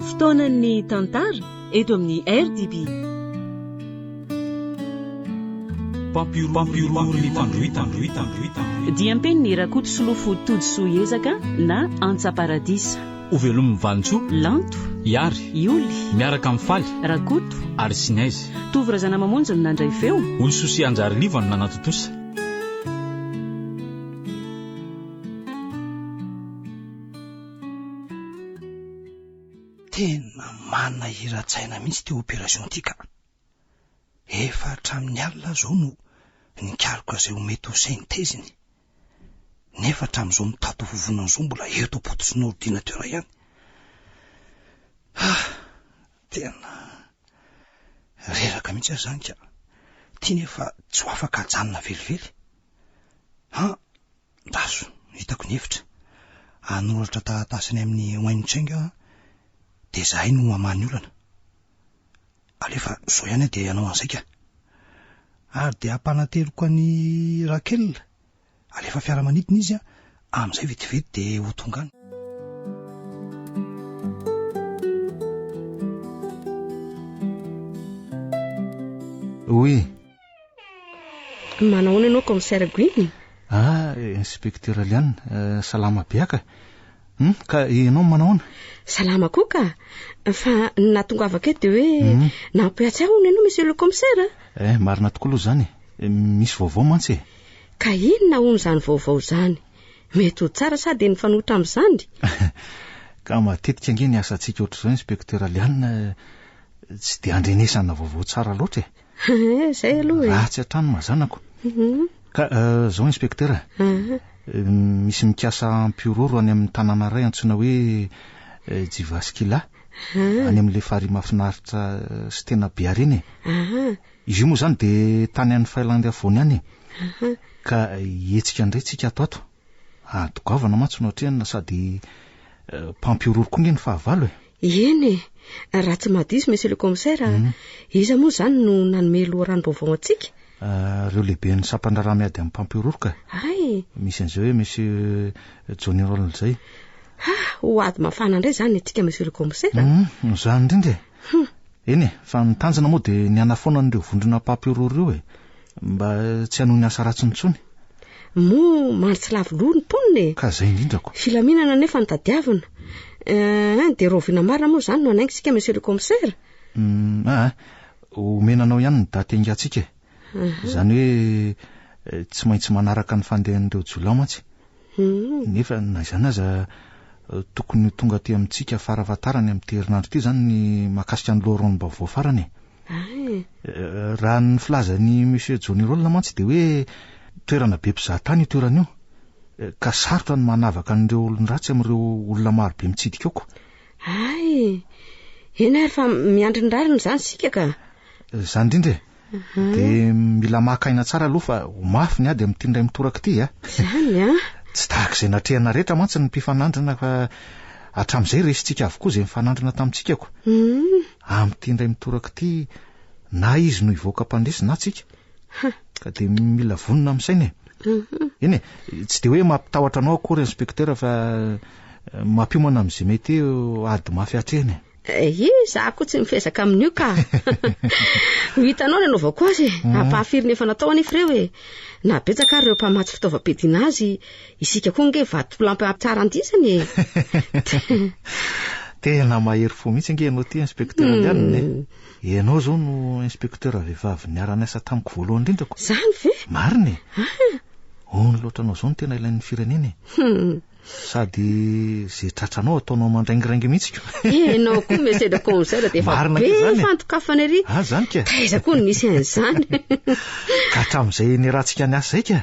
Fotoanan'ny tantara eto amin'ny RDB. Mpampihorohoro ny fandrohitan-drohitan. Diam-penin'i Rakotosolofo Todisoa Ezaka na Antsa Paradisa. Hovelomin'i Vanintsoa. Lanto. Iary. Ioly. Miaraka amin'i Faly. Rakoto. Ary Sinez. Tovo Razanamamonjy no nandray feo. Olosoa sy Anjariliva no nanatontosa. Tena manahiran-tsaina mihitsy ity opération ity ka. Efa hatramin'ny alina aho izao no nikaroka izay ho mety ho synthèse-ny. Nefa hatramin'izao mitato vovonana izao mbola eto am-pototry ny ordinateur ihany. Ah, tena reraka mihitsy aho izany ka. Ity nefa tsy ho afaka hajanona velively. Ah, Ndaso, hitako ny hevitra. Hanoratra taratasy any amin'ny Wen Cheng aho dia izahay no hamaha ny olana. Alefa izao ihany aho dia hanao an'izay ka. Ary dia hampananteriko an'i Raquel, alefa fiaramanidina izy amin'izay vetivety dia ho tonga any. Oui. Manahoana ianao Commissaire Gwyn? Ah, Inspecteur Liane, eh, salama be aka. Hmm, ka ianao manahoana? Salama koa ka. Fa ny nahatongavako eto dia hoe hmm. nampiatsy ahy hono ianao Monsieur le Commissaire. Eh, marina tokoa aloha izany e. Misy vaovao mantsy e. Ka inona hono izany vaovao izany? Mety ho tsara sa dia nifanohitra amin'izany? Ka matetika ange ny asantsika ohatr'izao Inspecteur Liane tsy dia andrenesana vaovao tsara loatra e. Eh, zay aloha e. Ratsy hatrany mazanako. Mhm. Ka eh, zao inspecteur, eh, misy mikasa hampihorohoro any amin'ny tanàna iray antsoina hoe eh, Jivaskila, any amin'ilay farihy mahafinaritra sy tena be harena e. Izy io moa izany dia tany any Failandy afovoany any e. Ka hihetsika indray tsika ato ato. Ady goavana mantsy no atrehina sady mpampihorohoro koa nge ny fahavalo e. Eny e! Raha tsy mahadiso Monsieur le Commissaire, iza moa izany no nanome loharanom-baovao antsika? Ireo lehiben'ny sampan-draharaha miady amin'ny mpampihorohoro ka. Hay! Misy an'izay hoe Monsieur Johnny Roll izay. Ha! Ho ady mafana indray izany ny antsika Monsieur le Commissaire. Hum, izany indrindra e! Eny e, fa ny tanjona moa dia ny hanafoana an'ireo vondrona mpampihorohoro ireo e! Mba tsy hanohy ny asa ratsiny intsony. Moa mandry tsy lavo loha ny mponina e! Ka izay indrindra ko. Filaminana anefa no tadiavina. Eh, dia rahoviana marina moa izany no hanainga isika Monsieur le Commissaire? Hum, aa, omena anao ihany ny daty haingantsika e. Izany hoe eh, tsy maintsy manaraka ny fandehan'ireo jiolahy mantsy. Nefa na izany aza eh, tokony ho tonga aty amintsika farafahatarany amin'ity herinandro ity izany ny mahakasika ny loharanom-baovao farany e. Ay. Eh, raha ny filazan'i Monsieur Johnny Roll mantsy dia hoe toerana be mpizaha tany io toerana io, eh, ka sarotra ny manavaka an'ireo olon-dratsy amin'ireo olona maro be mitsidika ao ko. Ay, eny ary fa miandry ny rariny izany isika ka. Izany indrindra e. Dia mila maka aina tsara aloha fa ho mafy ny ady amin'ity indray mitoraka ity a. Izany a. Tsy tahaka izay natrehana rehetra mantsy ny mpifanandrina fa hatramin'izay resintsika avokoa izay nifanandrina tamintsika ko. Amin'ity indray mitoraka ity na izy no hivoaka mpandresy na tsika. Ka dia mila vonona amin'ny saina e. Eny e, tsy dia hoe mampitahotra anao akory inspecteur fa mampiomana amin'izay mety hoe ady mafy atrehina e. Ie, za koa tsy mifezaka amin'io ka. Ho hitanao ny anaovako azy e. Ampahafiry ny efa natao anefa ireo e. Na betsaka ary ireo mpamatsy fitaovam-piadiana azy, isika koa ange vatolampy tsara andisany e. Tena mahery fo mihitsy ange ianao ity inspecteur Liane e. Ianao izao no inspecteur vehivavy niara-niasa tamiko voalohany indrindra ko. Izany ve? Marina e. Hono loatra anao izao no tena ilain'ny firenena e. Sady ze tratranao ataonao mandraingiraingy mihitsy ko. Enao koa monsieur le commissaire dia efa be fandokafana ery. Ah zany ka. Taiza koa no nisy an'izany. Ka hatramin'izay niarahantsika niasa izay ka.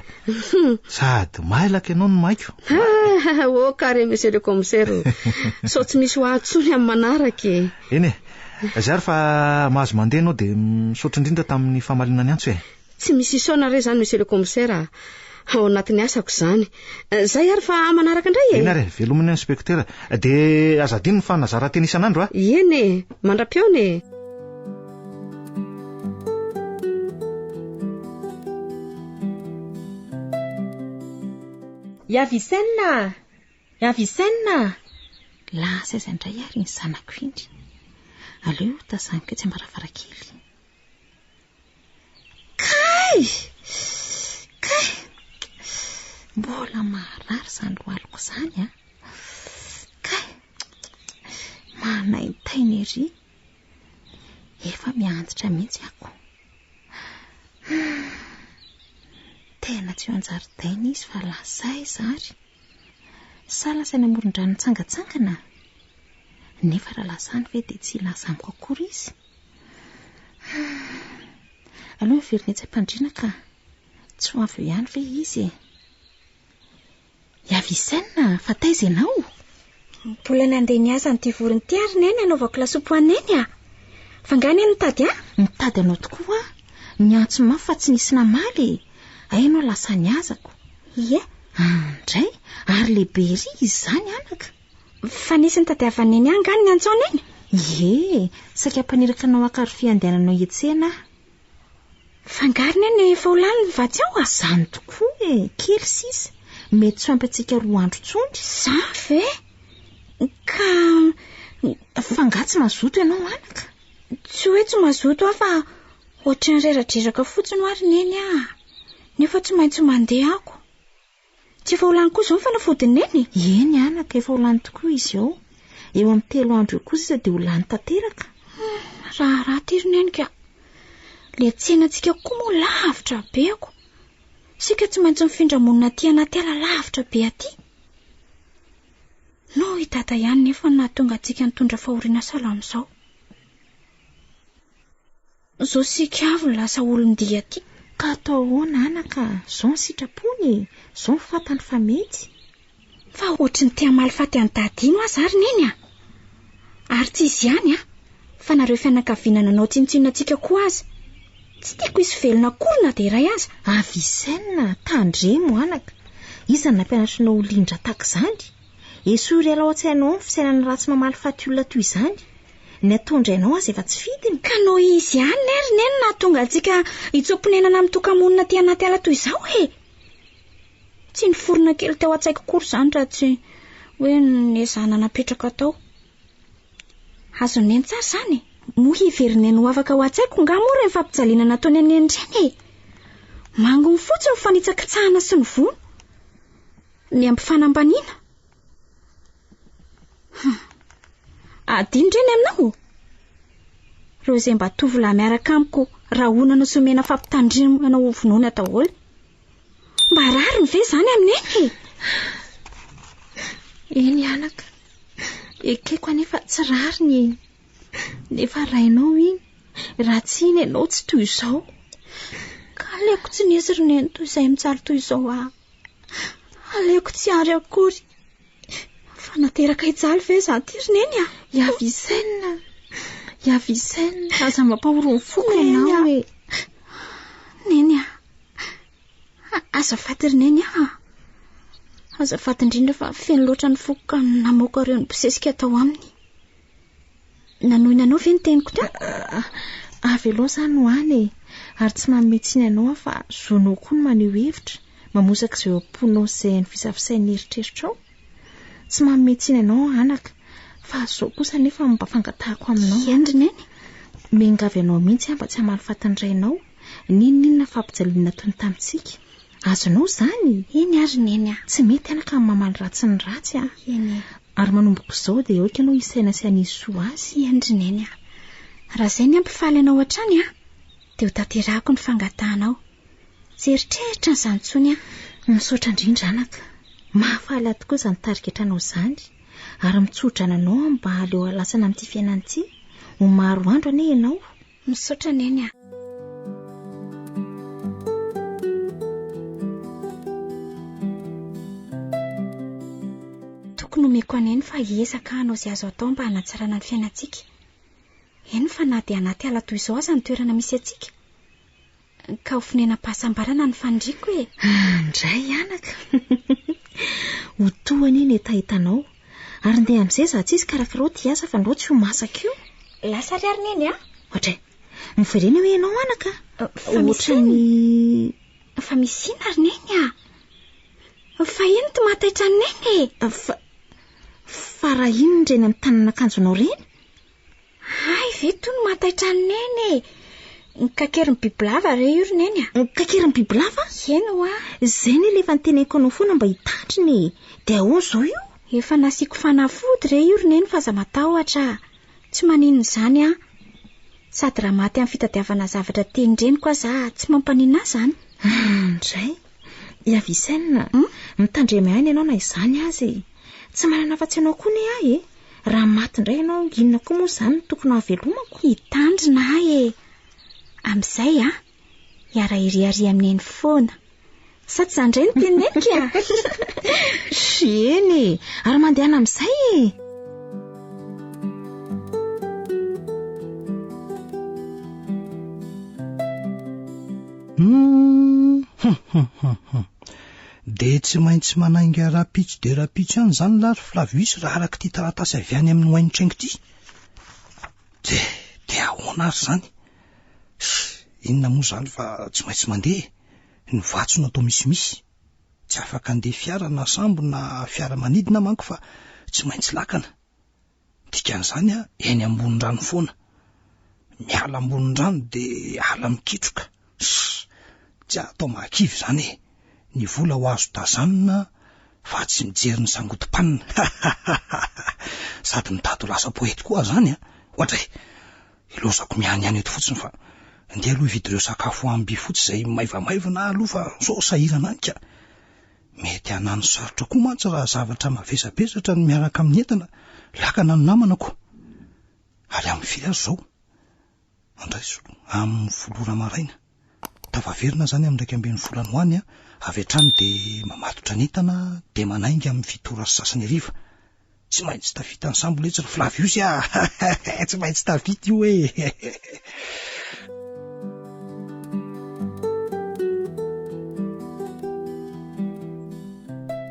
Sady mailaka ianao no maiko. Ah, ok re monsieur le commissaire. Sao tsy misy ho ahy intsony amin'ny manaraka e. Eny e. Zay ary fa mahazo mandeha ianao dia misaotra indrindra tamin'ny famaliana ny antso e. Tsy misy isaona re izany Monsieur le Commissaire a! Ao anatin'ny asako izany. Zay ary fa manaraka indray e! Eny ary e, veloma ny Inspektera. Dia aza adino ny fanazaran-tena isan'andro a! Eny e! Mandra-pihaona e! I Avicenna! I Avicenna! Lasa aiza indray ary iny zanako iny? Aleo tazaniko etsy am-baravarankely. Kay! Kay! Mbola marary izany lohaliko izany an! Kay! Manaintaina ery. Efa miantitra mihitsy ako. Tena tsy eo an-jaridaina izy fa lasa aiza ary? Sa lasa any amoron-drano mitsangantsangana? Nefa raha lasa any ve dia tsy hilaza amiko akory izy? Aleo miverina etsy am-pandriana ka. Tsy ho avy eo ihany ve izy e? I Avicenne, fa taiza ianao? Mbola nandeha nihaza an'ity vorona ity ary Neny hanaovako lasopy ho an'i Neny a! Fa angaha Neny nitady ahy? Nitady anao tokoa aho. Niantso mafy fa tsy nisy namaly e! Hay ianao lasa nihazako. Ie. Andray, ary lehibe ery izy izany anaka. Fa nisy nitadiavan'i Neny ahy angaha ny niantso an'i Neny? Ie, saika hampaniraka anao haka rofia handehananao hiantsena aho. Fa angaha ry Neny efa ho lany ny vatsy ao a? Izany tokoa e, kely sisa. Mety tsy ho ampy antsika 2 andro intsony. Izany ve? Ka... Fa angaha tsy mazoto ianao anaka? Tsy hoe tsy mazoto aho fa ohatry ny reradreraka fotsiny hoa ry Neny a! Nefa tsy maintsy mandeha ako. Tsy efa ho lany koa izao ny fanafodin'i Neny? Eny anaka, efa ho lany tokoa izy eo. Eo amin'ny 3 andro eo koa sisa dia ho lany tanteraka. Raharaha ity ry Neny ka. Ilay tsenantsika koa moa lavitra be ako. Isika tsy maintsy mifindra monina aty anaty ala lavitra be aty. Noho i Dada ihany nefa no nahatonga antsika nitondra fahoriana sahala amin'izao. Izao isika avy no lasa olon-dia aty. Ka atao ahoana anaka, izao ny sitrapony e, izao ny fantany fa mety. Fa ohatry ny te hamaly faty an'i Dada iny hoa za ry Neny a! Ary tsy izy ihany a, fa nareo fianakaviana nanao tsinontsinona antsika koa aza. Tsy tiako hisy velona akory na dia iray aza. Avicenne, tandremo anaka. Iza no nampianatra anao ho lian-dra tahaka izany? Esory hiala ao an-tsainao ny fisainana ratsy mamaly faty olona toy izany. Ny ataon-drainao aza efa tsy fidiny. Ka noho izy ihany ne ry Neny no nahatonga antsika hitsoa-ponenana mitoka-monina aty anaty ala toy izao e! Tsy niforona kely tao an-tsaiko akory izany raha tsy hoe nezahana napetraka tao. Azon'i Neny tsara izany e! Moa heverin'i Neny ho afaka ho an-tsaiko angaha moa ireny fampijaliana nataony an'i Neny ireny e? Manginy fotsiny ny fanitsakitsahana sy ny vono. Ny ampy fanambaniana. Adino ireny aminao? Ireo izay mba tovolahy miaraka amiko rahonana sy omena fampitandremana ho vonoina daholo. Mba rariny ve izany amin'i Neny e? Eny anaka, ekeko anefa tsy rariny e. Nefa rainao iny, raha tsy iny ianao tsy toy izao. Ka aleoko tsy nisy ry Neny toy izay mijaly toy izao aho. Aleoko tsy ary akory. Fa nateraka hijaly ve izaho ity ry Neny a? I Avicenne, i Avicenne, aza mampahory ny foko ianao e. Neny a, azafady ry Neny a. Azafady indrindra fa feno loatra ny foko ka namoaka ireo nibosesika tao aminy. Nanohina anao ve ny teniko teo? Avelao izany ho any e! Ary tsy manome tsiny anao aho fa zonao koa ny maneho hevitra, mamosaka izay ao am-ponao sy izay hain'ny fisafisain'ny eritreritrao. Tsy manome tsiny anao aho anaka, fa izao kosa anefa no mba fangatahako aminao. Eny ry Neny. Miangavy anao mihitsy aho mba tsy hamaly faty ny rainao, n'inon'inona fampijaliana nataony tamintsika. Azonao izany? Eny ary Neny a! Tsy mety anaka ny mamaly ratsy ny ratsy a! Eny e! Ary manomboka izao dia aoka ianao hisaina sy hanisy soa azy. Eny ry Neny a! Raha izay ny hampifaly anao hatrany a! Dia ho tanterahako ny fangatahanao. Tsy eritreritra an'izany intsony aho. Misaotra indrindra anaka. Mahafaly ahy tokoa izany tarigetranao izany. Ary mitsodrano anao aho mba hahaleo halasana amin'ity fiainana ity. Ho maro andro anie ianao. Misaotra Neny a! Tokony homeko an'i Neny fa hiezaka hanao izay azo atao mba hanatsarana ny fiainantsika. Eny fa na dia anaty ala toy izao aza ny toerana misy antsika. Ka ho fonenam-pahasambarana ny faniriako e! Andray anaka! Ho toa anie ny hetahetanao. Ary ndeha amin'izay izaho tsy hisy karakara ity asa fa ndao tsy ho masaka io. Lasa ary ary Neny a! Ohatray. Miverena hoe ianao anaka. Fa misy inona? Fa misy inona ry Neny a? Fa inona ity mahataitra an'i Neny e? Fa... Fa raha inona ireny amin'ny tanan'akanjonao ireny? Hay ve toa no mahataitra an'i Neny e! Ny kakerin'ny bibilava re io ry Neny a! Ny kakerin'ny bibilava? Eny hoa! Izay anie ilay efa noteneniko anao foana mba hitandrina e! Dia ahoana izao io? Efa nasiako fanafody re io ry Neny fa aza matahotra a! Tsy maninona izany an! Sady raha maty amin'ny fitadiavana zavatra tian-dreniko aza aho, tsy mampaninona ahy izany. Andray! I Avicenne, mitandrema ihany ianao na izany aza e! Tsy manana afa-tsy ianao koa anie aho e! Raha maty indray ianao, inona koa moa izany no tokony hahavelomako? Hitandrina aho e! Amin'izay an, hiara-hiriaria amin'i Neny foana. Sa tsy izany indray no tian'i Neny ka? Eny e! Ary mandehana amin'izay e! Hum, hum, hum, hum, hum. Dia tsy maintsy manainga rahampitso dia rahampitso ihany izany lahy ry Flavius raha araka ity taratasy avy any amin'ny Wayne ity. Dia, dia ahoana ary izany? Inona moa izany fa tsy maintsy mandeha e. Ny vatsy no atao misimisy. Tsy afaka handeha fiara na sambo na fiaramanidina manko fa tsy maintsy lakana. Dikan'izany a, eny ambony rano foana. Miala ambony rano dia ala mikitroka. Ssss! Tsy atao mahakivy izany e! Ny vola ho azo tazanina fa tsy mijery ny sangodim-panina. Hahahaha! Sady mitady ho lasa poety koa aho izany a! Ohatra e! Ilaozako mianiany eto fotsiny fa ndeha aloha hividy ireo sakafo ambifotsy izay maivamaivana aho aloha fa sao sahirana any ka! Mety hanano sarotra koa mantsy raha zavatra mavesabesatra ny miaraka amin'ny entana, lakana ny namana ko. Ary amin'ny firy ary izao? Andraiso, amin'ny folo ora maraina. Tafaverina izany amin'ny 11 any ho any, avy hatrany dia mamatotra ny entana dia manainga amin'ny fito ora sy sasany hariva. Tsy maintsy tafita ny sambo letsy ry Flavius a! Tsy maintsy tafita io e!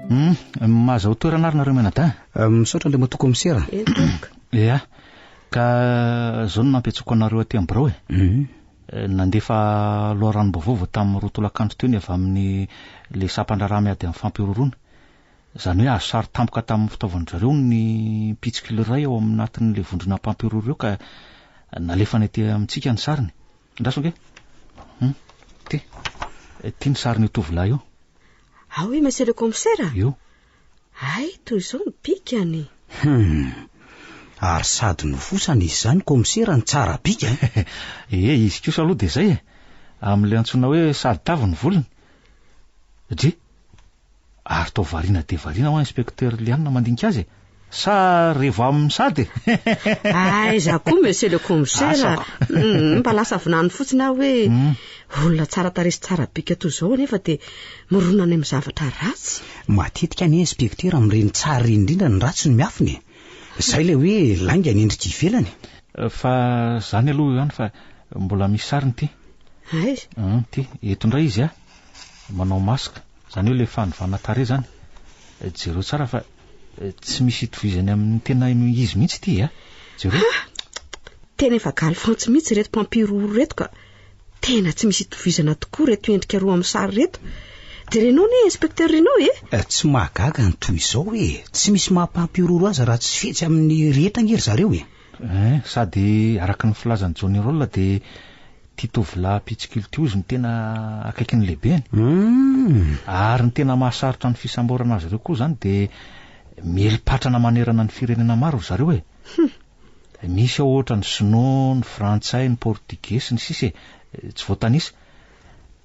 Hmm, mahazaho toerana ary nareo mianadahy. Eh, misaotra Andriamatoa Kaomisera. Ia, ka zao no nampiantsoako anareo aty amin'ny birao e. Mhm. Eh, nandefa loharanom-baovao vao tamin'ny roa tolakandro teo ny avy amin'ny le sampan-draharaha miady amin'ny fampihorohoroana. Izany hoe azo sary tampoka tamin'ny fitaovan-dry zareo ny mpitsikilo iray ao anatin'ilay vondrona mpampihorohoro ireo ka nalefany aty amintsika ny sariny. Andraso ange. Hum, ty. Ty ny sarin'io tovolahy io. Ah oui, monsieur le commissaire? Io. Hay, toy izao ny bikany. Hum. Ary sady nofosana izy izany commissaire no tsara bika eh. Ie, izy kosa aloha dia izay e. Amin'ilay antsoina hoe sady tavy ny volony. Dry. Ary toa variana dia variana hoa inspecteur Liana mandinika azy e! Sa revo aminy sady e? Aiza koa monsieur le commissaire a! Mba lasa vinany fotsiny aho hoe olona tsara tarehy sy tsara bika toy izao anefa dia mirona any amin'ny zavatra ratsy. Matetika anie inspecteur amin'ireny tsara ireny indrindra ny ratsy no miafina e! Izay ilay hoe lainga ny endrika ivelany. Fa izany aloha ihany fa mbola misy sariny ity. Aiza? Ity, eto indray izy a! Manao masque, izany hoe ilay fanovana tarehy izany. Jereo tsara fa tsy misy itovizany amin'ny tena izy mihitsy ity a! Jereo. Ha! Tena efa galifantsy mihitsy ireto mpampihorohoro ireto ka. Tena tsy misy itovizana tokoa ireto endrika roa amin'ny sary ireto. Jerenao anie inspecteur Renaud e! Tsy mahagaga ny toy izao e! Tsy misy maha mpampihorohoro azy raha tsy fetsy amin'ny rehetra ange ry zareo e! Hein, sady araka ny filazan'i Johnny Roll dia ity tovolahy mpitsikilo ity hozy no tena akaikin'ny lehibeny. Ary ny tena mahasarotra ny fisamborana azy ireo koa izany dia miely patrana manerana ny firenena maro ry zareo e. Misy ao ohatra ny sinoa, ny frantsay, ny portugais sy ny sisa e, tsy voatanisa.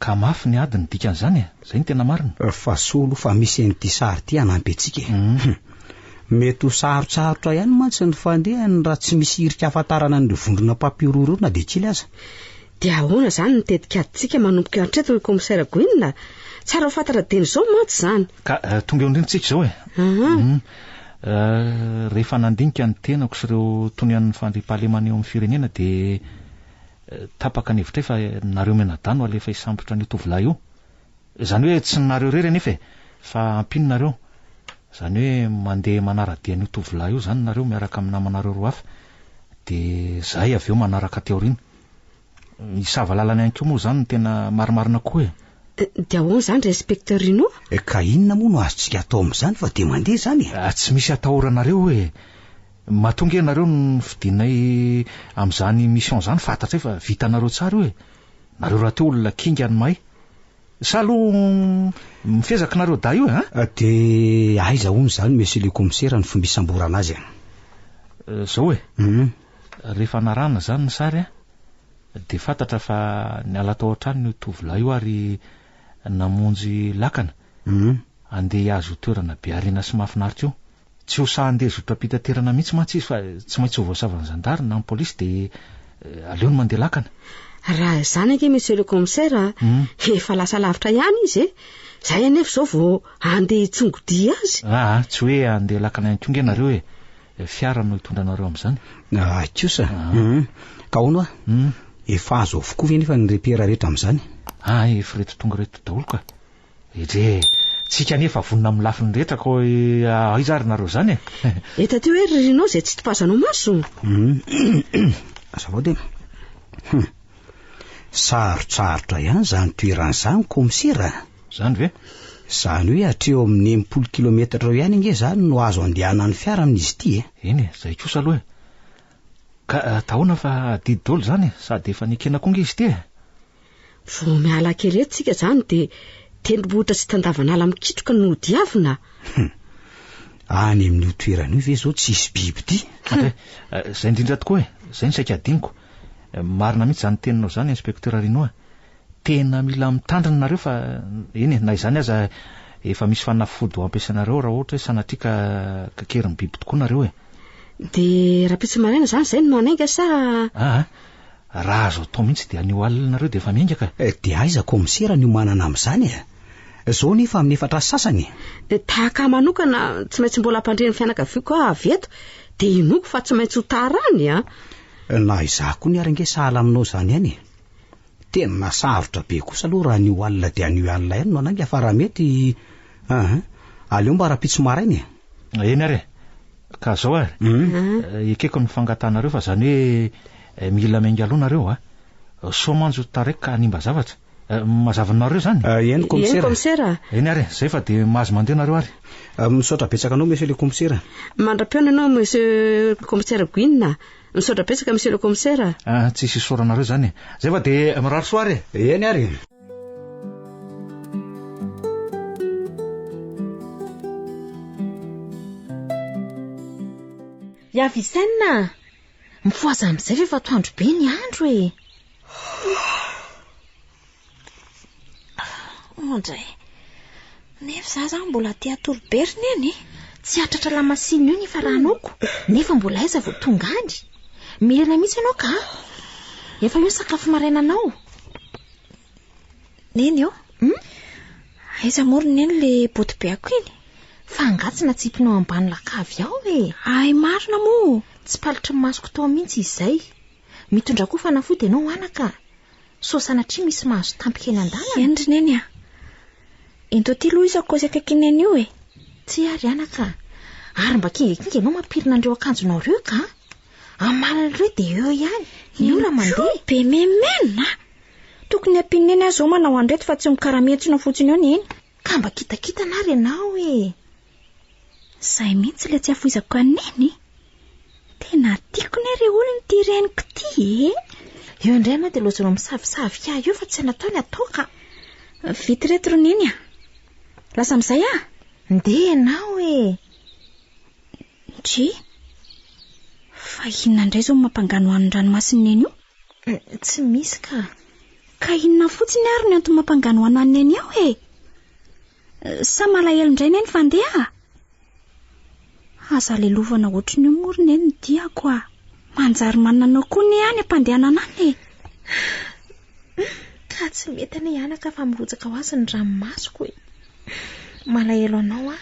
Ka mafy ny ady ny dikan'izany e! Zay no tena marina. Fa soa aloha fa misy an'ity sary ity hanampy antsika e! Hum. Mety ho sarotsarotra ihany mantsy ny fandehany raha tsy misy hirika ahafantarana an'ireo vondrona mpampihorohoro ireo na dia kely aza. Dia ahoana izany ny tetikadintsika manomboka hatreto ry Commissaire Gwyn a? Tsara ho fantatra dieny izao mantsy izany. Ka tonga eo indrindra tsika izao e! Hum. Rehefa nandinika ny tenako sy ireo tonian'ny fandriampahalemana eo amin'ny firenena dia Tapaka ny hevitray fa nareo mianadahy no alefa hisambotra an'io tovolahy io. Izany hoe tsy nareo irery anefa e, fa ampiany nareo. Izany hoe mandeha manara-dia an'io tovolahy io izany nareo miaraka amin'ny namanareo roa hafa. Dia izahay avy eo manaraka aty aoriana. Hisava lalana ihany koa moa izany no tena marimarina kokoa e. Dia ahoana izany ry inspecteur Rino? Ka inona moa no azontsika atao amin'izany fa dia mandeha izany e? Ah, tsy misy atahoranareo e! Matoa nge nareo no fidinay amin'izany mission izany fantatray fa vitanareo tsara io e! Nareo rahateo olona kinga ny mahay. Sa aloha mifezaka nareo dahy io e an? Dia aiza hono izany monsieur le commissaire ny fomba hisamborana azy e? Zao e, rehefa narahana izany ny sary an, dia fantatra fa niala tao an-tranony io tovolahy io ary namonjy lakana, handeha hihazo io toerana be harena sy mahafinaritra io. Tsy ho sahy handeha zotram-pitaterana mihitsy mantsy izy fa tsy maintsy ho voasavan'ny zandary na ny polisy dia aleony mandeha lakana. Raha izany ange monsieur le commissaire a, efa lasa lavitra ihany izy e! Izahay anefa izao vao handeha hitsongodia azy. Aa, tsy hoe handeha lakana ihany koa ange nareo e! Fiara no hitondra anareo amin'izany. Ah, kosa. Ka ahoana hoa? Efa azo avokoa ve nefa ny repera rehetra amin'izany? Ah, efa ireto tonga ireto daholo ka. Edrey e! Tsika anie efa vonona amin'ny lafiny rehetra ko aiza ary nareo izany e? Eto aty hoe ry Rino izay tsy topazanao maso. Azafady e. Hum. Sarotsarotra ihany izany toerana izany kaomisera a. Izany ve? Izany hoe hatreo amin'ny 60 kilometatra eo ihany ange izany no azo andehanan'ny fiara amin'izy ity e. Eny e, izay kosa aloha e. Ka atahoana fa adidy daholo izany e, sady efa nekena koa ange izy ity e. Vao miala kely eto tsika izany dia tendrombohitra sy tandavan'ala mikitroka no hodiavina. Hum. Any amin'io toerana io ve izao tsy hisy biby ity? Andre, izay indrindra tokoa e, izay no saika hadinoko. Marina mihitsy izany teninao izany Inspecteur Rino a. Tena mila mitandrina nareo fa eny e, na izany aza efa misy fanafody ho ampiasainareo raha ohatra hoe sanatria ka kakerin'ny biby tokoa nareo e. Dia rahampitso maraina izany izay no hanainga sa? Aa, Raha azo atao mihitsy dia anio alina nareo dia efa miainga ka. Dia aiza kaomisera ny hiomanana amin'izany e? Izao nefa amin'ny efatra sy sasany e. Dia tahaka ahy manokana tsy maintsy mbola hampandre ny fianakaviako aho avy eto dia inoako fa tsy maintsy ho tara any an. Na izaho koa ny ary ange sahala aminao izany ihany e. Tena sarotra be kosa aloha raha anio alina dia anio alina ihany no hanainga fa raha mety aa aleo mba rahampitso maraina e. Eny ary e. Ka zao ary, ekeko ny fangatahanareo fa zany hoe mila miainga aloha nareo a. Sao manjo taraiky ka hanimba zavatra. Mazava aminareo zany? Eny Eny komisera. Eny ary e, zay fa dia mahazo mandeha nareo ary. Misaotra betsaka anao monsieur le commissaire. Mandra-pihaona ianao monsieur le commissaire Gwyn a. Misaotra betsaka monsieur le commissaire. Ah, tsisy isaoranareo zany e. Zay fa dia mirary soa ary e. Eny ary e. I Avicenne a! Mifohaza amin'izay fa efa atoandro be ny andro e! Ondray. Nefa za zany mbola te hatory be ry neny e. Tsy hahatratra lamasinina eo ny hifaranoko, nefa mbola aiza vao tonga any. Mirana mihitsy ianao ka. Efa eo ny sakafo marainanao. Neny ô. Hmm? Aiza moa ry neny le botibeako iny? Fa angaha tsy natsipinao ambany lakavy ao e? Ay marina moa. Tsy palitry ny masoko tao mihitsy izay. Mitondra koa fanafody ianao anaka. Sao sanatria misy mahazo tampika eny an-dalana. Eny ry Neny a! Ento aty aloha io sakaosy akaikin'i Neny io e! Tsia ry anaka a! Ary mba kingakinga ianao mampirina an'ireo akanjonao ireo ka! Amalona ireo dia eo ihany, ny ora mandeha. Be memena! Tokony ampian'i Neny aho izao manao an'ireto fa tsy mikaramentsona fotsiny eo Neny. Ka mba kitakitana ary ianao e! Izay mihitsy ilay tsy afoizako an'i Neny. Tena tiako ne re olona ity reniko ity e! Eo indray ianao dia laozanao misavisavika ahy eo fa tsy natao ny atao ka. Vita ireto ry Neny a! Lasa amin'izay aho! Ndeha ianao e! Ndry! Fa inona indray izao no mampanganohano ny ranomasin'i Neny io? Tsy misy ka. Ka inona fotsiny ary no antony mampanganohano an'i Neny ao e? Sa malahelo indray Neny fa ndeha? Aza lelovana ohatran'io moa ry Neny ny diako a! Manjary manana anao koa anie any am-pandehanana any e! Ka tsy mety anie anaka fa mirotsaka ho azy ny ranomasoko e! Malahelo anao aho,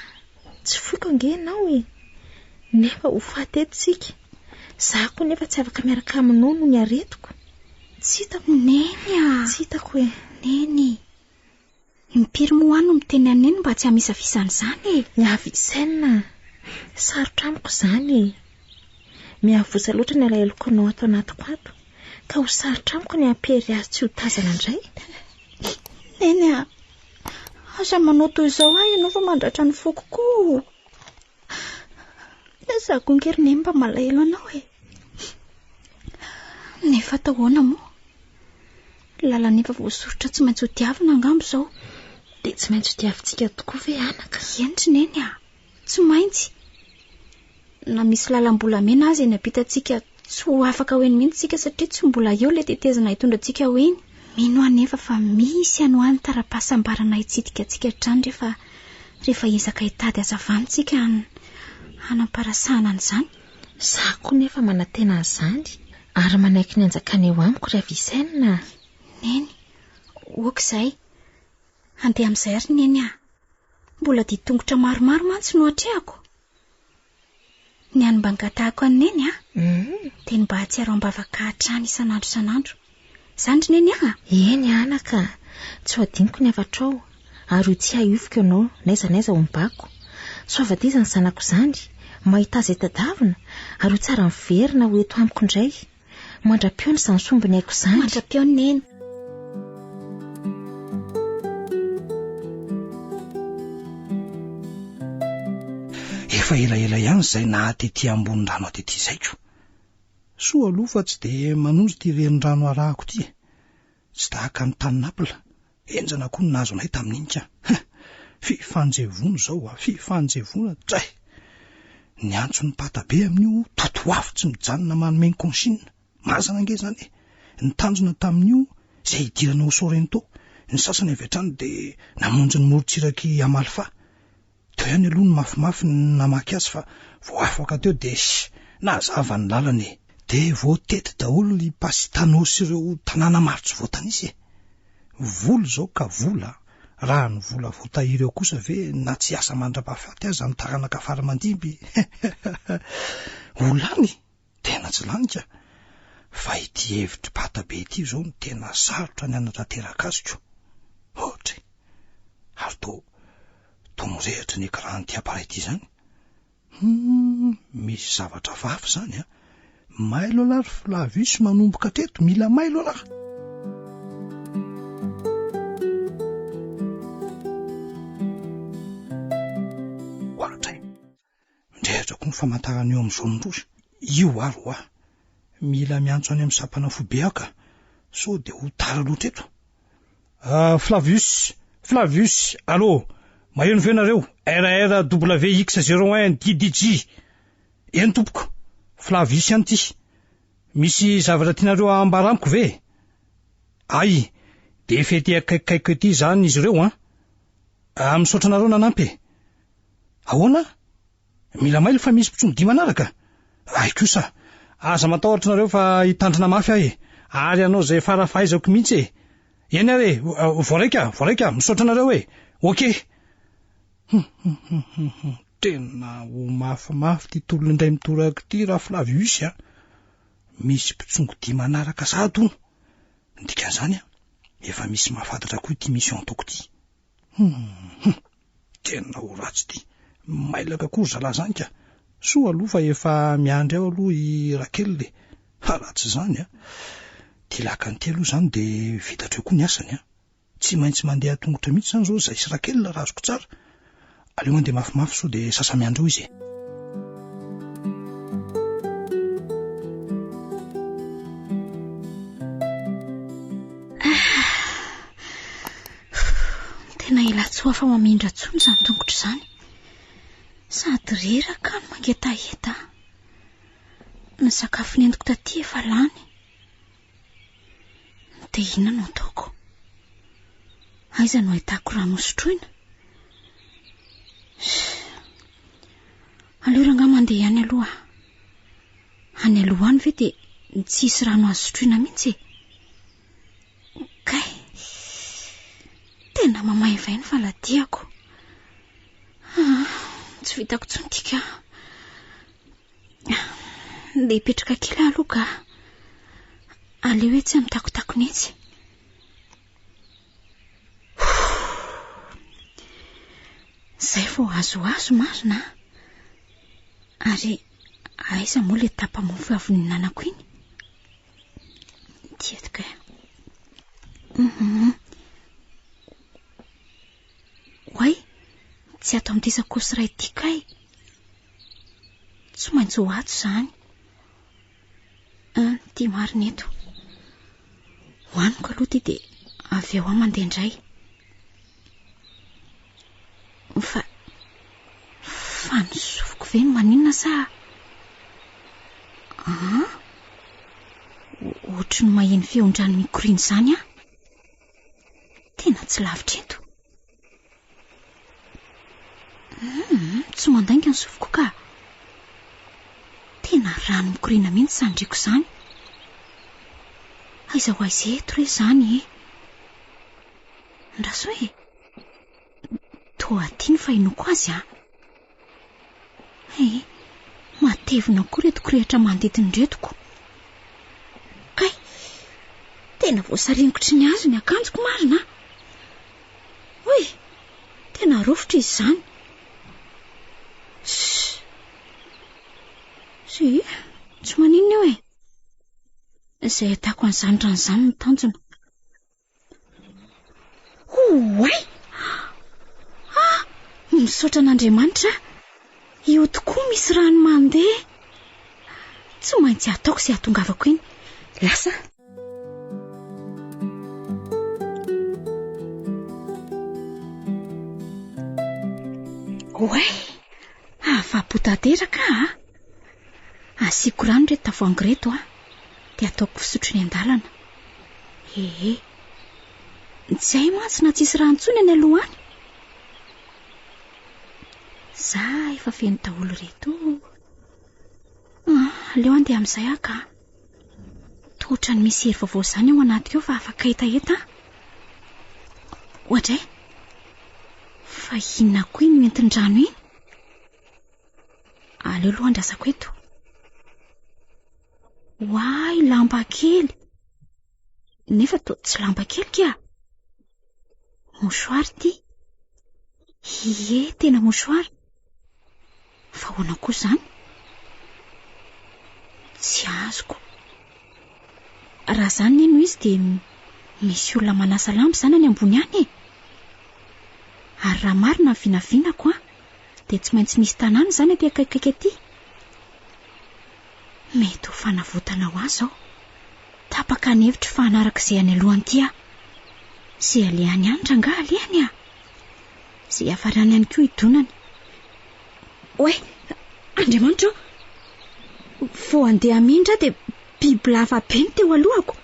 tsy foiko ange ianao e! Nefa ho faty eto isika, izaho koa nefa tsy afaka miaraka aminao noho ny aretiko. Tsy hitako. Neny a! Tsy hitako e! Neny! Impiry moa aho no miteny an'i Neny mba tsy hamisavisa an'izany e? Ny Avicenne, sarotra amiko izany e! Miavosa loatra ny alaheloko anao ato anatiko ato, ka ho sarotra amiko ny hampihery azy tsy ho tazana indray. Neny a! Aza manao toy izao ahy ianao fa mandratra ny foko koa. Izaho koa ange ry Neny mba malahelo anao e. Nefa atao ahoana moa? Lalana efa voasoritra tsy maintsy ho diavina angamba izao. Dia tsy maintsy ho diavintsika tokoa ve anaka? Eny ry Neny a! Tsy maintsy. Na misy lalam-bolamena aza eny ampitantsika tsy ho afaka ho eny mihitsy isika satria tsy mbola eo ilay tetezana hitondra antsika ho eny. Mino aho anefa fa misy any ho any tara-pahasambarana hitsidika antsika hatrany rehefa rehefa hiezaka hitady hazavana isika hanam-parasahana an'izany. Izaho koa nefa manantena an'izany ary manaiky ny hanjakana eo amiko ry Avicenne a! Neny, ok izay. Handeha amin'izay ry Neny a! Mbola dian-tongotra maromaro mantsy no atrehako. Ny hany mba angatahako an'i Neny a, dia ny mba hahatsiaro am-bavaka hatrany isan'andro isan'andro. Izany ry Neny a! Eny anaka, tsy ho adinoko ny hafatrao, ary ho tsiahiviko ianao n'aiza n'aiza hombako. Soavadia izany zanako izany, mahita azy tadavina, ary ho tsara miverina ho eto amiko indray. Mandra-pihaona izany sombiny aiko izany. Mandra-pihaona Neny. Efa elaela ihany izay naha tety ambony rano tety izay ko. Soa aloha fa tsy dia manonja ity renirano arahako ity e. Tsy tahaka ny tany Naples. Henjana koa ny nahazo anay tamin'iny ka. Fifanjevoana izao a, fifanjevoana, dray! Niantso ny pata be amin'io totoafo tsy mijanona manome ny consigne. Mazana ange izany e! Ny tanjona tamin'io izay hidirana ao Sorrento. Ny sasany avy hatrany dia namonjy ny morontsirak'i Amalfa. Teo ihany aloha ny mafimafy ny namaky azy fa vao afaka teo dia nazava ny lalana e! Dia voatety daholo i Pasitano sy ireo tanàna maro tsy voatanisa e! Vola izao ka vola, raha ny vola voatahiry ao kosa ve na tsy hiasa mandra-pahafaty aza ny taranaka fara aman-dimby ho lany? Tena tsy lany ka! Fa ity hevitr'i Pata be ity izao no tena sarotra ny hanatanteraka azy ko! Ohatra e! Ary toa toa mirehitra ny écran-n'ity appareil ity izany? Hum, misy zavatra hafahafa izany an! Mailo alah ry Flavius manomboka hatreto, mila mailo alah! Ohatra e! Mirehitra koa ny famantarana eo amin'ny zone rouge. Io ary hoa. Mila miantso any amin'ny sampana foibe aho ka. Sao dia ho tara loatra eto. Ah, Flavius, Flavius, allô, maheno ve nareo? RRWX01 DDG. Eny tompoko, Flavius ihany ity. Misy zavatra tianareo ambara amiko ve? Ay, dia efa ety akaikikaiko ety izany izy ireo an. Ah, misaotra anareo nanampy e. Ahoana? Mila mailo fa misy mpitsongodia manaraka? Ay kosa! Aza matahotra nareo fa hitandrina mafy aho e! Ary hanao izay fara fahaizako mihitsy e! Eny ary e! Voaraika, voaraika! Misaotra anareo e! Ok! Hum hum hum hum hum Tena ho mafimafy ity tolona indray mitoraka ity ra Flavius a! Misy mpitsongodia manaraka sahady hono! Ny dikan'izany an, efa misy mahafantatra koa ity mission ataoko ity. Hum hum Tena ho ratsy ity. Mailaka koa ry zalahy zany ka. Soa aloha fa efa miandry ao aloha i Raquel e. Ha raha tsy izany an. Ity lakana ity aloha izany dia vita hatreo koa ny asany an. Tsy maintsy mandeha an-tongotra mihitsy izany izao izahay sy Raquel raha azoko tsara. Aleo mandeha mafimafy sao dia sasa-miandry eo izy e. Tena ela tsy ho afa-mamindra intsony izany tongotra izany. Sady reraka no mangetaheta. Ny sakafo nentiko taty efa lany. Dia inona no ataoko? Aiza no ahitako rano hosotroina? Aleo rangahy mandeha ihany aloha. Any aloha any ve dia tsy hisy rano azo sotroina mihitsy e? Kay! Tena mamaivay ny faladiako. Ah, tsy vitako intsony ity ka. Ndeha hipetraka kely aho aloha ka. Aleo etsy amin'ny takotakony etsy. Izay vao azoazo marina a. Ary aiza moa ilay tapa-mofo avy nihinanako iny? Ity eto kay. Mhm. ato amin'ity sakaosy iray ity kay? Tsy maintsy ho ato izany. Ah, ity marina eto. Hohaniko aloha ity dia avy eo aho mandeha indray. Fa fa ny sofiko ve no maninona sa Ah? Ohatry ny maheno feon-drano mikoriana izany aho. Tena tsy lavitra eto. Hum, tsy mandainga ny sofiko ka. Tena rano mikoriana mihitsy izany reko izany. Aiza ho aiza eto re izany e? Andraso e. Toa aty ny fahenoako azy an. He, matevina koa ireto kirehitra manodidina ireto ko. Kay, tena voasaringotry ny hazo ny akanjoko marina an. Oy, tena rovitra izy izany. Shh. Sy, tsy maninona io e. Izay ahitako an'izany rano izany no tanjona. Oay! Ah! Misaotra an'Andriamanitra aho. Io tokoa misy rano mandeha. Tsy maintsy ataoko izay hahatongavako iny. Lasa aho. Oay! Afa-po tanteraka aho a! Asiako rano ireto tavoahangy ireto a! Dia ataoko fisotro eny an-dalana. Ee. Tsy hay mantsy na tsisy rano intsony any aloha any. Za efa feno daholo ireto. Ah, aleo andeha amin'izay aho ka. Toa ohatran'ny misy hery vaovao izany ao anatiko ao fa afaka hetaheta aho. Oadray. Fa inona koa iny nentin-drano iny? Aleo aloha andrasako eto. Oay, lamba kely. Nefa toa tsy lamba kely kia. Mouchoir ity. Ie, tena mouchoir. Fa ahoana koa izany? Tsy azoko. Raha izany ne no izy dia misy olona manasa lamba izany any ambony any e. Ary raha marina ny vinavinako an, dia tsy maintsy misy tanàna izany aty akaikikaiky aty. Mety ho fanavotana ho ahy izao. Tapaka ny hevitro fa hanaraka izay any alohany ity aho. Izay alehany any rangahy alehany ah! Izay hiafarany ihany koa hidonany. Oay! Andriamanitra ô! Vao handeha hamindra aho dia bibilava be no teo alohako.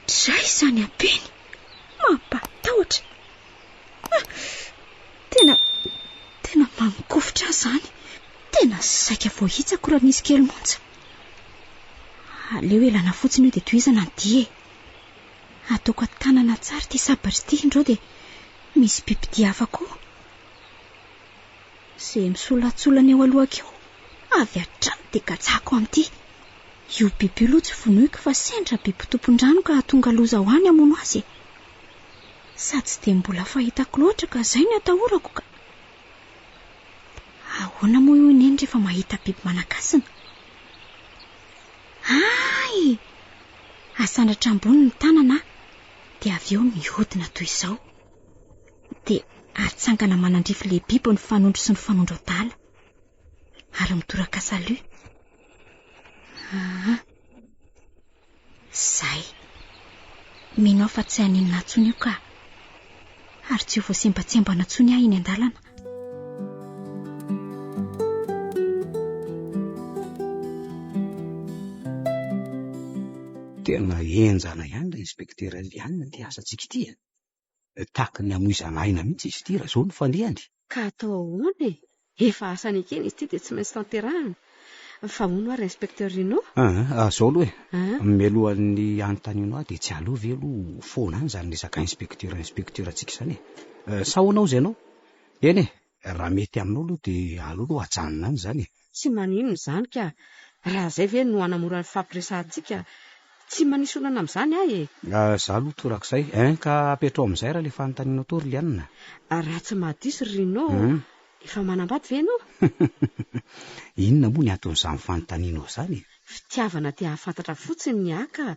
Dray izany habeny! Mampatahotra! Ah! Tena, tena mangovitra ahy izany. Tena saika voahitsako raha nisy kely monja. Aleo elana fotsiny io dia tohizana ny dia e. Ataoko an-tanana tsara ity sabatra ity indreo dia misy bibidia hafa koa. Izay misolatsolana eo alohako eo, avy hatrany dia katsahako amin'ity. Io biby io aloha tsy vonoiko fa sendra biby tompon-drano ka hahatonga loza ho ahy ny hamono azy e. Sady tsy dia mbola fahitako loatra ka izay no atahorako ka. Ahoana moa hoy Neny rehefa mahita biby manan-kasina? Hay! Asandratra ambony ny tanana dia avy eo mihodina toy izao. Dia atsangana manandrify ilay biby ny fanondro sy ny fanondro adala. Ary mitoraka salut. Aa. Zay. Mino aho fa tsy haninona intsony io ka. Ary tsy ho voasembatsembana intsony aho eny an-dalana. Tena henjana ihany ry inspektera Eliane ity asantsika ity e. Tahaky ny hamoizana aina mihitsy izy ity raha izao no fandehany. Ka atao ahoana e? Efa asa nekena izy ity dia tsy maintsy tanterahana. Fa hono hoa ry Inspecteur Rino? Aa, izao aloha e. Mialohan'ny hanontanianao ahy dia tsy aleo ve aloha ho foana any izany resaka inspecteur inspecteur antsika izany e? Sa ahoana hozy ianao? Eny e, raha mety aminao aloha dia aleo aloha ajanona any izany e. Tsy maninona izany ka! Raha izay ve no hanamora ny fifampiresahantsika, tsy manisy olana amin'izany aho e! Izaho aloha torak'izay. Hein, ka apetraho amin'izay raha ilay fanontanianao teo ry Liana. Raha tsy mahadiso ry Rino, efa manambady ve ianao? Inona moa ny anton'izany fanontanianao izany e? Fitiavana te hahafantatra fotsiny ny ahy ka!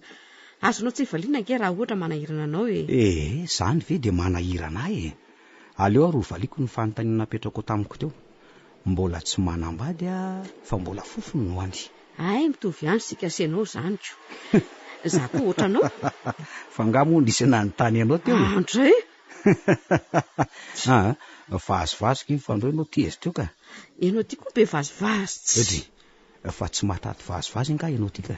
Azonao tsy valiana ange raha ohatra manahirana anao e! Ee, izany ve dia manahirana ahy e! Aleo ary hovaliako ny fanontaniana napetrakao tamiko teo. Mbola tsy manambady aho fa mbola fofony no any. Hay mitovy ihany isika sy ianao izany ko. Za koa ohatranao. Fa angaha moa nisy nanontany anao teo e? Andray! Aa, vazivazy iny fa ndreo ianao tezitra eo ka. Ianao ty koa be vazivazy tsy. Dry, fa tsy mahataty vazivazy angaha ianao ty ka.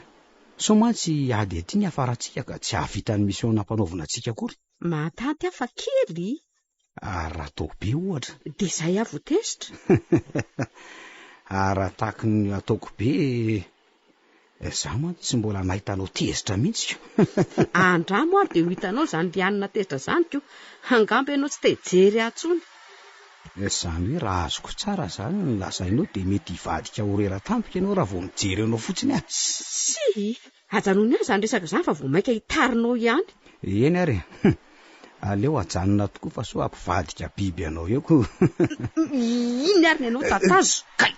Sao mantsy ady aty ny hiafarantsika ka tsy hahavita ny mission nampanaovina antsika akory. Mahataty aho fa kely. Ary raha atao be ohatra? Dia izay aho vao tezitra. Ary raha tahaky ny ataoko be, izaho mantsy tsy mbola nahita anao tezitra mihitsy ko. Andramo ary dia ho hitanao izany lianina tezitra izany ko. Angamba ianao tsy te hijery ahy intsony. Izany hoe raha azoko tsara izany ny lazainao dia mety hivadika ho rera-tampoka ianao raha vao mijery anao fotsiny aho. Tsia! Ajanony ihany izany resaka izany fa vao mainka hitarinao ihany. Eny ary e! Aleo ajanona tokoa fa sao hampivadika biby anao eo ko. Iny ary ny anao tatazo. Kay!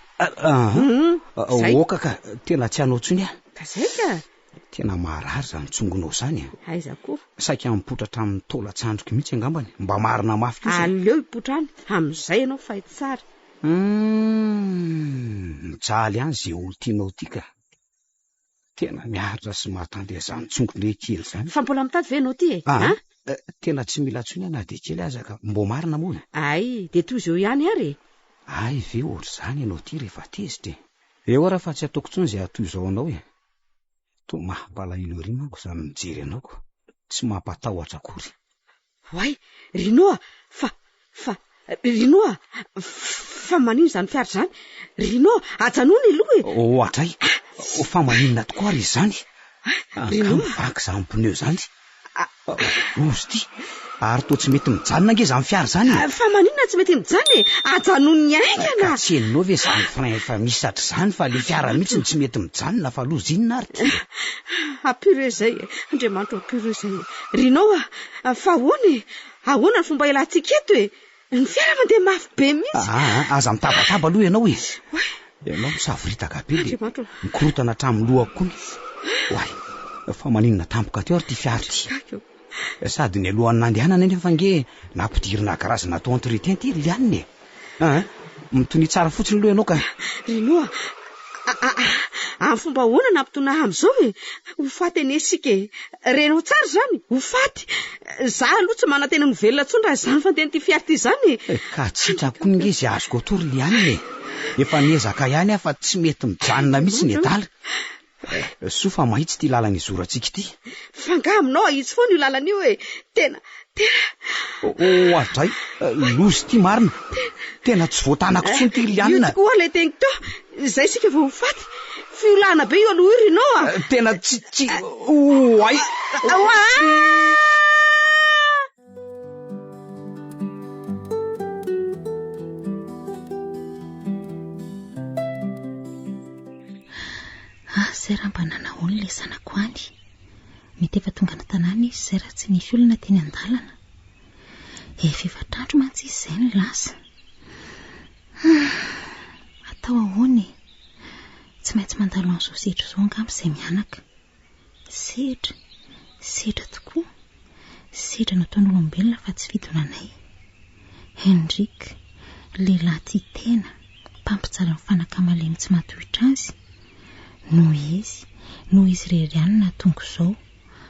Zay. Oka ka, tena tsy hanao intsony aho. Ka zay ka! Tena maharary izany tsongonao izany e. Aiza koa. Saika mipoitra hatramin'ny taolan-tsandriko mihitsy angambany. Mba marina mafy kosa e. Aleo hipoitra any, amin'izay ianao fay tsara. Humm, mijaly ihany ze olo-tianao ty ka. Tena miaritra sy mahatanty an'izany tsongo-ndre kely izany. Fa mbola mitady ve ianao ity e? Ah, eh, tena tsy mila intsony aho na dia kely aza ka. Mbô marina moa e? Ay, dia tohizo eo ihany ary e. Ay ve ohatr'izany ianao ity rehefa tezitra e? Eo ara fa tsy ataoko intsony izay hahatoy izao anao e. Toa mampalahelo ery manko izany mijery anao ko. Tsy mampatahotra akory. Oay, Rino a! Fa, fa, Rino a! Fa maninona izany fiara izany? Rino a! Ajanony aloha e! Ohatray! Fa maninona tokoa ary izany? Angaha mivaky izany pneu izany? Loza ity! Ary toa tsy mety mijanona ange izany fiara izany e! Fa maninona tsy mety mijanona e? Ajanony haingana! Ka tsy henonao ve izany frein efa misy hatr'izany fa ilay fiara mihitsy no tsy mety mijanona fa loza inona ary ity e? Apure izay e! Andriamanitra ô apure izay e! Rino a! Fa ahoana e? Ahoana ny fomba hialantsika eto e? Ny fiara mandeha mafy be mihitsy. Aa, aza mitabataba aloha ianao e! Ianao misavoritaka be dia mikorontana hatramin'ny lohako koa ny. Oay, fa maninona tampoka teo ary ity fiara ity? Sady nialohan'ny nandehanana anefa ange nampidirina garazy natao entretien ity ry Liane e! Aa, mitonia tsara fotsiny aloha ianao ka. Rino a! Amin'ny fomba ahoana no hampitony ahy amin'izao e? Ho faty anie isika e! Renao tsara izany? Ho faty! Izaho aloha tsy manantena ny ho velona intsony raha izany fandehan'ity fiara ity izany e! Ka tsy sitrako koa ange izay azoko atao ry Liane e! Efa niezaka ihany aho fa tsy mety mijanona mihitsy ny adala. Soa fa mahitsy ity lalana izorantsika ity. Fa angaha aminao ahitsy foana io lalana io e? Tena, tena. Oadray, loza ity marina. Tena tsy voatanako intsony ity ry Liana. Io tokoa ilay teniko teo. Izay isika vao ho faty. Fiolahana be io aloha io ry Noa. Tena tsy, tsy, oay. Oay! Ah, izay raha mba nanahoana ilay zanako any. Mety efa tonga an-tanàna izy izay raha tsy nisy olona teny an-dalana. Efa efatr'andro mantsy izy izay no lasa. Ah, atao ahoana e? Tsy maintsy mandalo an'izao sedra izao angamba izay mianaka. Sedra, sedra tokoa. Sedra nataon'olombelona fa tsy fidonanay. Henrik, lehilahy tia tena, mpampijaly ny fanaka malemy tsy mahatohitra azy. Noho izy, noho izy irery ihany no nahatonga izao,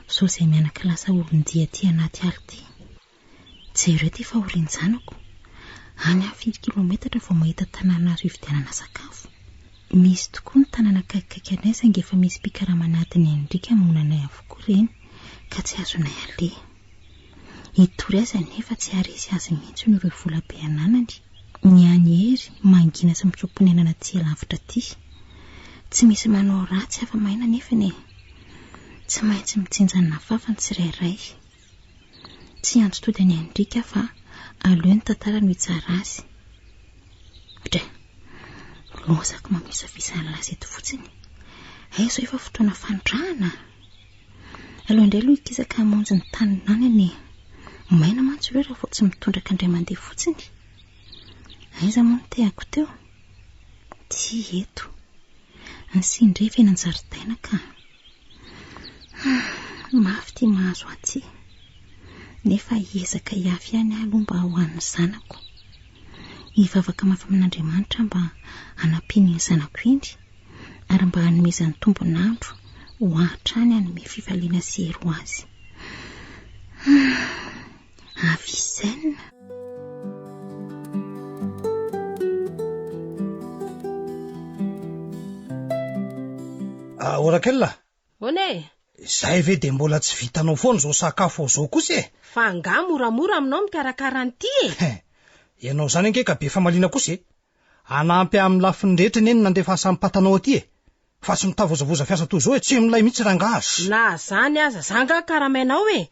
izao izay mianaka lasa olon-dia aty anaty ala ity. Jereo ity fahorian-janako. Any aho firy kilometatra vao mahita tanàna azo ividianana sakafo. Misy tokoa ny tanàna akaikikaiky anay saingy efa misy mpikarama an'adiny Henrique hamono anay avokoa ireny ka tsy azonay aleha. Hitory azy anefa tsy haharesy azy mihitsy noho ireo vola be ananany. Ny an'i Hery mangina sy mitsoa-ponenana aty alavitra aty. Tsy misy manao ratsy afa-maina anefany e! Tsy maintsy mijinja ny nafafy ny tsirairay. Tsy hiantso tody an'i Henrique aho fa aleo ny tantara no hitsara azy. Dray! Lozako mamisavisa ny lasa eto fotsiny. Hay izao efa fotoana fanondrahana? Aleo indray aloha hikisaka hamonjy ny taninanany e. Maina mantsy ireo raha vao tsy mitondraka indray mandeha fotsiny. Aiza moa ny tehako teo? Tsy eto. Ny sindrefy eny an-jaridaina ka. Mafy ity mahazo ahy ity. Nefa hiezaka hiafy ihany aho aloha mba ho an'ny zanako. Hivavaka mafy amin'Andriamanitra aho mba hanampiany iny zanako iny ary mba hanomezany tombon'andro ho ahy hatrany hanome fifaliana sy hery ho azy. Avicenne. Ah, Orakel a! Ahoana e? Izay ve dia mbola tsy vitanao foana izao sakafo ao izao kosa e? Fa angaha moramora aminao mikarakara an'ity e? Ianao izany ange ka be famaliana kosa e! Hanampy ahy amin'ny lafiny rehetra anie ny nandefasan'ny patanao aty e! Fa tsy mitavozavoza fiasa toy izao e! Tsy milay mihitsy rangaha! Na izany aza, za angaha karamainao e!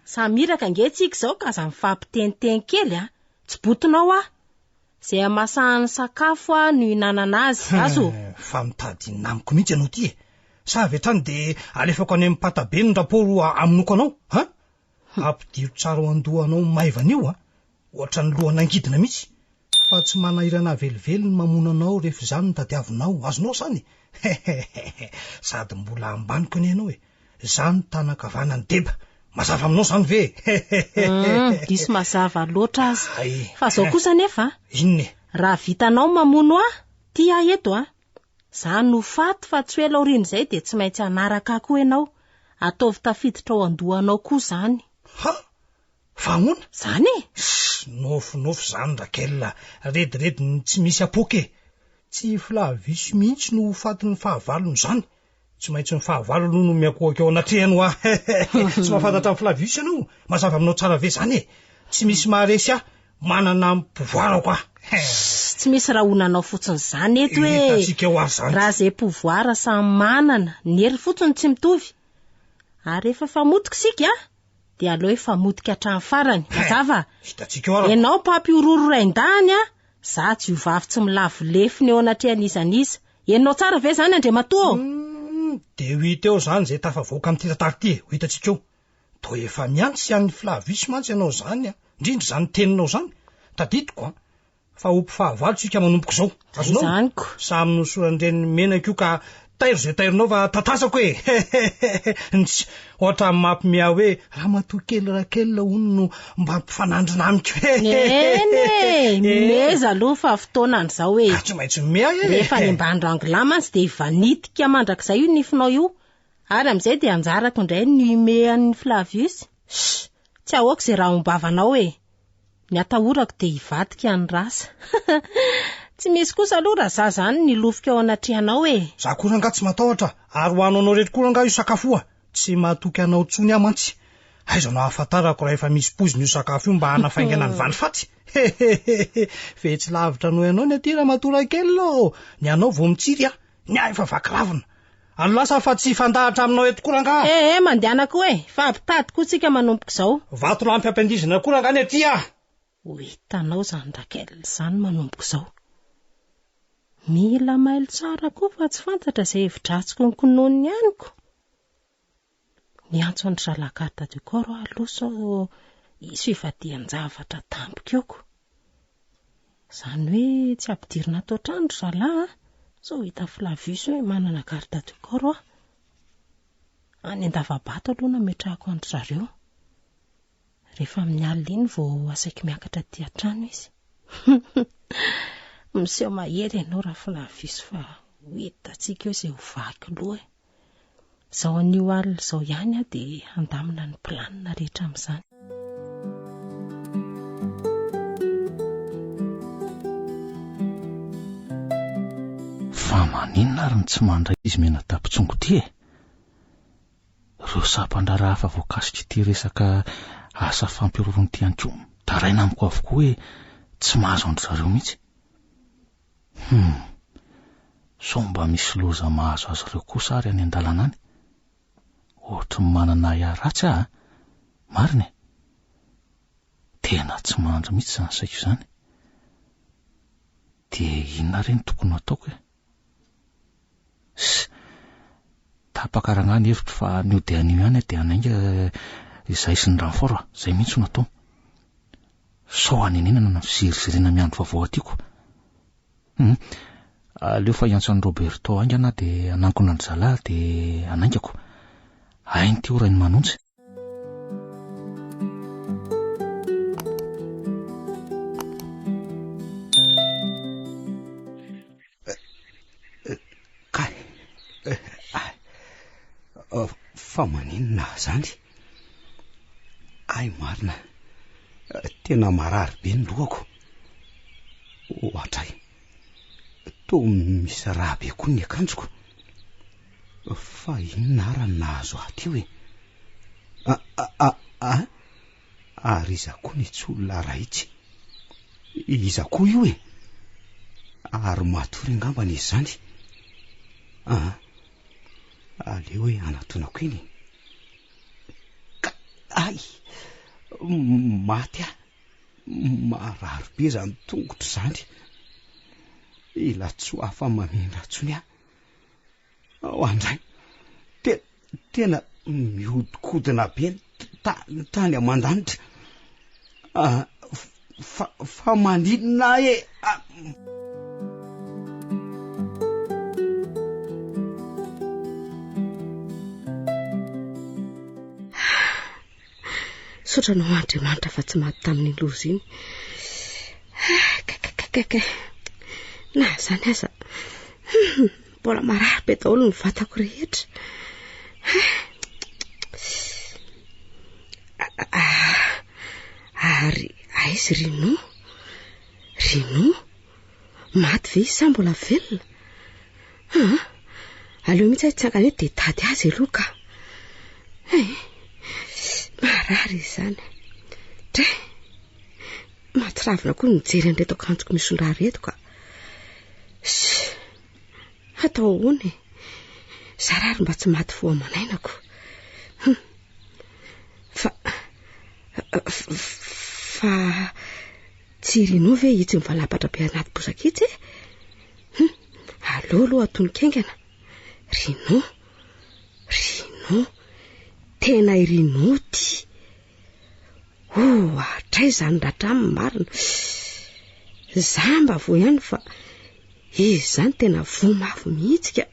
Samy iraka ange tsika izao ka aza mifampiteniteny kely a! Tsy botonao aho! Izay hamasahan'ny sakafo aho no ihinanana azy, azo? Fa mitady inona amiko mihitsy ianao ity e! Sa avy hatrany dia alefako any amin'ny patabe ny raporo hamonoako anao, an? Ampidiro tsara ao an-dohanao maivana io an! Ohatran'ny lohan'angidina mihitsy! Fa tsy manahirana ahy velively ny mamono anao rehefa izany no tadiavinao, azonao izany? Hehehehe! Sady mbola ambaniko anie ianao e! Izaho no tanan-kavanan'i Deba! Mazava aminao izany ve e? Hehehehe! Hum, diso mazava loatra aza. Hay! Fa izao kosa anefa an! Inona e? Raha vitanao ny mamono ahy, ity aho eto an! Izaho no faty fa tsy ho ela aorian'izay dia tsy maintsy hanaraka ahy koa ianao. Ataovy tafiditra ao an-dohanao koa izany. Ha! Fa ahoana? Izany e! Ssss, nofinofy izany Raquel a! Rediredin'ny tsy misy apoaka e! Tsy i Flavius mihitsy no ho fatin'ny fahavalony izany! Tsy maintsy ny fahavalo aloha no miankohoka eo anatrehany hoa! Tsy mahafantatra an'i Flavius ianao? Mazava aminao tsara ve izany e? Tsy misy maharesy ahy, manana ny pouvoir-ko aho! Ssss, tsy misy rahonanao fotsiny izany eto e! Hitantsika eo ary izany. Raha izay pouvoir samy manana, ny hery fotsiny tsy mitovy. Ary rehefa famotika isika, dia aleo hifamotika hatramin'ny farany. Mazava? Hitantsika eo ary. Ianao mpampihorohoro rain-dahiny a, za jiovavy tsy milavo lefona eo anatrehan'iza n'iza. Henonao tsara ve izany Andriamatoa ô? Humm, dia ho hita eo izany izay tafavoaka amin'ity tantara ity e, ho hitantsika eo. Toa efa miantsy an'i Flavius mantsy ianao izany a, indrindra izany teninao izany. Tadidiko an. Fa ho mpifahavalo tsika manomboka izao. Azonao? Izany ko. Samy nosoran-dreniny menaka io ka tairo izay taironao fa tatasako e! Ntsy, ohatran'ny mampime ahy hoe ramatoa kely Raquel hono no mba mpifanandrina amiko. Eny e! Mimeza aloha fa fotoanany izao e! Ka tsy maintsy mime ahy e! Rehefa any ambany rangolahy mantsy dia hivanitika mandrakizay io nifinao io. Ary amin'izay dia anjarako indray ny hime an'i Flavius. Shh! Tsy ahoako izay rahom-bavanao e! Ny atahorako dia hivadika ny rasa. Tsy misy kosa aloha raha za zany ny hilofika eo anatrehanao e! Za koa rangaha tsy matahotra ary ho anao rery koa rangaha io sakafo io a! Tsy matoky anao intsony aho mantsy. Aiza no ahafantarako raha efa misy poizina io sakafo io mba hanafaingana ny valifaty? Hehehehe! Fetsy lavitra noho ianao ny aty ramatoa Raquel ô! Ny anao vao mitsiry a! Ny ahy efa vaky ravina. Aleo lasa fa tsy hifandahatra aminao eto koa rangaha. Eh eh, mandehana koa e! Fa ampitady koa tsika manomboka izao. Vatolampy ampiandizina koa rangaha ny aty ah! Ho hitanao izany Raquel izany manomboka izao. Mila mailo tsara koa fa tsy fantatra izay hevi-dratsy konkononiny any ko. Niantso an-dry zalahy garde du corps aho aloha sao hisy fivadihan-javatra tampoka eo ko. Izany hoe tsy ampidirina ato an-trano ry zalahy an, sao hitan'i Flavius hoe manana garde du corps aho. Any an-dava-bato aloha no ametrahako an-dry zareo. Rehefa amin'ny alina iny vao asaiko miakatra aty an-trano izy. Miseho mahery ianao Raflavius fa ho hitantsika eo izay ho vaky loha e. Izao anio alina izao ihany aho dia handamina ny planina rehetra amin'izany. Fa maninona ary no tsy mandray izy mianadahy-mpitsongo ity e? Ireo sampan-draharaha hafa voakasik'ity resaka asa fampihorohoroana ity ihany koa mitaraina amiko avokoa hoe tsy mahazo an-dry zareo mihitsy. Hum. Sao mba misy loza mahazo azy ireo kosa ary any an-dalana any? Ohatry ny manana ahiahy ratsy aho a! Marina e! Tena tsy mandry mihitsy izany saiko izany. Dia inona re no tokony ho ataoko e? Ss. Tapaka rangahy ny hevitro fa anio dia anio ihany aho dia hanainga izahay sy ny renfort a! Izay mihitsy no atao. Sao hanenenana na fiziriziriana miandry vaovao aty ko. Hum. Aleo fa hiantso an'i Roberto haingana aho dia hanankona an-dry zalahy dia hanaingako. Hainy ity ho Rainimanonjy. Fa maninona aho izany? Hay marina, tena marary be ny lohako. Ohatray, toa misy rà be koa ny akanjoko. Fa inona ara no nahazo ahy teo e? A, a, a, ary iza koa ny itsy olona iray itsy? Iza koa io e? Ary matory angambany izy izany. Aa, aleo hoe anatonako eny e. Ka, ay, maty aho. Marary be izany tongotro izany. Ela tsy ho afa-mamindra intsony aho. Ao andray, te, tena mihodinkodina be ny ta-, ny tany aman-danitra. Ah, fa, fa maninona ahy e? Ah. Misaotra anao Andriamanitra fa tsy maty tamin'iny loza iny. Ah, Kaikakaikay. Na izany aza, hmm, mbola marary be daholo ny vatako rehetra. Ah, ah, ary aiza Rino? Rino? Maty ve izy sa mbola velona? Ah, aleo mihitsy aho hitsangana eto dia hitady azy aloha ka. Eh, marary izy izany. Dray, mahatsiravina koa ny mijery an'ireto akanjoko misy rà ireto ka. Sy, atao ahoana e? Zara ary mba tsy maty fo aman'ainako. Hum. Fa, fa Tsy irinao ve itsy mivalapatra be anaty bozaka itsy e? Hum, aleo aloha atoniko haingana. Rino, Rino, tena i Rino ity. Oh, hatraiza izany ratraminy marina. Za mba voa ihany fa izy izany tena voa mafy mihitsy ka.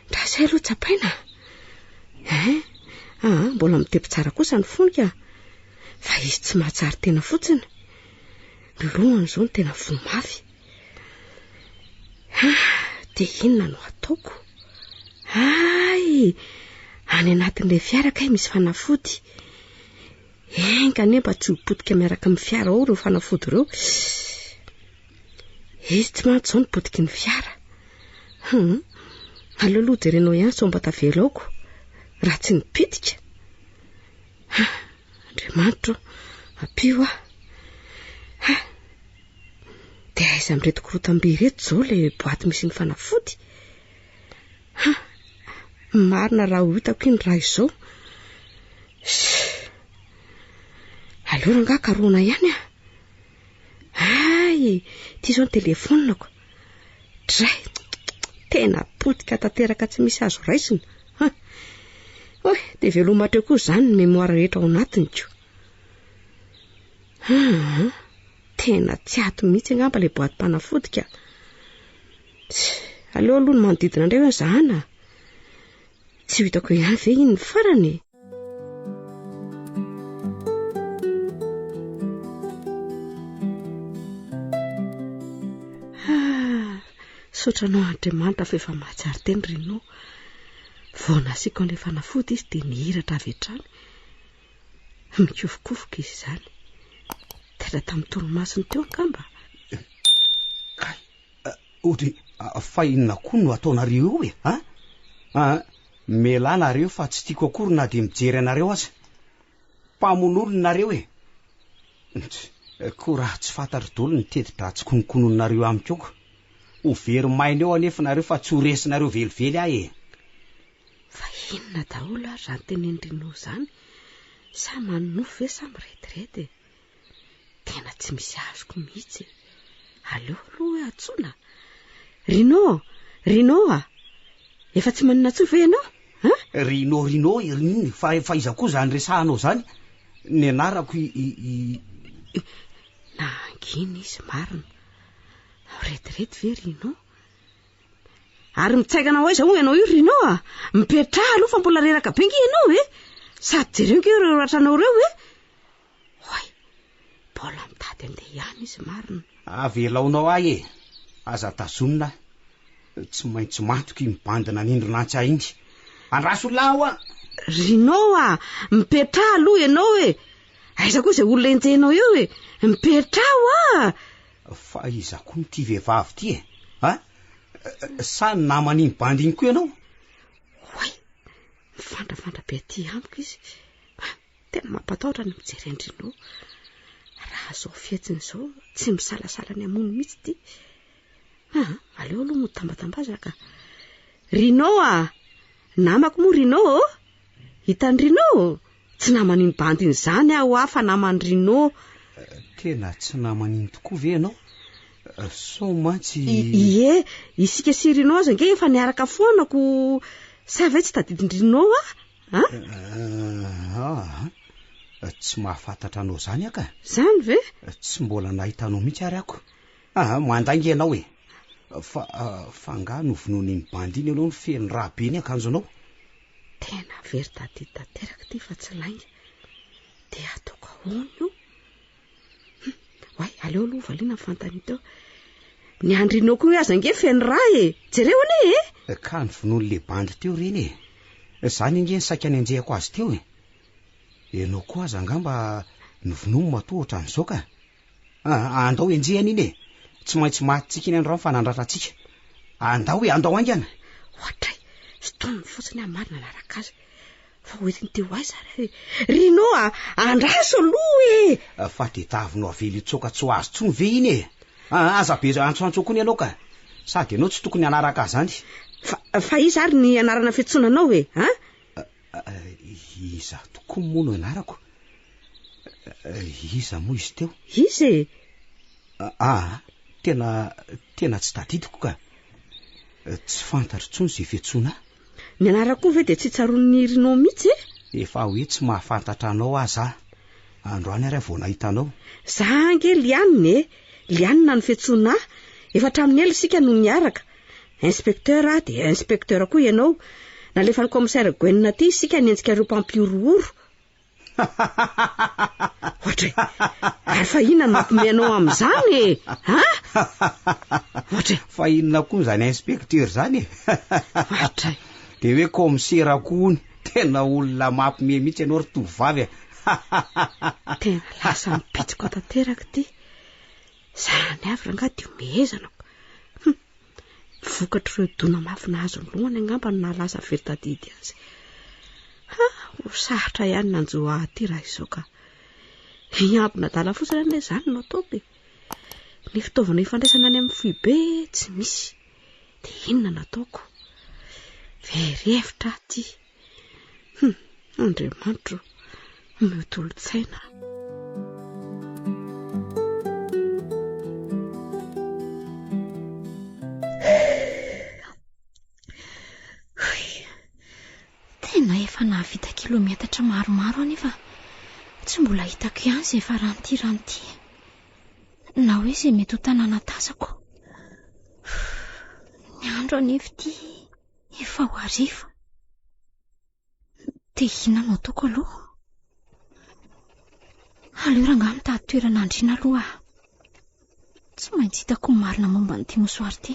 Ndraso aloha tsapaina. Hein? Ah, mbola mitepo tsara kosa ny fony ka. Fa izy tsy mahatsiaro tena fotsiny. Ny lohany izao no tena voa mafy. Ah, dia inona no ataoko? Hay! Any anatin'ilay fiara kay misy fanafody. Enga anie mba tsy ho potika miaraka amin'ny fiara ao ireo fanafody ireo. Izy tsy mantsy izao no potiky ny fiara. Hum, aleo aloha jerenao ihany sao mba tavela aoko, raha tsy nipitika. Ha, Andriamanitro, ampio aho. Ha, dia aiza amin'ireto korotam-by ireto izao ilay boaty misy ny fanafody? Ha, marina raha ho hitako iny raha izao. Aleo rangahy karohina ihany ah. Hay, ity izao ny telefoniko. Dray, tena potika tanteraka tsy misy azo raisina. Ha. Oy, dia veloma hatreo koa izany ny mémoire rehetra ao anatiny ko. Ha, tena tsy ato mihitsy angamba ilay boatim-panafody ka. Aleo aloha ny manodidina indray hoe zahana. Tsy ho hitako ihany ve iny ny farany e? Ah, saotra anao Andriamanitra fa efa mahatsiaro tena Rino. Vao nasiako an'ilay fanafody izy dia nihiratra avy hatrany. Mikofokofoka izy izany. Taitra tamin'ny torimasony teo angamba. Kay, Audrey, fa inona koa no ataonareo eo e? A? A, mialà nareo fa tsy tiako akory na dia mijery anareo aza. Mpamono olona nareo e! Koa raha tsy fantatro daholo ny teti-dratsy kononkononinareo amiko eo ko. Ho very maina eo anefa nareo fa tsy ho resinareo velively aho e! Fa inona daholo ary izany tenenin-dRino izany? Sa manonofy ve sa mirediredy e? Tena tsy misy azoko mihitsy e. Aleo aloha hoe antsoina. Rino, Rino a! Efa tsy maninona intsony ve ianao? An? Rino, Rino, Rino, fa, fa iza koa izany resahanao izany? Ny anarako i, i, i... Nangina izy marina. Mirediredy ve Rino? Ary mitsaikana ho aiza hono ianao io Rino a? Mipetraha aloha fa mbola reraka be nge ianao e! Sady jereo nge ireo ratranao ireo e! Oay! Mbola mitady andeha ihany izy marina. Avelaonao ahy e! Aza tazonina aho. Tsy maintsy matiko iny bandy nanindrona antsy ahy iny. Andraso olona aho a! Rino a! Mipetraha aloha ianao e! Aiza koa izay olona enjehinao eo e! Mipetraha hoa! Fa iza koa ity vehivavy ity e? A? Sa ny naman'iny bandy iny koa ianao? Oay! Mifandrafandra be aty amiko izy. Tena mampatahotra ny mijery an-dRino. Raha izao fihetsiny izao, tsy misalasala ny hamono mihitsy ity. Ah, aleo aloha mody tambatambazana ka. Rino a! Namako moa Rino ô? Hitan'i Rino? Tsy naman'iny bandy iny izany aho ah, fa naman'i Rino. Tena tsy naman'iny tokoa ve ianao? Sao mantsy... Ie, isika sy Rino aza ange efa niaraka foana ko sa ve tsy tadidin-dRino aho? An? Ah, tsy mahafantatra anao izany aho ka. Izany ve? Tsy mbola nahita anao mihitsy ary ako. Ah, mandainga ianao e. Fa, fa angaha novonoin'iny bandy iny ianao no feno rà be ny akanjonao? Tena very tadidy tanteraka ity fa tsy lainga. Dia ataoko ahoana io? Hum, oay, aleo aloha valiana ny fanontaniana teo. Ny andrinao koa aza ange feno rà e! Jereo anie e! Ka novonoin'ilay bandy teo ireny e! Izany ange ny saika nenjehako azy teo e! Ianao koa aza angamba novonoiny matoa ohatran'izao ka! Ah, andao enjehana iny e! Tsy maintsy matintsika iny androany fa nandratra antsika. Andao e, andao haingana! Ohatray, sintominy fotsiny aho marina hanaraka azy. Fa ho entiny teo aiza ary e? Rino a, andraso aloha e! Fa tediavinao avela hitsoaka tsy ho azo intsony ve iny e? Ah, aza be antsoantso koa ny anao ka! Sady ianao tsy tokony hanaraka azy izany. Fa, fa iza ary ny anarana fiantsoana anao e? An? Iza tokoa moa no anarako? Iza moa izy teo? Iza e? Ah, tena, tena tsy tadidiko ka. Tsy fantatro intsony izay fiantsoana ahy. Ny anarako koa ve dia tsy tsaroan'i Rino mihitsy e? Efa hoe tsy mahafantatra anao aza aho. Androany ary aho vao nahita anao. Za ange Liane e! Liane no fiantsoana ahy. Efa hatramin'ny ela isika no niaraka. Inspecteur aho dia inspecteur koa ianao. Nalefan'ny commissaire Gwen aty isika hanenjika ireo mpampihorohoro. Ohatry, ary fa inona no mampime anao amin'izany e? Ha? Ohatry. Fa inona koa izany inspecteur izany e? Ohatry. Dia hoe commissaire koa hono. Tena olona mampime mihitsy ianao ry tovovavy a. Tena lasa mipitsoka tanteraka ity. Izany avy rangahy dia omehezana. Hum. Vokatr'ireo dona mafy nahazo ny lohany angamba no nahalasa very tadidy azy. Ha, ho sarotra ihany nanjo ahy aty raha izao ka. Hiambina adala fotsiny anie izany no ataoko e. Ny fitaovana ifandraisana any amin'ny foibe tsy misy. Dia inona no ataoko? Very hevitra aho ity. Hum, Andriamanitro, omeo tolo-tsaina aho. Tena efa nahavita kilometatra maromaro aho nefa tsy mbola hitako ihany izay faran'ity rano ity. Na hoe izay mety ho tanàna tazako. Ny andro anefa ity efa ho hariva. Dia inona no ataoko aloha? Aleo rangahy mitady toerana handriana aloha aho. Tsy maintsy hitako ny marina momba an'ity mosoara ity.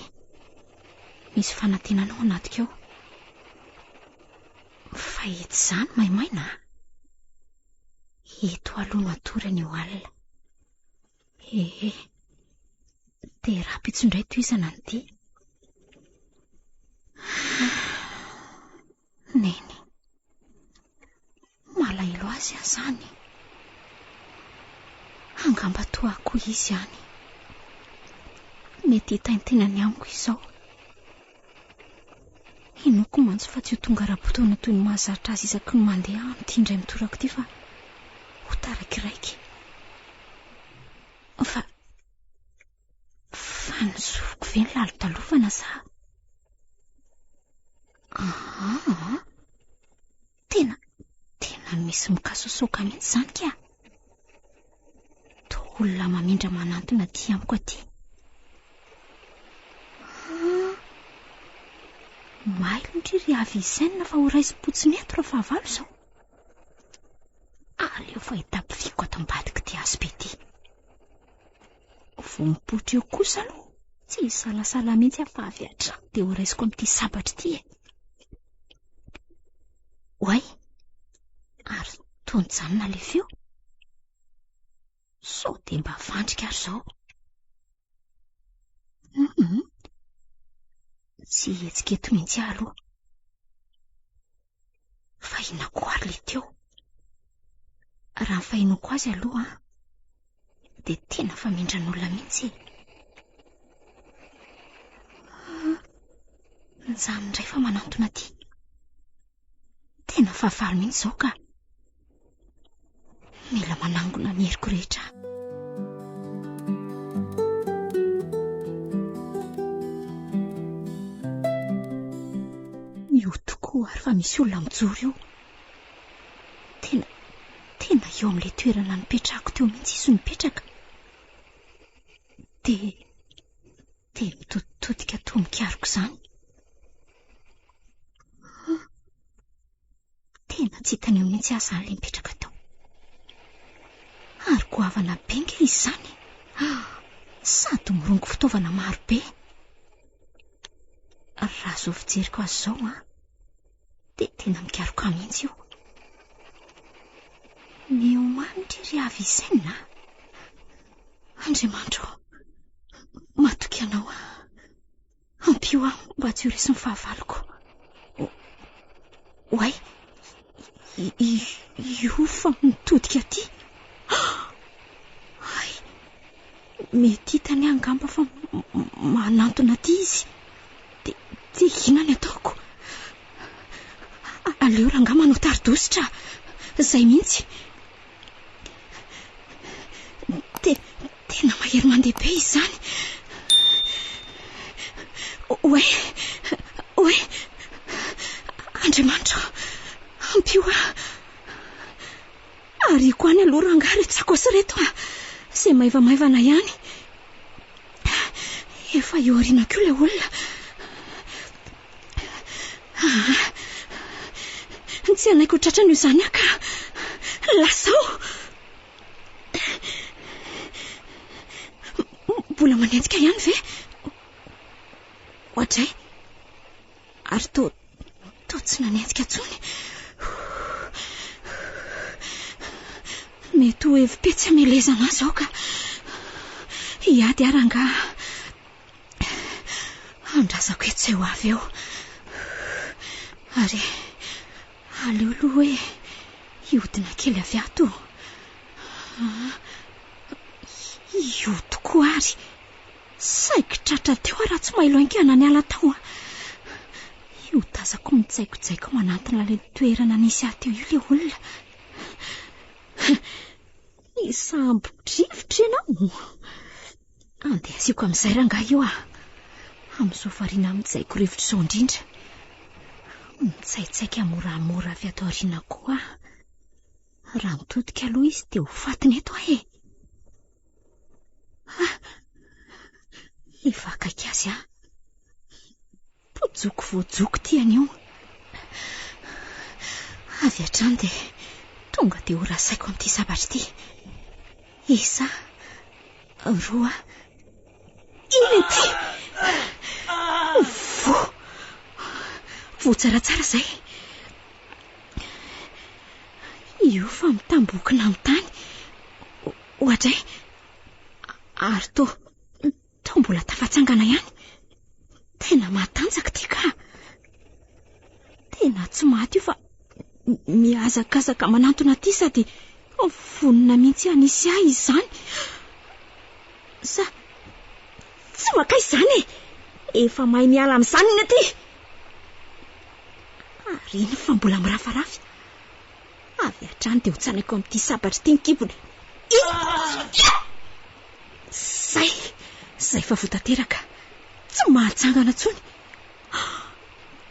Misy fanantenana ao anatiko ao. Fa etsy izany maimaina a! Eto aloha no hatory anio alina. Ehe. Dia rahampitso indray tohizana ny dia. Neny. Malahelo azy aho izany. Angamba toa ahy koa izy any. Mety hitaintaina ny amiko izao. Inoako mantsy fa tsy ho tonga ara-potoana toy ny mahazatra azy isaky ny mandeha aho amin'ity indray mitoraka ity fa ho taraikiraiky. Fa fa ny zoviko ve ny lalodalovana sa? Aa, tena tena misy mikasosoka mihitsy izany ka. Toa olona mamindra manantona aty amiko aty. Ah, mailo ndry ry Avicenne fa ho raisim-potsiny eto raha fahavalo izao. Aleo fa hitapifiko ato ambadik'ity hazo be ity. Vao mipoitra eo kosa aloha, tsy hisalasala mihitsy aho fa avy hatrany dia ho raisiko amin'ity sabatra ity e. Oay! Ary toa nijanona ilay feo. Sao dia mba fandrika ary izao. Hum, tsy hihetsika eto mihitsy aho aloha. Fa inona koa ary ilay teo? Raha ny fahenoako azy aloha dia tena famindran'olona mihitsy e. Nijanona indray fa manantona aty. Tena fahavalo mihitsy izao ka. Mila manangona ny heriko rehetra aho. Io tokoa ary fa misy olona mijoro io. Tena, tena eo amin'ilay toerana nipetrahako teo mihitsy izy no mipetraka. Dia, dia mitoditodika toa mikaroka izany. Tena tsy hitany eo mihitsy aho izany ilay mipetraka tao. Ary goavana be nge izy izany e. Sady mirongo fitaovana maro be. Raha izao fijeriko azy izao an, dia tena mikaroka ahy mihitsy io. Mihomanitra ery Avicenna. Andriamanitra ô, matoky anao aho. Ampio aho mba tsy ho resin'ny fahavaloko. Oay, io fa mitodika aty. Hay, mety hitany aho angamba fa manantona aty izy. Dia, dia inona ny ataoko? Aleo rangahy manao tari-dositra. Izay mihitsy. Te, tena mahery mandeha be izy izany. Oay, oay, Andriamanitra, ampio aho. Ariako any aloha rangahy ireto sakaosy ireto a. Izay maivamaivana ihany. Efa eo aoriana koa ilay olona. Aa, tsy hanaiky ho tratran'io izany aho ka. Lasa ao. Mbola manenjika ihany ve? Oadray. Ary toa, toa tsy nanenjika intsony. Mety ho hevi-petsy hamelezana ahy izao ka. Hiady aho rangahy. Andrasako eto izay ho avy eo. Ary aleo aloha hoe hiodina kely avy ato. Io tokoa ary. Saiky tratra teo aho raha tsy mailo haingana niala tao. Io tazako mijaikojaiko manantona ilay toerana nisy ahy teo io ilay olona. Hisambo-drivotra ianao. Andeha asiako amin'izay rangahy io ah. Amin'izao variana mijaiko rivotra izao indrindra. Mitsaitsaika moramora avy ato aoriana koa aho. Raha mitodika aloha izy dia ho fatiny eto aho e. Ah, efa akaiky azy aho. Mpojoko voajoko ity anio. Avy hatrany dia tonga dia ho rasaiko amin'ity sabatra ity. Isa, roa, iny ity! Voa! Voa tsaratsara izay. Io fa mitambokina amin'ny tany. Oadray! Ary toa Toa mbola tafatsangana ihany. Tena matanjaka ity ka. Tena tsy maty io fa mihazakazaka manantona aty sady vonona mihitsy hanisy ahy izany. Sa tsy makaiza izany e! Efa mahay miala amin'izany ny aty. Ary iny fa mbola mirafarafy. Avy hatrany dia hotsanaiko amin'ity sabatra ity ny kibony. Zay! Zay fa voa tanteraka. Tsy mahatsangana intsony.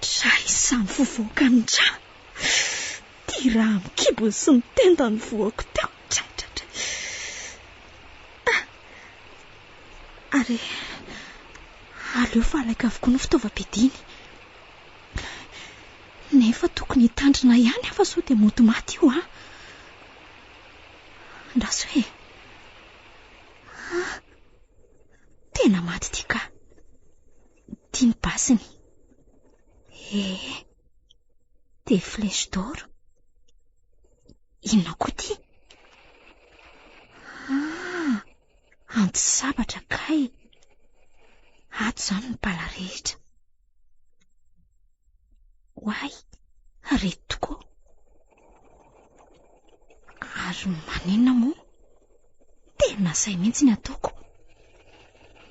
Dray samy vovoakan'ny ra. Ty ra amin'ny kibony sy ny tendany voako teo. Dray, dray, dray. Ah. Ary aleo fa alaiko avokoa ny fitaovam-piadiany. Nefa tokony hitandrina ihany aho fa sao dia mody maty io an. Andraso e. Ah, tena maty ity ka. Ity ny basiny. Ee. Dia flèche d'or. Inona koa ity? Ah, antsy sabatra kay. Ato izany ny bala rehetra. Oay, reto tokoa. Ary maninona moa? Tena izay mihitsy ny ataoko.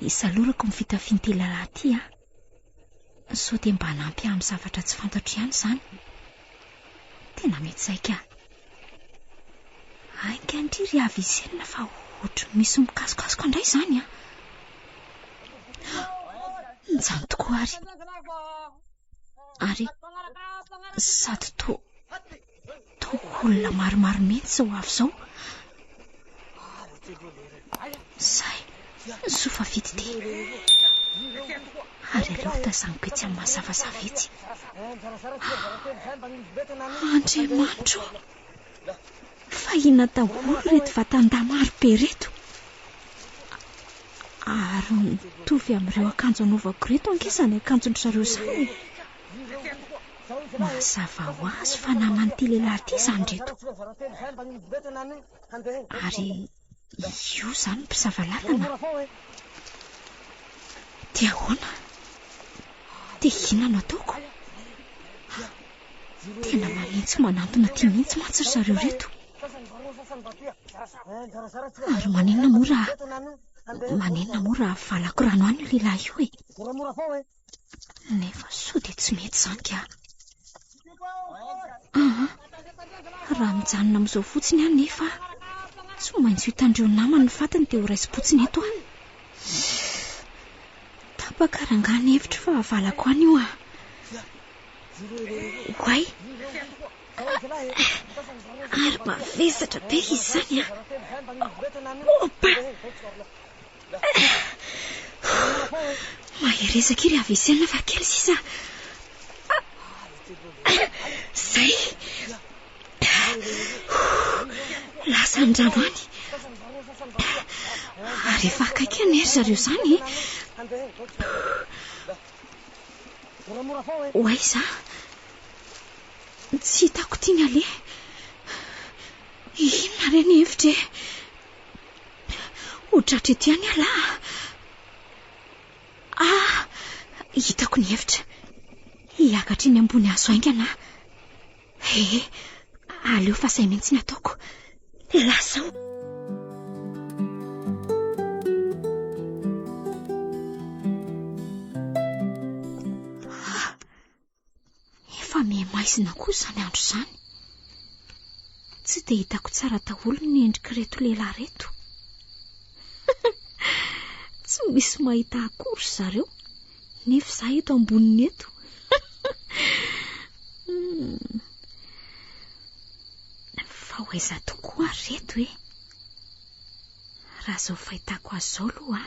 Isalorako ny fitafian'ity lehilahy ity an. Sao dia mba hanampy ahy amin'ny zavatra tsy fantatro ihany izany. Tena mety izay ka. Ainga ndry ry Avicenna fa ohatry ny misy mikasokasoka indray izany an. Izany tokoa ary. Ary sady toa toa olona maromaro mihitsy izao avy izao. Zay, soa fa vita ity. Ary aleo tazaniko etsy amin'ny mazavazava etsy. Andriamanitro ô! Fa inona daholo ireto vatan-dahy maro be ireto? Ary mitovy amin'ireo akanjo anaovako ireto ange izany akanjon-dry zareo izany e! Mazava ho azy fa naman'ity lehilahy ity izany ireto. Ary io izany mpisava lalana? Dia ahoana? Dia inona no ataoko? Tena manintsy manantona aty mihitsy mantsy ry zareo ireto. Ary maninona moa raha maninona moa raha valako rano any io lehilahy io e? Nefa soa dia tsy mety izany ka. Aa, raha mijanona amin'izao fotsiny aho nefa tsy maintsy ho hitan'ireo namany ny fatiny dia ho raisim-potsiny eto aho. Tapaka rangahy ny hevitro fa avalako any io ah. Oay! Ary mavesatra be izy izany ah. Opa! Mahereza kely Avicenne fa kely sisa. Zay. Lasa ny rano any. Ary efa akaiky anie ry zareo izany e. Ho aiza? Tsy hitako ity ny aleha. Inona re ny hevitra e? Ho tratra eto ihany ialahy a! Ah! Hitako ny hevitra. Hiakatra eny ambony hazo haingana aho. Ee, aleo fa izay mihitsy ny ataoko. Lasa aho. Ah! Efa miha-maizina koa izany andro izany. Tsy dia hitako tsara daholo ny endrik'ireto lehilahy ireto. Tsy misy mahita akory ry zareo, nefa izaho eto amboniny eto. Hmm. Fa ho aiza tokoa ary ireto e? Raha izao fahitako azy izao aloha,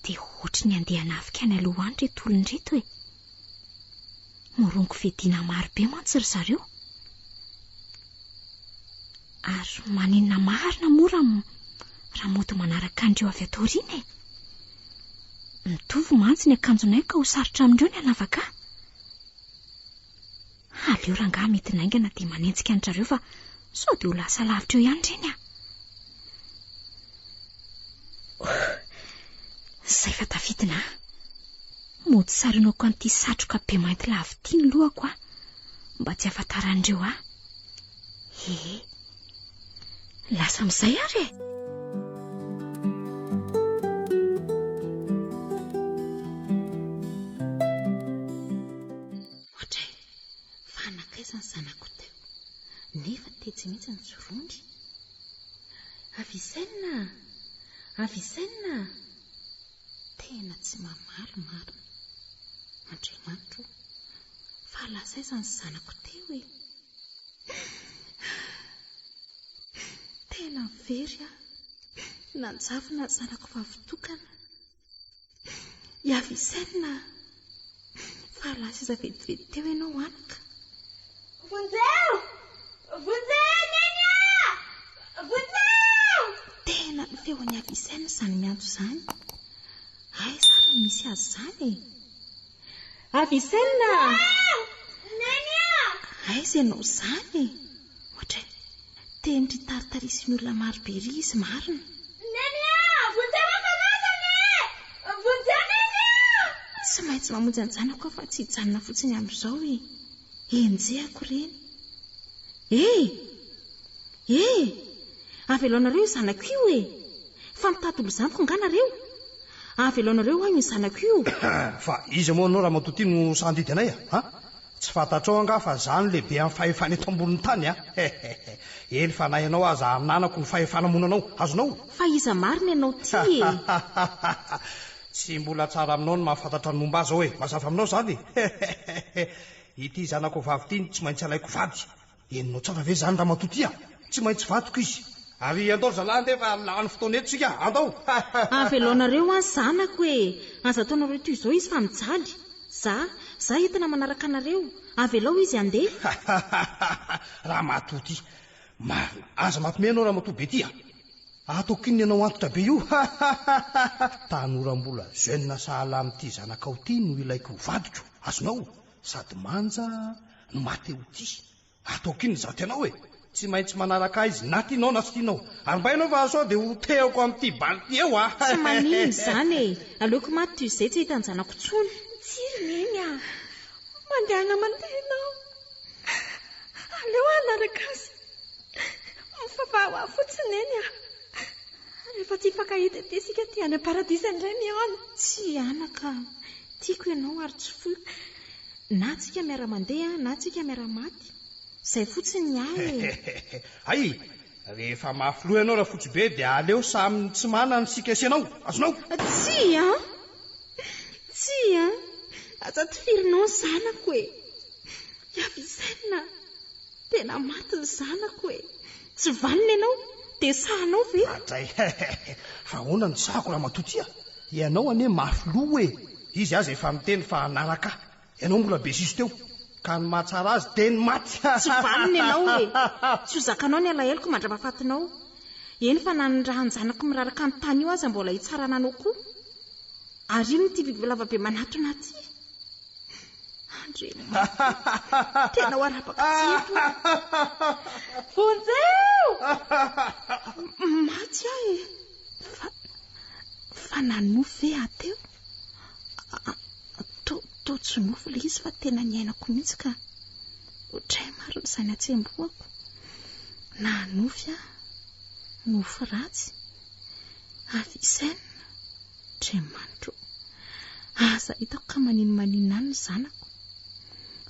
dia ohatry ny handeha hanafika any aloha any ireto olona ireto e. Mirongo fiadiana maro be mantsy ry zareo. Ary maninona marina moa raha raha mody manaraka an'ireo avy ato aoriana e? Mitovy mantsy ny akanjonay ka ho sarotra amin'ireo ny hanavaka ahy. Aleo rangahy midina haingana dia manenjika an-dry zareo fa sao dia ho lasa lavitra eo ihany ireny ah. Izay fa tafidina aho. Mody saronako an'ity satroka be mainty lava ity ny lohako aho, mba tsy hahafantaran'ireo ahy. Ee, lasa amin'izay ary e! Ohatray, fa nankaiza ny zanako teo, nefa tetsy mihitsy ny jorony. Avicenne a! Avicenne a! Tena tsy mamaly marina. Andriamanitro o! Fa lasa aiza ny zanako teo e? Tena very aho. Nanjavona ny zanako vavy tokana. I Avicenne a! Fa lasa aiza vetivety teo ianao anaka? Vonjeo! Vonjeo Neny a! Vonjeo! Tena ny feon'i Avicenne izany miantso izany. Aiza ary no misy azy izany e? Avicenne a! Vonjeo! Neny a! Aiza ianao izany e? Ohatray, teny ry taritarisin'ny olona maro be ery izy marina. Neny a! Vonjeo aho fa lasana e! Vonjeo Neny a! Tsy maintsy mamonjy an-janako aho fa tsy hijanona fotsiny amin'izao e! Enjehako ireny. E! E! Avelaonareo io zanako io e! Fa mitady ho lozaniko angaha nareo? Avelaonareo aho io zanako io. Fa iza moa ianao ramatoa ity no sahy handidy anay a? Ha? Tsy fantatrao angaha fa za no lehibe amin'ny fahefana eto ambonin'ny tany a? Hehehe. Eny fa na ianao aza ananako ny fahefana hamono anao. Azonao? Fa iza marina ianao ity e? Tsy mbola tsara aminao ny mahafantatra ny momba ahy izao e! Mazava aminao izany e? Hehehe. Ity zanako vavy ity no tsy maintsy alaiko vady. Henonao tsara ve izany ramatoa ity a? Tsy maintsy vadiko izy. Ary andao ry zalahy andeha fa lany fotoana eto isika. Andao! Avelaonareo an zanako e! Aza ataonareo toy izao izy fa mijaly. Za, za entina manaraka anareo. Avelao izy handeha. Ramatoa ity. Marina. Aza mampime anao ramatoa be ity a! Ataoko inona ianao antitra be io? Tanora mbola jeune sahala amin'ity zanakao ity no ilaiko ho vadiko. Azonao? Sady manja no maha-te ho tia. Ataoko inona izato ianao e? Tsy maintsy manaraka ahy izy na tianao na tsy tianao. Ary mba hainao fa sao dia ho tehako amin'ity bal ity eo a! Tsy maninona izany e! Aleoko maty toy izay tsy hahita ny zanako intsony. Tsia ry Neny a! Mandehana mandeha ianao. Aleo aho hanaraka azy. Mivavaha ho ahy fotsiny Neny a! Rehefa tsy hifankahita ety isika dia any am-paradisa indray mihaona. Tsia anaka a! Tiako ianao ary tsy foiko. Na tsika miara-mandeha na tsika miara-maty. Izay fotsiny ny ahy e! Hay! Rehefa mafy loha ianao Rafotsibe dia aleo samy tsy manana isika sy ianao. Azonao? Tsia an! Tsia an! Aza tifirinao ny zanako e! Iavisaina! Tena maty ny zanako e! Tsy vanona ianao? Dia sahanao ve? Adray Fa ahoana no sahako ramatoa ty a? Ianao anie mafy loha e! Izy aza efa miteny fa hanaraka ahy. Ianao mbola be zizo teo. Ka ny mahatsara azy dia ny maty. Tsy vanona ianao e! Tsy ho zakanao ny alaheloko mandra-pahafatinao. Eny fa na ny ràn-janako miraraka an-tany io aza mbola hitsarana anao koa. Ary inona ity bibilava be manatona ahy ity? Andriamanitra, tena ho arabako tsy eto aho. Vonjeo! Maty aho e! Fa, fa nanofy ve aho teo? Toa, toa tsy nofy ilay izy fa tena niainako mihitsy ka. Ohatray marina izany hatsembohako. Nanofy aho, nofy ratsy. Avicenne. Andriamanitra ô! Aza hitako ka maninomaninona any ny zanako.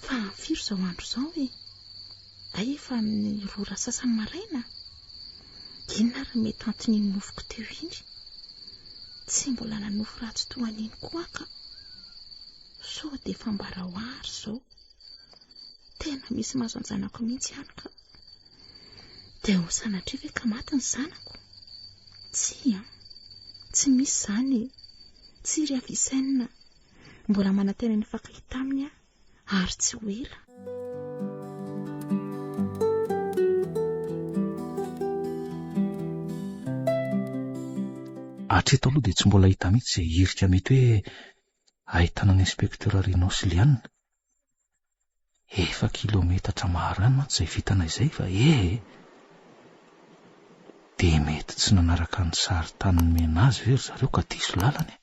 Fa amin'ny firy izao andro izao e? Hay efa amin'ny roa ora sasany maraina? Inona ary no mety anton'iny nofiko teo iny? Tsy mbola nanofy ratsy toa an'iny koa aho ka. Sao dia fambara ho ahy ary izao. Tena misy mahazo an-janako mihitsy any ka. Dia ho sanatria ve ka maty ny zanako? Tsia, tsy misy izany e. Tsia ry Avicenne, mbola manantena ny hifankahita aminy aho ary tsy ho ela. Hatreto aloha dia tsy mbola hita mihitsy izay hirika mety hoe ahitana ny inspecteur Rino sy Liana. Efa kilometatra maro ihany mantsy izay vintana izay fa ee! Dia mety tsy nanaraka ny sarintany nomena azy ve ry zareo ka diso lalana e?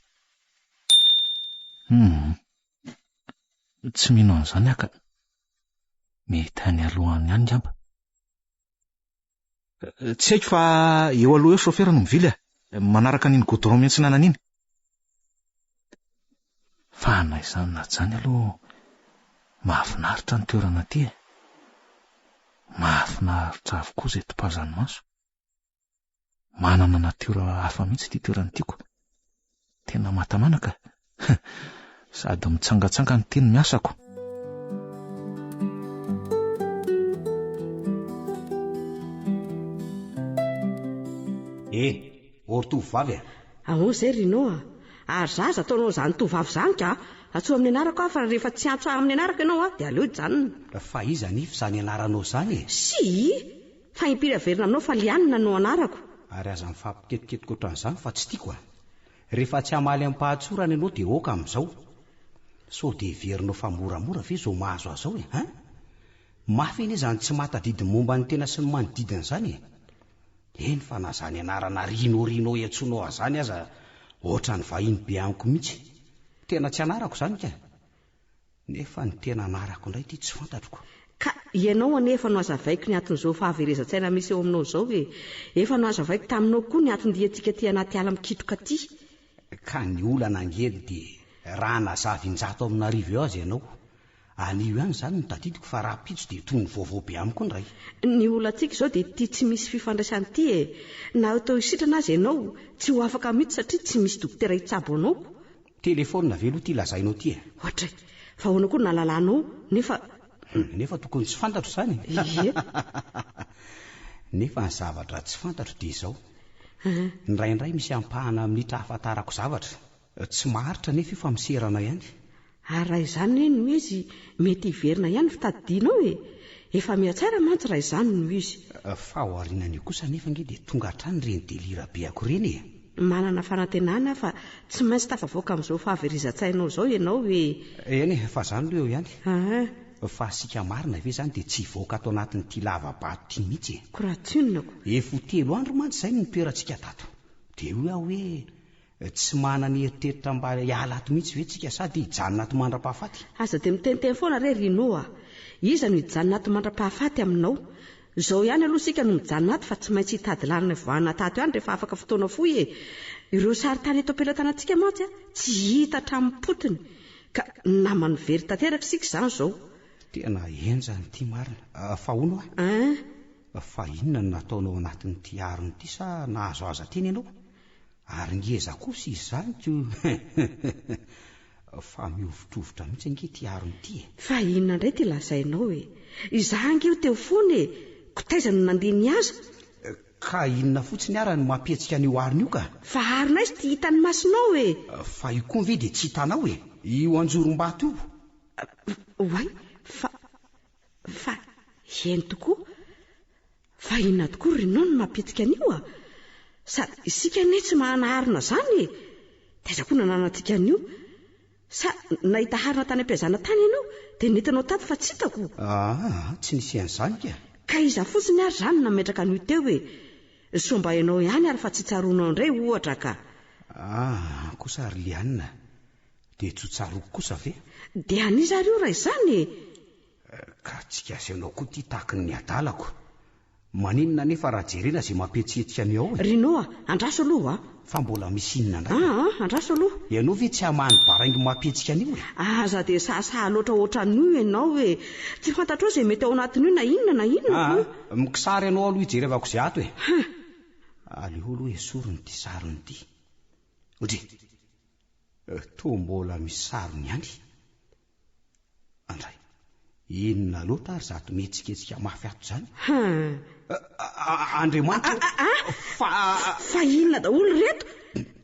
Hum! Tsy mino an'izany aho ka. Mety any aloha any ihany angamba. Tsy haiko fa eo aloha eo chauffeur no mivily a! Manaraka an'iny goudron miantsinanana iny. Fa na izany na izany aloha mahafinaritra ny toerana aty e! Mahafinaritra avokoa izay topazan'ny maso. Manana natiora hafa mihitsy ity toerana ity ko. Tena mahatamana ka. Sady mitsangantsangana ity no miasako. Eh, ô ry tovovavy a! Ahoana izay ry Rino a? Ary za aza ataonao izany tovovavy izany ka! Antsoy amin'ny anarako aho fa rehefa tsy hiantso ahy amin'ny anarako ianao a, dia aleo hijanona. Fa iza anefa izany anaranao izany e? Sii! Fa impiry averina aminao fa Liana no anarako. Ary aza mifampiketoketoka ohatran'izany fa tsy tiako a! Rehefa tsy hamaly amim-pahatsorana ianao dia ok amin'izao. Sao dia heverinao fa moramora ve izao mahazo ahy izao e, hein? Mafy anie izany tsy mahatadidy ny momba ny tena sy ny manodidina izany e! Eny fa na izany anarana Rino Rino iantsoanao ahy izany aza ohatran'ny vahiny be amiko mihitsy. Tena tsy anarako izany ka! Nefa ny tena anarako indray ity tsy fantatro ko. Ka ianao anie efa nohazavaiko ny anton'izao fahaverezan-tsaina misy eo aminao izao e! Efa nohazavaiko taminao koa ny anton-diantsika aty anaty ala mikitroka aty. Ka ny olana ange dia raha nazava injato amin'arivo eo aza ianao, anio ihany izany no tadidiko fa rahampitso dia toy ny vaovao be amiko indray. Ny olantsika izao dia ity tsy misy fifandraisana ity e! Na atao hisitrana aza ianao, tsy ho afaka mihitsy satria tsy misy dokotera hitsabo anao ko. Telefaonina ve aloha ity lazainao ity e? Ohatray! Fa ahoana koa no nahalalanao nefa. Nefa tokony tsy fantatro izany e! Ie. Nefa ny zavatra tsy fantatro dia izao. Indraindray misy ampahana minitra ahafantarako zavatra. Tsy maharitra anefa io fa miserana ihany. Ary raha izany anie no izy, mety hiverina ihany ny fitadidianao e! Efa mihatsara mantsy raha izany no izy. Fa ao aorianan'io kosa anefa ange dia tonga hatrany ireny delira be-ako ireny e! Manana fanantenana aho fa tsy maintsy tafavoaka amin'izao fahaverezan-tsainao izao ianao e! Eny e, fa izany aloha eo ihany. Aa. Fa isika marina ve izany dia tsy hivoaka ato anatin'ity lava-bato ity mihitsy e? Ko raha tsinona ko. Efa ho telo andro mantsy izay no nitoerantsika tato. Dia hoy aho hoe, Tsy manana eritreritra mba hiala ato mihitsy ve tsika sa dia hijanona ato mandra-pahafaty? Aza dia miteniteny foana re Rino a! Iza no hijanona ato mandra-pahafaty aminao? Izao ihany aloha isika no mijanona ato fa tsy maintsy hitady lalana hivoahana tato ihany rehefa afaka fotoana fohy e! Ireo sarintany eto am-pelatanantsika mantsy tsy hita hatramin'ny potiny ka naman'ny very tanteraka isika izany izao. Tena henjana ity marina. Fa hono hoa? Ein? Fa inona no nataonao anatin'ity harona ity sa nahazo aza teny ianao? Ary ngeza kosa izy izany ko Fa mihovitrovitra mihitsy ange ity harona ity e! Fa inona indray ity lazainao e? Izaho ange io teo foana e! Ko taiza no nandeha nihaza? Ka inona fotsiny ara no mampihetsika an'io harona io ka? Fa harona aiza ity hitan'ny masonao e? Fa io koa ve dia tsy hitanao e? Io anjorom-bato io? Oay! Fa. Fa eny tokoa. Fa inona tokoa ry Nony no mampihetsika an'io a? Sady isika anie tsy manana harona izany e! Taiza koa nananantsika an'io? Sa nahita harona tany am-piazana tany ianao dia nentinao tato fa tsy hitako? Aa, tsy nisy an'izany ka! Ka iza fotsiny ary izany no nametraka an'io teo e? Soa mba ianao ihany ary fa tsy tsaroanao indray ohatra ka! Aa, kosa ry Liana, dia tsy ho tsaroako kosa ve? Dia an'iza ary io raha izany e? Ka tsy kasainao koa ity tahaky ny adalako. Maninona anefa raha jerena izay mampihetsiketsika an'io ao e? Ry Noa, andraso aloha a! Fa mbola misy inona indray? Aa, andraso aloha. Ianao ve tsy hamaha ny baraingo mampihetsika an'io e? Aza dia sahasaha loatra ohatran'io ianao e! Tsy fantatrao izay mety ao anatin'io na inona na inona ko. Aa, mikisary ianao aloha hijerevako izay ato e! Aleo aloha esorina ity sarony ity. Odry! Toa mbola misy sarony ihany. Andray. Inona loatra ary izato mihetsiketsika mafy ato izany? Hum. Andriamanitra ô! Fa. Fa inona daholo ireto?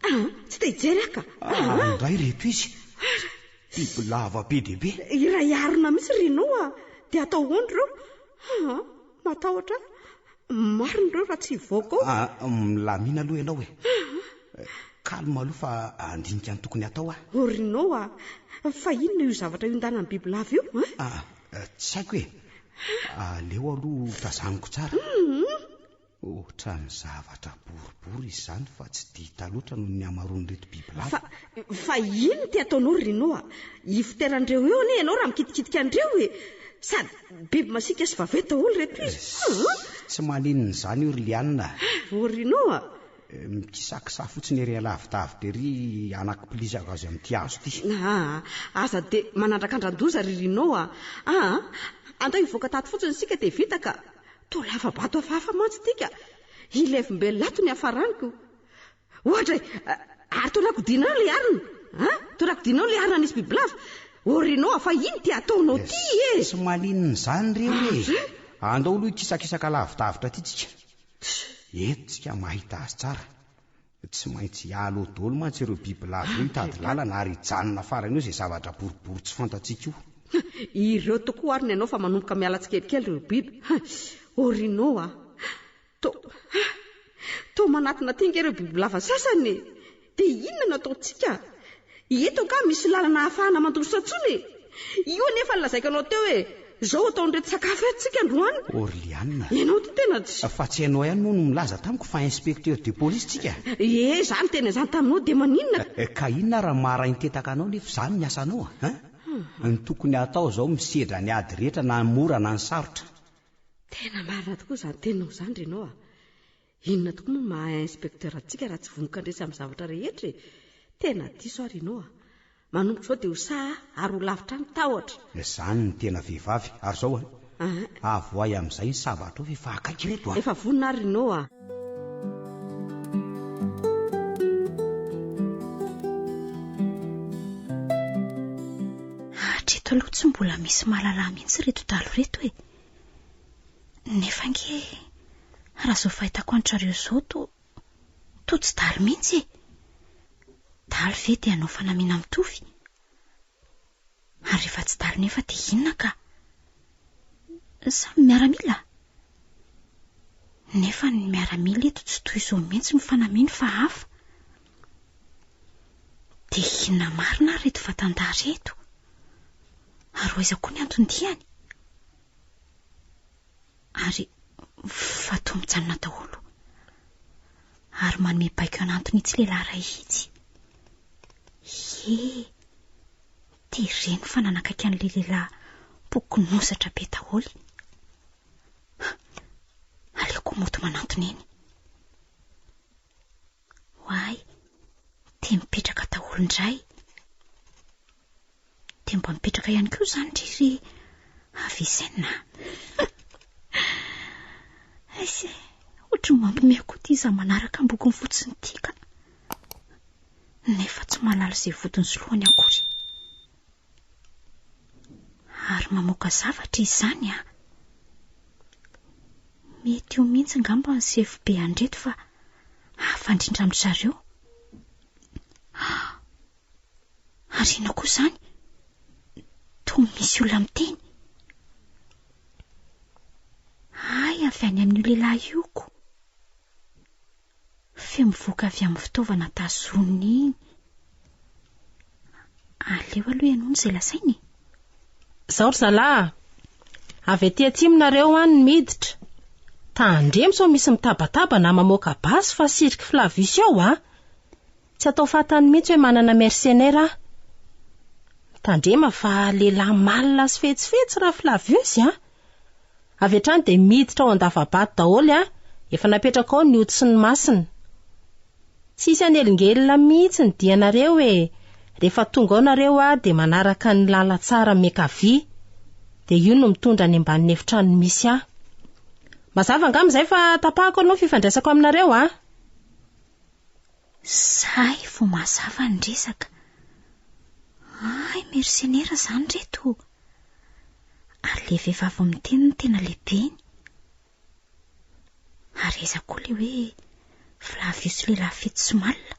Ah, tsy te hijery aho ka. Andray ireto izy. Bibilava be dia be. Iray harona mihitsy ry Noa. Dia atao ahoana ireo? Ah, matahotra aho. Marina ireo raha tsy hivoaka ao. Ah, milamina aloha ianao e. Calme aloha fa handinika ny tokony hatao aho. Oh ry Noa, fa inona io zavatra iondanan'ny bibilava io an? Ah, tsy haiko e. Aleo aloha tazaniko tsara. Ohatran'ny zavatra boribory izy izany fa tsy dia hita loatra noho ny hamaroan'ireto bibilava. Fa, fa inona ity ataonao ry Noa? Hifoteran'ireo eo anie ianao raha mikitikitika an'ireo e! Sady biby masiaka sy vaventy daholo ireto izy. Tsy maninona izany io ry Liana a! Oh ry Noa! Mikisakisa fotsiny ery alavidavitra ery anakipilizako azy amin'ity hazo ity. Aa, aza dia manandrakandran-doza ry Rino a! Aa, andao hivoaka tato fotsiny isika dia vita ka! Toa lava-bato hafahafa mantsy ity ka! Hilevimbelona ato ny hafaraniko. Ohatra e! Ary toa nakodianao ilay harona! A! Toa nakodianao ilay harona nisy bibilava! Oh Rino a, fa ino ity ataonao ity e? Tsy maninona izany ireo e! Andao aloha hikisakisaka lavidavitra aty tsika. Eto tsika mahita azy tsara. Tsy maintsy hiala eo daholo mantsy ireo bibilava ireo hitady lalana ary hijanona farany eo izay zavatra boribory tsy fantatsika io. Ireo tokoa ary ny anao fa manomboka miala tsikelikely ireo biby. Oh Rino a! Toa, toa manatona aty ange ireo bibilava sasany e! Dia inona no ataontsika? Eto angaha misy lalana ahafahana mandositra intsony e? Io anefa no lazaiko anao teo hoe. Izao ataon'ireto sakafo eto tsika androany. Orliana. Ianao ity tena tsy. Fa tsy ianao ihany moa no milaza tamiko fa inspecteur de police tsika. Ie, izaho niteny an'izany taminao dia maninona? Ka inona ary maha-rain-tetaka anao nefa izany ny asanao a? Hein? Ny tokony hatao izao misedra ny ady rehetra na ny mora na ny sarotra. Tena marina tokoa izany teninao izany ry ianao a! Inona tokoa moa no maha inspecteur antsika raha tsy vonon-kandresy amin'ny zavatra rehetra e! Tena diso aho ry ianao a! Manomboka izao dia ho sahy aho ary ho lavitra ny tahotra. Izany no tena vehivavy. Ary izao an! Avoahy amin'izay ny sabatrao fa efa akaiky ireto a! Efa vonona aho ry ianao a! Hatreto aloha tsy mbola misy mahalala mihitsy ireto dahalo ireto e! Nefa ange raha izao fahitako an-dry zareo izao toa toa tsy dahalo mihitsy e! Dahalo ve dia hanao fanamiana mitovy? Ary rehefa tsy dahalo nefa dia inona ka? Samy miaramila? Nefa ny miaramila eto tsy toy izao mihitsy ny fanamiany fa hafa. Dia inona marina ary ireto vatan-dahy ireto? Ary ho aiza koa ny anton-diany? Ary fa toa mijanona daholo. Ary manome baiko an'antony itsy lehilahy iray itsy. Ie, dia ireny fa nanakaiky an'ilay lehilahy bokonosatra be daholo. Aleoko mody manantona eny. Oay, dia mipetraka daholo indray. Dia mba mipetraka ihany koa izany ry ry Avicenna. Aiza e, ohatry ny mampimehy koa ity izaho manaraka ambokony fotsiny ity ka. Nefa tsy mahalala izay vodiny sy lohany akory. Ary mamoaka zavatra izy izany an! Mety io mihitsy angamba ny sefo be an-dreto fa hafa indrindra amin-dry zareo. Ary inona koa izany? Toa misy olona miteny. Hay avy any amin'io lehilahy io ko. Feo mivoaka avy amin'ny fitaovana tazoniny iny. Aleo aloha ianao izay lazainy e. Zao ry zalahy a! Avy aty atsimo nareo an ny miditra. Tandremo sao misy mitabataba na mamoaka basy fa cirque Flavius ao a! Tsy atao fantany mihitsy hoe manana mercenaire aho. Mitandrema fa lehilahy malina sy fetsifetsy raha Flavius a! Avy hatrany dia miditra ao an-dava-bato daholo a! Efa napetraka ao ny ody sy ny masina. Tsy hisy hanelingelina mihitsy ny dianareo e! Rehefa tonga ao nareo a dia manaraka ny lalantsara miankavia. Dia io no mitondra any ambanin'ny efitrano misy ahy. Mazava angamba izay fa tapahako aloha ny fifandraisako aminareo a! Zay vao mazava ny resaka. Hay mersenera izany reto. Ary le vehivavy miteny no tena lehibeny. Ary aiza koa le hoe Flavius lehilahy fetsy sy malina.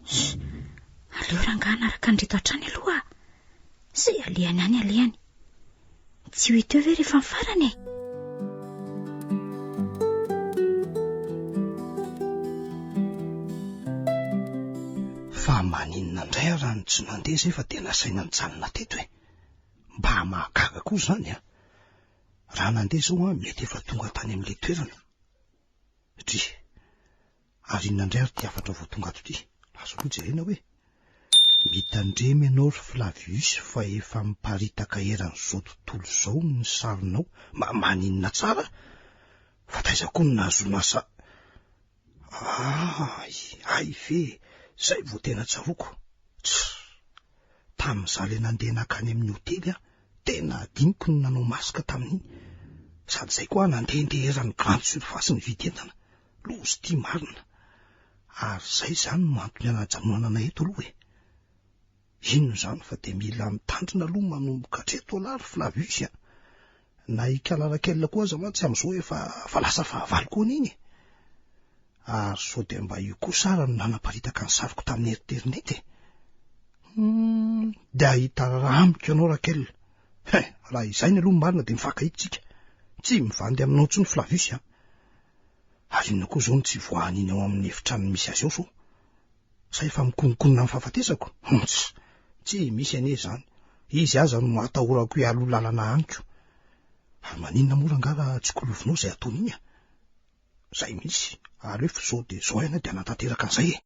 Sh, aleo rangahy hanaraka an'ireto hatrany aloha. Izay alehany any alehany. Tsy ho hita eo ve rehefa ny farany e? Fa maninona indray aho raha ny tsy nandeha izay fa dia nasaina nijanona teto e? Mba mahagaga koa izany an! Raha nandeha izao aho mety efa tonga tany amin'ilay toerana. Dry. Ary inona indray ary ity hafatra vao tonga ato ity? Azo aloha jerena hoe. Mitandrema ianao ry Flavius fa efa miparitaka eran'izao tontolo izao ny sarinao. Ma maninona tsara? Fa taiza koa no nahazoana sa... Ay, ay ve, izay vao tena tsaroako. Tss. Tamin'izaho ilay nandeha nankany amin'ny hotely aho, tena adinoko ny nanao masque tamin'iny. Sady izay koa aho nandehandeha eran'ny grande surface nividy entana. Loza ity marina. Ary izay izany no antony anajanonana eto aloha e. Inona izany fa dia mila mitandrina aloha manomboka hatreto aloha ry Flavius a. Na i Kalarakel koa aza mantsy amin'izao efa fa lasa fahavalo koa anie iny e. Ary sao dia mba io kosa ara no nanaparitaka ny sariko tamin'ny internet e. Hmm, dia hahita raharaha amiko ianao Raquel. He, raha izay ny aloha marina dia mifankahita tsika. Tsy mivandy aminao intsony Flavius a. Ary inona koa izao no tsy voahany iny ao amin'ny efitrano misy azy ao sao? Sa efa mikononkonona amin'ny fahafatesako? Hunts! Tsy misy anie izany. Izy aza no atahorako hialoha lalana amiko. Ary maninona moa rangahy raha tsy kolovinao izay ataony iny a? Zay mihitsy, aleo fa zao dia zao ianao dia hanatanteraka an'izay e.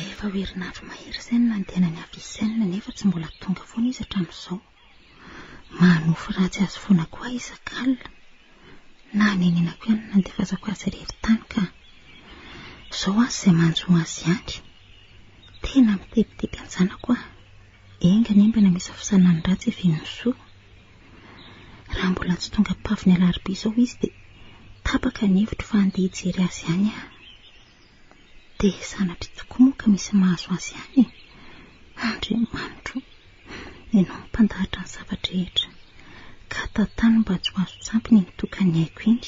Efa ho herinandro mahery izay no nandehanany Avicenne nefa tsy mbola tonga foana izy hatramin'izao. Manofy ratsy azy foana koa aho isak'alina. Nanenenako ihany ny nandefasako azy irery tany ka. Izao aza izay manjo azy ihany. Tena mitebiteby an-janako aho. Enga anie mba namisafisana ny ratsy hiavian'ny soa. Raha mbola tsy tonga pavy ny alarobia izao izy dia tapaka ny hevitro fa handeha hijery azy ihany aho. Dia sanatria tokoa moa ka misy mahazo azy ihany e! Andriamanitro, Ianao no mpandahatra ny zava-drehetra, ka tantano mba tsy ho azon-tsampy iny tokan'ny aiko iny.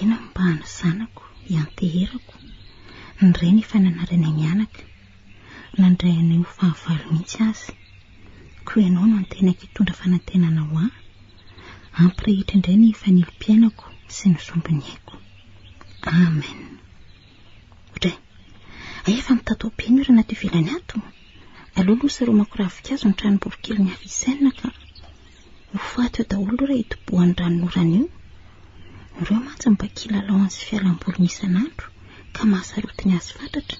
Inona no mba hany zanako, ianteherako? Ny reny efa nanarinay mianaka, nandray anay ho fahavalo mihitsy aza. Koa Ianao no antenaiko hitondra fanantenana ho ahy. Ampirehitra indray ny fanilom-piainako sy ny sombin'ny aiko. Amen. Ohatray. Efa mitatao be ny orana ato ivelany ato. Aleo aloha saromako ravinkazo ny tranom-borokelin'i Avicenne ka. Ho faty eo daholo aloha raha itobohan'ny ranonorana io. Ireo mantsy mba kilalaony sy fialamboliny isan'andro ka mahasarotiny azy fatratra.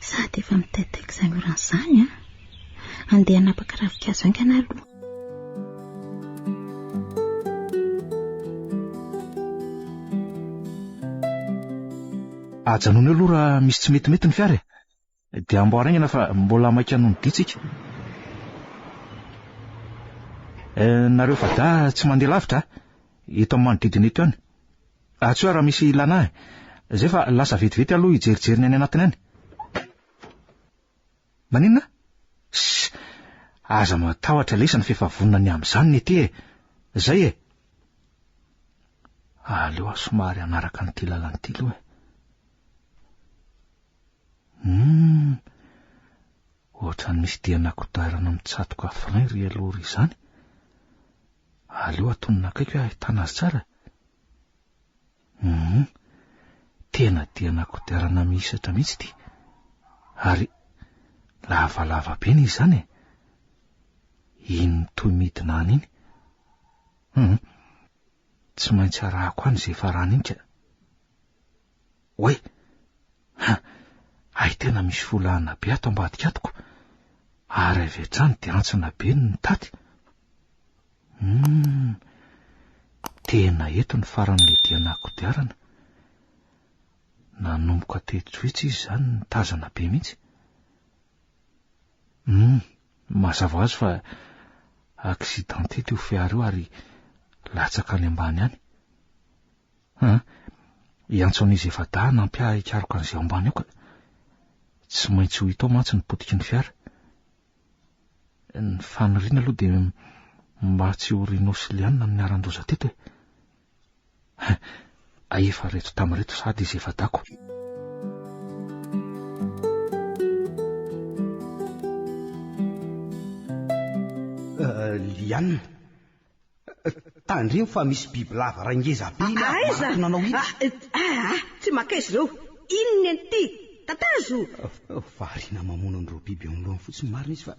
Sady efa mitaitaika izany orana izany an. Andeha hanapaka ravinkazo haingana aloha. Ajanony eo aloha raha misy tsy metimety ny fiara e. Dia amboary haingana fa mbola maika noho ny dia tsika. Eh, nareo fada tsy mandeha lavitra a. Eto amin'ny manodidina eto ihany. Antsoy aho raha misy ilana ahy. Zay fa lasa vetivety aloha hijerijery ny any anatiny any. Maninona? Ssss! Aza matahotra lesany f'efa vonona ny amin'izany ny ety e! Zay e! Aleo aho somary hanaraka an'ity lalana ity aloha e. Humm! Ohatran'ny misy diana kodiarana mitsatoka frein ry aloha ry izany. Aleo atonina akaiky hoe ahitana azy tsara. Humm! Tena diana kodiarana mihisatra mihitsy ity. Ary lavalava be anie izany e! Iny mitohy midina any iny. Humm! Tsy maintsy arahako any izay farany iny ka. Oay! Ha! Hay tena misy folahana be ato ambadika ato ko! Ary avy hatrany dia hantsana be ny nitaty. Humm! Tena eto ny faran'ilay diana kodiarana. Nanomboka teto etsy izy izany nitazana be mihitsy. Humm! Mazava ho azy fa accidenté io fiara io ary latsaka any ambany any. An! Hiantso an'izy efa-dahy hanampy ahy hikaroka an'izay ao ambany ao ka. Tsy maintsy ho hita ao mantsy ny potiky ny fiara. Ny faniriana aloha dia mba tsy ho Rino sy Liana no niharan-doza teto e. Efa reto tamin'ireto sahady izy efa-dako. Liana, tandremo fa misy bibilava iray ngeza be iny avy Aiza? manatona anao iny. Ah, ah, ah, tsy makaiza ireo. Inona ity? Tatazo! Variana mamono an'ireo biby eo anoloany fotsiny marina izy fa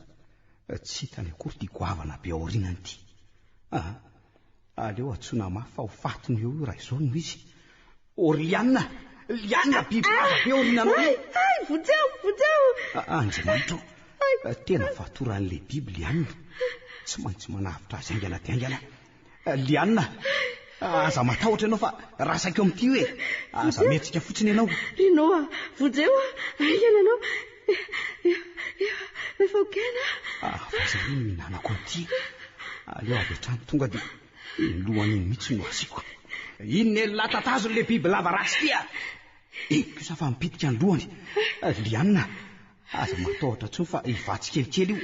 tsy hitany akory ity goavana be aorianany ity. Ah, Aleo antsoina mafy fa ho fatiny eo io raha izao no izy. Oh ry Liana! Liana biby lava be aoriananao io! Hay! Hay! Vonjeo! Vonjeo! Andriamanitra o! Tena fatoran'ilay biby Liana. Tsy maintsy manavotra azy haingana dia haingana. Liana! Aza matahotra ianao fa rasaiko eo amin'ity io e! Aza mihetsika fotsiny ianao. Rino a! Vonjeo a! Haingana ianao! Efa ho kena. Ah, fa zay no mihinanako an'ity. Aleo avy hatrany tonga dia ny lohany iny mihitsy no asiako. Iny ny lahy tatazon'ilay biby lava ratsy ity ah. Iny kosa fa mipitika ny lohany. Liana, aza matahotra intsony fa hivatsy kelikely io.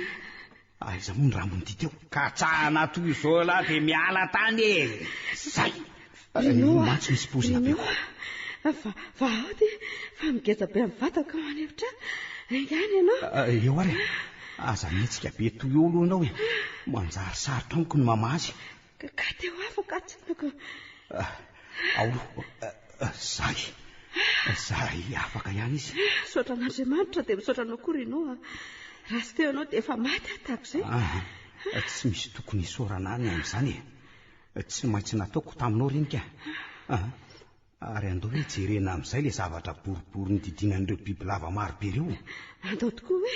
Aiza moa ny rambon'ity teo? Katsahana toy izao lahy dia miala tany e! Zay! Io mantsy misy poizina be koa. Va, va ao ty, fa migeja be amin'ny vatako ao an'efitra. Haingana ianao. Eo ary e! Aza mihetsika be toy eo aloha ianao e! Manjary sarotra amiko ny mamaha azy. Ka te ho afaka tsinako. Ao aloha, zay. Zary afaka ihany izy. Misaotra an'Andriamanitra dia misaotra anao koa Rino a. Raha tsy teo ianao dia efa maty aho tahak'izay. Ah, tsy misy tokony hisaorana ahy ny amin'izany e. Tsy maintsy nataoko taminao ireny ka. Ah, ary andao hoe jerena amin'izay ilay zavatra boribory nodidinan'ireo bibilava maro be ireo. Andao tokoa hoe.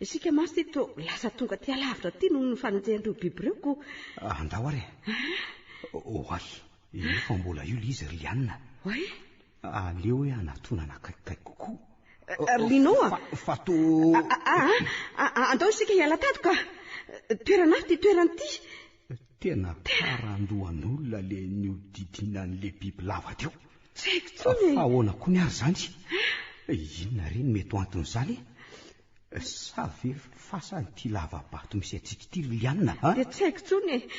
Isika mantsy ity toa lasa tonga aty alavitra aty noho ny fanenjehan'ireo biby ireo ko. Andao ary e. Oay, efa mbola io ilay izy ry Liana. Oay. Aleo hoe hanatonana akaikikaiky kokoa. Ry Lino a! Fa to... Andao isika hiala tato ka! Toerana hafa ity toerana ity. Tena karandohan'olona le nihodidinan'le bibilava teo. Tsy haiko intsony e! Fa ahoana koa ny ary izany? Inona re no mety ho anton'izany e? Sa ve fasana ity lava-bato misy antsika ity ry Liana a? Dia tsy haiko intsony e!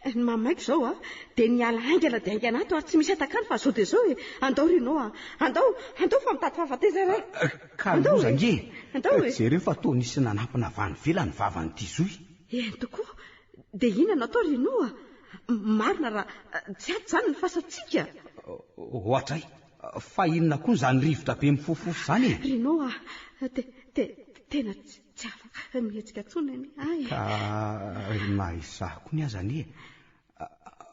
Ny mahamaika izao a, dia ny hiala haingana dia haingana ato ary tsy misy hatak'andro fa izao dia izao e! Andao ry Nô a! Andao! Andao fa mitady fahafatesana aho! Ka loza ange e! Andao e! Jereo fa toa nisy nanampina avy any ivelany ny vavan'ity zohy. Eny tokoa! Dia inona no atao ry Nô a? Marina raha tsy ato izany ny fasantsika? Ohatray! Fa inona koa izany rivotra be mifofofofo izany e? Ry Nô a, te, te, tena tsy afaka mihetsika intsony anie aho e. Ka na izaho koa ny aza anie.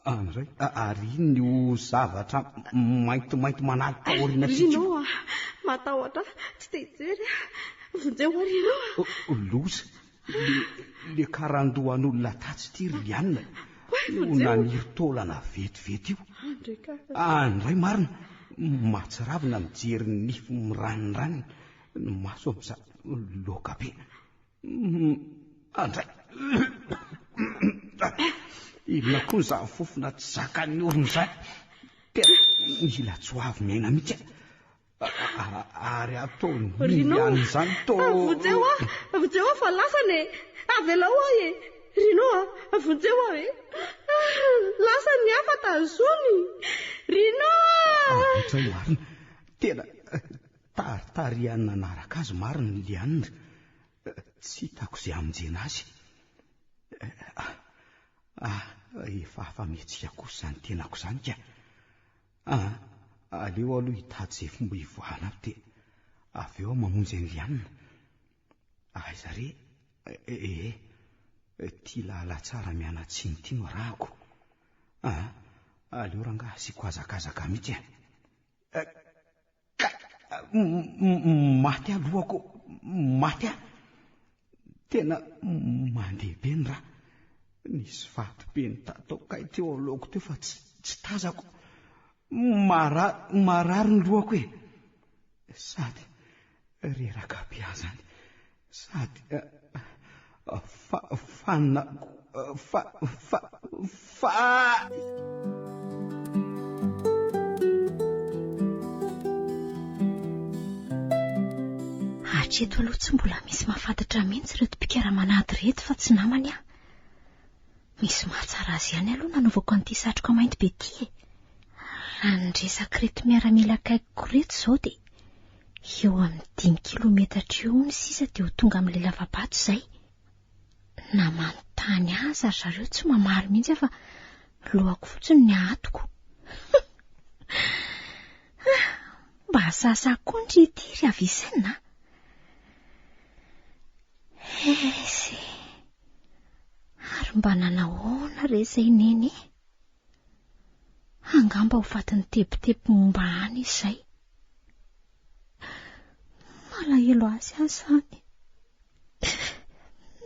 Andray, ary inona io zavatra maintimainty manaloka aorianantsika io? Ry Nô a, matahotra aho, tsy te hijery aho. Vonjeo aho ry Nô a. Loza, Le, le karandohan'olona tatsy ity ry Liana io naniry taolana vetivety io. Andray marina, mahatsiravina mijery ny nify miranindraniny, ny maso amin'izany loaka be. Andray. Inona koa izany fofona tsy zakan'ny orona izany? Tena mila tsy ho avy miaina mihitsy aho. Ary ataony Rino, an'izany to. Vonjeo aho, vonjeo aho fa lasana e. Avelao aho e. Rino a, vonjeo aho e. Lasa ny hafa tazony. Rino a! Ohatra marina. Tena taritarihany nanaraka azy marina ny Liana. Tsy hitako izay hamonjena azy. Ah, efa afa-mihetsika kosa izany tenako izany ka. Aa, aleo aloha hitady izay fomba hivoahana ato dia avy eo aho mamonjy an'i Liana. Aiza re? Ee, ity lala tsara mianatsimo ity no arahako. Aa, aleo rangaha asiako hazakazaka mihitsy e. Ka maty aho lohako, maty aho. Tena mandeha be ny rà. Nisy vato be nitatao kay teo alohako teo fa tsy tsy tazako. Marary marary ny lohako e. Sady reraka be aho zany. Sady fa fanina fa fa fa. Hatreto aloha tsy mbola misy mahafantatra mihitsy ireto mpikaramanady ireto fa tsy namany aho. Misy mahatsara azy ihany aloha nanaovako an'ity satroka mainty be ity e. Raha ny resak'ireto miaramila akaikiko ireto izao dia eo amin'ny dimy kilometatra eo ny sisa dia ho tonga amin'ilay lava-bato izay. Na manontany aza ry zareo tsy mamaly mihitsy aho fa lohako fotsiny ny ahatoko. Mba sahasaha koa ndry ity ry Avicenne a! Esy! Ary mba nanahoana re izay neny e? Angamba ho fatin'ny tebiteby momba any izy izay. Malahelo azy aho izany.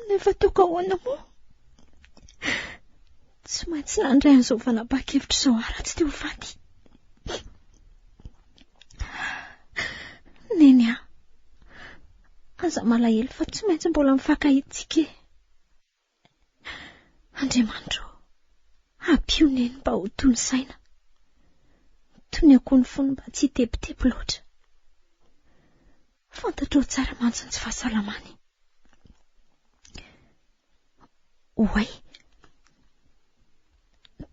Nefa ataoko ahoana moa? Tsy maintsy nandray an'izao fanapahan-kevitra izao aho raha tsy te ho faty. Neny a, aza malahelo fa tsy maintsy mbola mifankahita isika e. Andriamanitra ô, ampio Neny mba ho tony saina. Tonio koa ny fony mba tsy hitebiteby loatra. Fantatrao tsara mantsy ny tsy fahasalamany. Oay!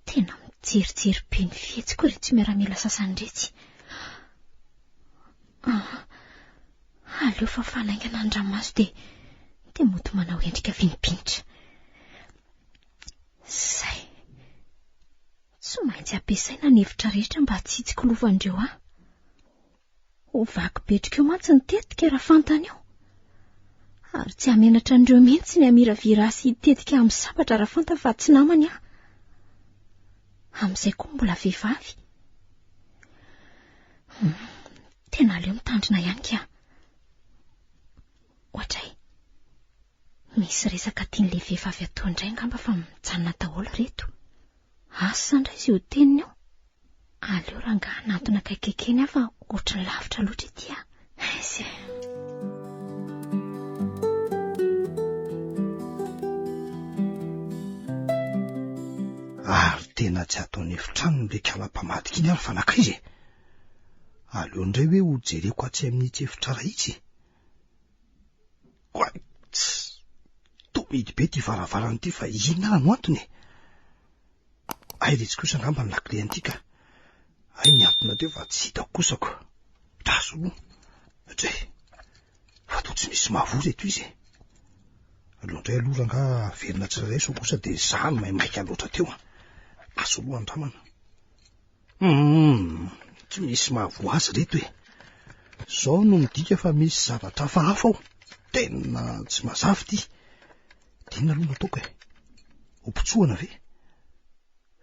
Tena mijerijery be ny fihetsiko iretsy miaramila sasany iretsy. Ah, aleo fa fanaingana ny ramaso dia dia mody manao endrika vinipinitra. Zay. Tsy maintsy ampiasaina ny hevitra rehetra mba tsy hitsikilovandreo ahy. Ho vaky betroka eo mantsy ny tetika raha fantany eo. Ary tsy hamenatra an'ireo mihitsy ny hamiravira ahy sy hitetika amin'ny sabatra raha fantany fa tsy namany aho. Amin'izay koa mbola vehivavy. Hmm, tena aleo mitandrina ihany ka. Ohatray. Misy resaka tian'ilay vehivavy atao indray angamba fa mijanona daholo ireto. Asa indray izay ho teniny eo. Aleo rangahy hanantona akaikikaiky eny aho fa ohatran'ny lavitra loatra ity ah. Aiza e. Ary tena tsy ataon'ny efitrano ilay kala mpamadika iny ary fa nankaiza e? Aleo indray hoe ho jereko atsy amin'itsy efitra iray itsy e. Oay, tss, toa mihidy be ity varavarana ity fa inona ara no antony e? Hay retsy kosa angamba ny lakile an'ity ka. Hay nihantona teo fa tsy hitako kosa ko. Draso aloha. Dray. Fa toa tsy misy mahavoa reto izy e. Aleo indray aloha rangaha averina tsirairay sao kosa dia izaho no maimaika loatra teo an. Aso aloha andramana. Hum, tsy misy mahavoa azy reto e. Izao no midika fa misy zavatra hafahafa ao. Tena tsy mazava ity. Dia inona aloha no ataoko e? Ho mpitsohana ve?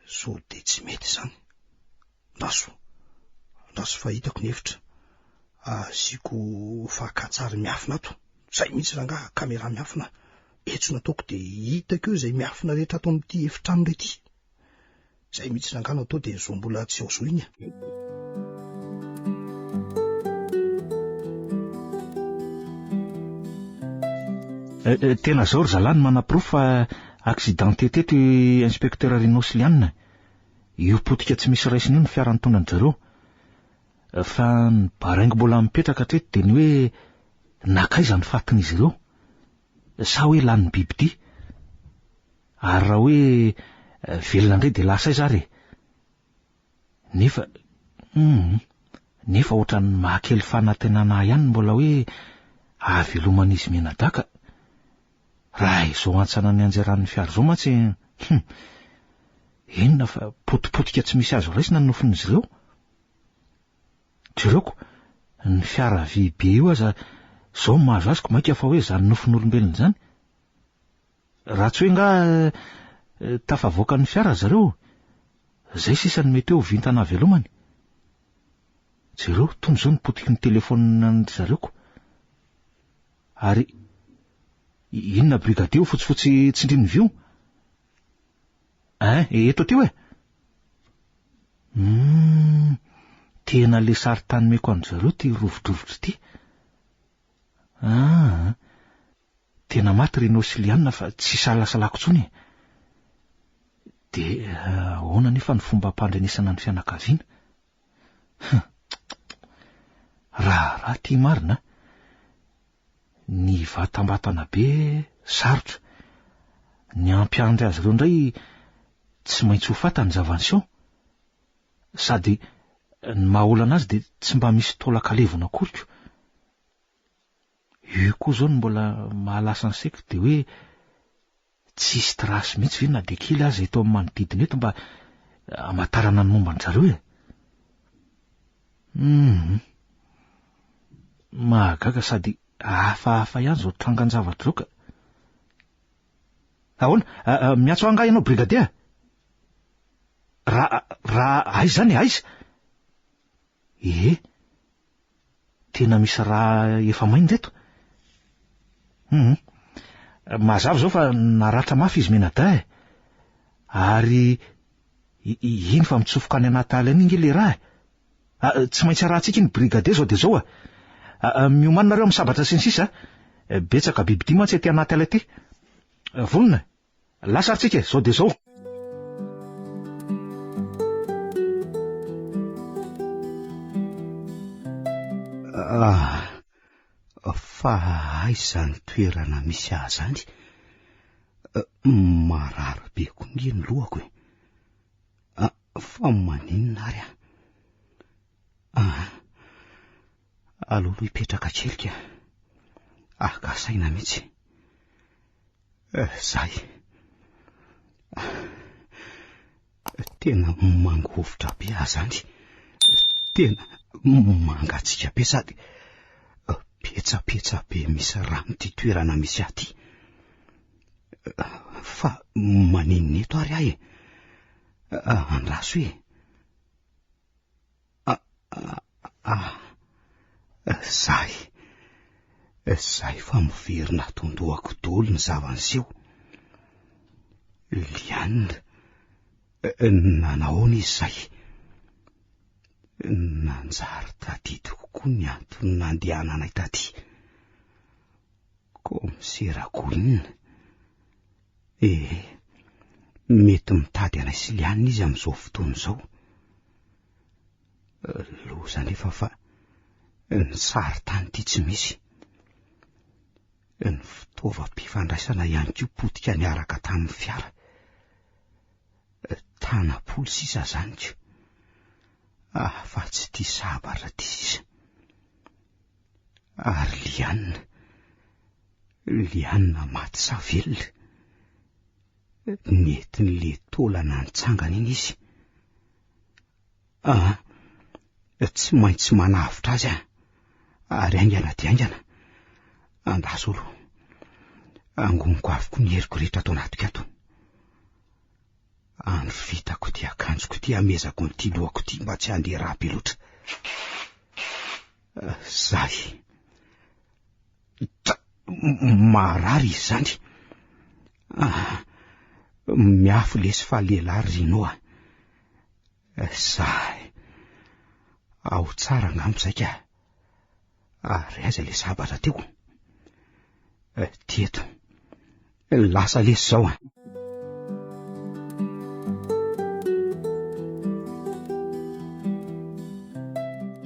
Sao dia tsy mety izany. Andraso, andraso fa hitako ny hevitra. Asiako fakan-tsary miafina ato. Izay mihitsy rangaha, caméra miafina. Etsy no ataoko dia hitako eo izay miafina rehetra ato amin'ity efitrano iray ity. Izay mihitsy rangaha no atao dia zo mbola tsy ao zo iny a. Eh, eh, tena zao ry zalahy no manaporofo fa accidenté teto i inspecteur Rino sy Liane. Io potika tsy misy raisina io ny fiara nitondra an-dry zareo. Fa ny baraingo mbola mipetraka hatreto dia ny hoe nankaiza ny fatin'izy ireo? Sa hoe lanin'ny bibidia? Ary raha hoe velona indray dia lasa aiza ary e? Nefa, hum, nefa ohatran'ny mahakely fanantenana ahy ihany ny mbola hoe hahaveloman'izy mianadahy ka. Raha izao hantsana nianjeran'ny fiara izao mantsy, hum, inona fa potipotika tsy misy azo raisina ny nofon'izy ireo. Jereo ny fiara vy be io aza izao no mahazo azy ko mainka fa hoe izany nofon'olombelona izany. Raha tsy hoe nga tafavoaka ny fiara zareo, zay sisa no mety hoe ho vintana havelomany. Jereo, tony zao ny potiky ny telephone an-dry zareo ko. Ary inona brigadier io fotsifotsy tsindrin'ny vy io? Hein, eto aty hoe? Humm, tena le sarintany meko an-dry zareo ty rovidrovitra ity. Aa. Tena maty Reno sy Liana fa tsy isalasalako intsony e! Dia ahoana anefa ny fomba hampandrenesana ny fianakaviana? Hum! Raharaha ity marina a! Ny hivatambatana be sarotra, ny hampiandry azy ireo indray tsy maintsy ho fantany ny zava-niseho. Sady ny maha olana azy dia tsy mba misy taolan-kalevina akory ko! Io koa izao no mbola mahalasa ny saiko dia hoe tsisy trace mihitsy ve na dia kely aza eto amin'ny manodidina eto mba hamantarana ny momba an-dry zareo e? Hum. Mahagaga sady hafahafa ihany izao trangan-javatra izao ka. Ahoana? Miantso ahy angaha ianao brigadier? Raha raha aiza izany e, aiza? Ee. Tena misy raha efa maina reto. Hum. Mazava izao fa naratra mafy izy mianadahy e. Ary iny fa mitsofoka any anaty ala iny ange le raha e. Ah, tsy maintsy arahantsika iny brigadier zao dia zao a. Ah, miomàna nareo amin'ny sabatra sy ny sisa a. Betsaka bibidia mantsy aty anaty ala aty. Vonona? Lasa ary tsika e, zao dia zao. Ah, fa aiza izany toerana misy ahy izany? Eh, marary be koa nge ny lohako e. Ah, fa maninona ary aho? Ah, aleo aloha hipetraka kely ka. Haka saina mihitsy. Eh, zay. Tena mangovitra be aho zany. Tena mangatsiaka be sady petsapetsa be misy rano ity toerana misy ahy ity. Fa maninona eto ary aho e? Andraso e. Ah, zay. Zay fa miverina ato an-dohako daholo ny zava-niseho. Liane, nanahoana izy izay? Nanjary tadidiko koa ny antony nandehananay taty. Kaomisera Goina. Ee, mety mitady anay sy Liane izy amin'izao fotoana izao. Loza anefa fa ny sarintany ity tsy misy. Ny fitaovam-pifandraisana ihany koa potika niaraka tamin'ny fiara. Tanam-polo sisa izany ko. Afa-tsy ity sabatra ity sisa. Ary Liane, Liane maty sa velona? Nentin'ilay taolana nitsangana iny izy. Ah, tsy maintsy manavotra azy aho, ary haingana dia haingana. Andraso aloha. Angoniko avokoa ny heriko rehetra ato anatiko ato. Androvitako ity akanjoko ity hamezako an'ity lohako ity mba tsy handeha rà be loatra. Zay. Marary izy izany. Ah, miafy lesy fa lehilahy ry Rino a. Zay. Ao tsara angamba izay ka. Ary aiza ilay sabatra teo? Ty eto. Lasa lesy izao a.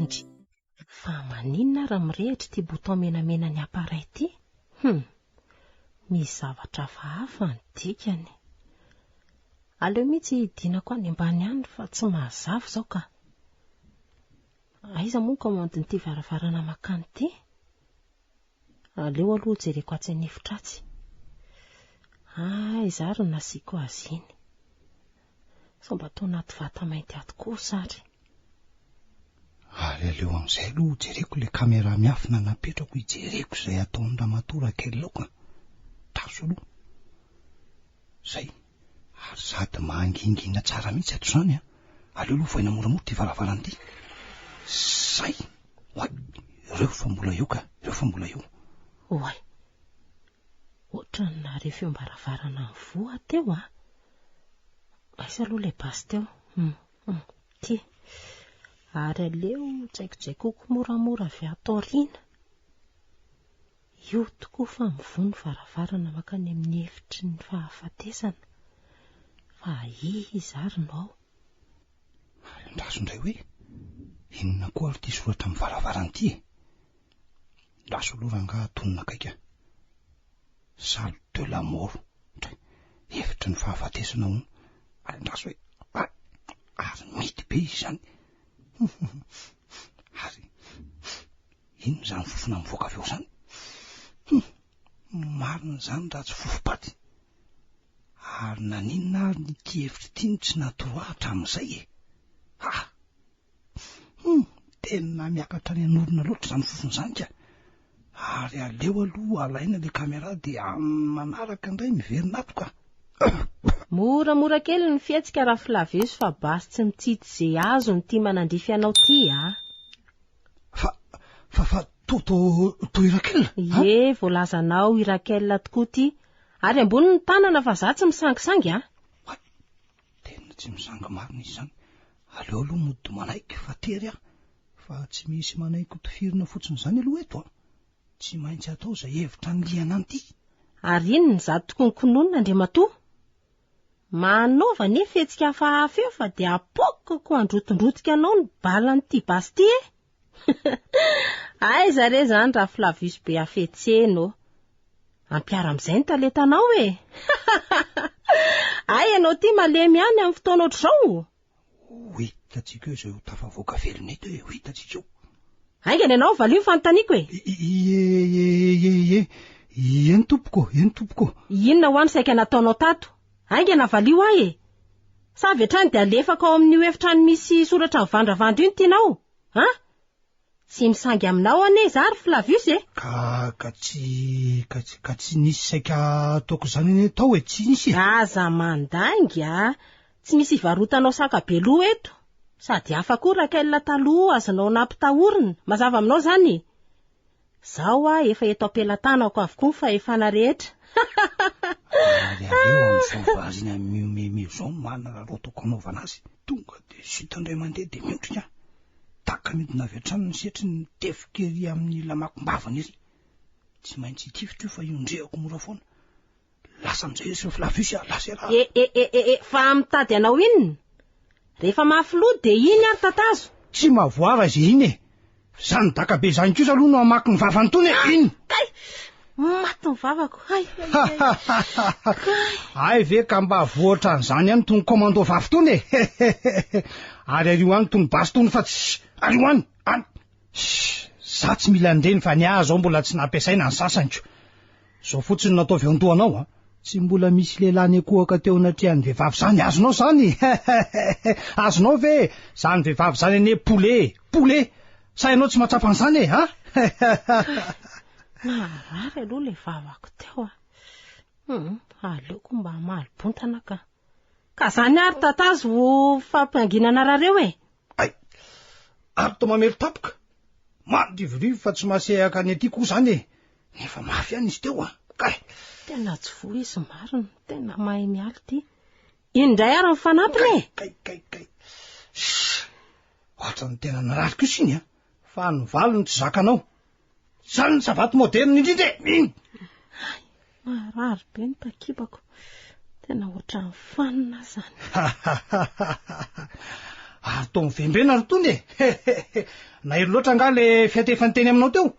Ndry, fa maninona ary mirehitra ity bouton menamena ny appareil ity? Hum, misy zavatra hafahafa ny dikany. Aleo mihitsy hidinako any ambany any fa tsy mahazava izao ka. Aiza moa ny commande-n'ity varavarana makany ity? Aleo aloha jereko atsy an'efitra atsy. Aiza ary no nasiako azy iny? Sao mba tao anaty vata mainty ato kosa ary. Ary aleo amin'izay aloha jereko ilay caméra miafina napetrako hijereko izay ataon'i ramatoa Raquel ao ka. Tazo aloha. Izay. Ary sady mangingina tsara mihitsy ato izany an. Aleo aloha vohaina moramora ity varavarana ity. Zay! Oay! Ireo fa mbola eo ka, ireo fa mbola eo. Oay! Ohatran'ny nahare feom-baravarana nivoha teo an. Aiza aloha ilay basy teo? Hum, hum, ity. Ary aleo jaikojaikoko moramora avy ato aoriana. Io tokoa fa mivoha ny varavarana mankany amin'ny efitry ny fahafatesana. Fa iza ary no ao? Ary andraso indray hoe inona koa ary ity soratra amin'ny varavarana ity e? Andraso aloha rangaha tonona akaiky a. Salle de la mort. Ndray, efitry ny fahafatesana hono. Ary andraso hoe ary mety be izy izany. Ary Inona izany fofona mivoaka avy ao izany? Hum, marina izany raha tsy fofom-paty. Ary naninona ary ity hevitra ity no tsy natoro ahy hatramin'izay e? Ha! Hum, tena miakatra any an'orona loatra izany fofona izany ka. Ary aleo aloha alaina ilay caméra dia amin'ny manaraka indray miverina ato ka. Moramora kely ny fihetsika raha Flavius fa basy tsy mitsitsy ze azony ity manandrify anao ty a! Fa, fa, fa, to, to, to i Raquel? Ie, voalazanao i Raquel tokoa ty. Ary ambony ny tanana fa za tsy misangisangy a! Oay, tena tsy misangy marina izy izany. Aleo aloha mody manaiky fa tery aho. Fa tsy misy manaiky ho tifirina fotsiny izany aloha eto a! Tsy maintsy atao izay hevitra anilihana an'ity. Ary inona izato tokony kononina Andriamatoa? Manaova anie fihetsika hafahafa eo fa dia apoakako handrotindrotika anao ny balan'ity basy ity e! Aiza re izany raha Flavius be hafetsena ô! Ampiaro amin'izay ny talentanao e! Hay ianao ity malemy ihany amin'ny fotoana ohatr'izao! Ho hitantsika eo izay ho tafavoaka velona eto e, ho hitantsika eo. Haingana ianao, valio ny fanontaniako e. Ie, ie, ie, ie, eny tompoko, eny tompoko. Inona hoa no saika nataonao tato? Haingana valio ahy e. Sa avy hatrany dia alefako ao amin'io efitrano misy soratra mivandravandra io ny tianao? An? Tsy misangy aminao anie izaho ry Flavius e! Ka, ka tsy, ka tsy, ka tsy nisy saika ataoko izany anie tao e, tsy nisy e! Aza mandainga a! Tsy misy ivarotanao saka be loha eto. Sady hafa koa Raquel taloha azonao nampitahorina. Mazava aminao izany? Zao a, efa eto am-pelatanako avokoa ny fahefana rehetra. Ary aleo amin'izao variana mihomehimehy izao no manana raha ataoko hanaovana azy. Tonga dia sita indray mandeha dia miondrika aho. Daka midina avy hatrany ny setriny mitefoka ery amin'ny lamakom-bavany ery. Tsy maintsy hitifitra io fa iondrehako mora foana. Lasa amin'izay izy Flavius a, lasa ialahy. E e e e e, fa mitady anao inona? Rehefa mafy loha dia iny ary tatazo. Tsy mahavoara izay iny e. Izany daka be izany kosa aloha no hamaky ny vavany tony e, iny. Kay! Maty ny vavako. Hay hay hay. Kay! Hay ve ka mba voa ohatran'izany ihany tony commando vavy tony e. Ary ario any tony basy tony fa tsy ario any, any. Za tsy mila an'ireny fa ny ahy zao mbola tsy nampiasaina ny sasany ko. Zao fotsiny no ataovy eo an-dohanao a. Tsy mbola misy lehilahy nikohaka teo anatrehan'ny vehivavy zany, azonao zany? Azonao ve? Zany vehivavy zany anie poulet e, poulet! Sa ianao tsy mahatsapa an'izany e, ha? Naharary aloha ilay vavako teo a. Hum, aleoko mba hamaly bontana ka. Ka zany ary tatazo ho fampanginana rareo e. Ay, ary toa mamely tampoka. Mandrivorivo fa tsy mahasehaka ny aty koa zany e. Nefa mafy ihany izy teo a. Kay. Tena tsy voa izy marina, tena mahay mialy ity. Iny indray ary ny fanampiny e. Kay, kay, kay. Shh. Ohatran'ny tena narary kosa iny a. Fa ny valiny tsy zakanao. Zany ny savaty moderina indrindra e! Iny! Hay, marary be ny takibako. Tena ohatran'ny fanina zany. Ary toa mivembena ry tony e! Nahery loatra angaha le fiantefany teny aminao teo?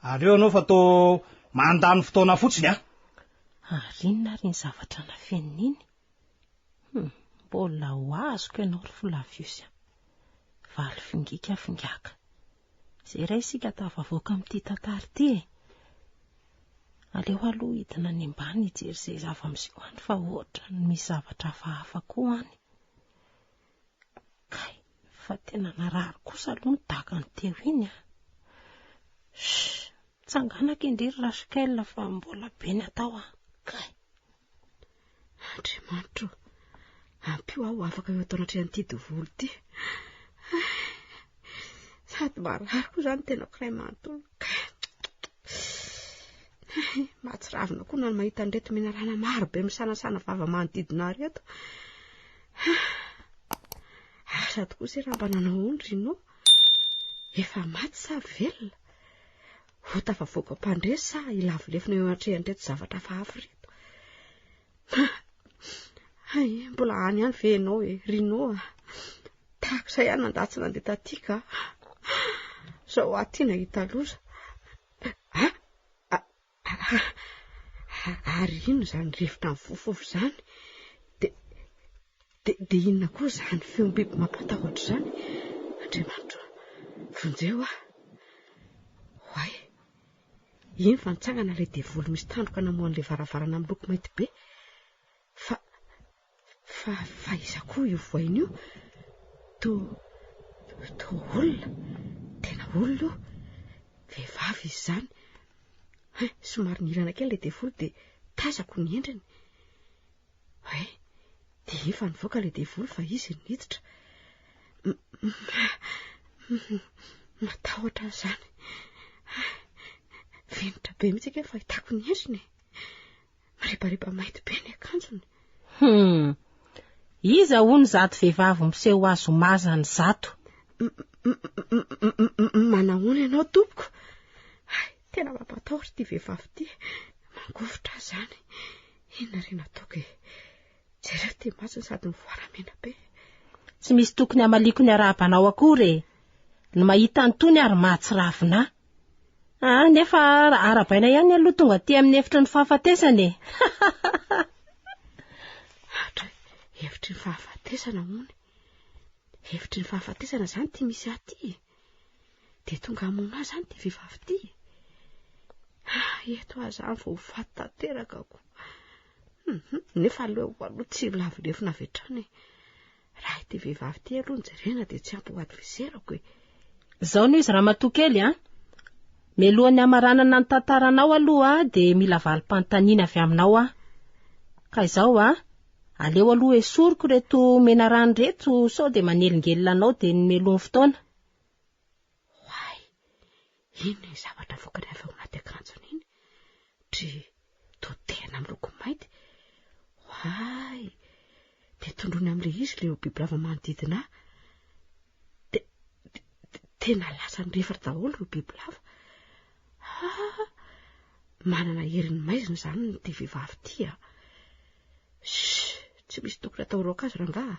Ary eo ianao fa toa mandany fotoana fotsiny a! Ary inona ary iny zavatra nafenina iny? Hum, mbola ho azoko ianao ry Flavius a! Valy fingika fingaka. Izay iray isika tafavoaka amin'ity tantara ity e. Aleo aloha hidina any ambany hijery izay zava-miseho any fa ohatran'ny misy zavatra hafahafa koa any. Kay, fa tena narary kosa aloha ny dakany teo iny a. Shh, mitsangana kendry ry Rachel fa mbola be ny atao a. Kay. Andriamanitro, ampio aho ho afaka eo ato anatrehan'ity devoly ity. Sady marary koa izany tenako iray manontolo. Mahatsiravina koa na ny mahita an'ireto menarana maro be misanasana vava manodidina ahy ireto. Asa tokoa se raha mba nanao ahoana ry Rino? Efa maty sa velona? Ho tafavoaka mpandresy sa hilavo lefona eo anatrehan'ireto zavatra hafahafa ireto? Hay, mbola any ihany ve ianao e, Rino a? Tahaka izay aho nandà tsy nandeha taty ka. Izao aho ty nahita loza. Ary inona izany rivotra mifofofofo izany? Dia, dia, dia inona koa izany feom-biby mampatahotra izany? Andriamanitro, vonjeo aho. Oay, iny fa nitsangana ilay devoly misy tandroka namoha an'ilay varavarana miloko mainty be. Fa, Fa, fa iza koa io voainy io? Toa, toa olona, tena olona io. Vehivavy izy izany. Hein, somary nihirana kely ilay devoly dia tazako ny endriny. Hay, dia efa nivoaka ilay devoly fa izy no niditra. Matahotra aho izany. Venitra be mihitsy ange ny fahitako ny endriny e. Mirebareba mainty be ny akanjony. Hum. Iza hono izato vehivavy miseho azy ho mazana izato? Manahoana ianao tompoko? Hay, tena mampatahotra ity vehivavy ity. Mangovitra aho izany. Inona re nataoko e? Jereo ity masony sady mivoara mena be. Tsy misy tokony hamaliako ny arahabanao akory e. Ny mahita an'itony ary mahatsiravina ahy. Ah, nefa arahabaina ihany aloha tonga aty amin'ny efitry ny fahafatesana e. Atra, efitry ny fahafatesana hono. Efitry ny fahafatesana izany ity misy ahy ity e. Dia tonga hamono ahy izany ity vehivavy ity e. Ah, eto aho izany vao ho faty tanteraka ko. Mhm, nefa aleo aloha tsy lavo lefona avy hatrany e. Raha ity vehivavy ity aloha no jerena dia tsy ampy ho adversaire-ko e. Izao no izy ramatoa kely a. Mialohan'ny hamaranana ny tantaranao aloha dia mila valim-panontaniana avy aminao aho. Ka izao a, aleo aloha esoriko ireto menarano ireto sao dia manelingelina anao dia ny mialoha ny fotoana. Oay, inona iny zavatra avoakany avy ao anaty akanjony iny? Dry, toa tehina miloko mainty. Oay, dia tondroiny amin'ilay izy ilay bibilava manodidina ahy. Dia, tena lasa nirefatra daholo ireo bibilava. Ah, manana herin'ny maizina izany ity vehivavy ity a. Shh, tsy misy tokony atahorako azy rangaha.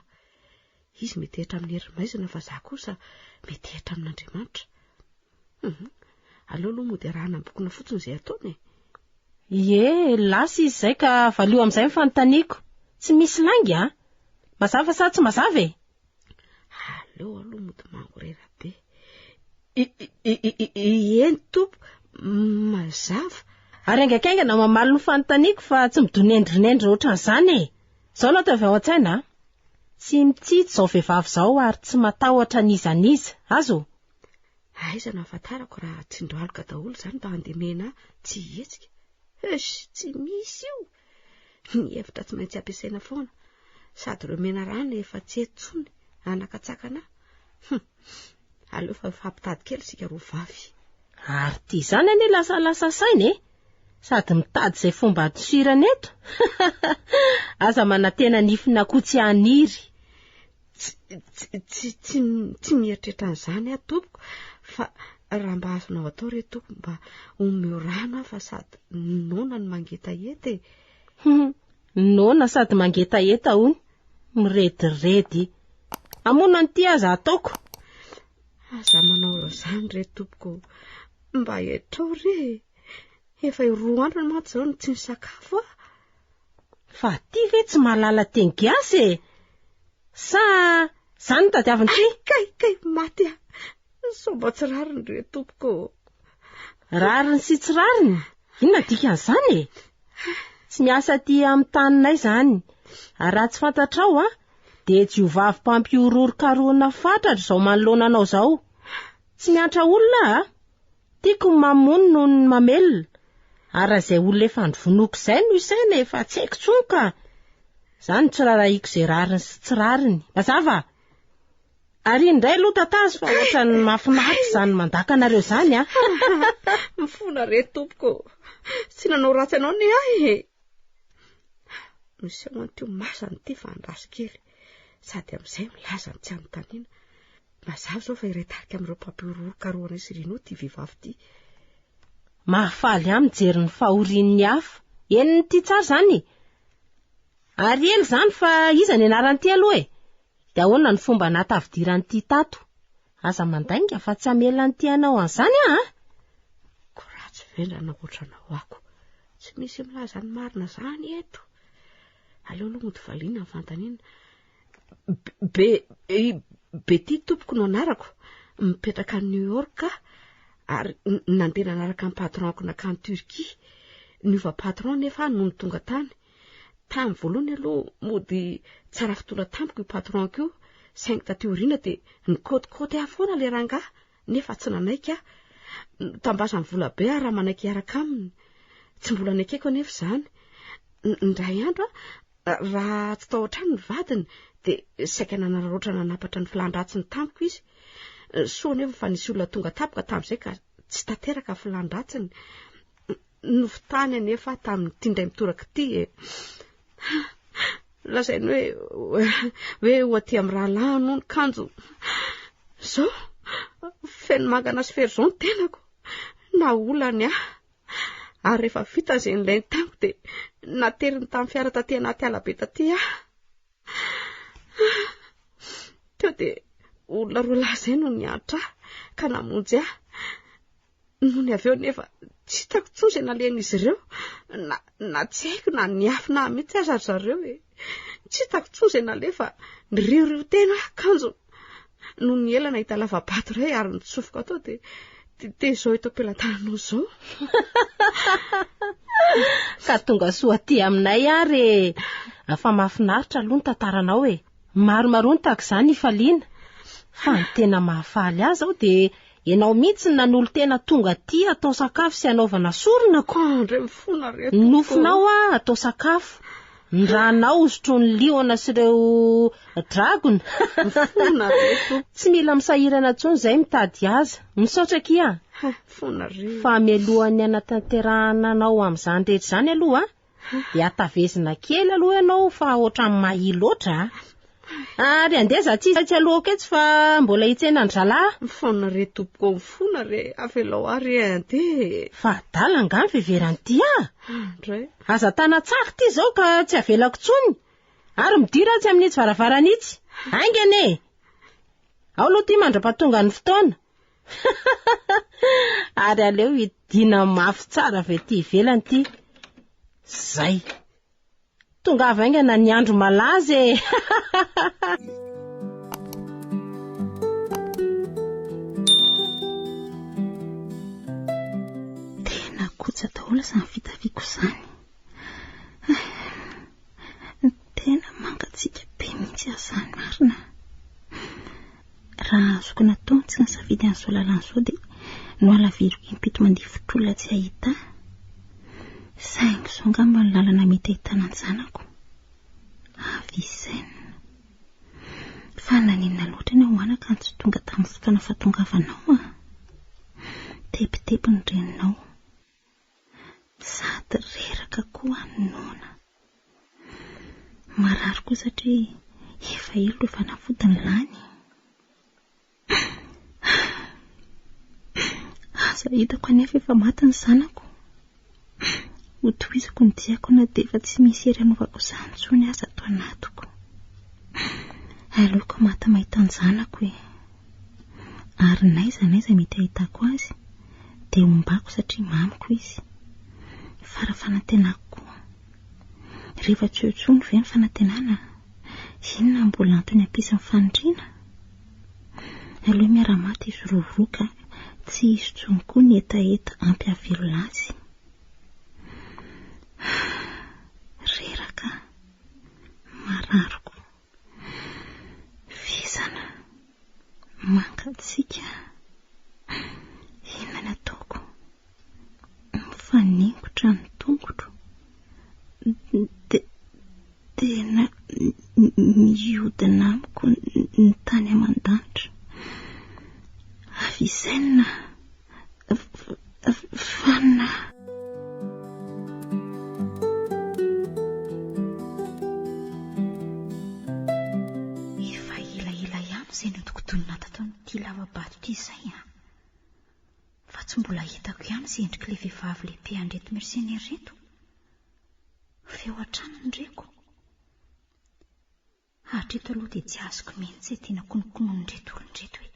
Izy metehitra amin'ny herin'ny maizina fa za kosa metehitra amin'Andriamanitra. Hum, aleo aloha mody arahana ambokona fotsiny izay ataony e. Ie, lasa izy izay ka valio amin'izay ny fanontaniako. Tsy misy lainga a! Mazava sa tsy mazava e? Aleo aloha mody mangorera be. Eny tompo, mazava. Ary haingankaingana mamaly ny fanontaniako fa tsy midonendrinendrina ohatran'izany e! Izao no ataovy ao an-tsaina a! Tsy mitsitsy izao vehivavy izao ary tsy matahotra n'iza n'iza. Azo? Aiza no ahafantarako raha tsindroaloka daholo izany mba handemena ahy tsy hihetsika? Hush, tsy misy io! Ny hevitra tsy maintsy ampiasaina foana. Sady ireo menarana efa tsy eto intsony hanakatsakana ahy. Hum, aleo fa mifampitady kely isika roa vavy. Ary ity izany anie lasalasa saina e! Sady mitady izay fomba handosirana eto. Aza manantena nifin'akoho tsy haniry. Tsy, tsy, tsy, tsy mieritreritra an'izany aho tompoko, fa raha mba azonao atao re tompoko mba omeo rano aho fa sady noana no mangetaheta e. Noana sady mangetaheta hono. Mirediredy. Hamono an'ity aza ataoko. Aza manao izany re tompoko. Mba etrao re e. Efa roa andro mantsy izao no tsy nisakafo aho. Fa ty ve tsy mahalala teny gasy e? Sa zany no tadiaviny ty? Kay, kay, maty aho. Sao mba tsy rariny re tompoko. Rariny sy tsy rariny? Inona dikan'izany e? Tsy miasa aty amin'ny taninay izany. Ary raha tsy fantatrao an, dia jiovavy mpampihorohoro karohina fatratra izao manoloana anao izao. Tsy miantra olona aho a. Tiako ny mamono noho ny mamelona. Ary raha izay olona efa novonoiko izay no isaina efa tsy haiko intsony ka. Izany no tsy rarahiko izay rariny sy tsy rariny. Mazava? Ary iny indray aloha tatazo fa ohatran'ny mahafinaritra izany mandaka anareo izany a. Mifona re tompoko. Tsy nanao ratsy anao ny ahy e. Miseho an'ity masany ity fa andraso kely. Sady amin'izay milaza ny tsy anontaniana. Mazava izao fa iray tarika amin'ireo mpampihorohoro karohana sy Rino ity vehivavy ity. Mahafaly ahy mijery ny fahorian'ny hafa. Henon'ity tsara izany e. Ary ela izany fa iza ny anaran'ity aloha e? Dia ahoana ny fomba nahatafidiran'ity tato? Aza mandainga fa tsy hamela an'ity hanao an'izany aho a! Ko ratsy vendrana ohatranao ako. Tsy misy milaza ny marina izany eto. Aleo aloha mody valiana ny fanontaniana. Be, Betty tompoko no anarako. Mipetraka any New York aho ary nandeha nanaraka ny patron-ko nankany Turquie. Niova patron nefa aho nony tonga tany. Tamin'ny voalohany aloha mody tsara fitondra tamiko io patron-ko io, saingy taty aoriana dia nikaotikaoty ahy foana ilay rangahy nefa tsy nanaiky aho. Notambazany vola be aho raha manaiky hiaraka aminy. Tsy mbola nekeko anefa izany. Indray andro aho, raha tsy tao an-trano ny vadiny dia saika nanararaotra nanapatra ny filàn-dratsiny tamiko izy. Soa anefa fa nisy olona tonga tampoka tamin'izay ka tsy tanteraka ny filàn-dratsiny. Nofitany anefa aho tamin'ity indray mitoraka ity e. Lazainy hoe hoe ho aty amin'ny rahalahiny hono kanjo izao feno mangana sy fery izao ny tenako. Naolany ahy. Ary rehefa vita izay nilainy tamiko dia nateriny tamin'ny fiara taty anaty ala be taty aho. Teo dia olona roa lahy izay no niantra ahy ka namonjy ahy. Nony avy eo nefa tsy hitako intsony izay nalehan'izy ireo. Na, na tsy haiko na niafina ahy mihitsy aza ry zareo e. Tsy hitako intsony izay naleha fa niriorio tena aho kanjo nony ela nahita lava-bato iray ary nitsofoka tao dia dia izao eto am-pelatananao izao. Ka tonga soa aty aminay ary e. Fa mahafinaritra aloha ny tantaranao e. Maromaroa ny tahaka izany ifaliana. Fa ny tena mahafaly ahy izao dia. Ianao mihitsy no nanolo-tena tonga aty hatao sakafo sy hanaovana sorona ko. Andry mifona re Ny nofonao ah atao sakafo. Ny rànao hosotroin'ny liona sy ireo dragona. Mifona re tompoko. Tsy mila misahirana intsony izay mitady aza. Misaotra akia. Mifona re. Fa mialohan'ny hanatanterahana anao amin'izany rehetra izany aloha dia atavezina kely aloha ianao fa ohatran'ny mahia loatra a. Ary andeha za tsy tsy aloako etsy fa mbola hitsena an-dry zalahy. Mifona re tompoko, mifona re, avelao ahy re andeha e. Fa adala angaha ny fiheveran'ity ahy? Andray. Aza tana-tsaky ity izao ka tsy avelako intsony. Ary midira atsy amin'itsy varavarana itsy. Haingana e! Ao aloha ity mandra-pahatonga ny fotoana. Ary aleo hidiana mafy tsara avy aty ivelany ity. Zay. Tongava haingana ny andro malaza e! Tena kotsa daholo izany fitafiako izany. Tena mangatsiaka be mihitsy aho izany marina. Raha azoko natao ny tsy nisafidy an'izao lalana izao dia nohalaviriko impito mandifotr'olona tsy hahita ahy. Saingy izao angamba ny lalana mety ahitana ny zanako. Avicenne. Fa naninona loatra ianao anaka no tsy tonga tamin'ny fotoana fahatongavanao ah? Tebiteby ny reninao. Sady reraka koa ny noana. Marary koa satria efa ela ireo fanafody no lany. Aza hitako anefa efa maty ny zanako. Hotohizako ny diako na dia efa tsy misy hery hanaovako izany intsony aza ato anatiko. Aleoko maty mahita ny zanako e. Ary n'aiza n'aiza mety hahitako azy dia hombako satria mamiko izy. Fara fanantenako koa. Rehefa tsy eo intsony ve ny fanantenana, inona no mbola antony hampisy ny faniriana? Aleo miara-maty izy roa ka tsy hisy intsony koa ny hetaheta ampy hahavelona azy. Reraka, marary koa, vizana, mangatsiaka. Inona no ataoko? Mifaningotra ny tongotro. Dia tena mihodina amiko ny tany aman-danitra. Avicenne, vanona. Efa elaela ihany izay nodinkodinina tato amin'ity lava-bato ity izay an! Fa tsy mbola hitako ihany izay endrik'ilay vehivavy lehibe an'ireto mercenaires ireto. Feo hatrany no reko. Hatreto aloha dia tsy azoko mihitsy izay tena konokononin'ireto olona ireto e.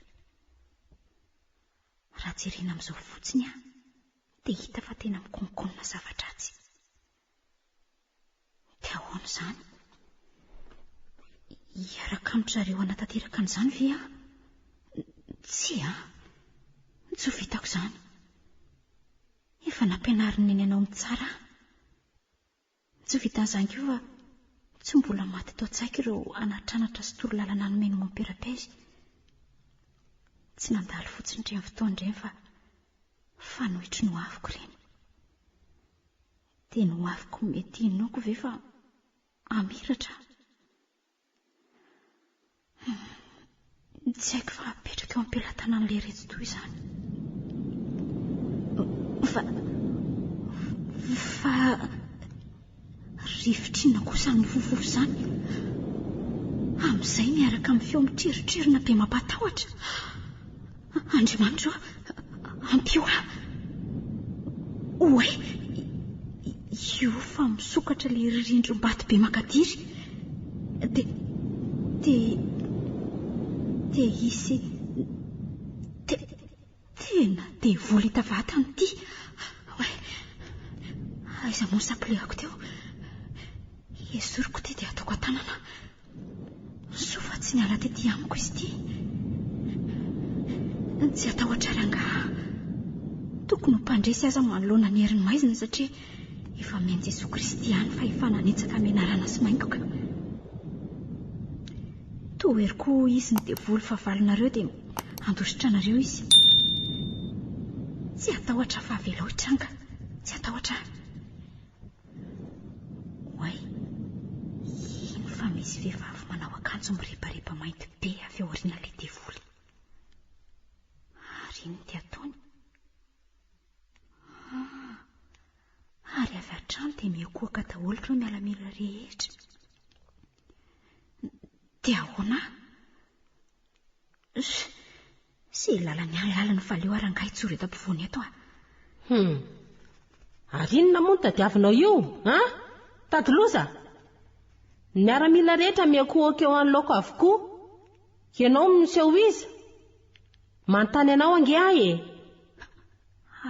Raha jerena amin'izao fotsiny aho dia hita fa tena mikononkonona zava-dratsy. Dia ahoana izany? Hiaraka amin-dry zareo hanatanteraka an'izany ve aho? Tsia, tsy ho vitako izany. Efa nampianarin'i Neny anao mitsara aho. Tsy ho vitan'izany koa fa tsy mbola maty tao an-tsaiko ireo anatranatra sy torolalana nomen'i Mompera Pez. Tsy nandalo fotsiny ireny fotoana ireny fa fanoitry ny hoaviko ireny. Dia ny hoaviko mety hinoako ve fa hamiratra? Tsy haiko fa apetraka eo am-pelatanan'ilay retsy toy izany. Fa fa rivotra inona kosa ny mifofofo izany? Amin'izay miaraka amin'ny feo mitrirotrirona be mampatahotra. Andriamanitra ô, ampio ahy. Oay, io fa misokatra ilay rindrim-bato be makadiry. Dia, dia, dia hisy, te, tena devoly hita vatana ity. Oay, aiza moa ny sapilehako teo? Esoriko ity dia ataoko an-tanana. Soa fa tsy niala tety amiko izy ity. Tsy hatahotra rangahy. Tokony ho mpandresy aza manoloana ny herin'ny maizina satria efa omen'i Jesoa Kristy ihany fahefana hanitsaka menarana sy maingoka. Tohero koa izy ny devoly fahavalonareo dia handositra anareo izy. Tsy hatahotra fa avelao hitranga. Tsy hatahotra aho. Oay, iny fa misy vehivavy manao akanjo mirebareba mainty be avy ao aorian'ilay devoly. Ary inona ity ataony? Ah, ary avy hatrany dia mihoakohaka daholo ireo miaramila rehetra. Dia ahoana? Sy lalany ihany lalany fa aleo ary angaha hijoro eto ampovoany eto aho. Hum. Ary inona moa no tadiavinao io, an? Tady loza? Ny miaramila rehetra miankohoka eo anoloako avokoa. Ianao no miseho iza? Manontany anao ange aho e.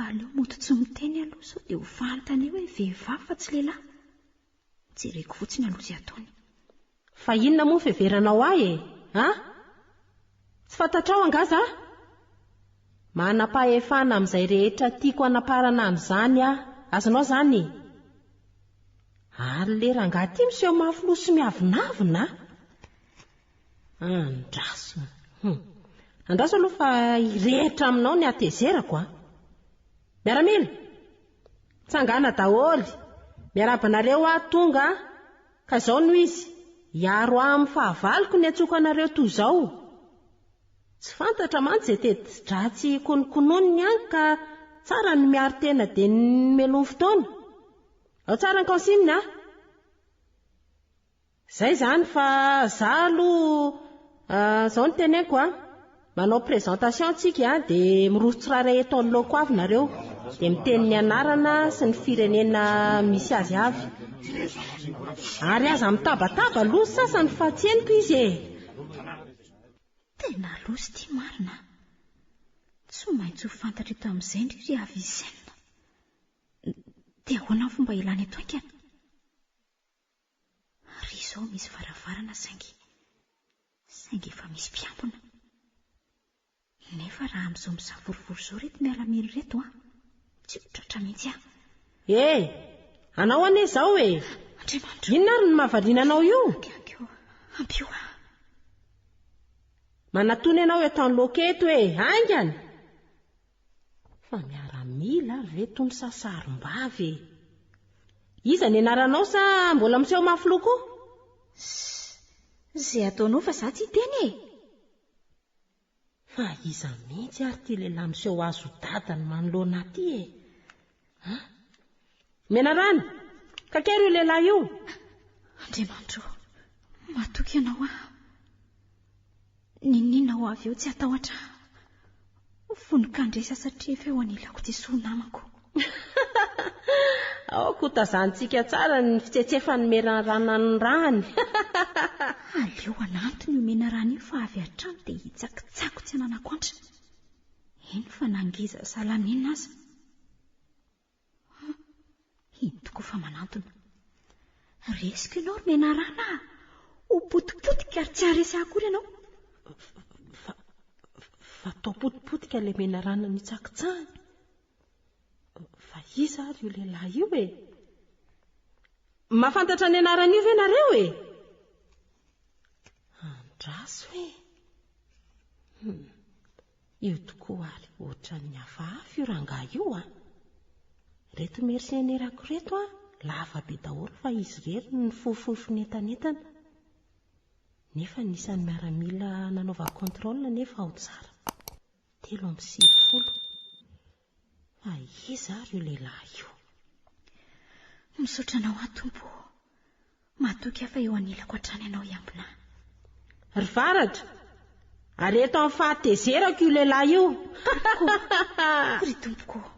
Aleo mody tsy miteny aloha sao dia ho fantany eo hoe vehivavy fa tsy lehilahy. Jereko fotsiny aloha izay ataony. Fa inona moa ny fiheveranao ahy e? An? Tsy fantatrao angaha za? Manam-pahefana amin'izay rehetra tiako hanaparana an'izany aho. Azonao izany? Ary le rangahy ity miseho mafy loha sy miavonavona a! Andraso. Hum. Andraso aloha fa hirehitra aminao ny hatezerako a! Miaramila! Tsangana daholo! Miarahaba anareo aho tonga ka izao no izy, hiaro ahy amin'ny fahavaloko ny antsoiko anareo toy izao. Tsy fantatra mantsy izay teti-dratsy kononkononiny any ka tsara ny miaro tena dia ny meloa fotoana. Ao tsara ny consigne a! Zay zany fa za aloha zao no teneniko a, manao présentation tsika dia miroso tsirairay eto anoloako avy nareo dia miteny ny anarana sy ny firenena misy azy avy. Ary aza mitabataba aloha ny sasany fa tsy henoko izy e. Tena loza ity marina a. Tsy maintsy ho fantatra eto amin'izay ndry ry Avicenne. Dia ahoana ny fomba ilana eto haingana? Ary izao misy varavarana saingy saingy efa misy mpiambina. Nefa raha amin'izao misavorovoro izao ireto miaramila ireto an, tsy ho tratra mihitsy aho. Eh! Anao anie izao e! Andriamanitra! Inona ary no mahavariana anao io? Ampio, ampio aho. Manatona ianao eto anoloako eto e! Haingana! Fa miaramila ary ve tony sa sarom-bavy e? Iza ny anaranao sa mbola miseho mafy loha koa? Ssss, izay ataonao fa za tsy hiteny e! Fa iza mihitsy ary ity lehilahy miseho azy ho dadany manoloana ahy ity e? An? Menarana! Kakero io lehilahy io! Andriamanitro, matoky anao aho. N'inon'inona ho avy eo tsy hatahotra aho. Vonon-kandresy aho satria efa eo anilako Jesoa namako. Aoka ho tazanintsika tsara ny fitsetsefan'ny menarana ny rany. Aleo hanantona io menarana io fa avy hatrany dia hitsakitsako tsy hananako antra. Eny fa na ngeza salan'inona aza. Iny tokoa fa manantona. Resiko ianao ry menarana a! Ho potipotika ary tsy haharesy ahy akory ianao. Fa, fa atao potipotika ilay menarana nitsakitsahany. Fa iza ary io lehilahy io e? Mahafantatra ny anaran'io ve nareo e? Andraso e! Hmm. Io tokoa ary ohatran'ny hafahafa io rangahy io a! Ireto mercenaires-ko ireto a, lava be daholo fa izy irery no nifohifohy finentanentana. Nefa ny isan'ny miaramila nanaovako contrôle nefa ao tsara. 93. Fa iza ary io lehilahy io? Misaotra anao aho Tompo ô. Matoky aho fa eo anilako hatrany ianao hiambina ahy. Ry Varatra, areto amin'ny fahatezerako io lehilahy io. Ry Tompoko ô,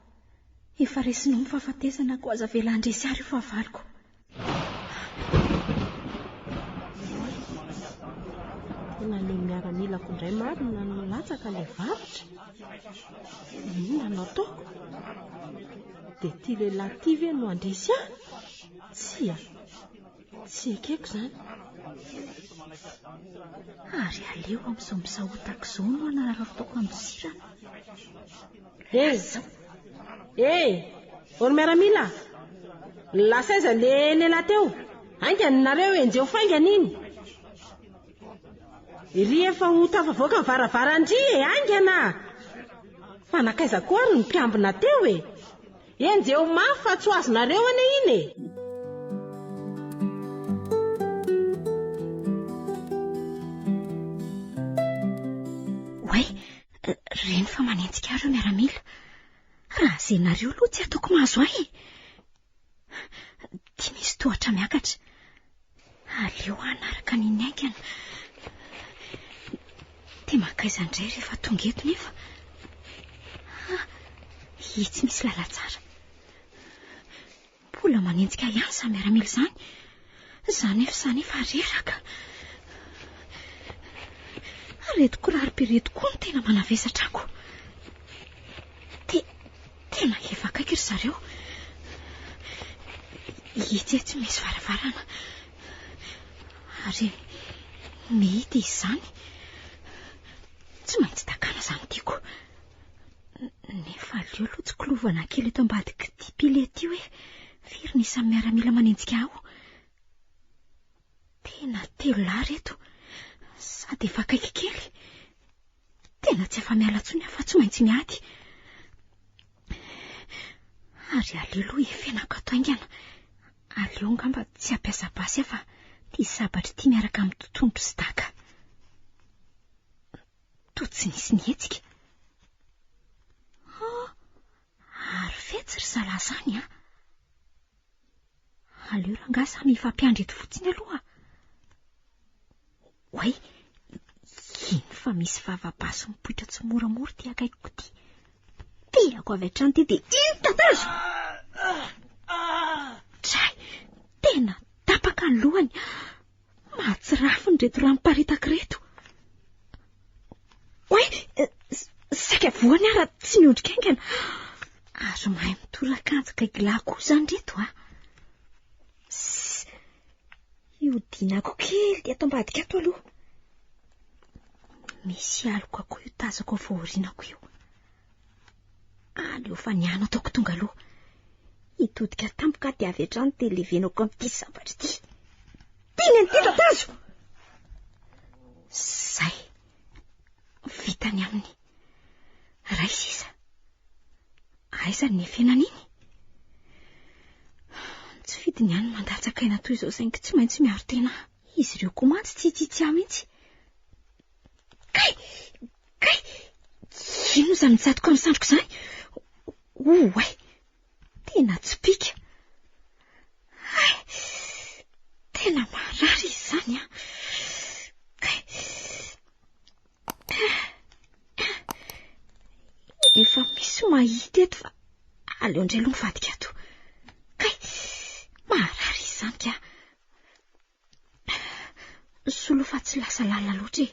efa resinao ny fahafatesana koa aza avela handresy ahy io fahavaloko. Tena ilay miaramilako indray marina no latsaka ilay varotra. Inona no ataoko? Dia ity lehilahy ity ve no handresy ahy? Tsia, tsy ekeko izany. Ary aleo amin'izao misahotaka izao no hanararaotako handosirana. Hey! Hey! Ry miaramila! Lasa aiza le lehilahy teo? Haingana nareo, enjeho faingana iny! Iry efa ho tafavoaka ny varavaran-dry e, haingana! Fa nankaiza koa ary ny mpiambina teo e? Enjeho mafy fa tsy ho azonareo anie iny e! Oay, reny fa manenjika ahy ireo miaramila. Raha zenareo aloha tsy ataoko mahazo ahy e! Ty misy tohatra miakatra. Aleo hanaraka an'iny haingana. Dia mankaiza indray rehefa tonga eto nefa? Ah, itsy misy lalantsara. Mbola manenjika ihany izany miaramila izany. Izaho nefa izaho nefa reraka. Ireto kiraro be ireto koa no tena manavesatra ako. Te, tena efa akaiky ry zareo. Etsy etsy misy varavarana. Ary mihidy izy izany. Tsy maintsy dakana izany tiako. Nefa aleo aloha tsikilovana kely eto ambadik'ity pilier ity hoe firy ny isan'ny miaramila manenjika aho. Tena telolahy ireto, sady efa akaiky kely. Tena tsy afa-miala intsony aho fa tsy maintsy miady. Ary aleo aloha efenako ato haingana. Aleo angamba tsy hampiasa basy aho fa ity sabatra ity miaraka amin'ny totohondry sy daka. Toa tsy nisy nihetsika. Ah, ary fetsy ry zalahy izany an! Aleo rangahy samy hifampiandry eto fotsiny aloha. Oay, iny fa misy vava-basy mipoitra tsy moramora ity akaikiko ity. Tiako avy hatrany ity dia iny tatazo! Tray, tena tapaka ny lohany. Mahatsirafina ireto rano miparitaka ireto. Oay, saika voany aho raha tsy miondrika haingana. Ary mahay mitoraka antsy gaigilahy koa izany ireto a. Sss, hiodinako kely dia ato ambadika ato aloha. Misy aloka koa io tazako avy aorianako io. Aleo fa ny ano ataoko tonga aloha. Hitodika tampoka aho dia avy hatrany dia levenako amin'ity sabatra ity. Tiany an'ity tatazo! Zay. Vita ny aminy. Ray sisa. Aiza ny nefenana iny? Tsy fidiny ihany mandatsaka aina toy izao saingy tsy maintsy miaro tena. Izy ireo koa mantsy tsy hitsitsy ahy mihitsy. Kay! Kay! Inona izany mitsatoka amin'ny sandriko izany? Oay! Tena tsipìka. Hay! Tena marary izy izany an! Kay! Efa misy mahita eto fa aleo indray aloha mivadika ato. Kay! Marary izy izany ka. Solo fa tsy lasa lalina loatra e.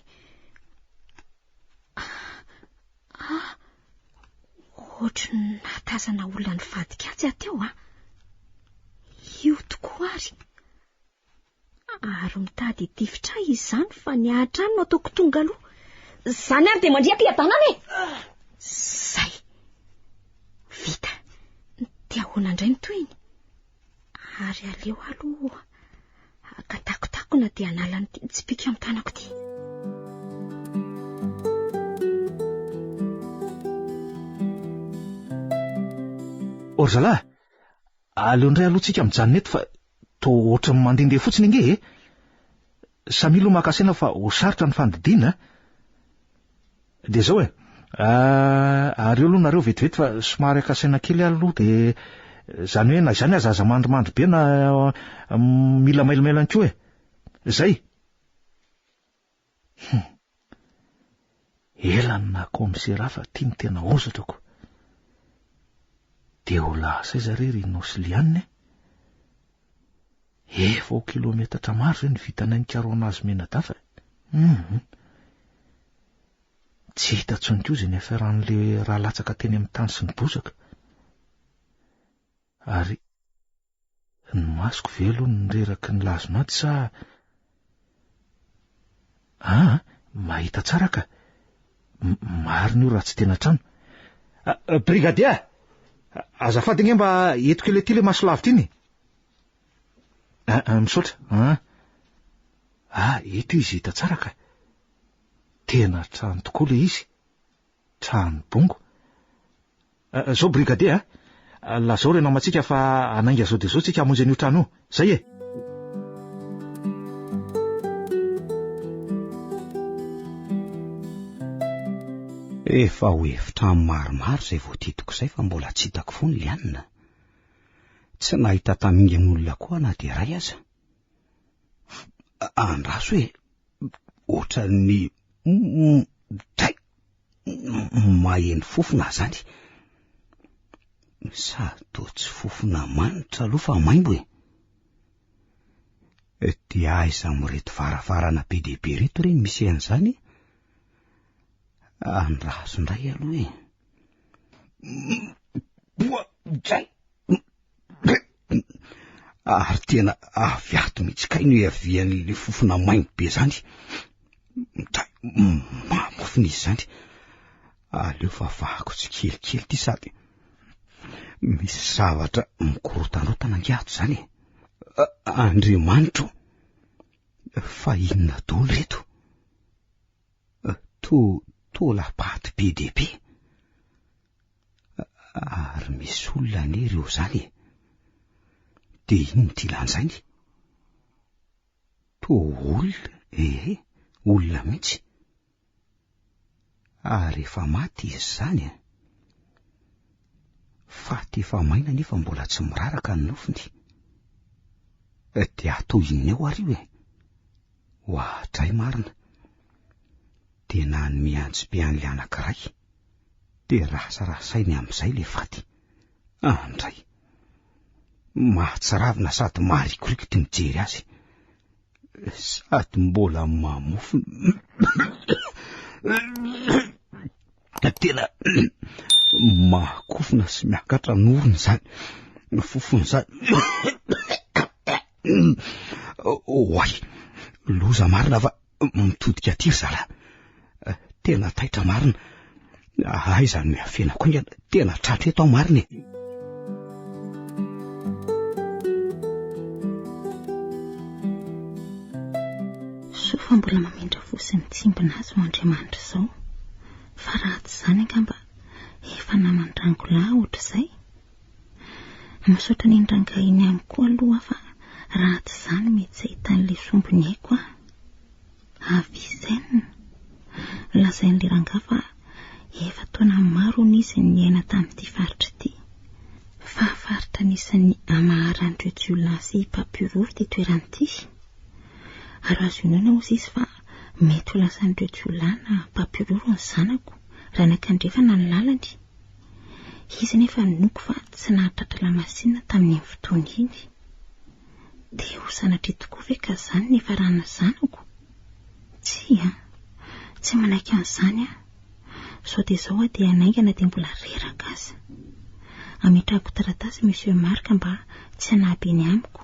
Ah, ohatry ny nahatazana olona nivadika atsy aho teo ah. Io tokoa ary. Ary mitady hitifitra ahy izany fa ny ahy hatrany no ataoko tonga aloha. Izany ary dia mandria am-piadanana e. Zay. Vita. Dia ahoana indray ny tohiny? Ary aleo aloha haka takotakona dia hanala an'ity tsipìka amin'ny tanako ity. Ô ry zalahy, aleo indray aloha tsika mijanona eto fa toa ohatran'ny mandehandeha fotsiny ange e. Samia aloha maka saina fa ho sarotra ny fandidiana a. Dia izao e, ary eo aloha nareo vetivety fa somary akasaina kely aho aloha dia izany hoe na izany aza aza mandrimandry be na mila mailomailo ihany koa e. Izay. Hum. Ela ny naha kaomisera fa ty no tena hozatrako. Dia ho lasa aiza re ry Nosy Liane e? Efa ho kilometatra maro izay no vitanay nikarohana azy mianadahy fa hum. Tsy hita intsony koa izay niafaran'ilay rà latsaka teny amin'ny tany sy ny bozaka. Ary ny masoko ve aloha no reraky ny lazon'ady sa... Aa, mahita tsara ka. Marina io raha tsy tena trano. Brigadier! Azafady ange mba eto kely aty ilay maso lavitra iny e. Ah, misaotra. Ah. ah, eto izy hita tsara ka. Tena trano tokoa ilay izy. Trano bongo. Zao brigadier a, lazao ireo namantsika fa hanainga zao dia zao tsika hamonjy an'io trano io. Zay e! Efa ho efitrano maromaro izay voadidiko izay fa mbola tsy hitako foana i Liana. Tsy nahita tamingan'olona koa na dia iray aza. Andraso e, ohatran'ny dray maheno fofona zany. Sa toa tsy fofona manitra aloha fa maimbo e. Dia aiza amin'ireto varavarana be dia be ireto re no misy an'izany? Andraso indray aloha e. Boa, dray. Ary tena avy ato mihitsy kay no iavian'ilay fofona maimbo be zany. Dray, mamofona izy zany. Aleo fa vahako tsikelikely ity sady misy zavatra mikorotanrotana ange ato zany e. Andriamanitro, fa inona daholo ireto? Toa taolam-paty be dia be. Ary misy olona anie ireo izany e. Dia inona ity lanjainy? Toa olona, ee, olona mihitsy. Ary efa maty izy izany e. Faty efa maina nefa mbola tsy miraraka ny nofony. Dia atao inona eo ary io e? Oadray marina. Dia nanome antsy be an'ilay anankiray. Dia rasarasainy amin'izay ilay faty. Andray. Mahatsiravina sady maharikoriko ity mijery azy. Sady mbola mamofona. Tena mahakofona sy miakatra n'orona izany fofona izany. Oay, loza marina fa mitodika aty ry zalahy. Tena taitra marina. Aiza no iafenako haingana? Tena tratra eto aho marina e. Soa fa mbola mamindra fo sy mitsimbina azy ho Andriamanitra izao. Fa raha tsy izany angamba efa naman'ny rangolahy ohatr'izay. Misaotra an'iny rangahy iny ihany koa aloha aho fa raha tsy izany mety tsy ahitan'ilay sombiny aiko aho. Avicenne. Lazain'ilay rangahy fa efa taona maro hono izy no niaina tamin'ity faritra ity. Fa faritra anisan'ny amaharan'ireo jiolahy sy mpampihorohoro ity toerana ity. Ary azo inoana hozy izy fa mety ho lasan'ireo jiolahy na mpampihorohoro ny zanako raha niankandrefana ny lalany. Izy nefa noko fa tsy nahatratra lamasinina tamin'iny fotoana iny. Dia ho sanatria tokoa ve ka izany ny niafaran'ny zanako? Tsia, tsy manaiky an'izany aho. Izao dia izao aho dia hanainga na dia mbola reraka aza. Ametrahako taratasy Monsieur Marc mba tsy hanahy be ny amiko,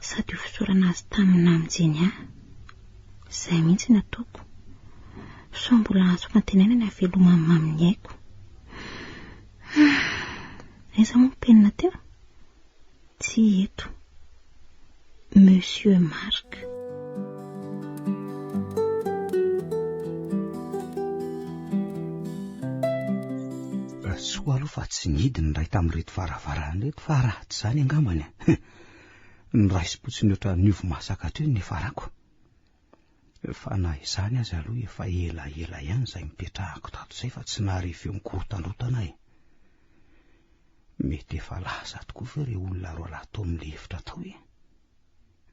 sady ho fisaorana azy tamin'ny namonjeny ahy. Izay mihitsy no ataoko. Sao mbola azoko antenaina ny hahavelomany mamin'ny aiko. Aiza moa ny penina teo? Tsy eto. Monsieur Marc. Soa aloha fa tsy nihidy ny iray tamin'ireto varavarana ireto fa raha tsy izany angambany noraisim-potsiny ohatran'ny ovy masaka teo ny niafarako. Fa na izany aza aloha efa elaela ihany izay nipetrahako tato izay fa tsy nahare feo mikorotandrotana e. Mety efa lasa tokoa ve ireo olona roalahy tao amin'ilay efitra tao e?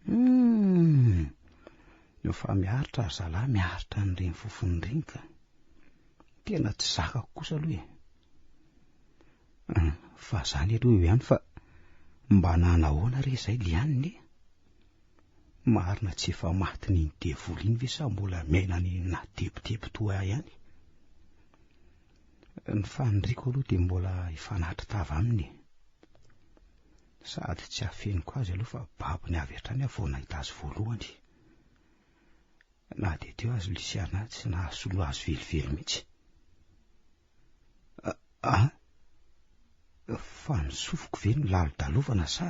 Hum, fa miaritra ry zalahy miaritra an'ireny fofony ireny ka. Tena tsy zakako kosa aloha e. Fa zany aloha eo ihany fa mba nanahoana re izay Liane e? Marina tsy efa matin'iny devoly iny ve sa mbola miaina any anaty tebiteby toa ahy ihany? Ny faniriako aloha dia mbola hifanatri-tava aminy e. Sady tsy afeniko azy aloha fa babony avy hatrany aho vao nahita azy voalohany. Na dia teo aza Luciana tsy nahasolo azy velively mihitsy. Ah, fa ny sofiko ve no lalodalovana sa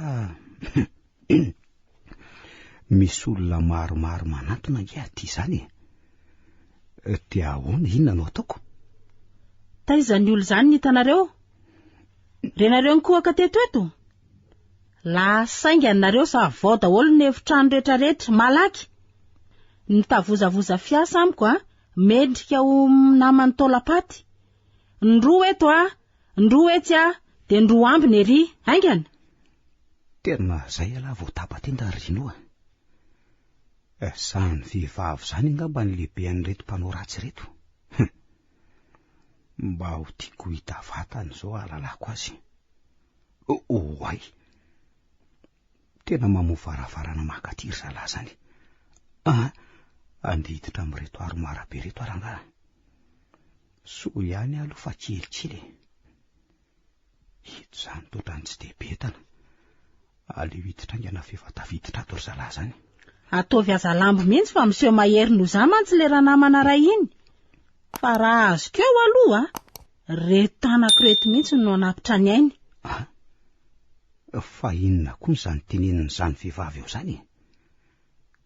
misy olona maromaro manantona ange aty izany e? Dia ahoana, inona no ataoko? Taiza ny olona izany ny hitanareo? Renareo nikohaka teto eto? Lasa haingana nareo savao daholo ny efitrano rehetrarehetra, malaky! Ny mitavozavoza fiasa amiko a, mendrika ho naman'ny taolam-paty. Ny roa eto a, ny roa etsy a, dia ny roa ambiny ery, haingana! Tena zay ialahy vao tapa-tenda ry Rino a! Zany vehivavy zany angamba ny lehibean'ireto mpanao ratsy ireto. Hum! Mba ho tiako hita vatana izao hahalalako azy. Oay! Tena mamoha varavarana maka aty ry zalahy zany. Ah, andeha hiditra amin'ireto armoire be ireto aho rangaha. Soa ihany aloha fa kelikely e. Eto izany toa ohatran'ny tsy dia be entana. Aleo hiditra haingana f'efa tafiditra ato ry zalahy zany. Ataovy hazalambo mihitsy fa miseho mahery noho izaho mantsy ilay ranamana iray iny. Fa raha azoko eo aloha, reto tanako ireto mihitsy no hanapitra ny ainy. Ah, fa inona koa izany tenenin'izany vehivavy eo izany e?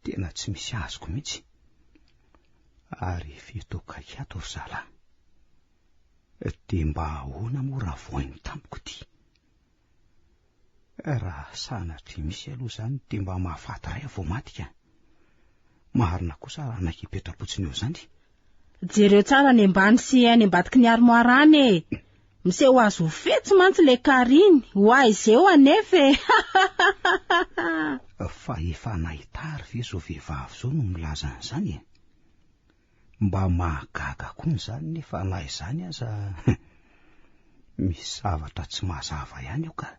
Tena tsy misy azoko mihitsy. Ary efa eto akaiky ato ry zalahy. Dia mba ahoana moa raha vohainy tampoka ity? Raha sanatria misy aloha izany dia mba mahafaty iray aho vao maty ka. Marina kosa raha hanaiky hipetra-potsiny eo izany. Jereo tsara any ambany sy any ambadiky ny armoire any e! Miseho azy ho fetsy mantsy ilay kary iny, ho aiza eo anefa e! Fa efa nahita ary ve izao vehivavy izao no milaza an'izany e? Mba mahagaga koa izany nefa na izany aza misy zavatra tsy mazava ihany eo ka.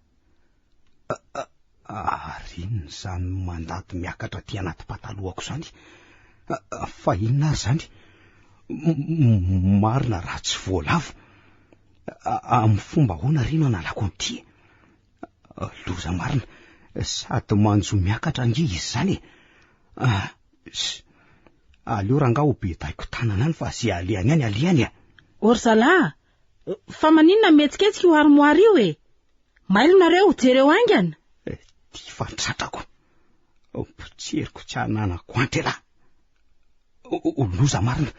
Ary inona izany mandady miakatra aty anaty patalohako izany? Fa inona ary izany? Marina raha tsy voalavo. Amin'ny fomba ahoana re no analako an'ity e? Loza marina, sady manjo miakatra ange izy izany e. Ah, aleo rangaha ho bedaiko tanana any fa ze alehany any alehany e. Ô ry zalahy, fa maninona mihetsiketsika io armoire io e? Mailo nareo, jereo haingana. Ty fa tratrako. Potseriko tsy hananako antra elah. Loza marina,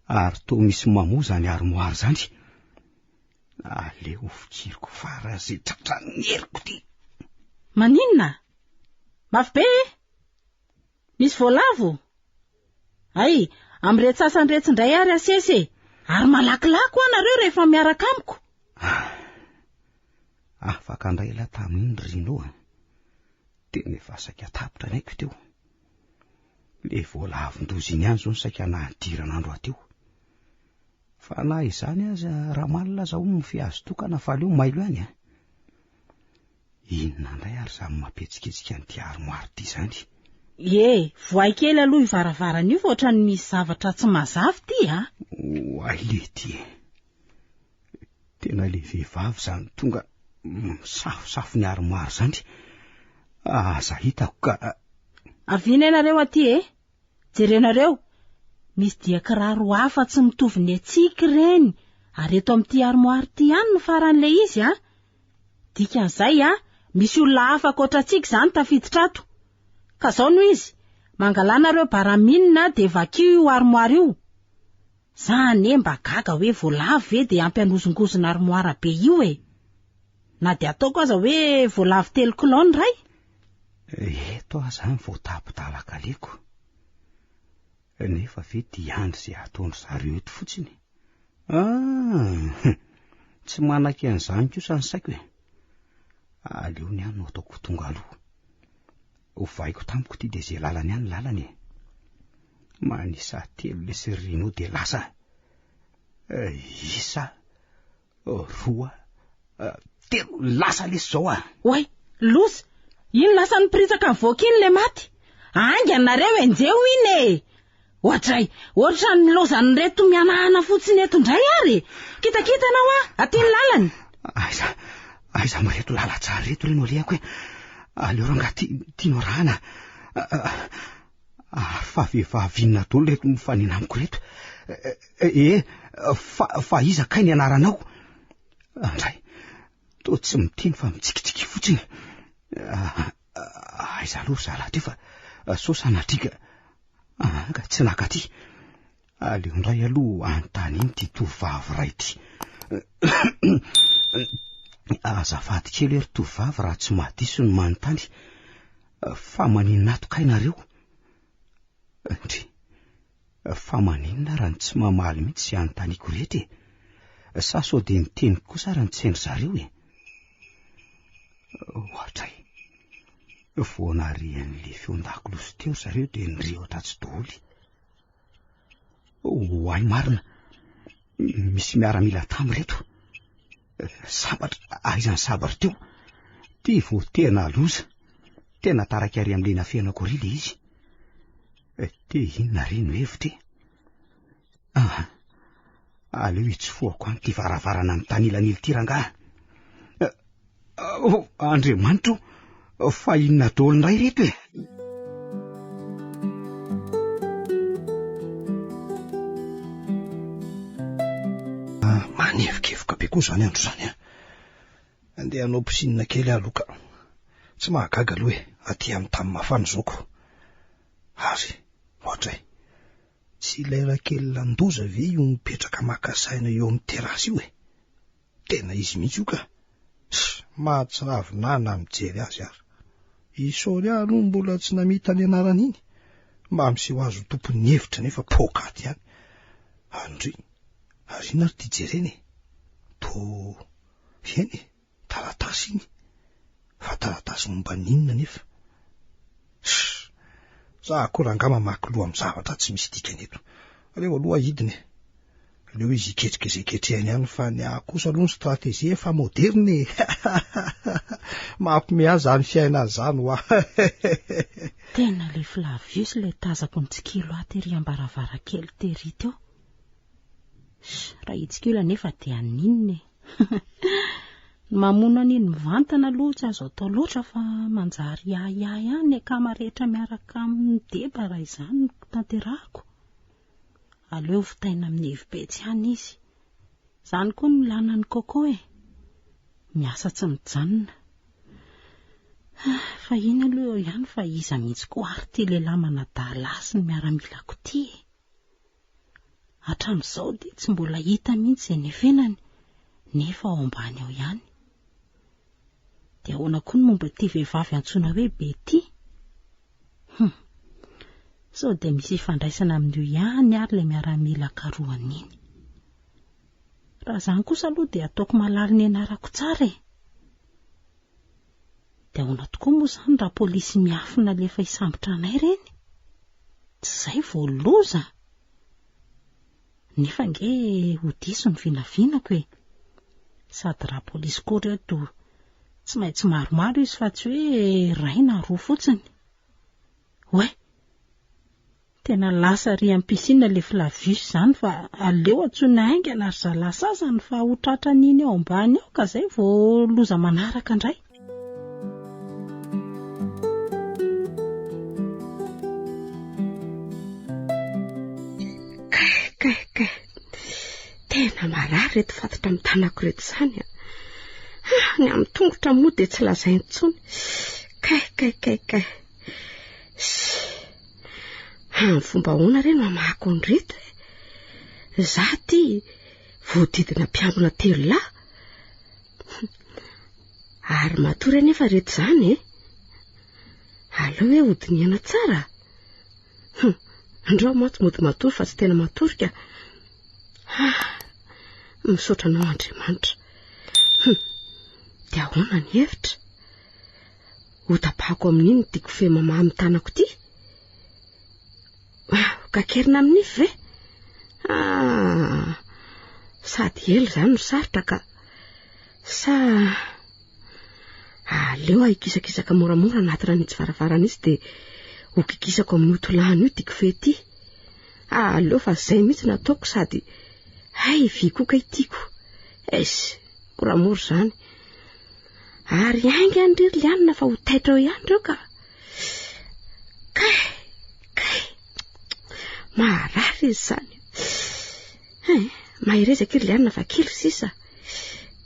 ary toa misy mamoha izany armoire izany. Aleo fikiriko fara ze tratran'ny heriko ty. Maninona? Mafy be e? Misy voalavo? Hay, amin'iretsy sasany iretsy indray ary asesy e! Ary malakilaky hoa nareo rehefa miaraka amiko. Afaka indray ialahy tamin'iny ry Rino a. Tena efa saika tapitra ny aiko teo. Le voalavon-doza iny ihany izao no saika nahadiran'andro ahy teo. Fa na izany aza, Ramalina aza hono mifehy azo tokana fa aleo mailo ihany a. Inona indray ary izany mampihetsiketsika an'ity armoire ity izany? Ie, vohay kely aloha io varavarana io fa ohatran'ny misy zavatra tsy mazava ity a. Oay lety e. Tena le vehivavy izany tonga misafosafo ny armoire izany. Aza hitako ka. Avia ianareo aty e. Jerenareo, misy dia kiraro hafa tsy mitovy ny antsika ireny, ary eto amin'ity armoire ity ihany no faran'ilay izy a! Dikan'izay a, misy olona hafa ankoatra antsika izany tafiditra ato. Ka izao no izy, mangalà nareo baraminina dia vakio io armoire io. Za anie mba gaga hoe voalavo ve dia ampy hanozongozona armoire be io e! Na dia ataoko aza hoe voalavo telo kilao ny iray. Eto aho izany vao tapi-dalaka aleko. Nefa ve dia hiandry izay hataon-dry zareo eto fotsiny? Ah! Tsy manaiky an'izany kosa ny saiko e. Aleo ny ahy no ataoko tonga aloha. Ovaiko tamiko ity dia izay lalany any lalany e. Manisa telo lesy ry Rino dia lasa. Isa. Roa, telo, lasa lesy zao ah! Oay, loza! Iny lasa niporitsaka nivoaka iny le maty! Haingana nareo enjeho iny e! Oadray, ohatran'ny lozan'ireto mihanahana fotsiny eto indray ary e! Kitakitana hoa, aty ny lalany! Aiza, aiza amin'ireto lalan-tsara ireto re no alehako e? Aleo rangahy ty, ty no arahana. Ary fa vehivavy inona daholo ireto mifanena amiko ireto? Eh, fa, fa iza kay ny anaranao? Andray, toa tsy miteny fa mitsikitsiky fotsiny. Aiza aloha ry zalahy teo fa sao sanatria ka... Anga tsy naka aty. Aleo indray aloha anontaniana ity tovovavy iray ity. Azafady kely hoe ry tovovavy raha tsy mahadiso ny manontany, fa maninona ato kay nareo? Ndry, fa maninona raha ny tsy mamaly mihitsy izay anontaniako rehetra e? Sa sao dia ny teniko kosa ary no tsy hain-dry zareo e? Ohatray, vao nahare an'ilay feon-dakolosy teo ry zareo dia nirehitra tsy doly. Oay marina, misy miaramila tamy reto. Sabatra, aiza ny sabatra teo? Ty vao tena loza. Tena taraiky ary amin'ilay nafenako ary ilay izy. Te inona re no hevitra e? Ah, aleo hitsofohako any ity varavarana mitanilanila ity rangahy. Oh, Andriamanitro, fa inona daholo indray ireto e? Ah, manevokevoka be koa izany andro izany an. Andeha hanao piscine kely aho aloha ka. Tsy mahagaga aloha e, aty amin'ny tany mafana izao ko. Ary, ohatray, tsy ilay Rakelinandoza ve io mipetraka maka saina eo amin'ny terasy io e? Tena izy mihitsy io ka! Tss, mahatsiravina ahy na mijery azy ary. I Soria aloha mbola tsy namita ny anarany iny. Mba miseho azy ho tompon'ny hevitra nefa poakaty ihany. Andry, ary inona ary ity jerena e? Toa, eny e, taratasy iny. Fa taratasy momba ny inona anefa? Tss, za akory angaha mamaky loha amin'ny zavatra tsy misy dikany eto. Aleo aloha hidina e. Aleo izy hiketrika izay ketrehany any fa ny ahy kosa aloha ny stratégie efa moderina e! Mampime ahy izany fiainana izany hoa! Tena ilay Flavius ilay tazako nitsikilo ahy tery am-baravarankely tery teo. Sh, raha hitsikilo anefa dia haninona e? Ny mamono an'iny mivantana aloha tsy azo atao loatra fa manjary ahiahy ihany ny akama rehetra miaraka amin'i Deba raha izany no tanterahako. Aleo vitaina amin'ny hevi-petsy ihany izy. Izany koa no ilana an'i Coco e. Miasa tsy mijanona. Fa iny aloha eo ihany fa iza mihitsy koa ary ity lehilahy manadala ahy sy ny miaramilako ity e. Hatramin'izao dia tsy mbola hita mihitsy izay nefenany nefa ao ambany ao ihany. Dia ahoana koa ny momba ity vehivavy antsoina hoe Betty? Hum. Sao dia misy ifandraisana amin'io ihany ary ilay miaramila karohana iny. Raha izany kosa aloha dia ataoko malalo ny anarako tsara e. Dia ahoana tokoa moa izany raha polisy miafina alefa hisambotra anay ireny? Tsy izay vao loza? Nefa ange ho diso ny vinavinako e. Sady raha polisy koa ireto tsy maintsy maromaro izy fa tsy hoe iray na roa fotsiny. Oay! Tena lasa ary amin'ny piscine le Flavius izany fa aleo antsoina haingana ry zalahy sasany fa ho tratran'iny ao ambany ao ka zay vao loza manaraka indray. Kay, kay, kay. Tena marary ireto fatotra amin'ny tanako ireto izany a. Ah, ny amin'ny tongotra moa dia tsy lazaina intsony. Kay, kay, kay, kay. Amin'ny fomba ahoana re no hamahako an'ireto e? Za ty voadidina mpiambina telolahy. Ary matory anefa ireto izany e. Aleo hoe hodinihana tsara. Hum, andrao mantsy mody matory fa tsy tena matory ka. Ah, misaotra anao Andriamanitra. Hum, dia ahoana ny hevitra? Hotapahako amin'iny ity kofehy mamaha amin'ny tanako ity? Ah, kakerina amin'ny nify ve? Ah, sady ela izany no sarotra ka. Sa aleo aho hikisakisaka moramora anaty ran'itsy varavarana itsy dia ho kikisako amin'io tolàna io ity kofehy ity. Ah, aleo fa izay mihitsy no ataoko sady hay vy koa kay tiako. Eish, moramora izany. Ary haingana ry ry Lianina fa ho taitra eo ihany ireo ka. Kay, kay, marary izy izany. Hein, mahereza akia ry Lianina fa kely sisa.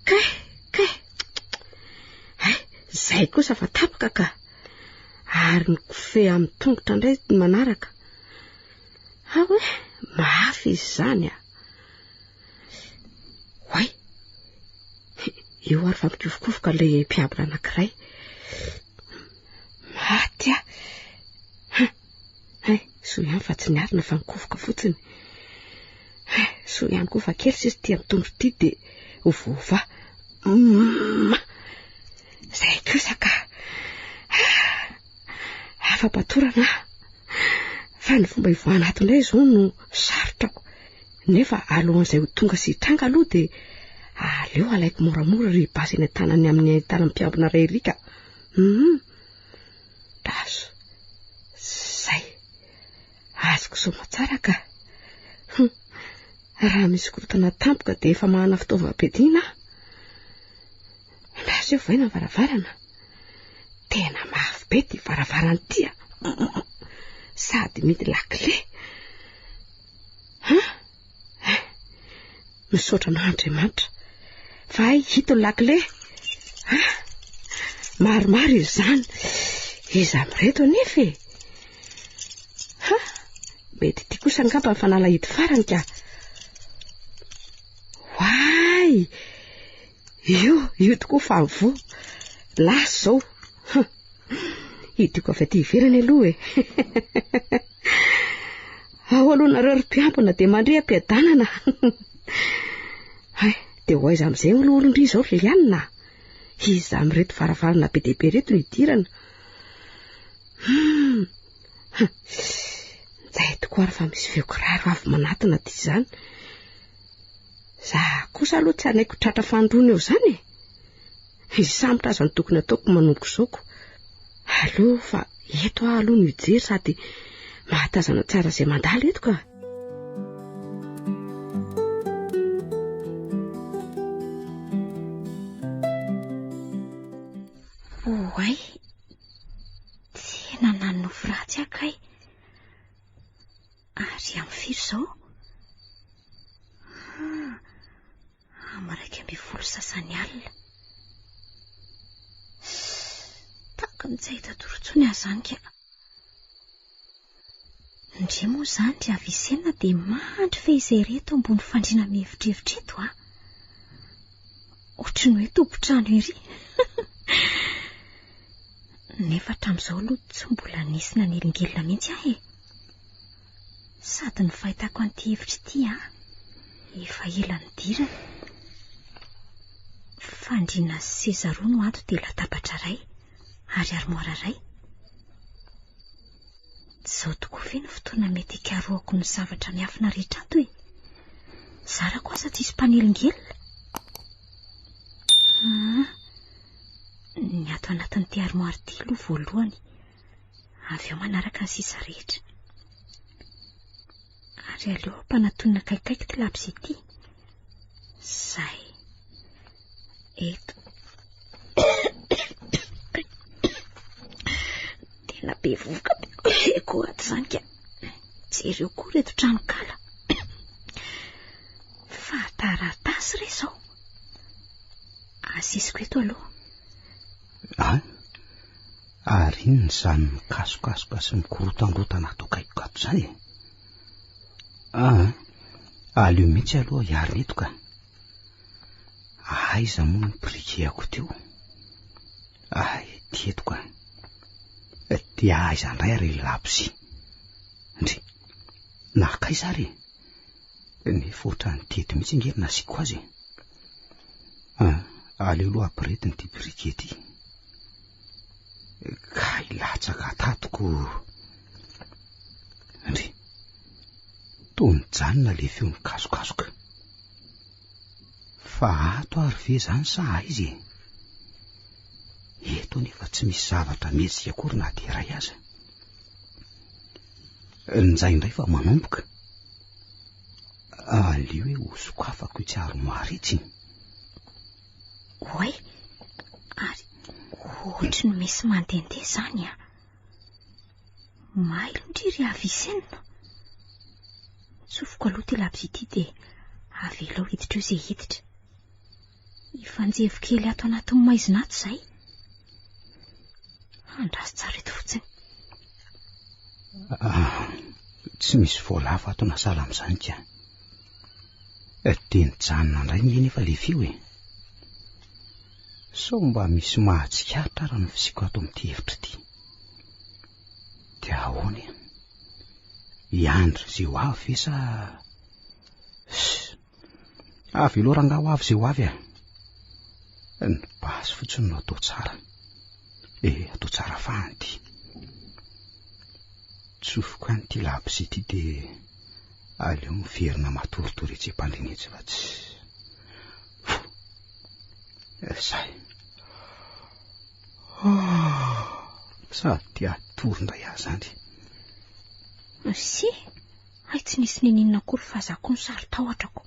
Kay, kay, hay, izay kosa fa tapaka ka. Ary ny kofehy amin'ny tongotra indray ny manaraka. Ha hoe, mafy izy izany a. Oay! Io ary fa mikofokofoka ilay mpiambina anankiray. Maty aho. Hay, soa ihany fa tsy niarina fa nikofoka fotsiny. Hay, soa ihany koa fa kely sisa ity amin'ny tondro ity dia ho voavaha. Ma! Izay kosa ka. Afa-patorana aho. Fa ny fomba hivoahana ato indray izao no sarotra ko. Nefa alohan'izay ho tonga sy hitranga aloha dia aleo alaiko moramora ry basy eny an-tanany amin'ny tanan'ny mpiambina iray ery ka. Hum. Daso. Zay. Azoko soamatsara ka. Hum. Raha misy korontana tampoka dia efa manana fitaovam-piadiana aho. Andraso eo vaina ny varavarana. Tena mafy be ity varavarana ity a. Sady midy lakile. Ha? Eh, misaotra anao Andriamanitra. Fa hay hito ny lakile. Ha? Maromaro izy izany. Iza amin'ireto anefa e? Ha? Mety ity kosa angamba ny fanalahidy farany ka. Oay! Io, io tokoa fa voa. Lasa izao. Hum. Hidiko avy aty ivelany aloha e. Ao aloha nareo ry mpiambina dia mandria am-piadanana. Hay, dia ho aiza amin'izay aloha olon-dry izao ry Liliana? Iza amin'ireto varavarana be dia be ireto no hidirana? Hmm. Izay tokoa ary fa misy feo kiraro avy manatona aty izany. Za kosa aloha tsy hanaiky ho tratra fandroana eo izany e. Hisambotra aza no tokony ataoko manomboka izao ko. Aleo fa eto aho aloha no hijery sady mahatazana tsara izay mandalo eto ka. Oay, tena nanonofy ratsy aho kay. Ary amin'ny firy izao? Ah, amin'ny 11 sasany alina. Tahaka ny tsy hahita tory intsony aho izany ka. Ndry moa izany ry Avicenna dia mandry fehizay ireto ambony fandriana mihevitrevitra eto a. Ohatry ny hoe tompon-trano ery. Nefa hatramin'izao aloha tsy mbola nisy nanelingelina mihitsy aho e. Sady ny fahitako an'ity hevitra ity an, efa ela nidirana. Fandriana sy seza roa no ato dia latabatra iray ary armoire iray. Tsy izao tokoa ve no fotoana mety hikarohako ny zavatra miafina rehetra ato e? Zarako aza tsisy mpanelingelina. Ah, ny ato anatin'ity armoire ity aloha voalohany. Avy eo manaraka ny sisa rehetra. Ary aleo ampanatonina akaikikaiky ity labozia ity. Zay. Eto. Tena be vovoka be koa ato izany ka. Jereo koa ireto tranonkala. Fa taratasy re izao. Asisiko eto aloha. Ah? Ary inona izany mikasokasoka sy mikorotangrotana ato akaikiko ato izany e? Ah, aleo mihitsy aloha hiarina eto ka. Aiza moa ny briquet-ako teo? Ay, ity eto ka. Dia aiza indray ary ilay labozia? Ndry, nankaiza ary e? Nefa ohatran'ny teto mihitsy ange no nasiako azy e. Ah, aleo aloha ampiretina ity briquet ity. Kay latsaka tato ko. Ndry, toa nijanona ilay feo nikasokasoka. Fa ato ary ve izany sa aiza e? Eto anefa tsy misy zavatra mihetsika akory na dia iray aza. Njay indray fa manomboka. Aleo hoe hosokafako itsy armoire itsy. Oay, ary ohatry ny misy mandehandeha izany an. Mailo ndry ry Avicenna. Tsofiko aloha ity labozia ity dia avelao hiditra eo izay hiditra. Hifanjevo kely ato anatin'ny maizina ato izay. Andraso tsara eto fotsiny. Ah, tsy misy voalavo ato na sahala amin'izany ka. Eh, dia nijanona indray nge nefa ilay feo e. Sao mba misy mahatsikaritra ary ny fisiako ato amin'ity efitra ity. Dia ahoana e? Hiandry izay ho avy ve sa... Ss! Avelao rangahy ho avy izay ho avy a! Ny basy fotsiny no atao tsara. Eh, atao tsara fahany ity. Tsofiko any ity labozia ity dia aleo miverina matoritory etsy am-pandriana etsy fa tsy... Zay. Sady te hatory indray aho izany. Si, hay tsy nisy nininona akory fa za koa no saro-tahotra ko.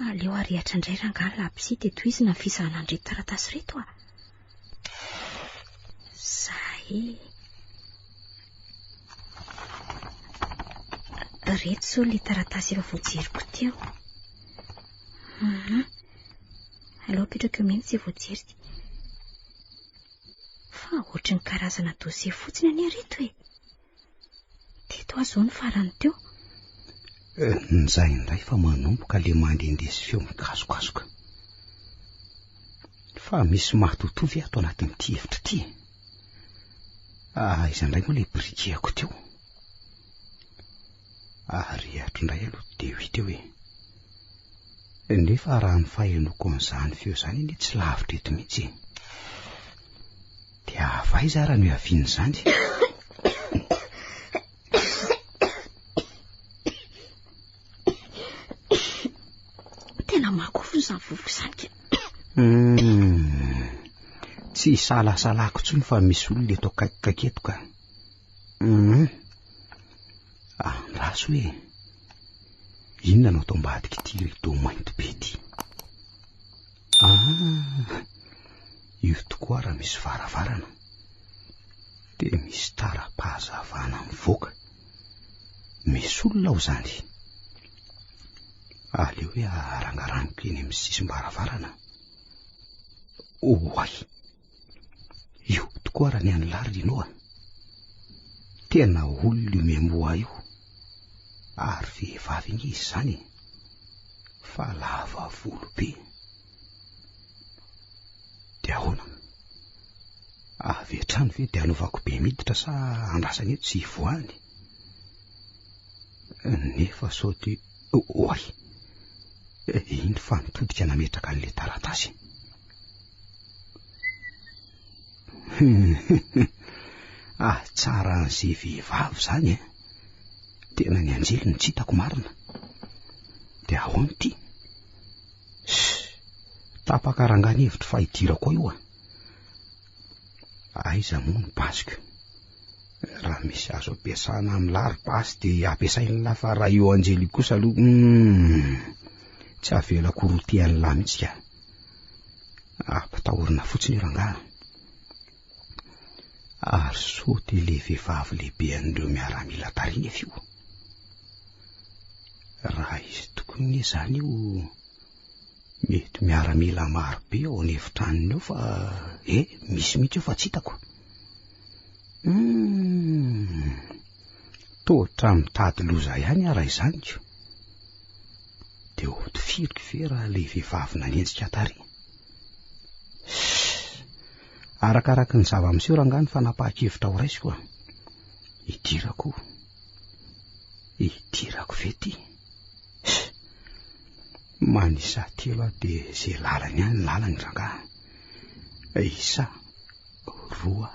Aleo arehatra indray rangahy ny labozia dia tohizina ny fizahana an'ireto taratasy ireto a. Zay. Ireto izao ilay taratasy efa voajeriko teo. Mhm. Aleo apetraka eo mihitsy izay voajerika. Fa ohatry ny karazana dossier fotsiny anie ireto e. Teto aho izao ny farany teo. Eh, Njay indray fa manomboka le mandehandeha sy feo mikasokasoka. Fa misy matotoa ve ato anatin'ity efitra ity e? Ah, aiza indray moa le briquet-ako teo? Arehitro indray aloha dia ho hita eo e. Nefa raha ny fahenoako an'izany feo izany anie tsy lavitra eto mihitsy e. Dia avy aiza ara no hiavian'izany? Tena mahakofona izany vovoka izany ka. Hmm. Tsy isalasalako intsony fa misy olona eto akaikikaiky eto ka. Hmm. Andraso hoe inona no atao ambadika ity rideau mainty be ity? Ah, io tokoa raha misy varavarana. Dia misy tara-pahazavana mivoaka. Misy olona ao izany. Aleo hoe arangarangiko eny amin'ny sisim-baravarana. Oay! Io tokoa raha ny an'i lahy ry Noa. Tena olona io miamboha io. Ary vehivavy ange izy izany e. Fa lava volo be. Dia ahoana? Avy hatrany ve dia hanaovako be miditra sa andrasana eto tsy hivoahany? Nefa sao dia... Oay! Iny fa nitodika nametraka an'ilay taratasy. Ah, tsara an'izay vehivavy izany e. Tena ny anjely no tsy hitako marina. Dia ahoana ity? Tapaka rangahy ny hevitro fa hidirako ao io a. Aiza moa ny basiko? Raha misy azo ampiasana amin'ny lahy ry basy dia ampiasain'ny lahy fa raha io anjely io kosa aloha, hmm, tsy avelako ho rotian'ny lahy mihitsy ka. Ampitahorina fotsiny io rangahy. Ary soa dia ilay vehivavy lehibe an'ireo miaramila tary nefa io. Raha izy tokoa anie izany io, mety miaramila maro be ao an'efitranony ao fa eh, misy mihitsy eo fa tsy hitako. Hmm, toa mitady loza ihany aho raha izany ko. Dia hotifiriko ve raha ilay vehivavy nanenjika tary? Arakaraky ny zava-miseho rangahy ny fanapahan-kevitra ho raisiko a. Idirako. Idirako ve ty? Manisa telo aho dia izay lalany ihany ny lalany rangahy. Isa, roa,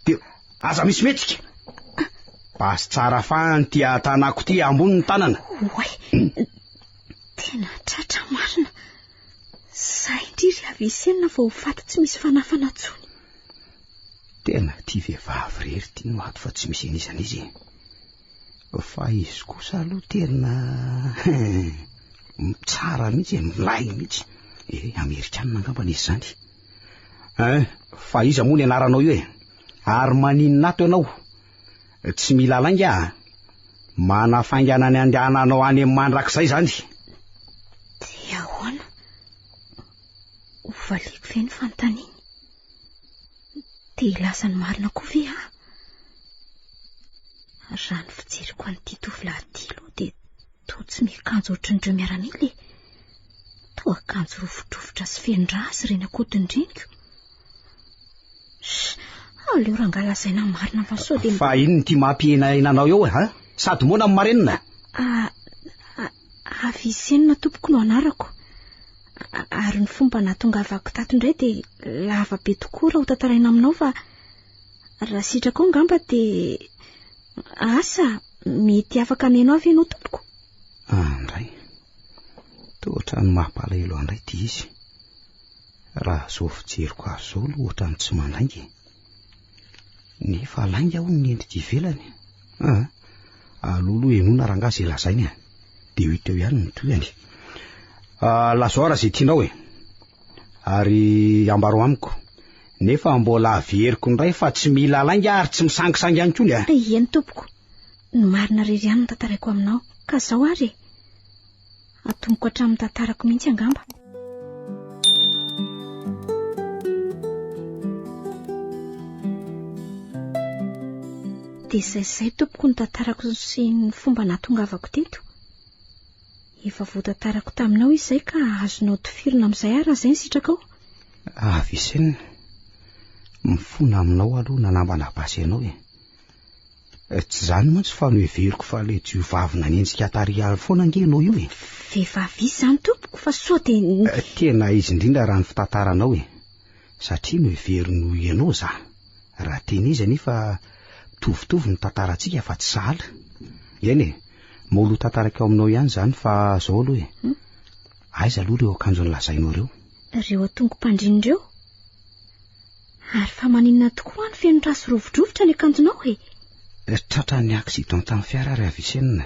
telo. Aza misy mihetsika! Basy tsara fahany ity ahatanako ity ambony ny tanana. Oay! Tena tratra marina. Zay indry ry Avicenna vao ho faty tsy misy fanafana intsony. Tena ity vehivavy irery ity no ato fa tsy misy an'iza n'iza e. Fa izy kosa aloha tena tsara mihitsy e, milay mihitsy. Eh, Amerikanina angambany izy izany. Eh, fa iza moa ny anaranao io e? Ary maninona ato ianao? Tsy mila lainga a! Manafaingana ny andehananao any amin'ny mandrakizay izany. Dia ahoana? Hovaliako ve ny fanontaniany? Te hilaza ny marina koa ve aho? Raha ny fijeriko an'ity tovolahy ity aloha dia toa tsy miakanjo ohatran'ireo miaramila e. Toa akanjo rovidrovitra sy feno rà azy ireny akodin-dreniko. Sh, aleo rangahy lazaina marina fa sao dia... Fa inona ity mampihenahena anao eo e, ha? Sady moana amin'ny marenina? Ah, ah, Avicenna tompoko no anarako. Ary ny fomba nahatongavako tato indray dia lava be tokoa raha ho tantaraina aminao fa raha sitrakao angamba dia asa mety afaka mihaino ahy ve ianao tompoko? Andray. Toa ohatran'ny mampalahelo ahy indray ity izy. Raha izao fijeriko azy izao aloha ohatran'ny tsy mandainga e. Nefa lainga hono ny endrika ivelany. Ah, aleo aloha henoina rangahy izay lazainy e. Dia ho hita eo ihany ny tohiny. Ah, lazao raha izay tianao e. Ary ambarao amiko. Nefa mbola averiko indray fa tsy mila lainga ary tsy misangisangy ihany koa ny a. Eny tompoko. Ny marina irery ihany no tantaraiko aminao. Ka izao ary e. Atomboko hatramin'ny tantarako mihitsy angamba. Dia izay izay tompoko ny tantarako sy ny fomba nahatongavako teto. Efa voatantarako taminao izay ka azonao tifirina amin'izay ary raha izay ny sitrakao. Avicenne, mifona aminao aloha nanambana basy anao e. Tsy izany mantsy fa noheveriko fa ilay jiovavy nanenjika tary aly foana ange ianao io e. Vehivavy iza izany tompoko fa soa dia... Tena izy indrindra raha ny fitantaranao e. Satria noheveriny ho ianao za. Raha tena izy anefa mitovitovy ny tantarantsika fa tsy sahala. Eny e, mbola ho tantaraiko aminao ihany izany fa izao aloha e. Aiza aloha ireo akanjo nolazainao ireo? Ireo atongo-pandriana ireo? Ary fa maninona tokoa no feno ra sy rovidrovitra ny akanjonao e? Tratran'ny accident tamin'ny fiara ry Avicenne.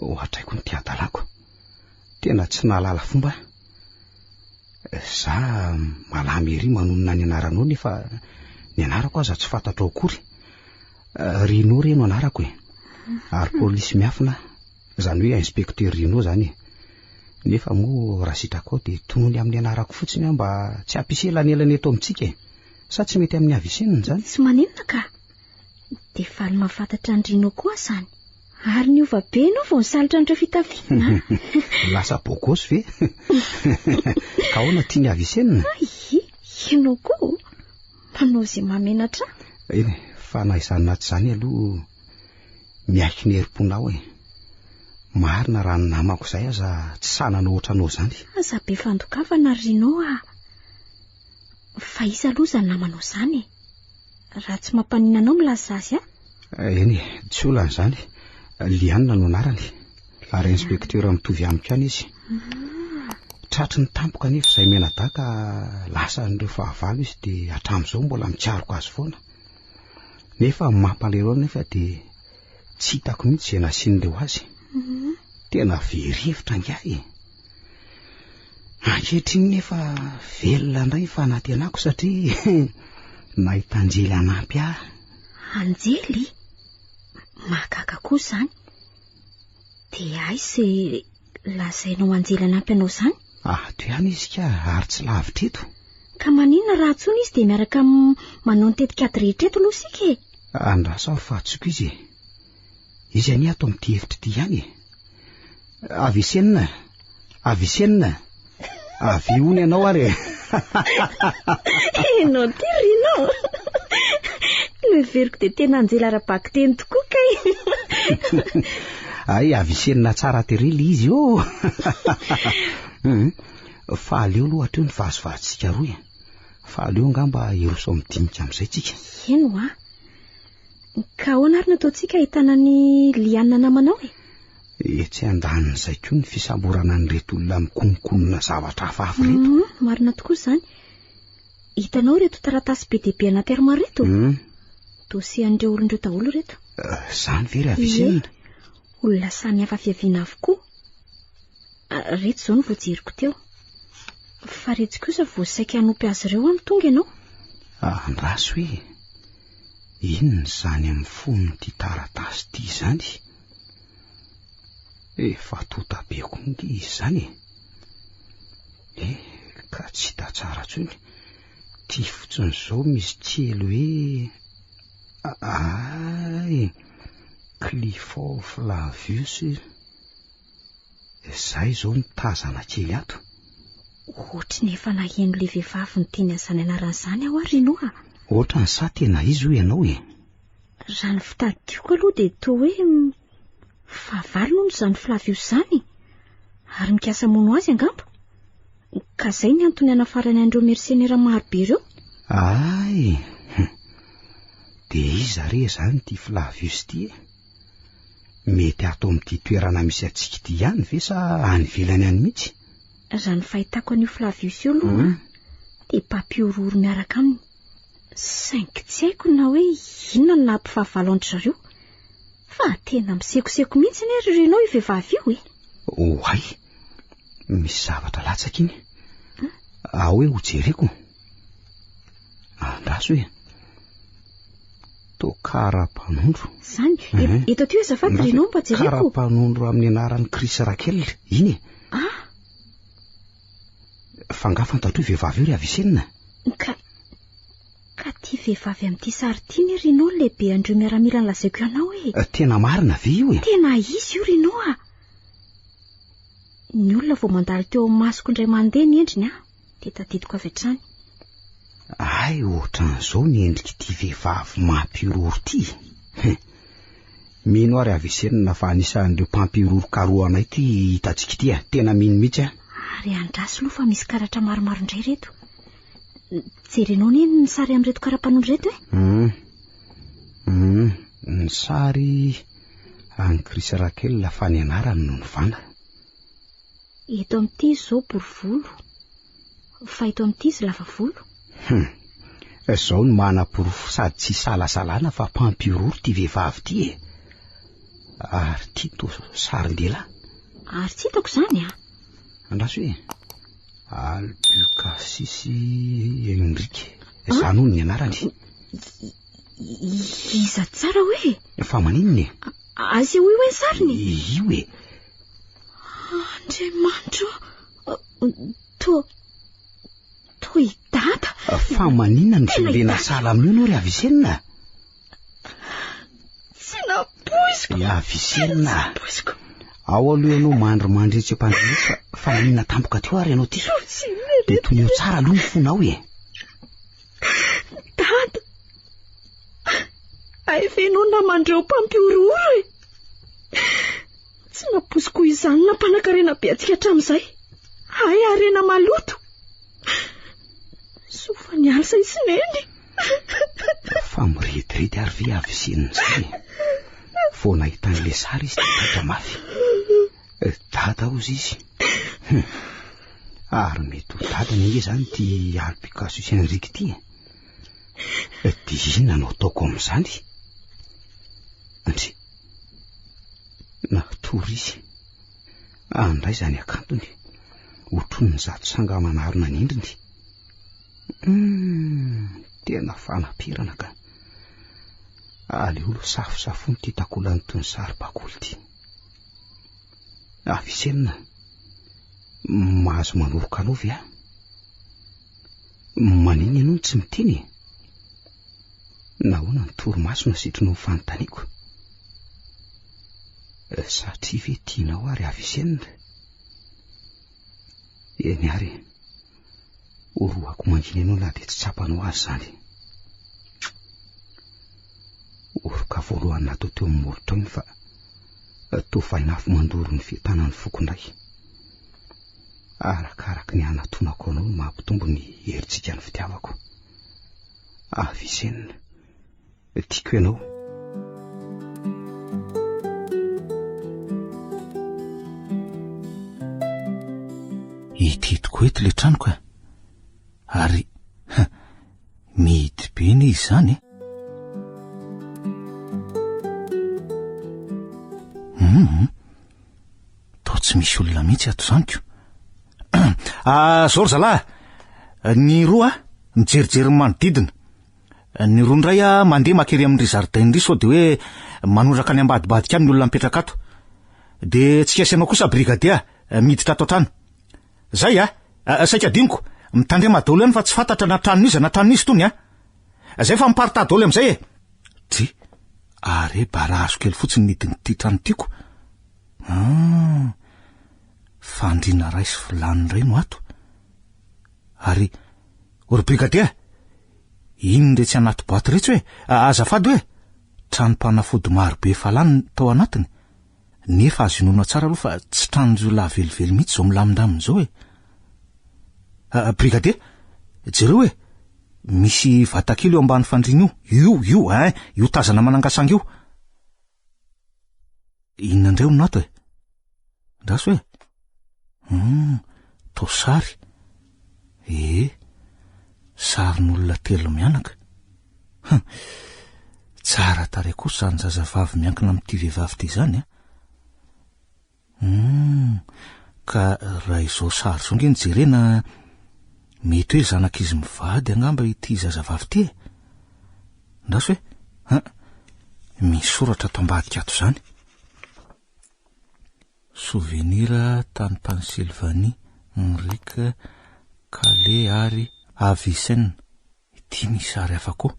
Ohatraiko ny tia hadalako. Tena tsy nahalala fomba aho. Za malama ery manonona ny anaranao nefa ny anarako aza tsy fantatrao akory. Rino re no anarako e. Ary polisy miafina aho. Izany hoe inspecteur Rino izany e. Nefa moa raha sitrakao dia tonony amin'ny anarako fotsiny aho mba tsy hampisy elanelana eto amintsika e. Sa tsy mety amin'ny Avicenne izany? Tsy maninona ka. Dia faly mahafantatra an'i Rino koa izany. Ary niova be ianao vao nisalotra an'ireo fitafiana. Lasa beau gosse ve? Ka ahoana tian'i Avicenne? Ay, ianao koa manao izay mahamenatra ahy. Eny e, fa na izany na tsy izany aloha miaiky ny herim-ponao e. Marina raha ny namako izay aza tsy sahy nanao ohatranao izany. Aza be fandokafana ry Rino a. Fa iza aloha izany namanao izany e? Raha tsy mampaninona anao milaza azy ahy. Eny e, tsy olana izany. Liana no anarany. Ary inspecteur mitovy amiko ihany izy. Tratry ny tampoka anefa izay mianadahy ka lasan'ireo fahavalo izy dia hatramin'izao mbola mikaroka azy foana. Nefa ny mampalahelo ahy nefa dia tsy hitako mihitsy izay nasian'ireo azy. Tena very hevitra ingahy e. Ankehitriny nefa velona indray ny fanantenako satria nahita anjely hanampy ahy. Anjely? Mahagaga koa izany. Dia aiza izay lazainao anjely hanampy anao izany? Ato ihany izy ka, ary tsy lavitra eto. Ka maninona raha antsoina izy dia miaraka manao ny tetikady rehetra eto aloha isika e? Andraso aho fa antsoiko izy e. Izy anie ato amin'ity efitra ity ihany e. Avicenne, Avicenne, avia hono ianao ary e. Ianao ity Rino. Noheveriko dia tena anjely ara-bakiteny tokoa kay. Ay, Avicenne tsara tery ilay izy ô. Fa aleo aloha hatreo ny vazivazintsika roa e. Fa aleo angamba hiroso amin'ny dinika amin'izay tsika. Eny hoa. Ka ahoana ary no ataontsika ahitana an'i Liana namanao e? Etsy andanin'izay koa ny fisamborana an'ireto olona mikononkonona zavatra hafahafa ireto. Marina tokoa izany. Hitanao ireto taratasy be dia be anaty armoire ireto? Dossier an'ireo olona ireo daholo ireto. Izany ve ry Avicenne? Ie. Olona samy hafa fiaviana avokoa. Ireto izao no voajeriko teo. Fa iretsy kosa vao saika hanopy azy ireo aho no tonga ianao. Andraso e! Inona izany amin'ny fonon'ity taratasy ity izany? Efa tonta be koa ange izy izany e! Eh, ka tsy hita tsara intsony. Ity fotsiny izao misy kely hoe... Ay! Clifford Flavius. Izay izao no tazana kely ato. Ohatry ny efa naheno ilay vehivavy niteny an'izany anarana izany aho ary Rino a. Ohatran'ny sa tena izy hoy ianao e? Raha ny fitadidiako aloha dia toa hoe fahavalo hono izany Flavius izany ary mikasa hamono azy angamba. Ka izay ny antony hanafarany an'ireo mersenera maro be ireo. Ay! Dia iza re izany ity Flavius ity e? Mety ato amin'ity toerana misy antsika ity ihany ve sa any ivelany any mihitsy? Raha ny fahitako an'io Flavius io aloha hmm. dia mpampihorohoro miaraka aminy. Saingy tsy haiko na hoe inona no naha-mpifahavalo an-dry zareo. Fa tena misekoseko mihitsy anie ry Renaud io vehivavy io e. Oay! Misy zavatra latsaka iny. Ao hoe hojereko. Andraso e. Toa kara-panondro. Izany, mhm. eto aty azafady Renaud mba jereko. Kara-panondro amin'ny anaran'i Chris Raquel, iny e. Ah! Fa angaha fantatr'io vehivavy io ry Avicenna? Ka, ka ty vehivavy amin'ity sary ity ne Renaud ny lehibe an'ireo miaramila nolazaiko anao e. Eh, tena marina ve io e? Tena izy io Renaud a. Ny olona vao mandalo teo amin'ny masoko indray mandeha ny endriny a, dia tadidiko avy hatrany. Hay ohatran'izao ny endrik'ity vehivavy mampihorohoro ity. Mino aho ry Avicenna fa anisan'ireo mpampihorohoro karohanay ity hitantsika ity a. Tena mino mihitsy aho. Ary andraso aloha fa misy karatra maromaro indray ireto. Jerenao anie ny sary amin'ireto kara-panondro ireto e. Hmm. Hmm. Ny sary an'i Chris Raquel fa ny anarany no novana. Eto amin'ity izy izao bory volo, fa eto amin'ity izy lava volo. Hum. Izao no manaporofo sady tsy isalasalana fa mpampihorohoro ity vehivavy ity e. Ary ity toa sarin-dehilahy. Ary tsy hitako izany a. Andraso e. Albucasis Henrique. Izany hono ny anarany. Iza tsara hoe? Fa maninona e? Asehoy hoe ny sariny. Io e. Andriamanitra ô, toa, toa i Dada. Fa maninona no jerena sahala amin'io ianao ry Avicenna? Tsy nampoiziko. Ry Avicenna. Tsy nampoiziko. Ao aloha ianao mandrimandry etsy am-pandriana etsy fa fa maninona tampoka teo ary ianao ity? Dia toneo tsara aloha ny fonao e. Dada! Hay ve ianao namandreo mpampihorohoro e? Tsy nampoiziko izany nampanankarena be antsika hatramin'izay. Hay harena maloto. Soa fa niala i Sineny. Fa mirediredy ary ve avy Sineny izay e? Vao nahita an'ilay sary izy dia taitra mafy. Dada hozy izy. Hum. Ary mety ho dadany ange izany ity Alpicasus Henrique ity e. Dia inona no ataoko amin'izany? Ndry. Natory izy. Andray izany hakantony. Otronin'izato sanga manarona ny endriny. Hum, tena fanapirana ka. Aleo aloha safosafoina ity takolany toy ny saribakoly ity. Avicenna, mahazo manoroka anao ve aho? Maninona ianao no tsy miteny e? Nahoana ny torimaso no asetrinao ny fanontaniako? Satria ve tianao aho ry Avicenna? Eny ary e, orohako mangina ianao na dia tsy tsapanao aza izany. Oroka voalohany natao teo amin'ny molotrao iny fa toa vainafo mandoro ny fitanan'ny foko indray. Arakaraky ny hanatonako anao no mampitombo ny herijika ny fitiavako. Avicenna, tiako ianao. Ity tokoa eto ilay tranoko e. Ary mihidy be anie izany e. Hum, toa tsy misy olona mihitsy ato izany ko. Ah, zao ry zalahy, ny roa mijerijery ny manodidina. Ny roa indray ah, mandeha makery amin'ry zaridaina ry sao dia hoe manondraka any ambadibadika any ny olona mipetraka ato. Dia tsy kiasy anao kosa brigadier, miditra ato an-trano. Zay a! Saika adinoko, mitandrema daholo ihany fa tsy fantatra na tranon'iza na tranon'iza itony a! Zay fa miparitaha daholo amin'izay e! Dry, are barazo kely fotsiny ny hidin'ity trano tiako. Ah! Fandriana iray sy vilany iray no ato. Ary, o ry brigadier! Inona iretsy anaty boaty iretsy hoe? Azafady hoe! Tranom-panafody maro be efa lany tao anatiny. Nefa azo inoana tsara aloha fa tsy tranon-jiolahy velively mihitsy izao milamindamina izao e! Brigadier, jereo e! Misy vatakely eo ambany fandriana io. Io, io, hein! Io tazana manangasanga io. Inona indray hono ato e? Andraso e! Hum, toa sary. Ee, sarin'olona telo mianaka. Hum, tsara tarehy kosa izany zazavavy miankina amin'ity vehivavy ity izany a. Hum, ka raha izao sary izao nge no jerena, mety hoe zanak'izy mivady angamba ity zazavavy ity e. Andraso e, ha, misy soratra ato ambadika ato izany. Souvenir tany Pennsylvanie, Enrique, Calais ary Avicenne. Ity misy sary hafa koa.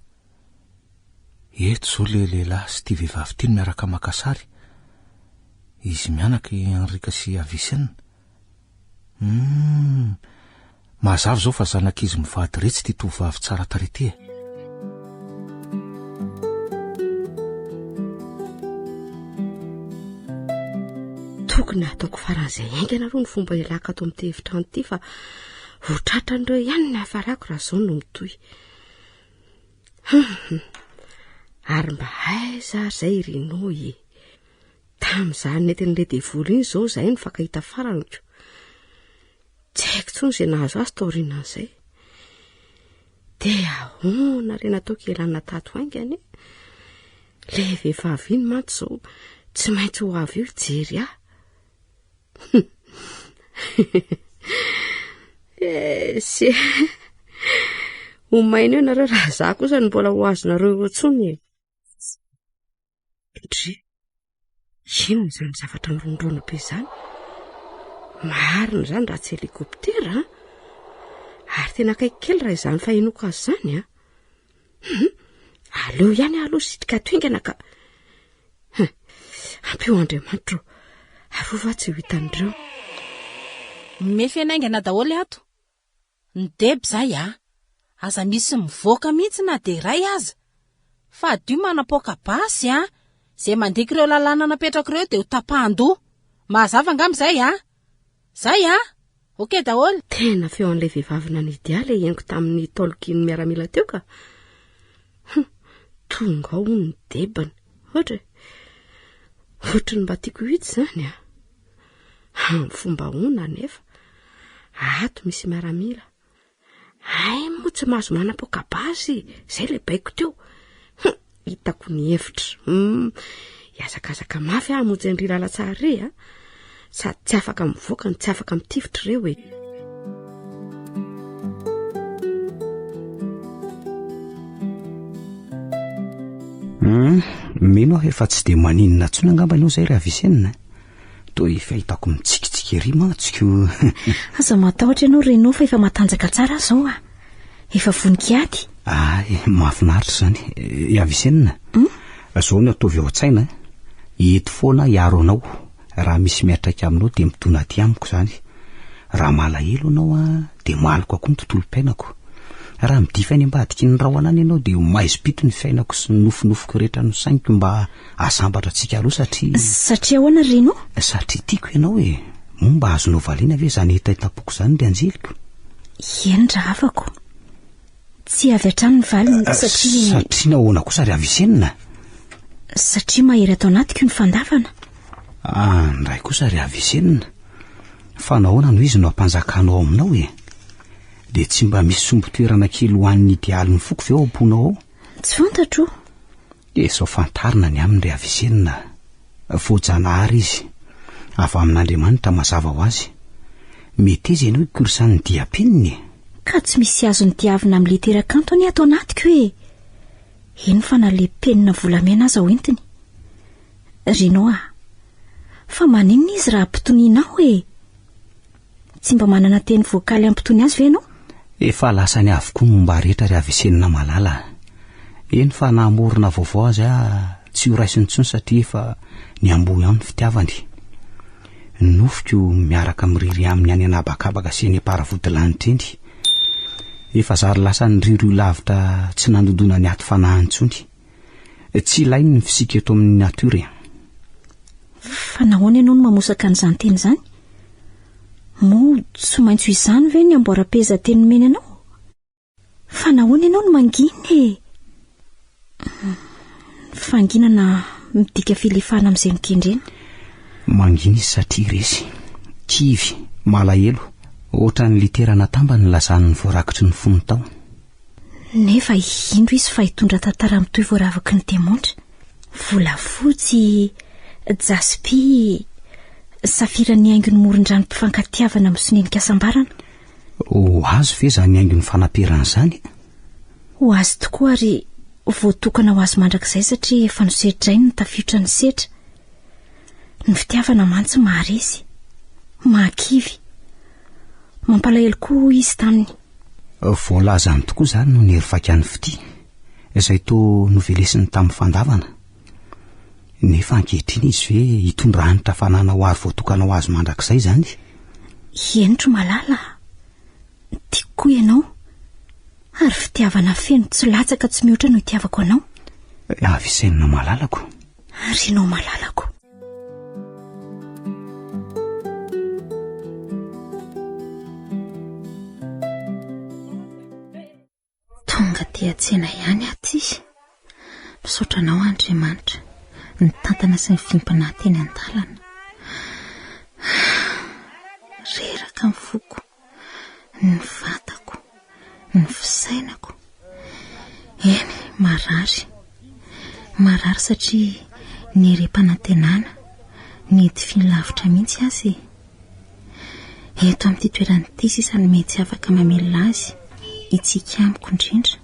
Eto izao ilay lehilahy sy ity vehivavy ity no miaraka maka sary. Izy mianaka i Enrique sy Avicenne. Humm, mazava izao fa zanak'izy mivady iretsy ity tovovavy tsara tarehy ity e. Tokony hataoko faran'izay haingana aloha ny fomba hialako ato amin'ity efitrano ity fa ho tratran'ireo ihany ny hafarako raha izao no mitohy. Hum, ary mba aiza ary izay i Rino e? Tamin'izany nentin'ilay devoly iny izao izahay nifankahita farany ko. Tsy haiko intsony izay nahazo azy taorianan'izay. Dia ahoana re nataoko hialana tato haingana e? Ilay vehivavy iny mantsy izao tsy maintsy ho avy eo hijery ahy. Esy e! Ho maina eo nareo raha za kosa no mbola ho azonareo eo intsony e. Ndry! Inona izany zavatra mirondrona be izany? Marina izany raha tsy helikoptera an! Ary tena akaiky kely raha izany fahenoako azy izany an! Hum! Aleo ihany aho aloha sitrika ato haingana ka! Hum! Ampio Andriamanitra ô! Arovy aho tsy ho hitan'ireo. Mefy haingana daholo ato. Ny deba izay a! Aza misy mivoaka mihitsy na dia iray aza! Fadio manapoaka basy a! Izay mandika ireo lalàna napetrako ireo dia ho tapahan-doha! Mazava angamba izay a! Izay a! Ok daholo! Tena feo an'ilay vehivavy nanidy ahy ilay henoko tamin'ny taolokin'ny miaramila teo ka! Hum! Tonga ao hono ny debany. Ohatra e! Ohatry ny mba tiako ho hita izany a! Amin'ny fomba ahoana anefa? Ato misy miaramila. Hay moa tsy mahazo manapoaka basy, izay ilay baiko teo. Hum, hitako ny hevitra. Hum, hihazakazaka mafy aho hamonjy an-dry Lalatsara ry a. Sady tsy afaka mivoaka no tsy afaka mitifitra ireo e. Hum, mino aho efa tsy dia maninona intsony angamba ianao izay ry Avicenne. Toa efa hitako mitsikitsiky ery mantsy ko. Aza matahotra ianao Renaud fa efa matanjaka tsara aho izao ah. Efa vonon-kiady. Ay, mahafinaritra izany. I Avicenne, hmm? izao no ataovy ao an-tsaina. Eto foana hiaro anao. Raha misy miantraika aminao dia midona aty amiko izany. Raha malahelo ianao ah, dia maloka koa ny tontolom-piainako. Raha midify any ambadiky ny rahona any ianao dia ho maizim-pito ny fiainako sy ny nofinofiko rehetra nosainiko mba Asambatra antsika aloha satria. Satria ahoana ry Rino? Satria tiako ianao e! Moa mba azonao valiana ve izany hetahetam-poko izany ry anjeliko? Eny rahavako. Tsy avy hatrany ny valiny eh, satria. Satria nahoana kosa ry Avicenne? Satria mahery ato anatiko ny fandavana. Ah, ndray kosa ry Avicenne. Fa nahoana no izy no ampanjakanao ao aminao e? Dia tsy mba misy sombin-toerana kely ho an'ny idealin'ny foko ve ao am-ponao ao? Tsy fantatro. Dia izao fantarina ny aminy ry Avicenne a! Voajanahary izy, avy amin'Andriamanitra mazava ho azy. Meteza ianao hikorsan'ny diam-peniny e! Ka tsy misy azony diavina amin'ny litera kanto anie ato anatiko e! Eny fa na le penina volamena aza hoentiny. Rino a! Fa maninona izy raha ampitonianao e? Tsy mba manana teny voakaly hampitony azy ve ianao? Efa lasany avokoa ny momba rehetra ry Avicenne malala a! Eny fa na hamorona vaovao aza aho tsy ho raisiny intsony satria efa niamboho ihany ny fitiavany. Nofiko miaraka miriry aminy any an'habakabaka sy eny am-paravodilanitra eny. Efa zary lasa niriorio lavitra tsy nandondona ny aty fanahiny intsony. Tsy ilainy ny fisika eto amin'ny natiora e. Fa nahoana ianao no mamosaka an'izany teny izany? Moa tsy maintsy ho izany ve ny amboaram-pehezanteny nomeny anao? Fa nahoana ianao no mangina e? Ny fanginana midika filefana amin'izay nokendrena. Mangina izy satria resy, kivy, malahelo, ohatran'ny litera natambany ny lazany ny voarakitry ny fony tao. Nefa indro izy fa hitondra tantara mitohy voaravaky ny diamondra, volafotsy, jaspy, safira ny haingon'ny morondrano mpifankatiavana misonenika hasambarana. Ho azo ve izany haingon'ny fanaperana izany? Ho azo tokoa ary voatokana ho azy mandrakizay satria efa nosedrainy ny tafiotra ny setra. Ny fitiavana mantsy maharesy, mahakivy. Mampalahelo koa hoy izy taminy. Voalazany tokoa izany no nerivaika ny fitia, izay toa novelesiny tamin'ny fandavana. Nefa ankehitriny izy ve hitondra hanitra fanana ho ary voatokana ho azy mandrakizay izany? Henotro malala a! Tiako koa ianao. Ary fitiavana feno tsy latsaka tsy mihoatra no itiavako anao. Avisainina malalako. Ary ianao malalako. Tonga aty an-tsena ihany aho ty. Misaotra anao Andriamanitra, nitantana sy nivimpina ahy teny an-dalana. Reraka ny foko, ny vatako, ny fisainako. Eny, marary. Marary satria nirem-panantenana, nidifiny lavitra mihitsy aza e. Eto amin'ity toerana ity sisa no mety afaka mamelona azy, hitsiky amiko indrindra.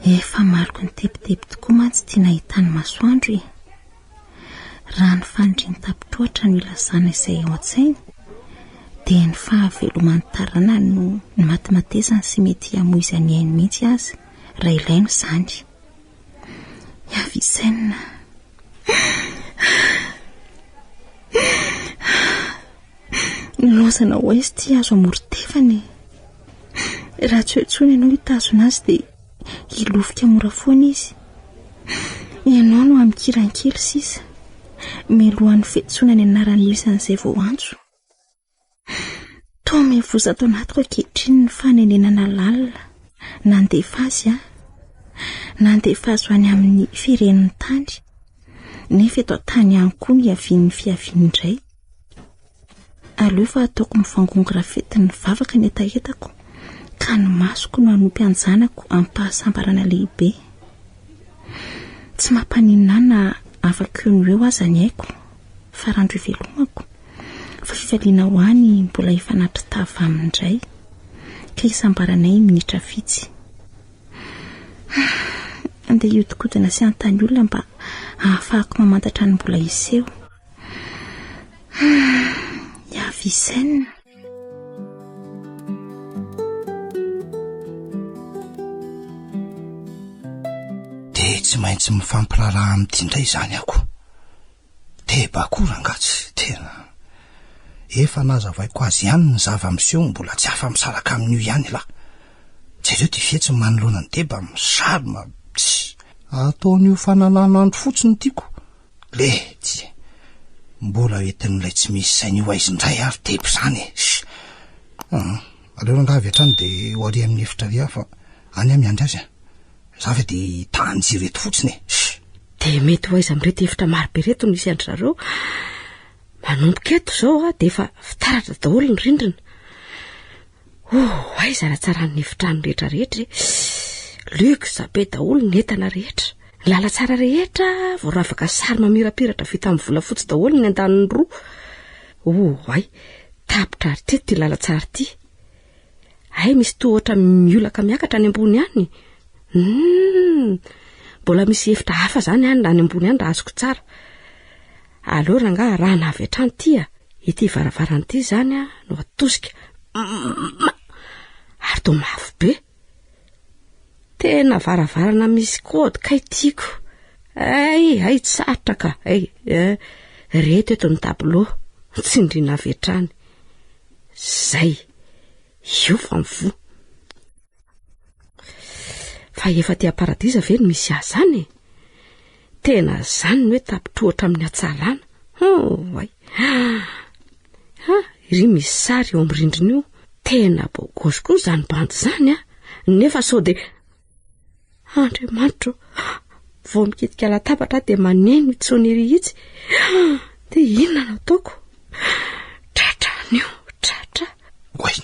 Efa maloky ny tebiteby tokoa mantsy ity nahitany masoandro e. Raha ny faniriany tapitroatra no ilazana izay ao an-tsainy, dia ny fahaveloman'ny taranany no nimatimatesany sy mety hamoizany ainy mihitsy aza raha ilaina izany. I Avicenne. Nilaozana ho aiza ity hazo amoron-tevana e? Raha tsy eo intsony ianao hitazona azy dia hilofika mora foana izy. Ianao no amikiran-kely sisa, mialohan'ny fiantsoana ny anaran'ny isan'izay voaantso. Toa mivosa ato anatiko ankehitriny ny fanenenana lalina. Nandefa azy aho. Nandefa azy ho any amin'ny firen'ny tany. Nefa eto an-tany ihany koa no hiavian'ny fiaviany indray. Aleo fa ataoko mivangongo rafetin'ny vavaka ny hetahetako, ka ny masoko no hanopy an-janako amim-pahasambarana lehibe. Tsy mampaninona ahy na afaka eo no eo aza ny aiko, fa randro ivelomako, fa fifaliana ho ahy ny mbola hifanatri-tava aminy indray, ka hisambaranay minitra vitsy. Andeha hiodikodina sy hanontany olona mba hahafahako mamantatra ny mbola hiseho. I Avicenne. Dia tsy maintsy mifampiraharaha amin'ity indray izany aho ko. Deba koa rangaha tsy tena. Efa nazavaiko azy ihany ny zava-miseho mbola tsy afa-misaraka amin'io ihany ialahy. Jereo ty fihetsiny manoloana an'i Deba misarona tsy. Ataony ho fanalan'andro fotsiny tiako. Letsy e! Mbola entin'ilay tsy misy saina io aiza indray ary Deba izany e! Hum, aleo rangaha avy hatrany dia ho ary amin'ny efitra ary aho fa any aho miandry azy a! Za ve dia tany jiro eto fotsiny e! Dia mety ho aiza amin'ireto efitra maro be ireto no hisy an-dry zareo? Manomboka eto izao dia efa fitaratra daholo ny rindrina. Oh, aiza rahatsaran'ny efitrano rehetra rehetra e! Luxe be daholo ny entana rehetra. Ny lalantsara rehetra voaravaka sary mamirapiratra vita amin'ny volafotsy daholo ny andaniny roa. Oh, ay, tapitra hatreto ity lalantsara ity. Hay misy tohatra miolaka miakatra any ambony any. Hum, mbola misy efitra hafa zany any any ambony any raha azoko tsara. Aleo rangaha arahana avy hatrany ity a. Ity varavarana ity izany a no atosika. Ma! Ary toa mafy be. Tena varavarana misy code kay tiako. Hay, hay tsy sarotra ka. Hay, eh, reto eto ny tableau. Tsindriana avy hatrany. Zay. Io fa mivoha. Fa efa aty am-paradisa ve no misy ahy zany e? Tena zany ny hoe tapitrohatra amin'ny hatsarana. Oay. Ha, iry misy sary eo amin'ny rindrina io. Tena bogosy koa izany bandy izany a. Nefa sao dia Andriamanitro, vao mikitika latabatra aho dia maneno itsy sonnerie itsy. Dia inona no ataoko? Tratra an'io, tratra. Oay,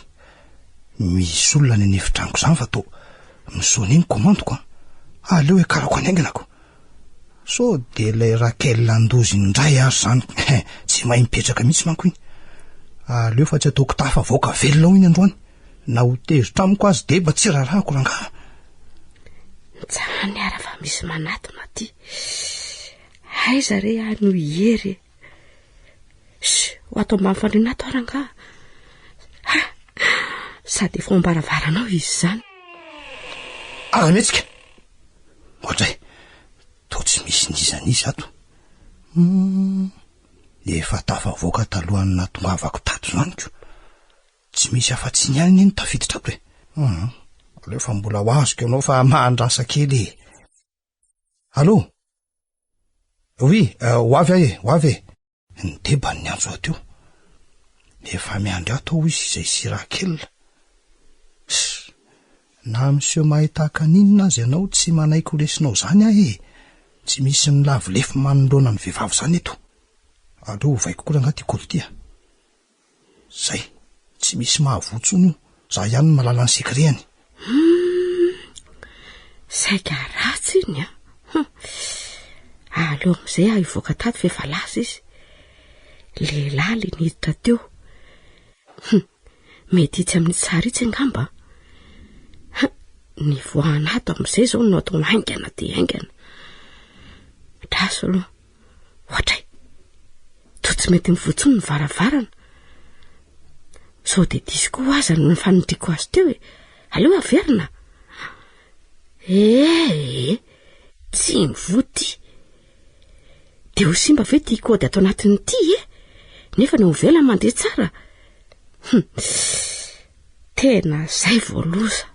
misy olona any an'efitranoko izany fa toa misonne ny commande-ko an. Aleo hiakarako any haingana ko. Sao dia ilay Raquel Andozy indray ary izany. Tsy mahay mipetraka mihitsy manko iny. Aleo fa tsy ataoko tafavoaka velona ao iny androany. Na ho tezitra amiko azy deba tsy raharahako rangaha. Mijanona ara fa misy manatona aty. Aiza re aho no hiery e? Sh, ho ato ambany fandriana ato aho rangaha. Ha! Sady efa ao am-baravaranao izy izany. Aza mihetsika! Ohatray, toa tsy misy n'iza n'iza ato. Hum, efa tafavoaka talohan'ny nahatongavako tato izany ko. Tsy misy afa-tsy ny ihany anie no tafiditra ato e. Hum, aleo fa mbola ho azoko ianao fa mahandrasa kely e. Allô? Oui, euh, ho avy aho e, ho avy e. Ny deba ny niantso ahy teo. Efa miandry ato aho izy izay sy Raquel. Ss, na miseho mahay tahaka an'inona aza ianao tsy manaiky ho resinao izany aho e. Tsy misy milavo lefy manoloana ny vehivavy izany eto. Aleo ovaiko koa rangahy ity kaody ity a. Zay, tsy misy mahavoa intsony io, za ihany no mahalala ny secret-ny. Humm, saika ratsy iny an! Hum, aleo amin'izay aho hivoaka tato fa efa lasa izy. Lehilahy ilay niditra teo. Hum, mety itsy amin'ny sary itsy angamba. Hum, nivoahana ato amin'izay izao no atao haingana dia haingana. Andraso aloha. Ohatray! Toa tsy mety mivoha intsony ny varavarana. Sao dia diso koa aza no nifanindriako azy teo e. Aleo averina. Eh, tsy mivoha ity. Dia ho simba ve ity kaody ato anatin'ity e? Nefa ny ao ivelany mandeha tsara. Hum. Tena izay vao loza.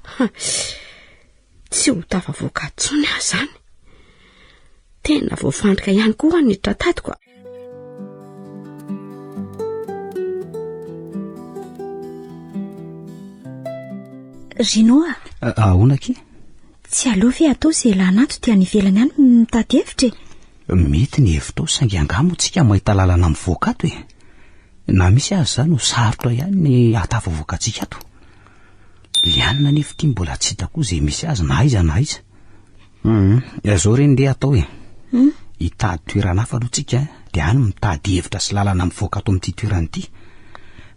Tsy ho tafavoaka intsony aho izany. Tena voafandrika ihany koa ny tratadiko. Rino a! Ahoana akia? Tsy aleo ve atao izay lany ato dia any ivelany any mitady hevitra e? Mety ny hevitrao saingy angaha moa tsika mahita lalana mivoaka ato e? Na misy aza izany ho sarotra ihany ny hahatafavoaka antsika ato. Lianina anefa ity mbola tsy hita koa izay misy azy na aiza na aiza. Hum, izao re ndeha atao e. Hmm? Hitady toerana hafa aloha tsika dia any mitady hevitra sy lalana mivoaka ato amin'ity toerana ity.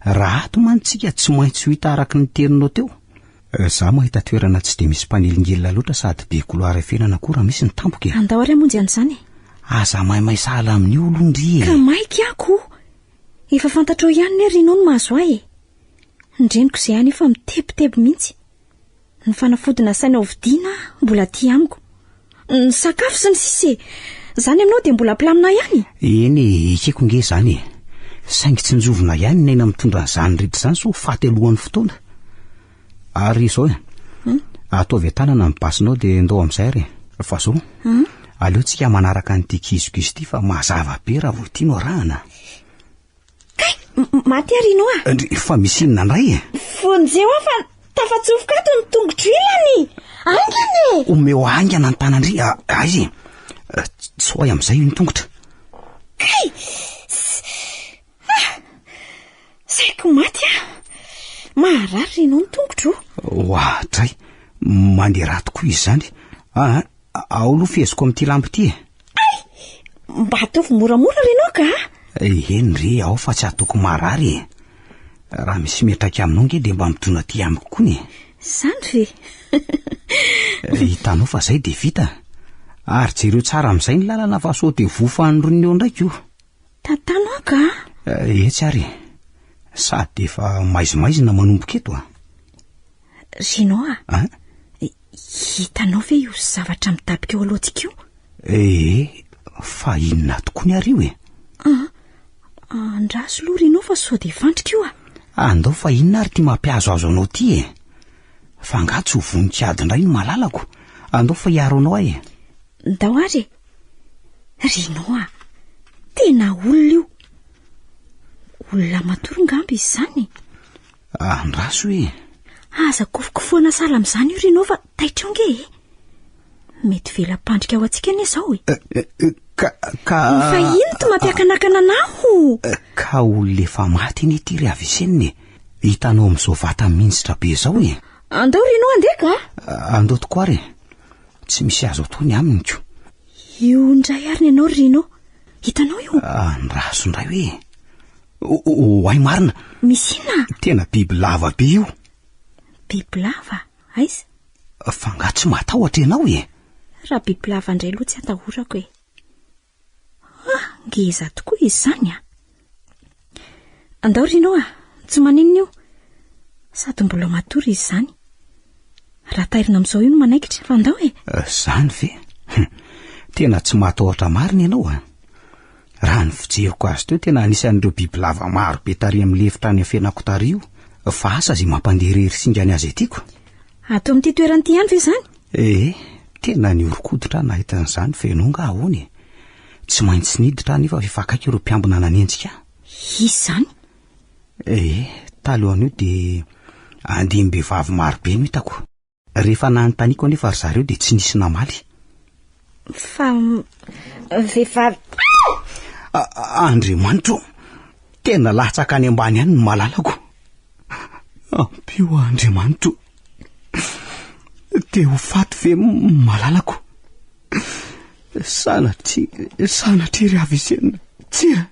Raha ato mantsy tsika tsy maintsy ho hita araka ny teninao teo. Izaho mahita toerana tsy dia misy mpanelingelina loatra sady be couloir efenana koa raha misy ny tampoka e. Andao ary hamonjy an'izany e. Aza maimay sahala amin'io aloha ndry e. Ka maika aho ko. Efa fantatrao ihany ne ry no mahazo ahy e. Ny reniko izay any efa mitebiteby mihitsy. Ny fanafody nasaina hovidiana mbola aty amiko. Ny sakafo sy ny sisa e. Izany aminao dia mbola ampilamina ihany? Eny e, ekeko nge izany e. Saingy tsinjovina ihany ny aina mitondra an'izany rehetra izany sao ho faty alohan'ny fotoana. Ary izao e, hmm? ataovy an-tanana ny basinao dia ndao amin'izay ary e. Fa izao, hmm? aleo tsika manaraka an'ity kizokizo ity fa mazava be raha vao ity no arahana. Kay! Maty ary Rino a! Ndry, fa misy inona indray e? Vonjeo aho fa tafatsofoka ato ny tongotro ilany! Haingana e! Omeo haingana ny tanan-dry, aiza e? Tsoahy amin'izay io ny tongotra. Kay! Ah! Saiko maty aho! Maharary Rino ny tongotro. Oadray, mandeha rà tokoa izy izany. Ah, Ao aloha feheziko amin'ity lamba ity e. Ay! Mba ataovy moramora ry ianao ka! Eny re, ao fa tsy ataoko marary e. Raha misy miantraika aminao nge dia mba midona aty amiko koa ny e. Izany ve? Hitanao fa izay dia vita. Ary jereo tsara amin'izay ny lalana fa sao dia voa fanindroany eo indray ko. Tantano aho ka! Etsy ary e. Sady efa maizimaizina manomboka eto a. Gino a! An? Hitanao ve io zavatra midaboka eo alohantsika io? Ee, fa inona tokoa ny ary io e? An! Andraso aloha Rino fa sao dia fandrika io ah. Andao fa inona ary ity mampihazohazo anao ity e? Fa angaha tsy ho vonon-kiady indray ny malalako? Andao fa hiaro anao aho e. Ndao ary e. Rino ah, tena olona io. Olona matory ngamba izy izany e. Andraso e. Aza kofokofohana sahala amin'izany io Rino fa taitra eo nge e. Mety vela-pandrika ho antsika anie izao e. Eh, eh, ka ka Fa ino ty mampiakanakana anao? Eh, ka olona efa maty anie ity ry Avicenna e. Hitanao amin'izao vata mihinjitra be izao e. Andao Rino andeha ka. Andao tokoa ary e. Tsy misy azo atao ny aminy ko. Io indray ary ny anao ry Rino. Hitanao io? Andraso indray hoe. Oay marina. Misy inona? Tena biby lava be io. Biby lava? Aiza? Fa nga tsy matahotra ianao e? Raha biby lava indray aloha tsy atahorako e. Ah, ngeza tokoa izy izany a. Andao Rino a, tsy maninona io. Sady mbola matory izy izany. Raha tairina amin'izao io no manaikitra, fa andao e. Izany ve? Tena tsy matahotra marina ianao a. Raha ny fijeriko azy teo tena anisan'ireo bibilava maro be tary amin'ny lefitra any afenako tary io, fa asa izay mampandeha irery singany azy aty ko. Ato amin'ity toerana ity ihany ve izany? Ee, tena nihoron-koditra aho nahita an'izany fa ianao angaha ahoana e? Tsy maintsy niditra aho nefa efa akaiky ireo mpiambina nanenjika ahy. Iza izany? Ee, talohan'io dia andiam-behivavy maro be no hitako. Rehefa nanontaniako anefa ry zareo dia tsy nisy namaly. Fa vehivavy... Andriamanitro ô! Tena latsaka any ambany any ny malalako. Ampio aho Andriamanitro. Te ho faty ve malalako? Sanatria, sanatria ry Avicenna. Tsia!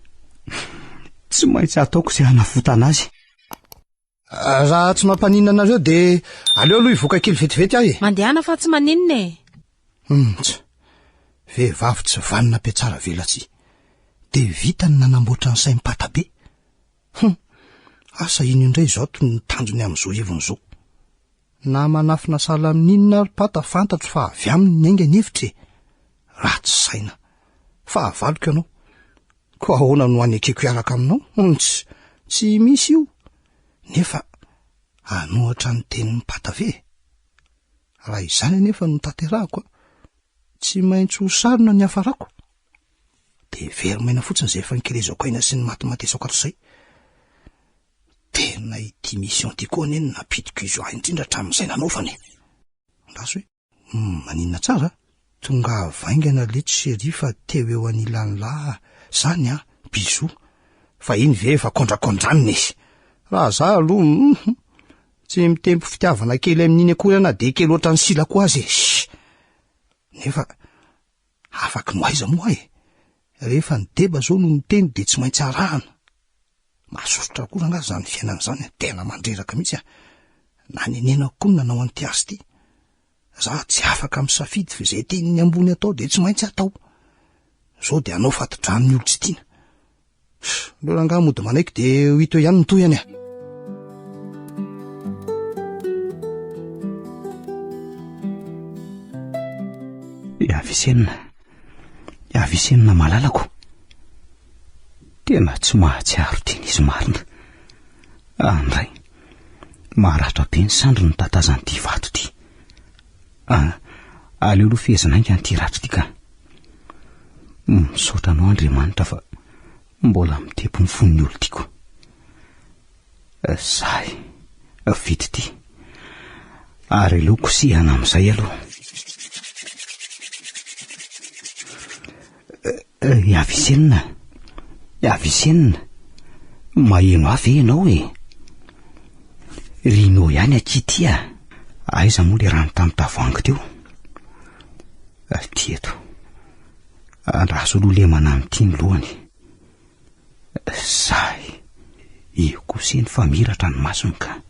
Tsy maintsy ataoko izay hanavotana azy. Raha tsy mampaninona anareo dia aleo aloha hivoaka kely vetivety aho e. Mandehana fa tsy maninona e. Hum, tsa. Vehivavy tsy vanona mpiatsara velatsihy. Dia vita ny nanamboatra ny saim-pata be. Hum, asa ino indray izao to ny tanjony amin'izao heviny izao. Na manafina sahala amin'inona ary pata fantatro fa avy aminy niainga ny hevitra e. Ratsy saina. Fahavaloko ianao. Koa ahoana no hanekeko hiaraka aminao? Hunts, tsy misy io. Nefa hanohatra ny tenin'i Pata ve e? Raha izany anefa no tanterahako, tsy maintsy ho sarona ny hafarako. Dia very maina fotsiny izay efa nikelezako aina sy nimatimatesako hatrizay. Tena ity mission ity koa anie no nampidi-kizo ahy indrindra hatramin'izay nanaovana e. Andraso hoe. Humm maninona tsara a! Tongava haingana letsy chérie fa teo eo anilan'lah zany an! Bisous! Fa iny ve efa kondrakondranina e! Raha za aloha humm tsy mitempo fitiavana kely amin'iny akory aho na dia kely ohatran'ny sila koa aza e! Nefa afaky no aiza moa e! Rehefa ny deba zao no miteny dia tsy maintsy arahana. Mahasosotra koa rangaha izany fiainana izany a, tena mandreraka mihitsy a. Nanenenako koa ny nanao an'ity asa ity. Za tsy afaka misafidy fa izay tian'ny ambony atao dia tsy maintsy atao. Zao dia hanao fati-drano ny olon-tsy tiana. Aleo rangaha mody manaiky dia ho hita eo ihany ny tohiny a. I Avicenna, i Avicenna malalako. Tena tsy mahatsiaro tena izy marina. Andray, maratra be ny sandriny tatazan'ity vato ity. Ah, aleo aloha fehezina haingana ity ratro ity ka. Misaotra anao Andriamanitra fa mbola mitepo ny fon'ny olon-tiako. Sahy, vita ity. Ary aleo kosehana amin'izay aloha. I Avicenna, i Avicenna, maheno ahy ve ianao e? Rino ihany akia ity a! Aiza moa ilay rano tamin'ny tavoahangy teo? Aty eto. Andraso aloha lemana amin'ity ny lohany. Sahy. Io kosa iny fa miratra ny masony ka.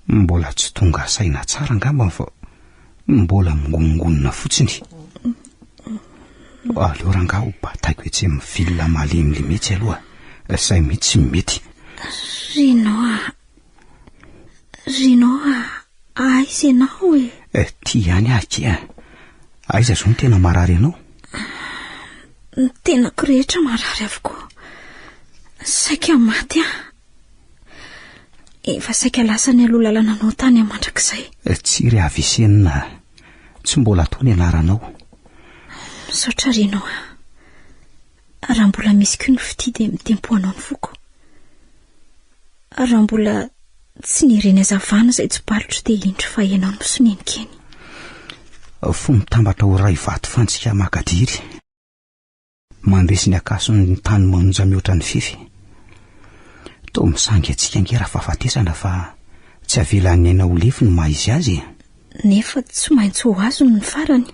Mbola tsy tonga saina tsara angamba fa mbola mingonongonona fotsiny. Aleo rangaha ho bataiko etsy amin'ny villa malemilemy etsy aloha. Izay mihitsy tsy mety. Rino a. Rino a. Aiza ianao e? Eh, ty ihany aho akia. Aiza izao no tena marary anao? Ny tenako rehetra marary avokoa. Saika maty aho. Efa saika lasa nialoha lalana anao tany aho mandrakizay. Tsia ry Avicenna, tsy mbola atao ny anaranao. Misaotra Rino a. Raha mbola misy koa ny fitia dia mitempo anao ny foko. Raha mbola tsy nireny hazavana izay tsipalotro dia indro fa ianao no misonenika eny. Fo mitambatra ho iray vato fantsika makadiry. Mandresy ny akason'ny tany manonja mihoatra ny fefy. Toa misangy antsika ange rafahafatesana fa tsy avelan'ny aina ho lefy ny maha izy azy e. Nefa tsy maintsy ho azony ny farany.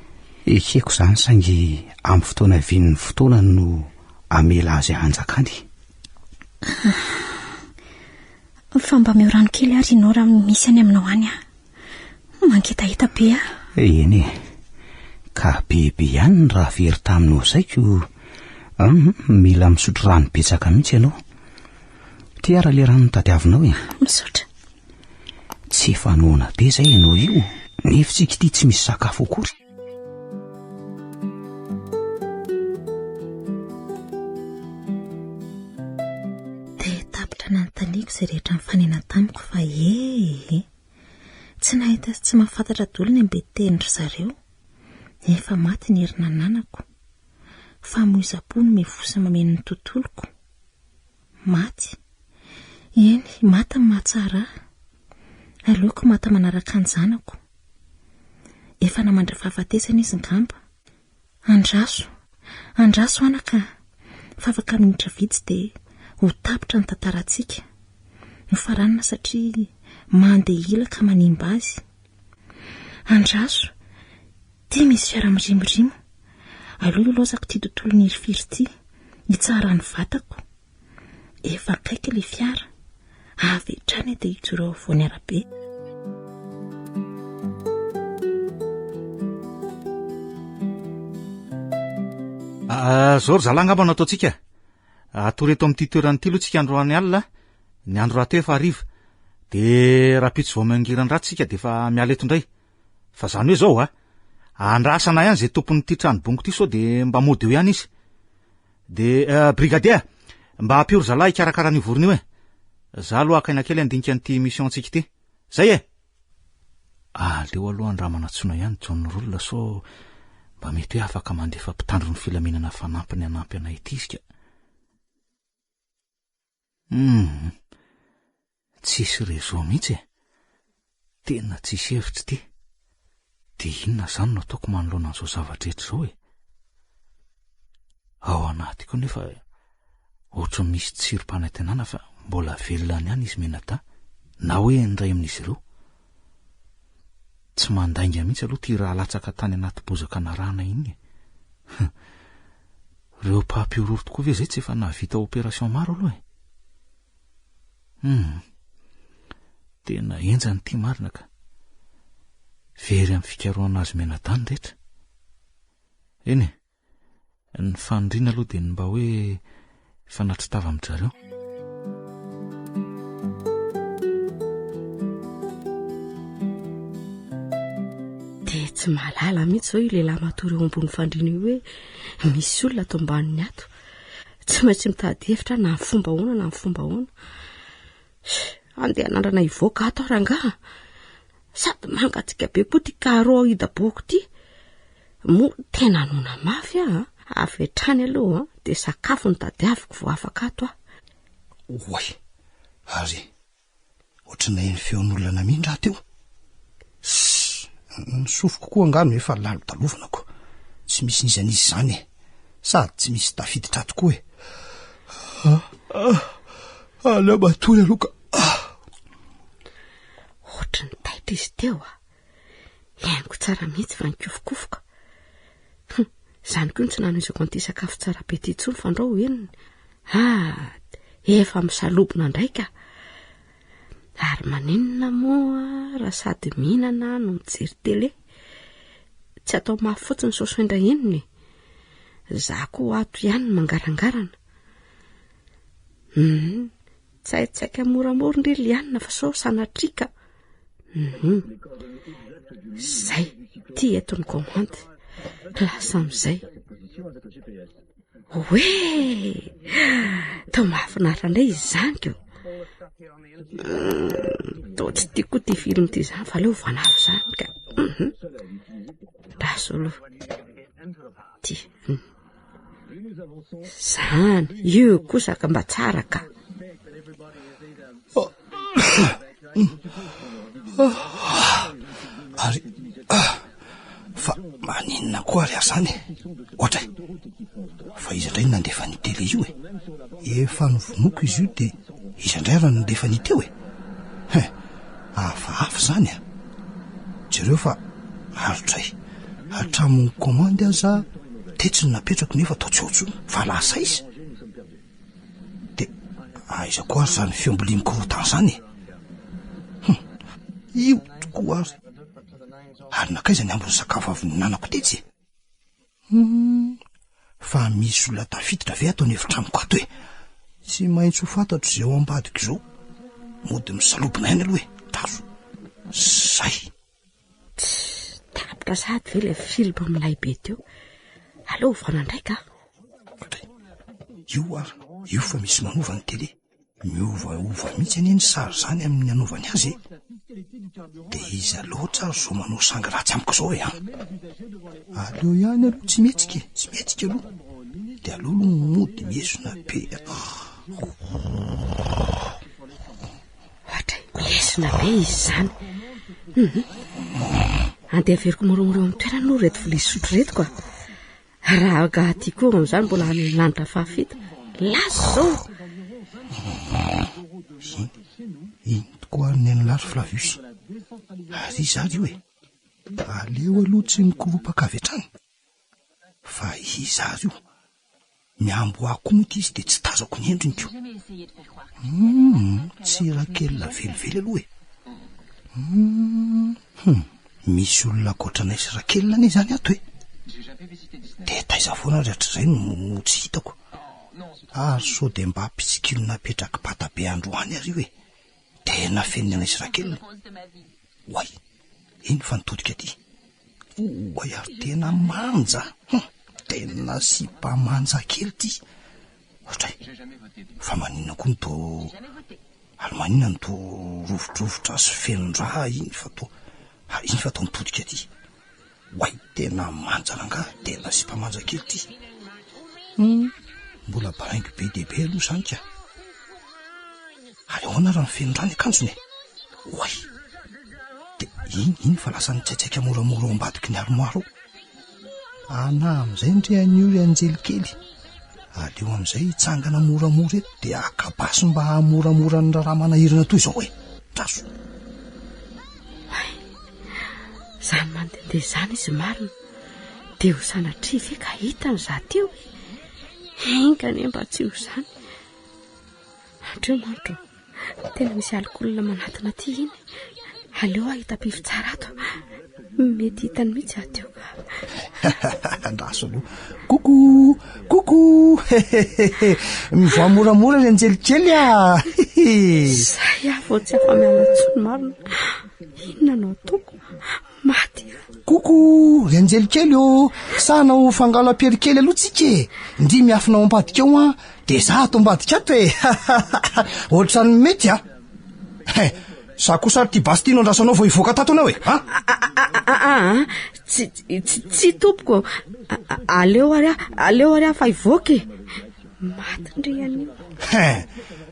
Ekeko izany saingy amin'ny fotoana vian'ny fotoana no amela azy hanjakany. Fa mba meo rano kely ary ianao raha misy any aminao any aho. Mangetaheta be aho. Eny e. Ka bebe ihany ny raha very taminao izay ko. Hum, mila misotro rano betsaka mihitsy ianao. Ty ara le rano tadiavinao e. Misaotra. Tsy efa noana be izay ianao io, nefa tsika ity tsy misy sakafo akory. Dia tapitra nanontaniako izay rehetra nifanena tamiko fa ee. Tsy nahita sy tsy mahafantatra daholo ny ambetin-tenin-dry zareo. Efa maty ny hery nananako. Famoizam-po no mivosa mameno ny tontoloko. Maty. Eny, maty ny mahatsara ahy. Aleoko maty manaraka ny zanako. Efa namandra fahafatesana izy ngamba. Andraso, andraso anaka a! Fa afaka minitra vitsy dia ho tapitra ny tantarantsika. Nofaranana satria mandeha ila ka manimba azy. Andraso, ity misy fiara mirimorimo. Aleo hilaozako ity tontolon'ny hirifiry ity, hitsara ny vatako. Efa akaiky ilay fiara. Avy hatrany dia hijoro eo afovoan'ny arabe. Ah, zao ry zalahy angamba no ataontsika. Atory eto amin'ity toerana ity aloha tsika androany alina, ny andro rahateo efa hariva. Dia rahampitso vao mangiran-dratsy tsika dia efa miala eto indray. Fa zany hoe zao a, andrasana ihany izay tompon'ity trano bongo ity sao dia mba mody eo ihany izy. Dia brigadier, mba ampio ry zalahy hikarakara an'io vorona io e. Za aloha haka aina kely handinika an'ity mission-tsika ity. Zay e! Aleo aloha andramana antsoina ihany John Roll sao mba mety hoe afaka mandefa mpitandro ny filaminana fanampiny hanampy anay ity izy ka. Hum, tsisy réseau mihitsy e. Tena tsisy hevitra ity. Dia inona izany no ataoko manoloana an'izao zava-drehetra izao e? Ao anatiko nefa ohatran'ny misy tsirom-panantenana fa mbola velona any ihany izy mianadahy, na hoe ny iray amin'izy ireo. Tsy mandainga mihitsy aloha ity raha latsaka tany anaty bozaka narahana iny e. Ireo mpampihorohoro tokoa ve izay tsy efa nahavita opération maro aloha e? Hum. Tena henjana ity marina ka. Very amin'ny fikarohana azy mianadahy ny rehetra. Eny e, ny faniriana aloha dia ny mba hoe hifanatri-tava amin-dry zareo. Dia tsy mahalala mihitsy izao io lehilahy matory eo ambony fandriana io hoe misy olona ato ambaniny ato. Tsy maintsy mitady hevitra na amin'ny fomba ahoana na amin'ny fomba ahoana. Andeha hanandrana hivoaka ato aho rangaha. Sady mangatsiaka be koa ity carreau hidabohako ity. Moa tena noana mafy aho. Avy hatrany aloha dia sakafo no tadiaviko vao afaka ato aho. Oay! Ary Ohatry ny naheno feon'olona namindra aho teo. Sss, ny sofiko koa angaha no efa lalodalovana ko. Tsy misy n'iza n'iza izany e. Sady tsy misy tafiditra ato koa e. Ah, ah, aleo matory aloha ka. Ah. Ohatry ny taitra izy teo a. Henoko tsara mihitsy fa nikofokofoka. Hum, izany koa no tsy nanohizako an'ity sakafo tsara be ity intsony fandrao ho henony. Ah, efa misalobona indray ka. Ary maninona moa raha sady mihinana no mijery télé? Tsy atao mafy fotsiny sao sendra henony e. Za koa ato ihany no mangarangarana. Hum, tsaitsaika moramora ndry Liana fa sao sanatria ka. Hum, zay, ty eto ny commande. Lasa amin'izay. Oe! Toa mahafinaritra indray izy izany ko. Toa tsy tiako koa ity film ity izany fa aleo vanavy izany ka. Mhm. Andraso aloha. Ty. Zany, io kosa ka mba tsara ka. Ary ah, fa maninona koa ary aho zany e? Ohatra e, fa iza indray no nandefa ny télé io e? Efa novonoiko izy io dia iza indray ary no nandefa ny teo e? Hein, hafahafa izany a! Jereo fa aritra e! Hatramin'ny commande aza tetsy no napetrako nefa toa tsy ao intsony fa lasa aiza? Dia aiza koa ary izany feom-bilia mikorontana izany e? Hum, io tokoa ary. Ary nankaiza ny ambin'ny sakafo avy nihinanako tetsy e? Hum, fa misy olona tafiditra ve ato an'efitranoko ato e? Tsy maintsy ho fantatro izay ao ambadika izao. Mody misalobona ihany aloha e, tazo. Zay. Tss, tapitra sahady ve ilay film milay be teo? Aleo ovana indray ka. Io ary, io fa misy manova ny télé. Miovaova mihitsy anie ny sary izany amin'ny anaovany azy e. Dia iza loatra ary izao manao sangy ratsy amiko izao e an? Aleo ihany aloha tsy mihetsika e, tsy mihetsika aloha. Dia aleo aloha mody miesona be. Ohatray, miesona be izy izany. Mhm. Andeha averiko moramora eo amin'ny toerana aloha ireto vilia sotro ireto ka. Raha angaha aty koa amin'izany mbola any amin'ny lanitra fahafito. Lasa izao. Iny, iny tokoa ary ny an'i ry Flavius. Ary iza ary io e? Aleo aloha tsy mikoropaka avy hatrany. Fa iza ary io? Mihambo ahy koa moa ity izy dia tsy tazako ny endriny ko. Hum, tsy Rakelina velively aloha e. Hum, hum, misy olona ankoatra anay sy Rakelina anie izany ato e. Dia taiza foana ary hatrizay no tsy hitako. Ary sao dia mba mpitsikilo napetrak'i Badabe androany ary io e. Tena feniny anay sy Rakelina. Oay, iny fa nitodika aty. Oay ary tena manja. Hum, tena sipa manja kely ity. Ohatray, fa maninona koa no toa... Ary maninona no toa rovidrovitra sy feno rà iny fa toa... Iny fa toa nitodika aty. Oay, tena manja rangahy, tena sipa manja kely ity. Hum, mbola baraingo be dia be aloha izany ka. Ary ahoana raha ny feno rà ny akanjony e? Oay! Dia iny, iny fa lasa nitsaitsaika moramora ao ambadiky ny armoire ao. Ana amin'izay ndry anio ry anjely kely. Aleo amin'izay hitsangana moramora eto dia haka basy mba hahamoramora ny raharaha manahirana toy izao e. Traso. Oay! Izany mandehandeha izany izy marina. Dia ho sanatria ve ka hitany izaho teo e? Enga anie mba tsy ho izany. Andriamanitra ô, tena misy alikaolona manatona aty iny. Aleo aho hitapify tsara ato. Mety hitany mihitsy aho teo ka. Andraso aloha. Coucou, coucou. Mivoaha moramora ry anjely kely a. Izay aho vao tsy afa-miala intsony marina. Inona no ataoko? Maty aho. Coucou, ry anjely kely ô. Sa hanao fangalam-pery kely aloha tsika e. Ndry miafina ao ambadika ao an. Dia za ato ambadika ato e. Ohatran'ny mety a. He, za kosa ary ity basy ity no andrasanao vao hivoaka tato ianao e. Ha? Aa, tsy tsy tsy tompoko. Aleo ary aho, aleo ary aho fa hivoaka e. Maty ndry anio. He,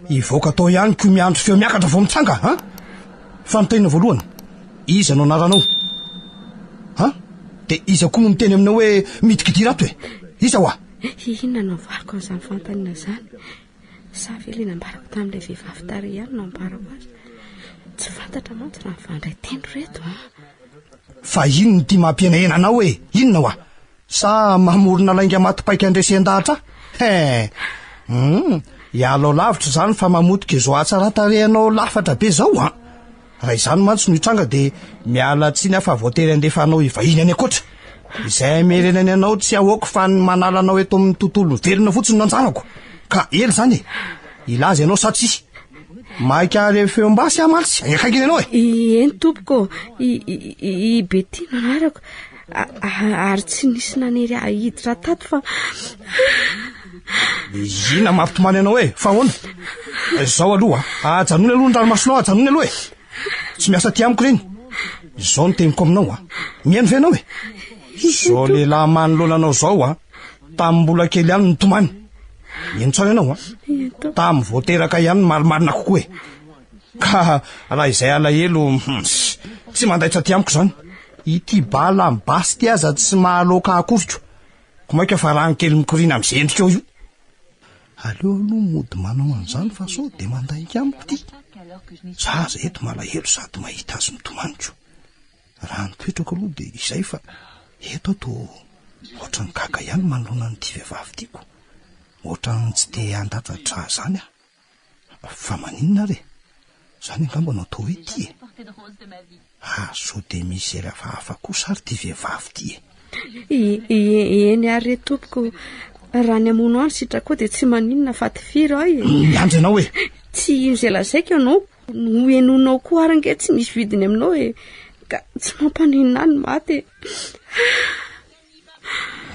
hivoaka tao ihany ko miandry feo miakatra vao mitsanga, ha? Fanontaniana voalohany, iza no anaranao? Ha? Dia iza koa no miteny aminao hoe midikidira ato e? Iza hoa? Inona no havaliko an'izany fanontaniana izany? Sa ve ilay nambarako tamin'ilay vehivavy tary ihany no ambarako azy? Tsy fantatra mantsy raha mifandray tendro ireto an! Fa inona ity mampihenahena anao e? Inona hoa? Sa mamorona lainga maty paika andresen-dahatra ahy? He! Hum, ialao lavitra izany fa mamotika izao hatsaran-tarehinao lafatra be izao an! Raha izany mantsy no hitranga dia miala tsiny aho fa voatery handefa anao hivahiny any ankoatra. Izay hamerenany anao tsy ahoako fa ny manala anao eto amin'ny tontolo velona fotsiny no anjarako. Ka ela izany e! Hilaza ianao sa tsia? Maika ary feom-basy aho mantsy, akaikiny ianao e! Eny tompoko, i Betty no anarako, ary tsy nisy nanery ahy hiditra tato fa... Inona mampitomany anao e? Fa ahoana? Izao aloha, ajanony aloha ny ranomasonao, ajanony aloha e. Tsy miasa aty amiko ireny. Izao no teniko aminao a. Mihaino ve ianao e? Izao lehilahy manoloana anao izao a, tamin'ny mbola kely ihany nitomany. Mihaino tsara ianao a. Tamin'ny vao teraka ihany no marimarina kokoa e. Ka raha izay alahelo, hum, tsy mandaitra aty amiko izany. Ity bala amin'ny basy ity aza tsy mahaloaka akoriko. Ko maika fa rano kely mikoriana amin'izay endrikao io. Aleo aloha mody manao an'izany fa sao dia mandainga amiko ity. Za aza eto malahelo sady mahita azy mitomany ko. Raha ny toetrako aloha dia izay fa eto aho toa ohatran'ny gaga ihany manoloana an'ity vehivavy ity ko. Ohatran'ny tsy te handatsa-drà izany aho. Fa maninona ary e? Izany angamba no atao hoe tia e. Ah, sao dia misy hery hafahafa kosa ary ity vehivavy ity e. Eny ary re tompoko, raha ny hamono ahy no sitrako dia tsy maninona fa tifiro aho e. Miandry anao e. Tsy hino izay lazaiko ianao, no henoinao koa ary ange tsy misy vidiny aminao e. Ka tsy mampaninona ahy ny maty e.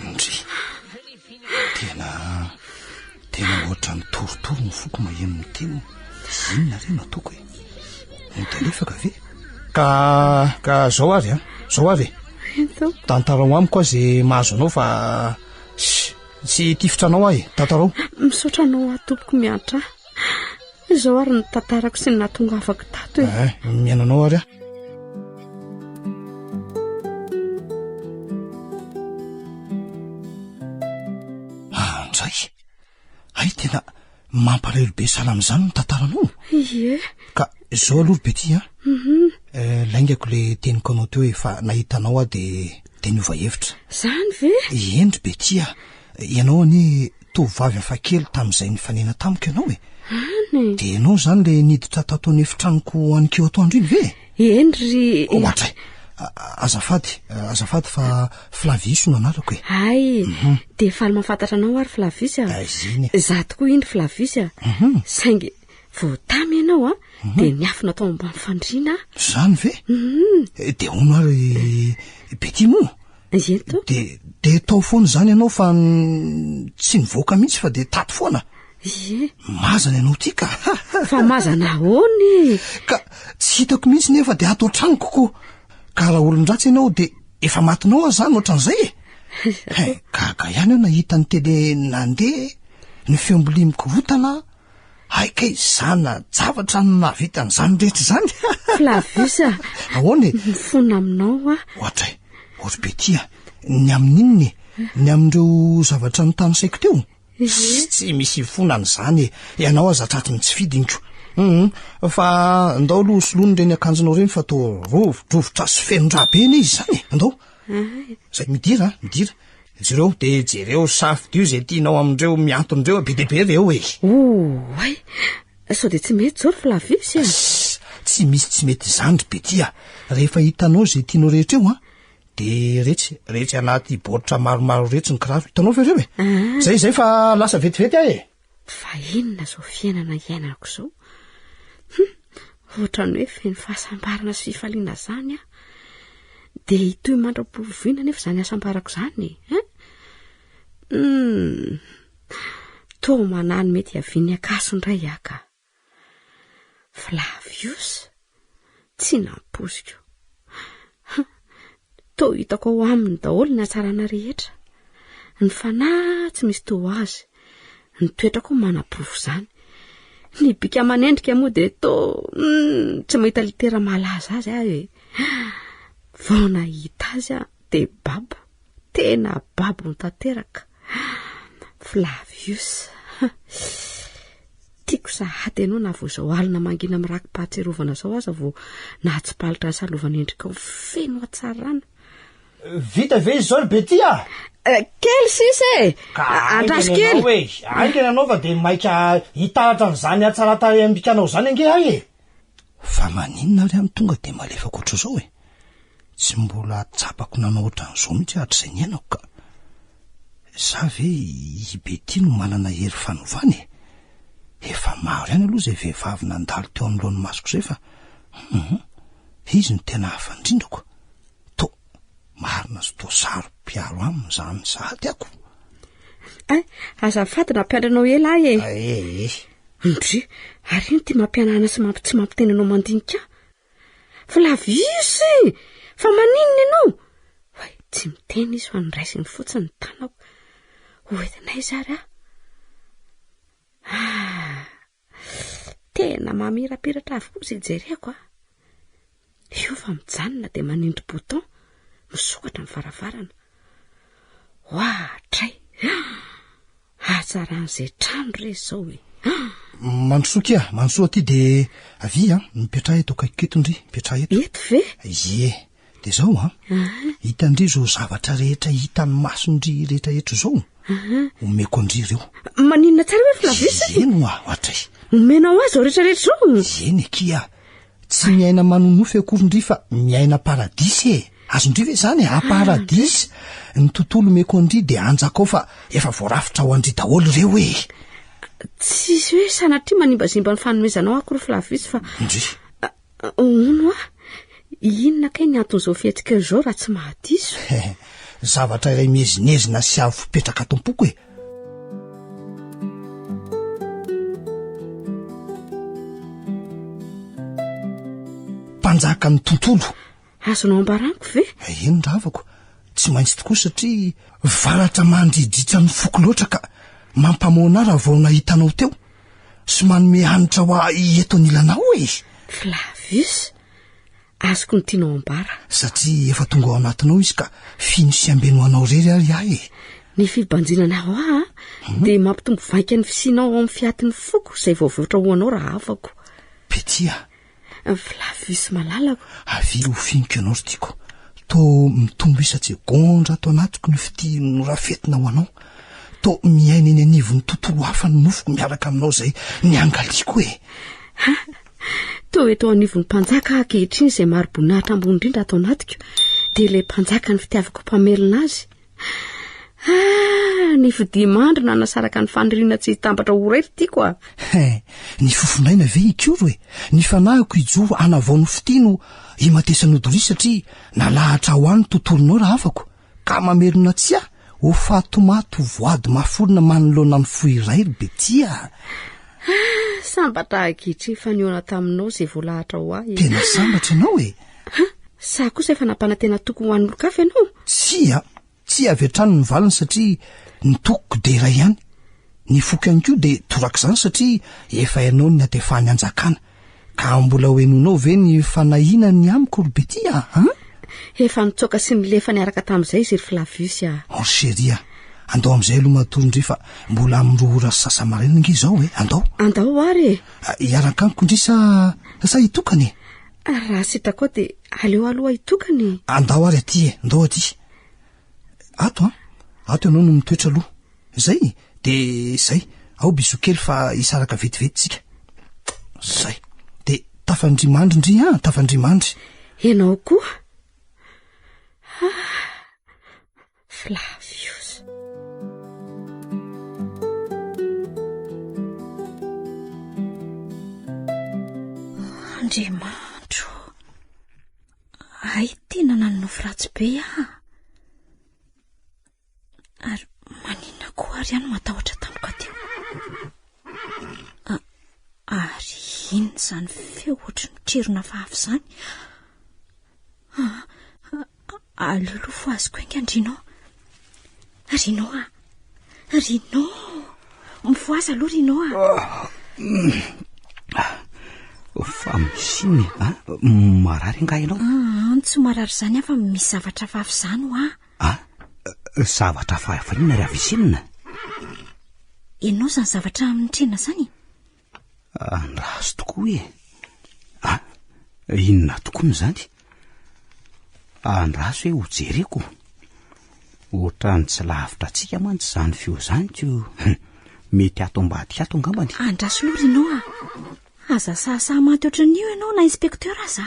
Ndry. Tena tena ohatran'ny torotoro ny foko maheno ny teniny. Inona re no ataoko e? Mody alefaka ve? Ka ka zao ary an, zao ary e. Tantarao amiko aho ze mahazo anao fa tsy hitifitra anao aho e. Tantarao. Misaotra anao aho tompoko miantra ahy. Izao ary ny tantarako sy ny nahatongavako tato e. Eh, mihaino anao ary aho. Andray, hay tena mampalahelo be sahala amin'izany ny tantaranao. Ie. Ka izao aloha ry Betty a. Mhm. Eh, laingako le teniko anao teo efa nahita anao aho de de niova hevitra. Zany ve? Eny ry Betty a. Ianao anie tovovavy hafakely tamin'izay nifanena tamiko ianao e. Any. Dia ianao izany le niditra tato an'efitranoko aninkeo atoandro iny ve? Eny ry. Ohatra e. Azafady, azafady fa Flavius no anarako e. Hay, dia faly mahafantatra anao ary Flavius a. Aiza iny e. Izaho tokoa iny Flavius a. Saingy vao tamy ianao a, dia niafina tao ambany fandriana aho. Izany ve? Dia hono ary Betty moa? Eto. Dia dia tao foana izany ianao fa tsy nivoaka mihitsy fa dia tato foana. Ie. Mazana ianao ity ka. Fa mazana ahoana e? Ka tsy hitako mihitsy nefa dia ato an-tranoko ko. Ka raha olon-dratsy ianao dia efa matinao aho izany ohatran'izay e. He, gaga ihany aho nahita ny tele nandeha, ny feom-bilia mikorotana. Hay kay zana-javatra no nahavita an'izany rehetra izany. Flavius a! Ahoana e? Mifona aminao aho. Ohatray, ory Betty a! Ny amin'inona e? Ny amin'ireo zavatra notanisaiko teo? Tsy misy ifonana izany e! Ianao aza tratry ny tsy fidiniko. Hum, fa ndao aloha soloina ireny akanjonao ireny fa toa rovidrovitra sy feno rà be anie izy izany e! Andao. Zay, midira, midira. Jereo, dia jereo, safidio izay tianao amin'ireo mihantona ireo, be dia be ireo e. Oay! Sao dia tsy mety izao ry Flavius e? Tsy misy tsy mety izany ry Betty a! Rehefa hitanao izay tianao rehetra eo an, dia iretsy, iretsy anaty baoritra maromaro iretsy ny kiraro. Hitanao ve ireo e? Izay, izay fa lasa vetivety aho e! Fa inona izao fiainana iainako izao? Hum, ohatran'ny hoe feno fahasambarana sy fifaliana izany aho. Dia hitohy mandra-povoina anefa izany hasambarako izany e. Hein? Hum, toa manahy ny mety hiavian'ny ankaso indray aho ka. Flavius? Tsy nampoiziko. Toa hitako ao aminy daholo ny hatsarana rehetra. Ny fanahy tsy misy toa azy. Ny toetra koa manaporofo izany. Ny bika aman'endrika moa dia toa hmm, tsy mahita litera mahalaza azy aho e. Vao nahita azy aho dia babo. Tena babo tanteraka. Flavius. Tiako sahady ianao na vao izao alina mangina miraki-pahatsiarovana izao aza vao nahatsipalotra ny salovan'endrikao feno hatsarana. Vita ve izao ry Betty a? Eh, kely sisa e! Ka Andraso haingana kely. ianao e! Haingana ianao fa dia maika hitaratra an'izany hatsaran-tarehim-bikanao izany ange aho e! Fa maninona ary aho no tonga dia malefaka ohatr'izao e? Tsy mbola tsapako nanao ohatran'izao mihitsy hatrizay niainako ka. Za ve i Betty no manana hery fanovana e? Efa maro ihany aloha izay vehivavy nandalo teo anoloan'ny masoko izay fa hum, izy no tena hafa indrindra ko. Toa marina sy toa saro-piaro aminy izany sahady ako. Ay, azafady nampiandry anao ela ahy e. Ee. Eh. Ndry, ary ino ty mampianana sy mampi tsy mampiteny anao mandinika ahy? Flavius e! Fa maninona ianao? Oay, tsy miteny izy fa noraisiny fotsiny ny tanako. Ho entina aiza ary aho? Ah, tena mamirapiratra avokoa izay jereko a. Io fa mijanona dia manindry bouton, misokatra ny varavarana. Ohatray! Hatsaran'izay trano re izao e! Mandrosoa kia, mandrosoa aty dia avia an, mipetraha eto akaikiko eto ndry, mipetraha eto. Eto ve? Ie, dia izao an, hitan-dry izao zavatra rehetra hitan'ny mason-dry rehetra eto izao, omeko an-dry ireo. Maninona tsara ve Flavius? Eny hoa, ohatray. Omenao ahy izao rehetra rehetra izao? Eny akia, Tsy miaina manonofy akory ndry fa miaina paradisa e! Azon-dry ve izany e? A paradisa! Ny tontolo omeko an-dry dia anjakao fa efa voarafitra ho an-dry daholo ireo e! Tsisy hoe sanatria manimbazimba ny fanomezanao aho akory Flavius fa. Ndry. Hono hoa, inona kay ny anton'izao fihetsikao izao raha tsy mahadiso? Zavatra iray miezinezina sy avo fipetraka ato am-poko e! Mpanjakan'ny tontolo. Azonao ambara amiko ve? Eny ravako, tsy maintsy tokoa satria varatra mandridritra ny foko loatra ka mampamoana ahy raha vao nahita anao teo sy manome hanitra ho ahy eto anilanao e. Flavius, Azoko ny tianao ambara. Satria efa tonga ao anatinao izy ka fino sy ambeno ho anao irery ary ahy e. Ny fibanjinanao ahy mhm. dia mampitombo vaika ny fisianao ao amin'ny fiatin'ny foko izay voavoatra ho anao raha havako. Petit a. Flavius malalako. Avia ho finiko ianao ry tiako. Toa mitombo isa-tsegondra ato anatiko ny fitia norafetina ho anao. Toa miaina eny anivon'ny tontolo hafa ny nofoko miaraka aminao izay niangaliako e. Ha! Toa eto anivon'ny mpanjaka aho ankehitriny izay mari-boninahitra ambony indrindra ato anatiko, dia ilay mpanjaka ny fitiavako mpamelona azy. Ah, ny fidimandry nanasaraka ny faniriana tsy hitambatra ho iray ry tiako a. He, ny fofonaina ve hikoro e? Ny fanahiko hijoro hanavao ny fitia no himatesanao doria satria nalahatra ho ahy ny tontolonao rahavako. Ka mamelona tsy ahy ho fatomato voady maforona manoloana ny fo iray ry Betty a! Ah, sambatra aho ankehitriny fa nihaona taminao izay voalahatra ho ahy. Tena sambatra ianao e! Ha, sa kosa efa nampanantena toky ho an'olon-kafa ianao? Tsia, tsia avy hatrany ny valiny satria ny tokiko dia iray ihany. Ny foko ihany koa dia torak'izany satria efa ianao no niantefan'ny hanjakana. Ka mbola ho henoinao ve ny fanahiana ny amiko ry Betty a? An? Efa nitsoaka sy nilefa niaraka tamin'izay izy ry Flavius a. Oh chérie a! Andao amin'izay aloha matory ndry fa mbola amin'ny roa ora sy sasa-maraina ange izao e! Andao. Andao ary e! Hiaraka amiko ndry sa sa hitokana e? Raha sitrakao dia aleo aloha hitokana e! Andao ary aty e! Andao aty. Ato an! Ato ianao no mitoetra aloha. Zay! De zay! Ao bisous kely fa hisaraka vetivety tsika. Zay! De tafandria mandry ndry an! Tafandria mandry. Ianao koa? Ah! Flavius. Andriamanitro. Hay tena nanonofy ratsy be aho. Ary maninona koa ary aho no matahotra tampoka teo? Ary inona izany feo ohatry ny mitrerona hafahafa izany? Aleo aloha fohaziko haingana Rino. Rino a! Rino! Mifohaza aloha Rino a! Fa misy inona e? Ah, marary angaha ianao? Ah, tsy marary izany aho fa misy zavatra hafahafa izany hoa. Ah, zavatra hafahafa inona ry Avisinina? Ianao izany zavatra mitrena izany? Andraso tokoa e. Ah, inona tokoa izany? Andraso e ho jereko. Ohatran'ny tsy lavitra antsika mantsy izany feo izany ko mety ato ambadika ato angambany. Andraso aloha ry Noa. Aza sahasaha maty ohatran'io ianao na inspecteur aza.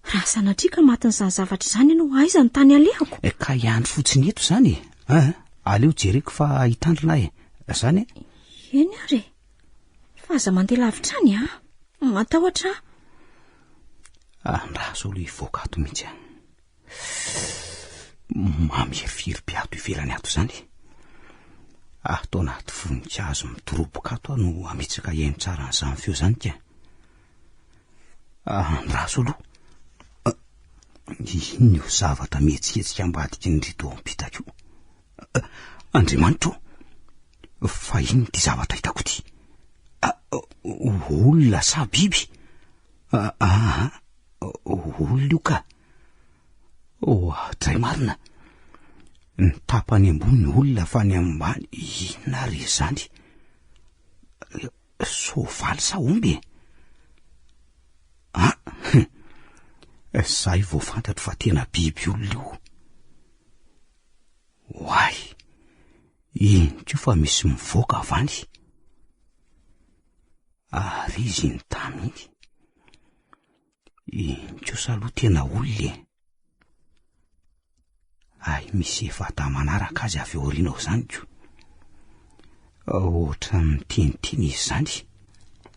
Raha sanatria ka matin'izany zavatra izany ianao, aiza ny tany alehako? Eh, ka hiandry fotsiny eto izany e. Eh, aleo jereko fa hitandrina aho e. Izany e? Eny ary e. Fa aza mandeha lavitra any a. Matahotra aho. Andraso aloha hivoaka ato mihitsy aho. Mamirifiry be ato ivelany ato izany. Ato anaty voninkazo midoroboka ato aho no hametsaka hihaino tsara an'izany feo izany ka. Andraso aloha. Inona io zavatra mihetsiketsika ambadiky ny rideau ampitako io? Andriamanitra ô! Fa inona ity zavatra hitako ity? Olona sa biby? Aa, olona io ka. Oadray marina. Ny tapany ambony olona fa ny ambany inona ary izany? Soavaly sa omby e? Ah, zay vao fantatro fa tena biby olona io. Oay, iny koa fa misy mivoaka avy any. Ary izy iny tany iny. Iny kosa aloha tena olona e. Hay misy efa-dahy manaraka azy avy aoriana ao izany ko. Ohatran'ny miteniteny izy izany.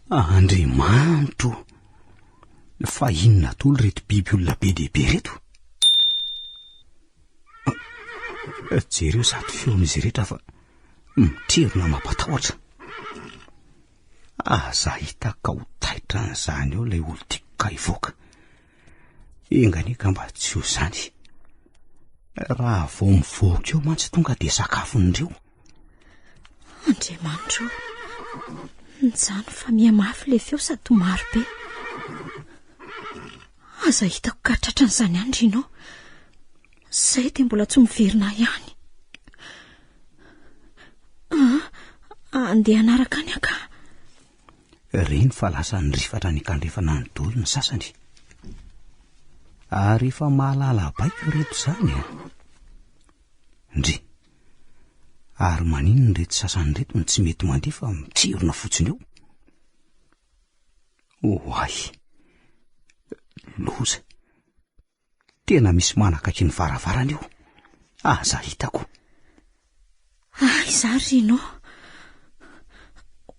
Andriamanitro! Fa inona daholo ireto biby olona be dia be ireto? Jereo izato feon'izy rehetra fa mitrerona mampatahotra. Aza hita ka ho taitra an'izany eo ilay olon-tiako ka hivoaka. Enga anie ka mba tsy ho izany. Raha vao mivoaka eo mantsy tonga dia sakafon'ireo. Andriamanitro, nijanona fa mihamafy ilay feo sady maro be. Aza hitako ka tratran'izany ihany Rino. Izay dia mbola tsy miverina ihany. Ah, andeha hanaraka any aho ka. Reny fa lasa nirifatra any ankandrefana any daholo ny sasany. Ary efa mahalala baiko ireto izany a. Ndry. Ary maninona ireto sasany ireto no tsy mety mandeha fa mitrerona fotsiny eo? Oay. Loza. Tena misy manakaiky ny varavarana io. Aza hitako. Aiza ary Rino?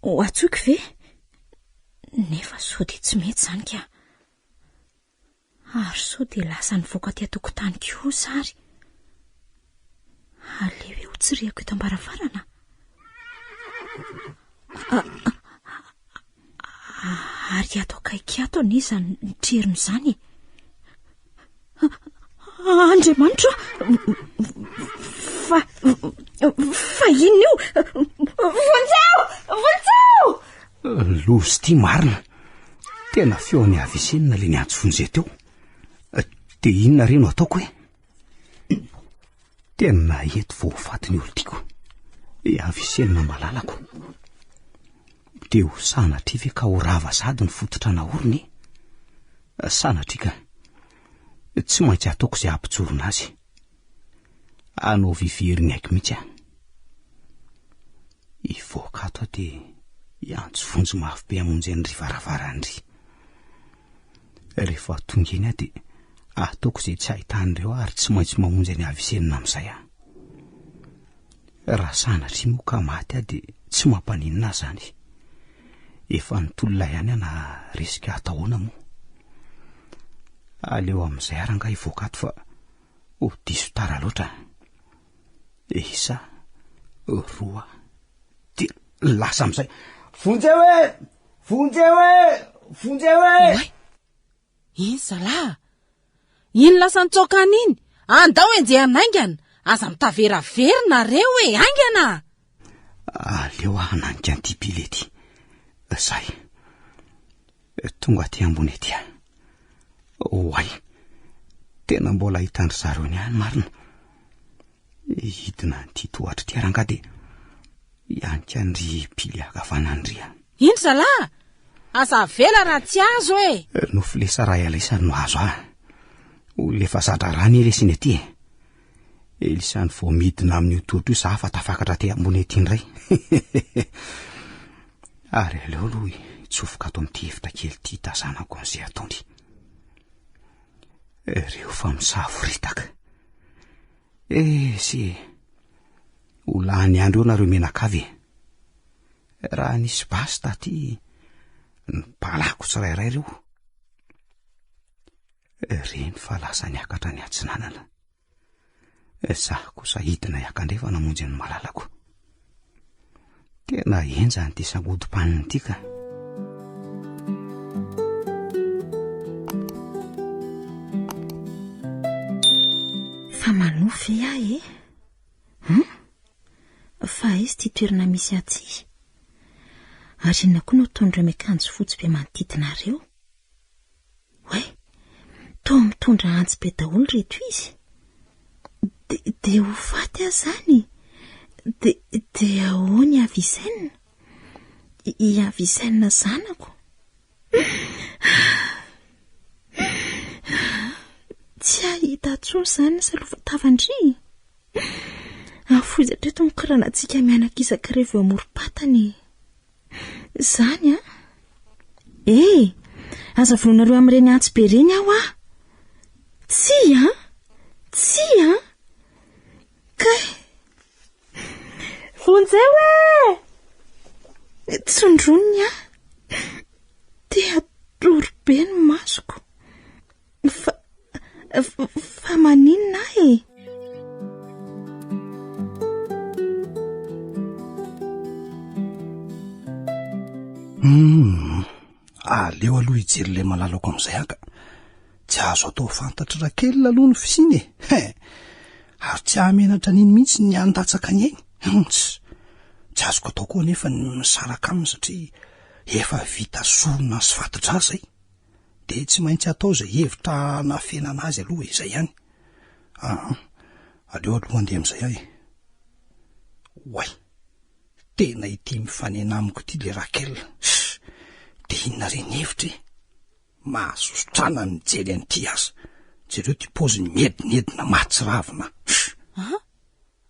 Ho antsoiko ve? Nefa sao dia tsy mety izany ka. Ary sao dia lasa nivoaka aty an-tokotany kosa ary. Aleo eo tsirihako eto am-baravarana. Ary ato akaiky ato anie izany trerona izany e. Andriamanitra fa fa inona io? Vonjeo! Vonjeo! Loza ity marina. Tena feon'i Avicenna ilay niantso vonjeo teo. Dia inona re no ataoko e? Tena eto vao ho faty ny olon-tiako. I Avicenna malalako. Dia ho sanatria ve ka ho rava sady ny fototra naorina e? Sanatria ka. Tsy maintsy ataoko izay hampijorona azy. Anaovy very ny aiko mihitsy aho. Hivoaka ato aho dia hiantso vonjy mafy be hamonjy an'i Varavaran-dry. Rehefa tonga eny aho dia ataoko izay tsy ahitan'ireo ahy ary tsy maintsy mamonjy an'i Avicenna amin'izay aho. Raha sanatria moa ka maty aho dia tsy mampaninona ahy izany. Efa nitolona ihany aho na resy ka atao ahoana moa. Aleo amin'izay ary angaha hivoaka ato fa ho diso tara loatra. Isa, roa, telo, lasa amin'izay. Vonjeo e! Vonjeo e! Vonjeo e! Oay! Iny zalahy! Iny lasa nitsoaka any iny! Andao enjehana haingana! Aza mitaveravery nareo e! Haingana! Aleo aho hananika an'ity pile ity. Zay. Tonga aty ambony aty aho. Oay! Tena mbola hitan-dry zareo ny ahy marina. Hidina an'ity tohatra ity rangahy dia hianika an-dry pile ankavanana-ndry aho. Iny zalahy! Aza avela raha tsy azo e! Nofilesa raha ialaisany no azo ahy. Olona efa za-draharaha anie lesy iny aty e. Elisany vao midina amin'io tohatra io za fa tafakatra aty ambony aty indray. Ary aleo aloha hitsofoka ato amin'ity efitra kely ity hitazanako an'izay ataony. Reo fa misavoritaka. Esy e! Ho lany andro eo nareo mianakavy e! Raha nisy basy taty, nibalako tsirairay reo. Reny fa lasa niakatra ny atsinanana. Izaho kosa hidina hiakandrefana hamonjy ny malalako. Tena henjana ity sangodim-panina ity ka. Fa manofy ve aho e? Hum? Fa aiza ity toerana misy ahy ity? Ary inona koa no ataon'ireo miakanjo fotsy be manodidina ireo? Oay, toa mitondra antsy be daholo ireto izy. De, dia ho faty aho izany? De, dia ahoana i Avicenne? I Avicenne zanako? Tsy hahita intsony izany ny salovan-tavan-dry. Afoizo hatreto ny koranantsika mianaka isak'ireo eo amorom-patana e. Izany an! Eh! Aza vonoinareo amin'ireny antsy be ireny aho ah! Tsia an! Tsia an! Kay! Vonjeo e! Tsindroniny aho. Te hatory be ny masoko. Fa, fa maninona aho e? Hum, aleo aloha hijery ilay malalako amin'izay aho ka. Tsy azo atao fantatry Raquel aloha ny fisiany e. He! Ary tsy hahamenatra an'iny mihitsy ny handatsaka ny ainy. Hunts! Tsy azoko atao koa anefa ny misaraka aminy satria efa vita sorona sy fati-drà izay. Dia tsy maintsy atao izay hevitra hanafenana azy aloha e, izay ihany. Aa, aleo aloha handeha amin'izay aho e. Oay! Tena ity mifanena amiko ity le Raquel. Ss! Dia inona re ny hevitra e? Mahasosotrana ny mijery an'ity aza. Jereo ity paoziny miedinedina mahatsiravina. Ss! An!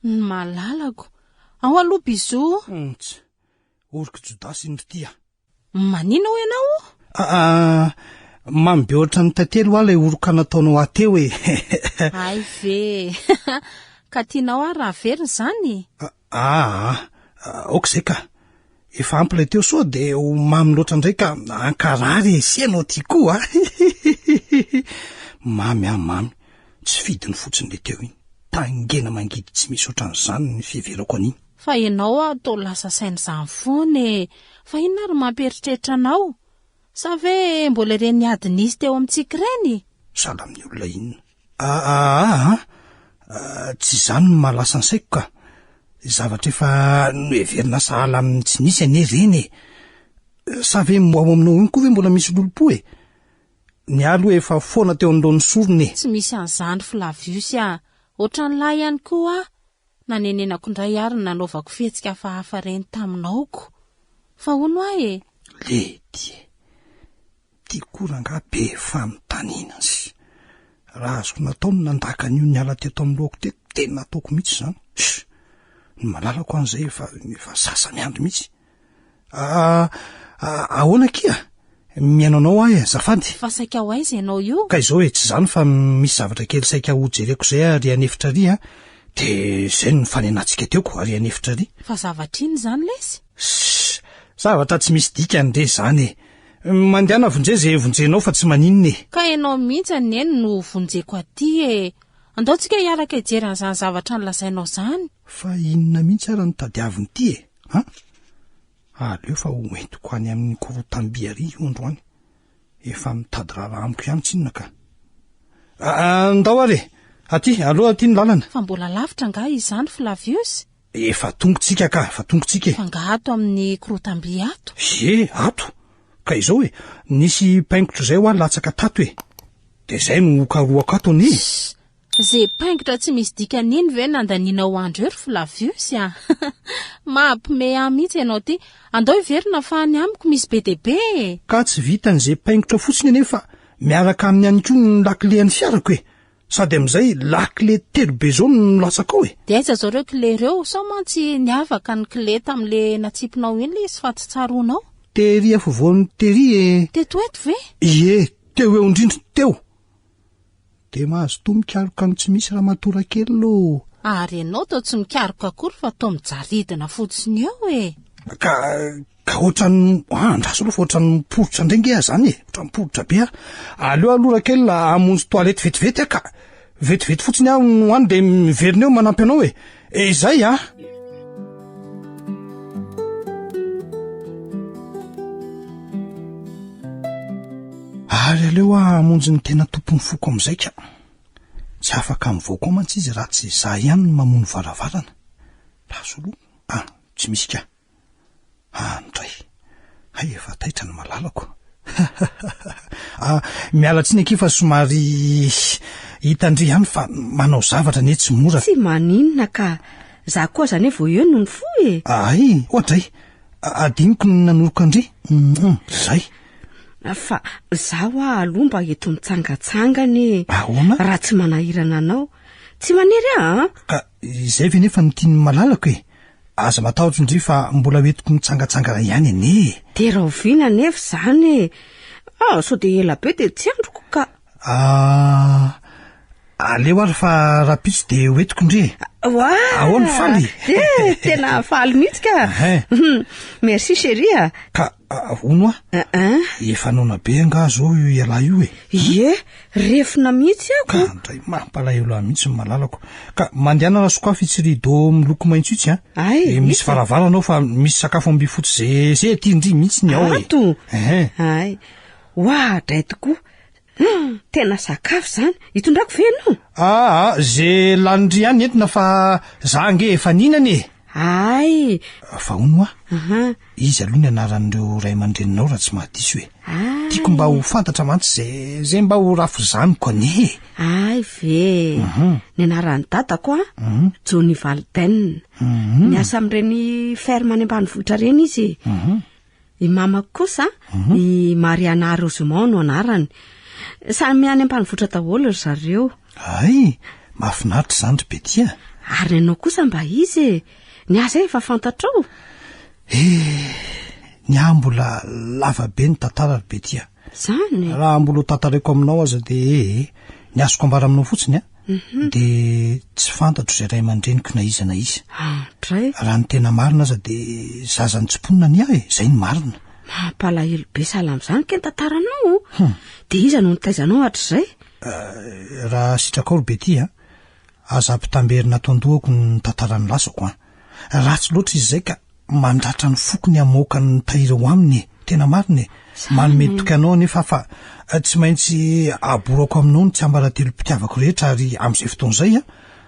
Ny malalako. Ao aloha bisous. Nts! Orok'i Jodasy iny ry ty a! Manina hoy ianao? Aa, mamy be ohatran'ny tantely hoa ilay oroka nataonao ahy teo e. Hay ve. Ka tianao ary raha averina izany? Aa, aoka izay ka. Efa ampy ilay teo soa dia ho mamy loatra indray ka hankarary e, sy ianao ty koa a. Mamy ah, mamy. Tsy fidiny fotsiny ilay teo iny. Tangena mangidy tsy misy ohatran'izany ny fiheverako an'iny. Fa ianao aho toa lasa saina izany foana e! Fa inona ary mampieritreritra anao? Sa ve mbola ireny ady nisy teo amintsika ireny? Sahala amin'ny olona inona? Aa, tsy izany no mahalasa ny saiko ka. Zavatra efa noheverina sahala amin'ny tsy nisy anie ireny e! Sa ve ao aminao iny koa ve mbola misy lolompo e? Ny ahy aloha efa foana teo anoloan'ny sorona e! Tsy misy an'izany Flavius a! Ohatran'ny lahy ihany koa aho. Nanenenako indray ary ny nanaovako fihetsika hafahafa ireny taminao ko. Fa hono aho e! Lety e! Ty koa rangahy be fanontaniana sy. Raha azoko natao ny nandaka an'io niala teto amin'ny lohako teto dia nataoko mihitsy izany. Sh! Ny malalako an'izay efa efa sasa-miandry mihitsy. Ah, ahoana akia? Mihaino anao aho e, azafady. Fa saika ho aiza ianao io? Ka izao e, tsy izany fa misy zavatra kely saika ho jereko izay ary an'efitra ary an. Dia izay no nifanenantsika teo ko, ary an'efitra ary. Fa zavatra inona izany lesy? Ssss, zavatra tsy misy dikany re izany e. Mandehana vonjeo izay vonjenao fa tsy maninona e. Ka ianao mihitsy anie no vonjeko aty e. Andao tsika hiaraka hijery an'izany zavatra nolazainao izany. Fa inona mihitsy ary no tadiavin'ity e? An! Aleo fa ho entiko any amin'ny korotam-by ary io androany. Efa mitady raharaha amiko ihany tsinona ka. Andao ary e! Aty, aloha aty ny lalana. Fa mbola lavitra angaha izany Flavius? Efa tongotsika ka, efa tongotsika e. Fa angaha ato amin'ny korotam-by ato? Ie, ato. Ka izao e, nisy paingotra izay hoa latsaka tato e. Dia izay no hokarohako ato anie e. Ze paingotra tsy misy dikany iny ve nandanianao andro eo ry Flavius a! Mampime ahy mihitsy ianao ty. Andao hiverina fa any amiko misy be dia be e! Ka tsy vitan' ze paingotra fotsiny anie fa miaraka aminy ihany koa ny lakile an'ny fiarako e! Sady amin'izay lakile telo be zao no milatsaka ao e! Dia aiza zao ireo kle ireo? Sao mantsy niavaka ny kle tamin'le natsipinao iny le izy fa tsy tsaroanao? Tery afovoany tery e! Teto eto ve? Ie, teo eo indrindra, teo! Dia mazotoa mikaroka ny tsy misy ramatoa Rakel ô! Ary ianao toa tsy mikaroka akory fa toa mijaridina fotsiny eo e! Ka, ka ohatran'ny, ah, andraso aloha fa ohatran'ny miporitra indray nge aho izany e! Ohatran'ny miporitra be aho. Aleo aloha Rakel hamonjy toilette vetivety aho ka! Vetivety fotsiny aho no any dia miverina eo manampy anao e! Izay an! Ary aleo aho hamonjy ny tena tompon'ny foko amin'izay ka. Tsy afaka mivoaka ao mantsy izy raha tsy izaho ihany no mamono varavarana. Lasa aloha. Ah, tsy misy ka. Ah, ndray. Hay efa taitra ny malalako. Ah, miala tsiny akia fa somary hitan-dry ihany fa manao zavatra anie tsy mora. Tsy maninona ka. Za koa aza anie vao eo no nifoha e. Ay, oadray. Adinoko ny nanoroka an-dry. Hum, zay. Fa za hoa aloha mba eto mitsangatsangana e. Ahoana? Raha tsy manahirana anao. Tsy manery ahy an? Ka izay ve nefa no tian'ny malalako e? Aza matahotra ndry fa mbola ho entiko mitsangatsangana ihany anie e. Dia rahoviana anefa izany e? Ah, sao dia ela be dia tsy andriko ka. Ah, aleo ary fa rahampitso dia ho entiko ndry e. Oa! Ahoana, faly? Eh, tena faly mihitsy ka. Ehe. Merci chérie a. Ka hono hoa, efa noana be angaha zao io ialahy io e? Ie, refona mihitsy ako. Ka ndray mampalahelo ahy mihitsy ny malalako. Ka mandehana raha sokafy itsy rideau miloko maitso itsy an. Ay, Dia misy varavarana ao fa misy sakafo ambifotsy ze ze aty ndry mihitsy ny ao e. Ato? Ehe. Ay, oa dray tokoa. Hum, tena sakafo izany. Hitondrako ve ianao? Aa, ze lanin-dry ihany entina fa za ange efa nihinana e. Ay. Fa hono hoa, Aha. iza aloha ny anaran'ireo ray aman-dreninao raha tsy mahadiso e? Ay. Tiako mba ho fantatra mantsy ze ze mba ho rafozaniko anie e. Ay ve. Mhm. Ny anaran'ny dadako a, Mhm. Johnny Valden. Mhm. Miasa amin'ireny ferme any ambanivohitra ireny izy e. Mhm. I mamako kosa, i Mariana Rosemont no anarany. Samy any ambanivohitra daholo ry zareo. Hay, mahafinaritra izany ry Betty a! Ary ny anao kosa mba iza e? Ny ahy izay efa fantatrao. Eh, ny ahy mbola lava be ny tantara ry Betty a! Izany e? Raha mbola ho tantaraiko aminao aza dia eh, ny azoko ambara aminao fotsiny a, dia tsy fantatro izay ray aman-dreniko na iza na iza. Andray. Raha ny tena marina aza dia zaza nitsimponina ny ahy e, izay no marina. Mampalahelo be sahala amin'izany kay ny tantaranao. Dia iza no nitaiza anao hatrizay? Raha sitrakao ry Betty a, aza ampitamberina ato an-dohako ny tantaran'ny lasako an. Ratsy loatra izy izay ka mandratra ny foko ny hamoaka ny tahiry ao aminy e! Tena marina e! Manome toky anao anefa aho fa tsy maintsy aborako aminao ny tsiambaratelom-pitiavako rehetra ary amin'izay fotoana izay an,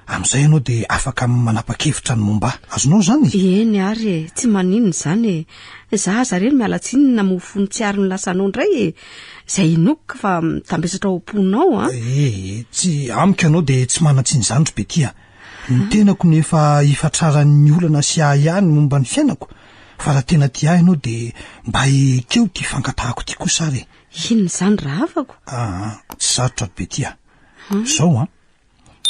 amin'izay ianao dia afaka manapa-kevitra ny momba ahy. Azonao izany e? Eny ary e! Tsy maninona izany e! Za aza re no miala tsiny namoa fo ny tsiaro ny lasanao indray e! Izay inoako fa mitambesatra ao am-ponao an! E, tsy amiko ianao dia tsy manan-tsiny izany ry Betty a! Ny tenako no efa ifatraran'ny olana sy ahiahy ny momba ny fiainako, fa raha tena tia ahy ianao dia mba ekeo ity fangatahako ity kosa ary e! Inona izany rahavako? Aa, tsy sarotra ry Betty a! Izao an,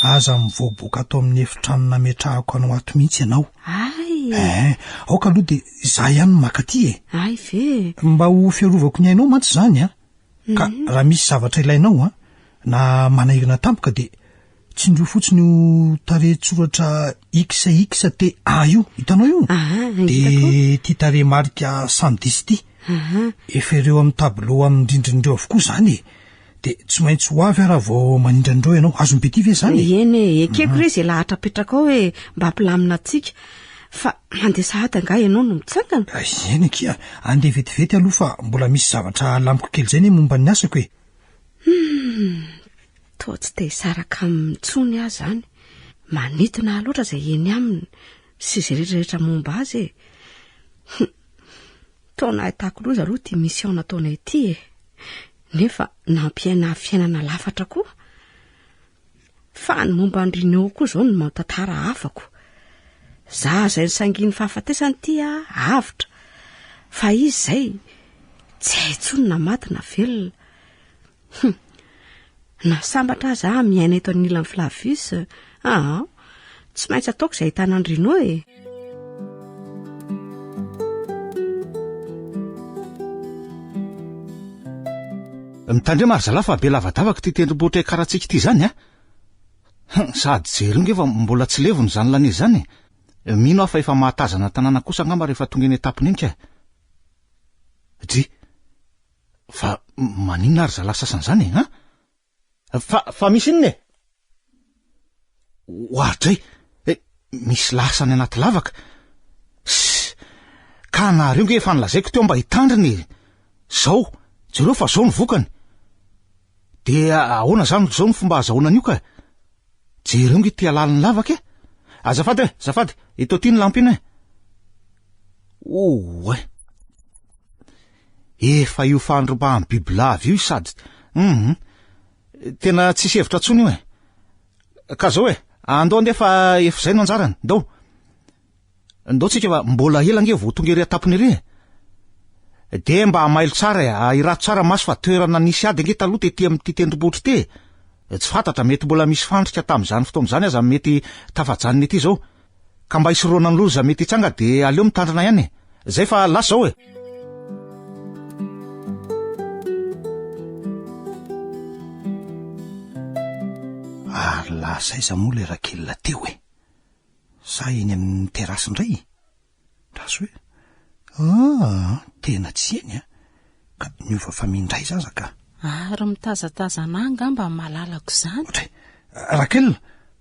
aza mivoaboaka ato amin'ny efitrano nametrahako anao ato mihitsy ianao. Ay! Eh, aoka aloha dia izaho ihany no maka aty e! Ay ve? Mba ho fiarovako ny ainao mantsy izany an! Ka raha misy zavatra ilainao an, na manahirana tampoka dia tsindrio fotsiny io tarehin-tsoratra XXTA io, hitanao io? Aha, hitako. Dia ity tarehimarika 110 ity. Aha. Efa ireo amin'ny tableau amin'ny rindrin'ireo avokoa izany e. Dia tsy maintsy ho avy aho raha vao manindry an'ireo ianao. Azon'i Betty ve izany e? Eny e, ekeko re izay lahatra apetrakao hoe mba hampilamina antsika. Fa mandeha sahady angaha ianao no mitsangana? Eny akia, andeha vetivety aloha fa mbola misy zavatra alamiko kely izay anie momba ny asako e. Hum, toa tsy te hisaraka aminy intsony aho izany. Manintona ahy loatra izay eny aminy sy izay rehetra rehetra momba azy e. Hum, toa nahitako loza aloha ity mission nataonay ity e. Nefa nampiaina ahy fiainana lafatra koa. Fa ny momba an'i Rinio koa izao no maha-tantara hafako. Za izay nisangian'ny fahafatesana ity ah, avotra. Fa izy izay, tsy hay intsony na maty na velona. Hum. Na sambatra aza aho miaina eto anilan'i Flavius, aa, tsy maintsy ataoko izay ahitana an'i Rino e. Mitandrema ry zalahy fa be lavadavaka ity tendrombohitra iakarantsika ity izany a! Hum, sady jereo nge fa mbola tsy levona izany lanezy izany e! Mino aho fa efa mahatazana tanàna kosa angamba rehefa tonga eny an-tampony eny ka! Dry! Fa maninona ary zalahy sasany izany e, an? Fa, fa misy inona e? Oadray! Eh, misy lasa any anaty lavaka. Sss! Ka nareo nge efa nolazaiko teo mba hitandrina e! Zao, jereo fa zao ny vokany. Dia ahoana izany izao ny fomba ahazahoana an'io ka? Jereo nge ity halalin'ny lavaka e! Azafady e, azafady, eto aty ny lampy iny e! Oay! Efa io fandrobahan'ny bibilava io sady hum tena tsisy hevitra intsony io e! Ka zao e, andao andeha fa efa izay no anjarany, ndao! Ndao tsika fa mbola ela ange vao tonga ery an-tampony ery e! Dia mba mailo tsara e, ahirato tsara maso fa toerana nisy ady ange taloha tety amin'ity tendrombohitra ity e! Tsy fantatra, mety mbola misy fandrika tamin'izany fotoana izany aza mety tafajanona ety izao. Ka mba hisorohana ny loza mety hitsanga dia aleo mitandrina ihany e! Zay fa lasa izao e! Ary lasa aiza moa ilay Rakelina teo e? Sa eny amin'ny terrasse indray? Raso hoe, ah, tena tsy eny a! Ka niova famille indray zaza ka. Ary mitazatazana ahy angamba ny malalako izany. Ohatray, Raquel,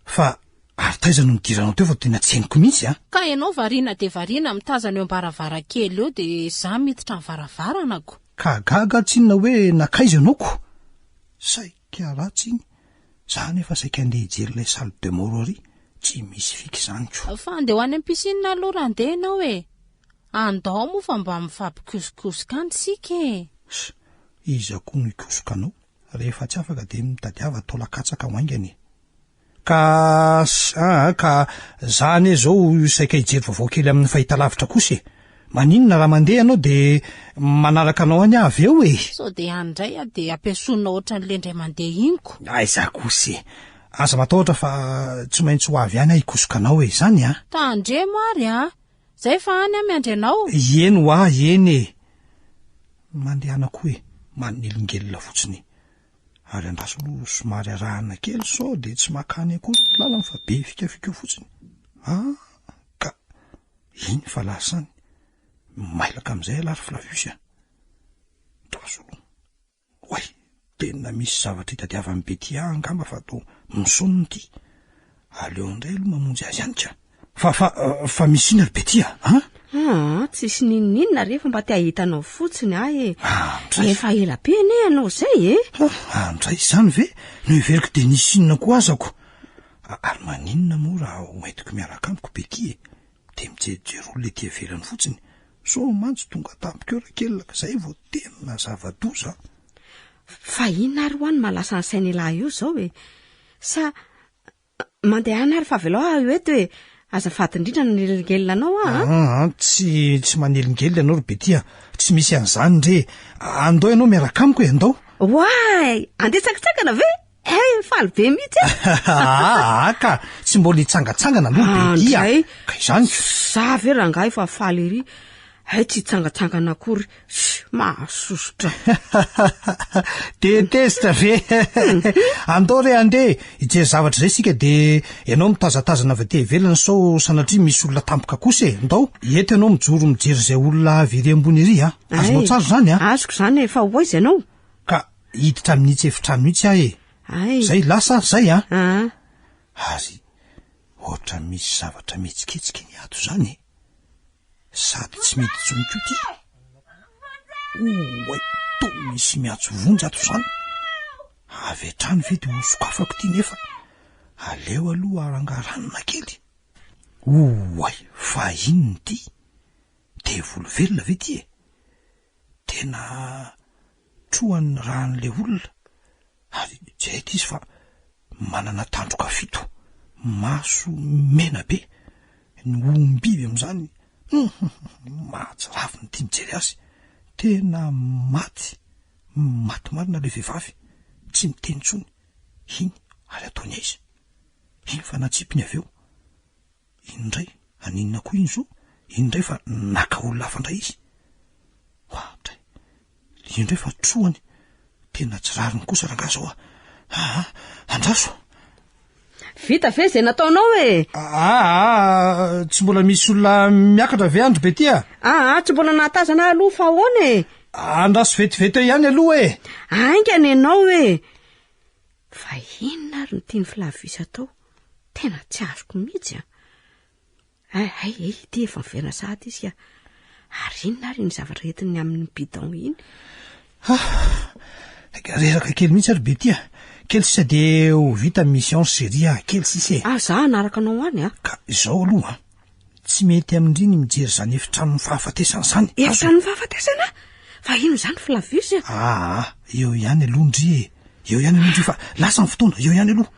fa ary taiza no nidiranao teo fa tena tsy henoko mihitsy a! Ka ianao variana dia variana mitazana eo am-baravarankely eo dia izaho miditra ny varavarana ko. Ka gaga aho tsinona hoe nankaiza ianao ko! Saika ratsy iny. Za anefa saika andeha hijery ilay salle de mort ary, tsy misy fika izany ko. Fa andeha ho any amin'ny piscine aloha raha andeha ianao e! Andao moa fa mba mifampikosokosoka any isika e! Ss, iza koa no hikosoka anao? Rehefa tsy afaka dia mitadiava taolan-katsaka ho haingana e! Ka aa ka za anie zao saika hijery vaovao kely amin'ny fahitalavitra kosa e! Maninona raha mandeha ianao dia manaraka anao any aho avy eo e? Sao dia any indray aho dia ampiasoanao ohatran'ilay indray mandeha iny ko. Aiza kosa e! Aza matahotra fa tsy maintsy ho avy any aho hikosoka anao e, izany an! Tandremo ary an! Zay fa any aho miandry anao. Eny hoa, eny e! Mandehana koa e, manelingelina fotsiny. Ary andraso aloha somary arahana kely sao dia tsy makany akory ny lalana fa be fikafika eo fotsiny. Ah, ka Iny fa lasa any. Mailaka amin'izay ialahy ry Flavius a. Andraso aloha. Oay, tena misy zavatra itadiavan'i Betty ahy angamba fa toa misonona ity. Aleo indray aloha mamonjy azy any ka. Fa, fa, fa misy inona ry Betty a? An? Aa, tsisy n'inon'inona re fa mba te hahita anao fotsiny aho e. Andray. Efa ela be anie ianao izay e. Andray, izany ve? Noheveriko dia nisy inona koa azako. Ary maninona moa raha hoentiko miaraka amiko Betty e? Dia mijerijery olona ety ivelany fotsiny. Sao mantsy tonga tampoka eo Rakelina ka izay vao tena zava-doza an! Fa inona ary hoa no mahalasa ny sain'ialahy io izao e? Sa mandehana ary fa avelao aho eo eto e! Azafady indrindra nanelingelina anao aho an! Aa, tsy, tsy manelingelina ianao ry Betty a! Tsy misy an'izany re! Andao ianao miaraka amiko e, andao! Oay! Andeha hitsangantsangana ve? Hay, faly be mihitsy e! Aa ka, tsy mbola hitsangatsangana aloha Betty a! Ka izany ko! Za ve rangahy fa faly ery, hay tsy hitsangatsangana akory, mahasosotra. Dia tezitra ve? Andao re andeha hijery zavatra izay isika dia ianao mitazatazana avy aty ivelany sao sanatria misy olona tampoka kosa e! Ndao, eto ianao mijoro mijery izay olona avy ery ambony ery a! Azonao tsara izany a! Azoko izany e, fa ho aiza ianao? Ka hiditra amin'itsy efitrano itsy aho e. Ay. Zay lasa aho zay an. Ah. Ary ohatra misy zavatra mihetsiketsika eny ato izany e. Sady tsy mety intsony koa ity. Oay, toa misy miantso vonjy ato izany. Avy hatrany ve dia hosokafako ity nefa aleo aloha arangaranina kely. Oay, fa inona ity? Devoly velona ve ity e? Tena trohan'ny ràn'ilay olona ary jereo izy fa manana tandroka fito, maso mena be, ny hohom-biby amin'izany hum mahatsiravina ity mijery azy, tena maty, maty marina ilay vehivavy, tsy miteny intsony, iny ary ataony aiza? Iny fa natsipiny avy eo. Iny indray, haninona koa iny zo? Iny indray fa naka olona hafa indray izy. Oadray. Iny indray fa trohany. Tena tsy rariny kosa rangahy zao a. Aa, andraso. Vita ve izay nataonao e? Aa, tsy mbola misy olona miakatra ve andry Betty a? Aa, tsy mbola nahatazana ahy aloha fa ahoana e? Andraso vetivety eo ihany aloha e. Haingana ianao e. Fa inona ary no tian'i Flavius atao? Tena tsy azoko mihitsy an! Hay, hay, hay, ity efa miverina sahady izy ka. Ary inona ary iny zavatra entiny amin'ny bidon iny? Ah! Reraka kely mihitsy ary Betty a. Kely sisa dia ho vita ny mission ry chérie a, kely sisa e. Ah, za hanaraka anao any a. Ka izao aloha an, tsy mety amin-dry ny mijery izany efitranon'ny fahafatesana izany. Efitranon'ny fahafatesana? Fa inona izany Flavius a? Aa, eo ihany aloha ndry e. Eo ihany aloha ndry fa lasa ny fotoana, eo ihany aloha.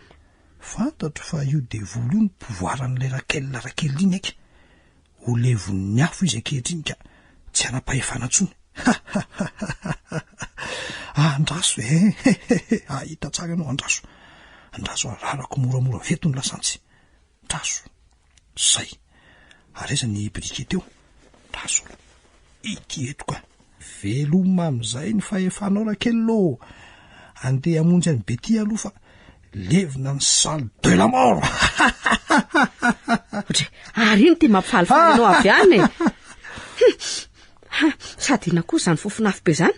Fantatro fa io devoly io no pouvoir-n'ilay Raquel Raquel iny aika. Ho levon'ny afo izy ankehitriny ka tsy hanam-pahefana intsony. Andraso e! Hahita tsara ianao, andraso. Andraso ararako moramora avy eto ny lasantsy. Andraso. Zay. Ary aiza ny briquet teo? Andraso aloha. Ity eto ka. Veloma amin'izay ny fahefanao Raquel ô! Andeha hamonjy an'i Betty aloha fa levona ny salle de la mort! Ohatry, ary ino ty mampifalifaly anao avy any e? Sady inona koa izany fofon'afo be izany?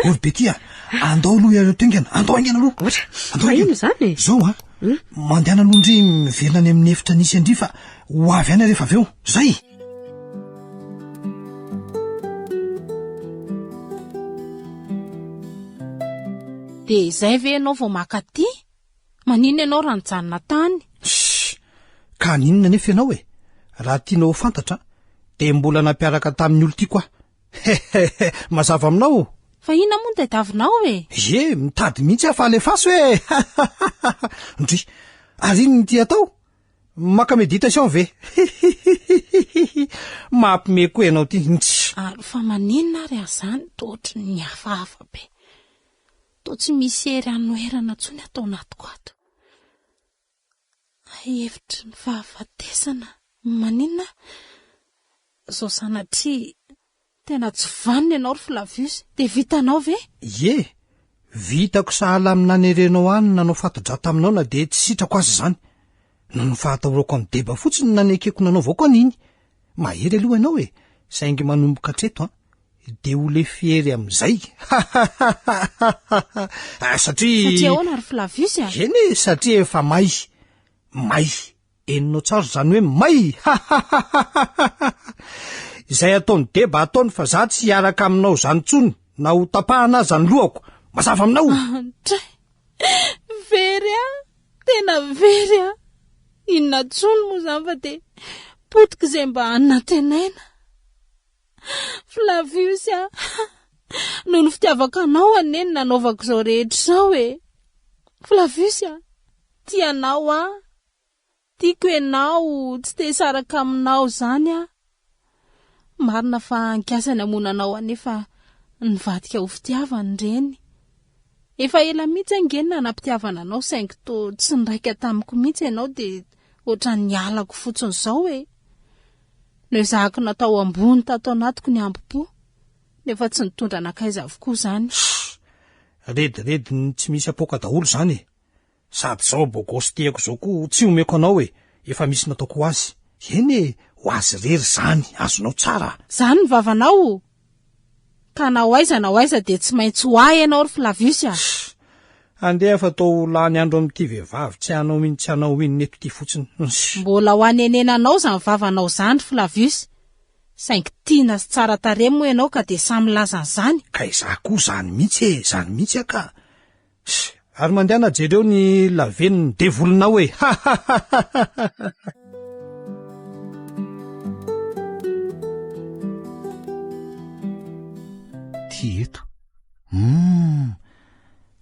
Ô ry Betty a! Andao aloha iareo tingana, andao haingana aloha! Ohatry, fa inona izany e? Izao a, mandehana aloha ndry miverina any amin'ny efitra nisy an-dry fa ho avy any aho rehefa avy eo, zay! Dia izay ve ianao vao maka aty? Maninona ianao raha nijanona tany? Shh! Ka haninona anefa ianao e? Raha tianao ho fantatra dia mbola nampiaraka tamin'ny olon-tiako aho. Hehehe! Mazava aminao? Fa inona moa no tadiavinao e? Ie, mitady mihitsy aho fa alefaso e! Ndry! Ary inona ity atao? Maka méditation ve? Hihihihihi! Mampime koa ianao ity, ntsy! Ary fa maninona ary aho izany toa ohatry ny hafahafa be. Toa tsy misy hery hanoherana intsony ato anatiko ato. Hevitry ny fahafatesana, maninona? Zao sanatria tena tsy vanona ianao ry Flavius, dia vitanao ve? Ie, vitako sahala amin'ny nanerenao ahy ny nanao fati-drà taminao na dia tsy sitrako aza izany. Noho ny fahatahorako an'i Deba fotsiny no nanekeko nanaovako an'iny. Mahery aloha ianao e, saingy manomboka hatreto an, dia ho lefy hery amin'izay. Hahahahaha! Satria. Satria ahoana ry Flavius a? Eny e, satria efa may. May. Henonao tsara izany hoe may! Hahahahaha! Izay ataon'i Deba ataony fa za tsy hiaraka aminao izany intsony na ho tapahana aza ny lohako. Mazava aminao? Andray! Very aho! Tena very aho! Inona intsony moa izany fa dia potika izay mba nantenaina. Flavius a! Noho ny fitiavako anao anie no nanaovako izao rehetra izao e! Flavius a! Tia anao aho, tiako ianao, tsy te hisaraka aminao izany aho. Marina fa nikasa ny hamono anao anefa nivadika ho fitiavana ireny. Efa ela mihitsy ange no nanam-pitiavana anao saingy toa tsy niraika tamiko mihitsy ianao dia ohatran'ny nialako fotsiny izao e! Noezahako natao ambony tato anatiko ny hambom-po, nefa tsy nitondra nankaiza avokoa izany. Shh! Rediredin'ny tsy misy apoaka daholo izany e! Sady izao bogosy tiako izao koa tsy omeko anao e! Efa misy nataoko ho azy. Eny e! Ho azy irery izany, azonao tsara. Izany ny vavanao o! Ka na ho aiza na ho aiza dia tsy maintsy ho ahy ianao ry Flavius a! Shh! Andeha fa toa ho lany andro amin'ity vehivavy tsy hanao inn tsy hanao inn eto ity fotsiny. Shh! Mbola ho hanenenanao izany vavanao izany ry Flavius. Saingy tiana sy tsara tarehy moa ianao ka dia samy milaza an'izany. Ka izaho koa izany mihitsy e! Izany mihitsy aho ka! Shh! Ary mandehana jereo ny lavenon'ny devolinao e! Hahahahaha! Ty eto. Humm!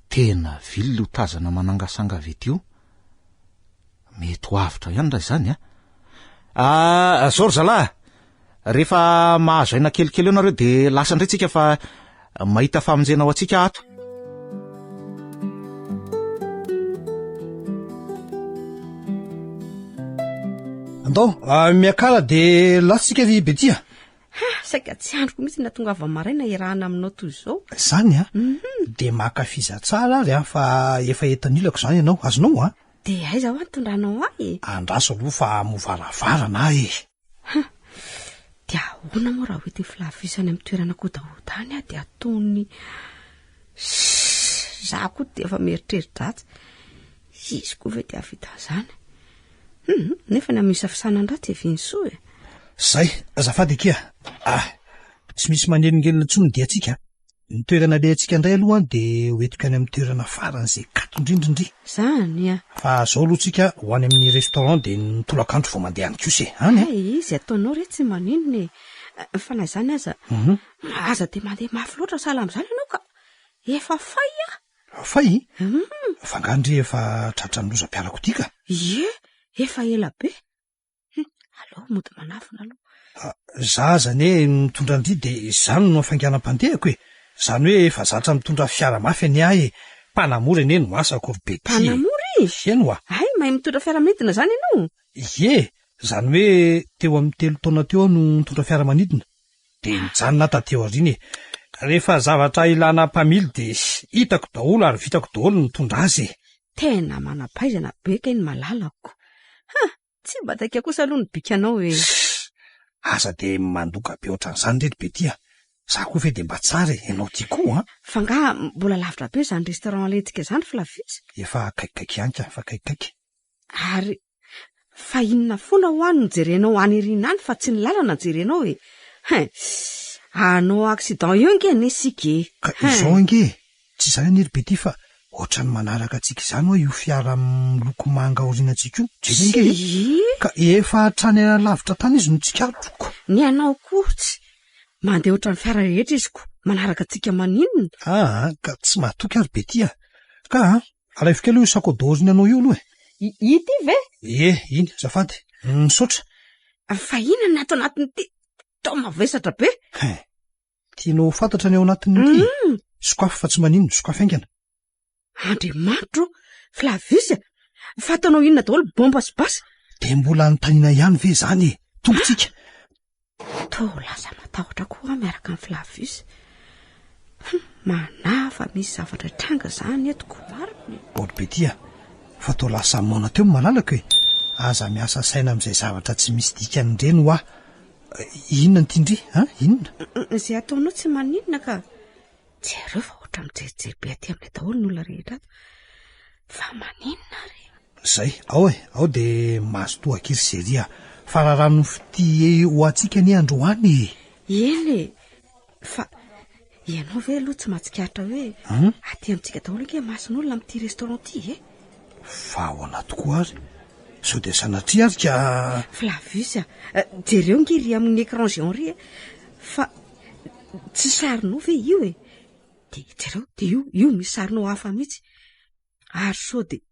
Tena vily io tazana manangasanga avy ety io. Mety ho avotra ihany raha izany a. Ah, zao ry zalahy, rehefa mahazo aina kelikely eo nareo dia lasa indray tsika fa mahita famonjena ho antsika ato. Andao, ah, miakara dia lasa tsika ry Betty a. Ha, saika tsy andriko mihitsy ny hatongavan'ny maraina hiarahana aminao toy izao. Izany a? Mhm. Dia makafiza tsara ary a, fa efa eto anilako izany ianao, azonao a? Dia aiza hoa ny tondranao ahy e? Andraso aloha fa hamoa varavarana aho e. Ha, dia ahoana moa raha hoentin'i Flavius any amin'ny toerana kodahoda any aho dia ataony... Shh, za koa dia efa mieritreri-dratsy. Izy koa ve dia hahavita an'izany? Hum, nefa ny amin'ny isafisanan-dratsy e, soa e. Zay, azafady akia. Ah, tsy misy manelingelina intsony ny diantsika. Ny toerana alehantsika indray aloha an dia ho entiko any amin'ny toerana faran'izay kato indrindra ndry. Zany a! Fa zao aloha tsika ho any amin'ny restaurant dia ny tolakandro vao mandeha any kosa e! Any an! Hay, izay ataonao re tsy maninona e! Fa na izany aza, aza dia mandeha mafy loatra sahala amin'izany ianao ka! Efa fay aho! Fay? Fa angaha ndry efa tratran'ny lozam-piarakodia ka? Ie, efa ela be. Hum, aleo mody manafina aloha. Ah, za aza anie mitondra an-dry dia izany no hafainganam-pandehako e. Izany hoe efa zatra mitondra fiara mafy anie aho e. Mpanamory anie no asako ry Betty e. Mpanamory? Eny oa. Hay, mahay mitondra fiaramanidina izany ianao? Ie, izany hoe teo amin'ny telo taona teo aho no nitondra fiaramanidina. Dia nijanona aho taty aoriana e. Rehefa zavatra ilana mpamily dia hitako daholo ary vitako daholo ny mitondra azy e. Tena manam-pahaizana be kay ny malalako. Ha! Tsy mba taika kosa aloha ny bikanao e! Aza dia mandoka be ohatran'izany re ry Betty a! Za koa ve dia mba tsara e! Ianao ty koa an! Fa angaha mbola lavitra be izany restaurant alehantsika izany Flavius? Efa akaikikaiky ihany ka, efa akaikikaiky. Ary fa inona foana hoa no jerenao any aoriana any fa tsy ny lalana jerenao e! Hein! Hanao accident eo ange anie isika e! Ka izao ange e! Tsy izany anie ry Betty fa ohatran'ny manaraka antsika izany hoa io fiara miloko manga aorianantsika io. Jereo ange e! Ka efa hatrany alavitra tany izy no tsikaritro. Ny anao koa tsy mandeha ohatran'ny fiara rehetra izy ko manaraka antsika maninona? Aa ka tsy mahatoky aho ry Betty a! Ka a! Alaivo kely aloha io sac à dos aoriananao io aloha e! Ity ve? Ie, iny, azafady. Misaotra. Fa inona ny ato anatin'ity? Toa mavesatra be. Hein! Tianao ho fantatra ny ao anatin'ity? Mm. Sokafy fa tsy maninona, sokafy haingana. Andriamanitro, Flavius, fa ataonao inona daholo bomba sy basy? Dia mbola anontaniana ihany ve izany e? Tonga tsika. Toa lasa matahotra koa aho miaraka amin'i Flavius. Hum, manahy fa misy zavatra hitranga izany eto ko marina e. Baoly be ty a! Fa toa lasa maona teo ny malalako e! Aza miasa saina amin'izay zavatra tsy misy dikany ireny hoa. Inona ny tian-dry an? Inona? Izay ataonao tsy maninona ka. Jereo fa ohatra mijerijery be aty aminay daholo ny olona rehetra ato. Fa maninona ary? Zay, ao e, ao dia mazotoa akia ry Zery a. Fararano fitia ho antsika anie androany e. Eny e, fa ianao ve aloha tsy mahatsikaritra hoe aty amintsika daholo ange mason'olona amin'ity restaurant ity e? Fa ahoana tokoa ary? Sao dia sanatria ary ka... Flavius a, jereo ange ry amin'ny écran géant ry e, fa tsy sarinao ve io e? Dia jereo, dia io, io misy sarinao hafa mihitsy. Ary sao dia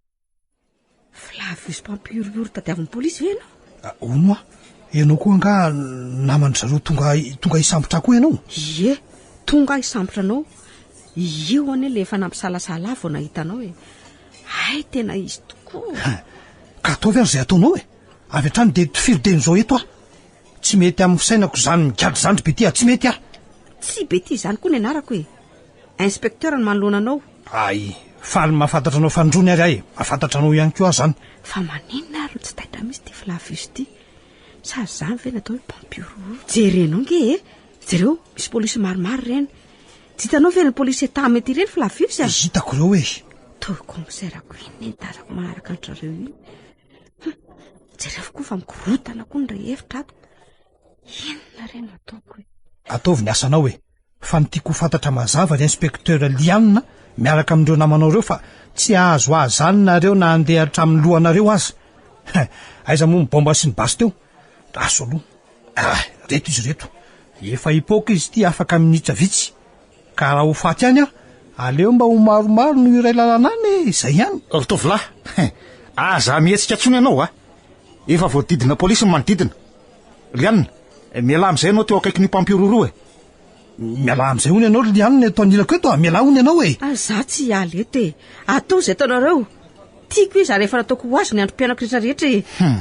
Flavius mpampihorohoro tadiavin'ny polisy ve ianao? Ah, hono aho, ianao koa angaha naman-dry zareo tonga tonga hisambotra ahy koa ianao? Ie, tonga aho hisambotra anao. Io anie ilay efa nampisalasala ahy vao nahita anao e. Hay tena izy tokoa. Ka ataovy ary izay ataonao e. Avy hatrany dia tifiro dieny izao eto aho. Tsy mety amin'ny fisainako izany migadra izany ry Betty a, tsy mety aho. Tsy Betty izany koa ny anarako e. Inspecteur no manoloana anao. Hay, faly mahafantatra anao fanindroany ary aho e. Mahafantatra anao ihany koa aho izany. Fa maninona ary no tsy taitra mihitsy ity Flavius ity? Sa izany ve no atao hoe mpampihorohoro? Jerenao ange e! Jereo, misy polisy maromaro ireny. Tsy hitanao ve ireny polisy etat ety ireny Flavius a? Hitako ireo e! Toa commissaire-ko iny ny tazako manaraka an-dry zareo iny. Hum, jereo koa fa mikorontana koa ny rehetra ato. Inona re no ataoko e? Ataovy ny asanao e! Fa ny tiako ho fantatra mazava ry inspecteur Liana miaraka amin'ireo namanao ireo fa tsy hahazo ahy izany nareo na handeha hatramin'ny lohanareo aza. Hein, aiza moa ny baomba sy ny basy teo? Aso aloha. Ah, reto izy ireto. Efa hipoaka izy ity afaka minitra vitsy. Ka raha ho faty ihany aho, aleo mba ho maromaro no iray lalana any e, izay ihany. Ry tovolahy, hein, aza mihetsika intsony ianao a! Efa voadidina polisy ny manodidina. Liana, mialà amin'izay ianao teo akaikin'io mpampihorohoro e! Mialà amin'izay hono ianao ry Liana eto anilako eto a! Mialà hono ianao e! Ah, za tsy hiala eto e! Ataovy izay ataonareo! Tiako izy ary efa nataoko ho azy ny androm-piainako rehetra rehetra e! Hum!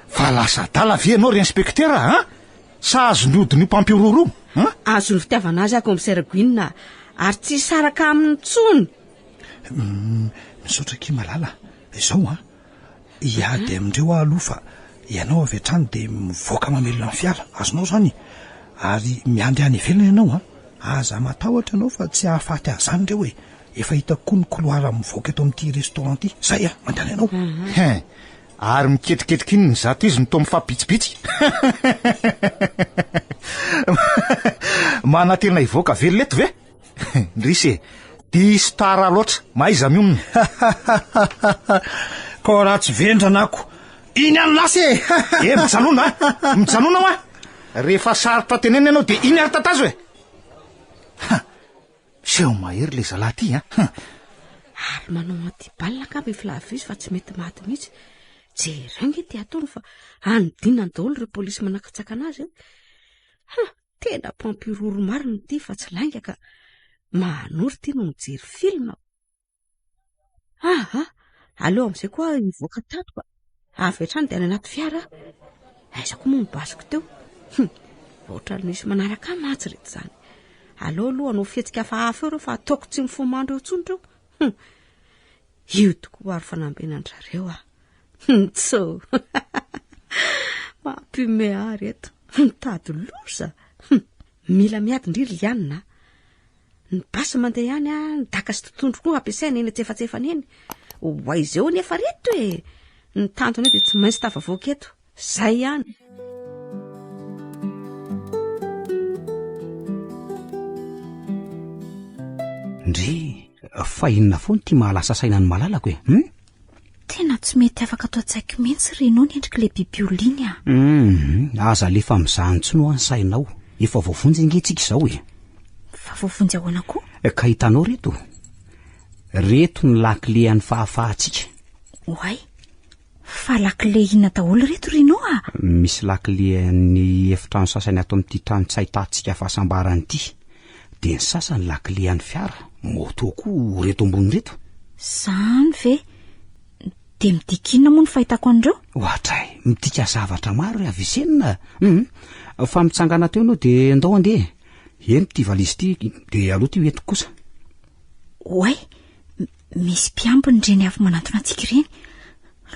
Fa lasa adala ve ianao ry inspektera a? Sa azon'ny hodin'io mpampihorohoro io? An? Azon'ny fitiavana azy aho commissaire Gwyn a! Ary tsy hisaraka aminy intsony! Hum, misaotra akia Malala. Izao an! Hiady amin-dreo aho aloha fa ianao avy hatrany dia mivoaka mamelona ny fiara. Azonao izany? Ary miandry any ivelany ianao an! Aza matahotra ianao fa tsy hahafaty ahy izany ireo e! Efa hitako koa ny couloir mivoaka eto amin'ity restaurant ity. Izay an! Mandehana ianao. Hein! Ary miketriketrika iny ny zato izy no toa mifampibitsibitsika. Manantena hivoaka velona eto ve? Ndrisy e! Diso tara loatra, mahaiza mionona. Koa raha tsy vendrana ako, iny any lasa e! Eh, mijanona a! Mijanona hoa! Rehefa sarotra tenenina ianao dia iny ary tatazo e! Ha! Miseho mahery le zalahy ty a! Ary manao anti-balle angamba i Flavius fa tsy mety maty mihitsy. Jereo ange ty ataony fa anodinany daholo ireo polisy manakatsakana azy. Ha! Tena mpampihorohoro marina ity fa tsy lainga ka. Manoro ity no mijery film. Aha, aleo amin'izay koa aho hivoaka tato ka. Avy hatrany dia any anaty fiara aho. Aiza koa moa ny basiko teo? Hum, ohatran'ny misy manaraka ahy mantsy ireto izany. Aleo aloha hanao fihetsika hafahafa eo ireo fa ataoko tsy mifoha mandry eo intsony ireo. Hum, io tokoa ary fanambenan-dry zareo ah. Hum, tso. Mampihomehy ahy ireto. Mitady loza. Hum, mila miady ndry ry Liana a. Ny basy mandeha ihany a, ny daka sy totohondry koa ampiasaina eny antsefatsefany eny. Ho aiza eo anefa reto e! Ny tanjona dia tsy maintsy tafavoaka eto. Zay ihany. Ndry, fa inona foana ity mahalasa saina ny malalako e? Hum? Tena tsy mety afaka ato an-tsaiko mihitsy ry Nony endrik'ilay biby olona iny a. Hum, aza alefa amin'izany intsony hoa ny sainao. Efa voavonjy ange tsika izao e. Fa voavonjy ahoana koa? Ka hitanao reto? Reto ny lakile an'ny fahafahantsika. Oay, fa lakile inona daholo reto ry Nô a? Misy lakile an'ny efitrano sasany ato amin'ity trano tsy ahitantsika fahasambarana ity. Dia ny sasany lakile an'ny fiara, moto koa reto ambony reto. Zany ve? Dia midika inona moa ny fahitako an'ireo? Ohatray, midika zavatra maro ry Avicenna. Hum, fa mitsangana teo ianao dia ndao andeha. Ento ity valizy ity, dia aloha ity ho entiko kosa. Oay, misy mpiambina ireny avy manantona antsika ireny.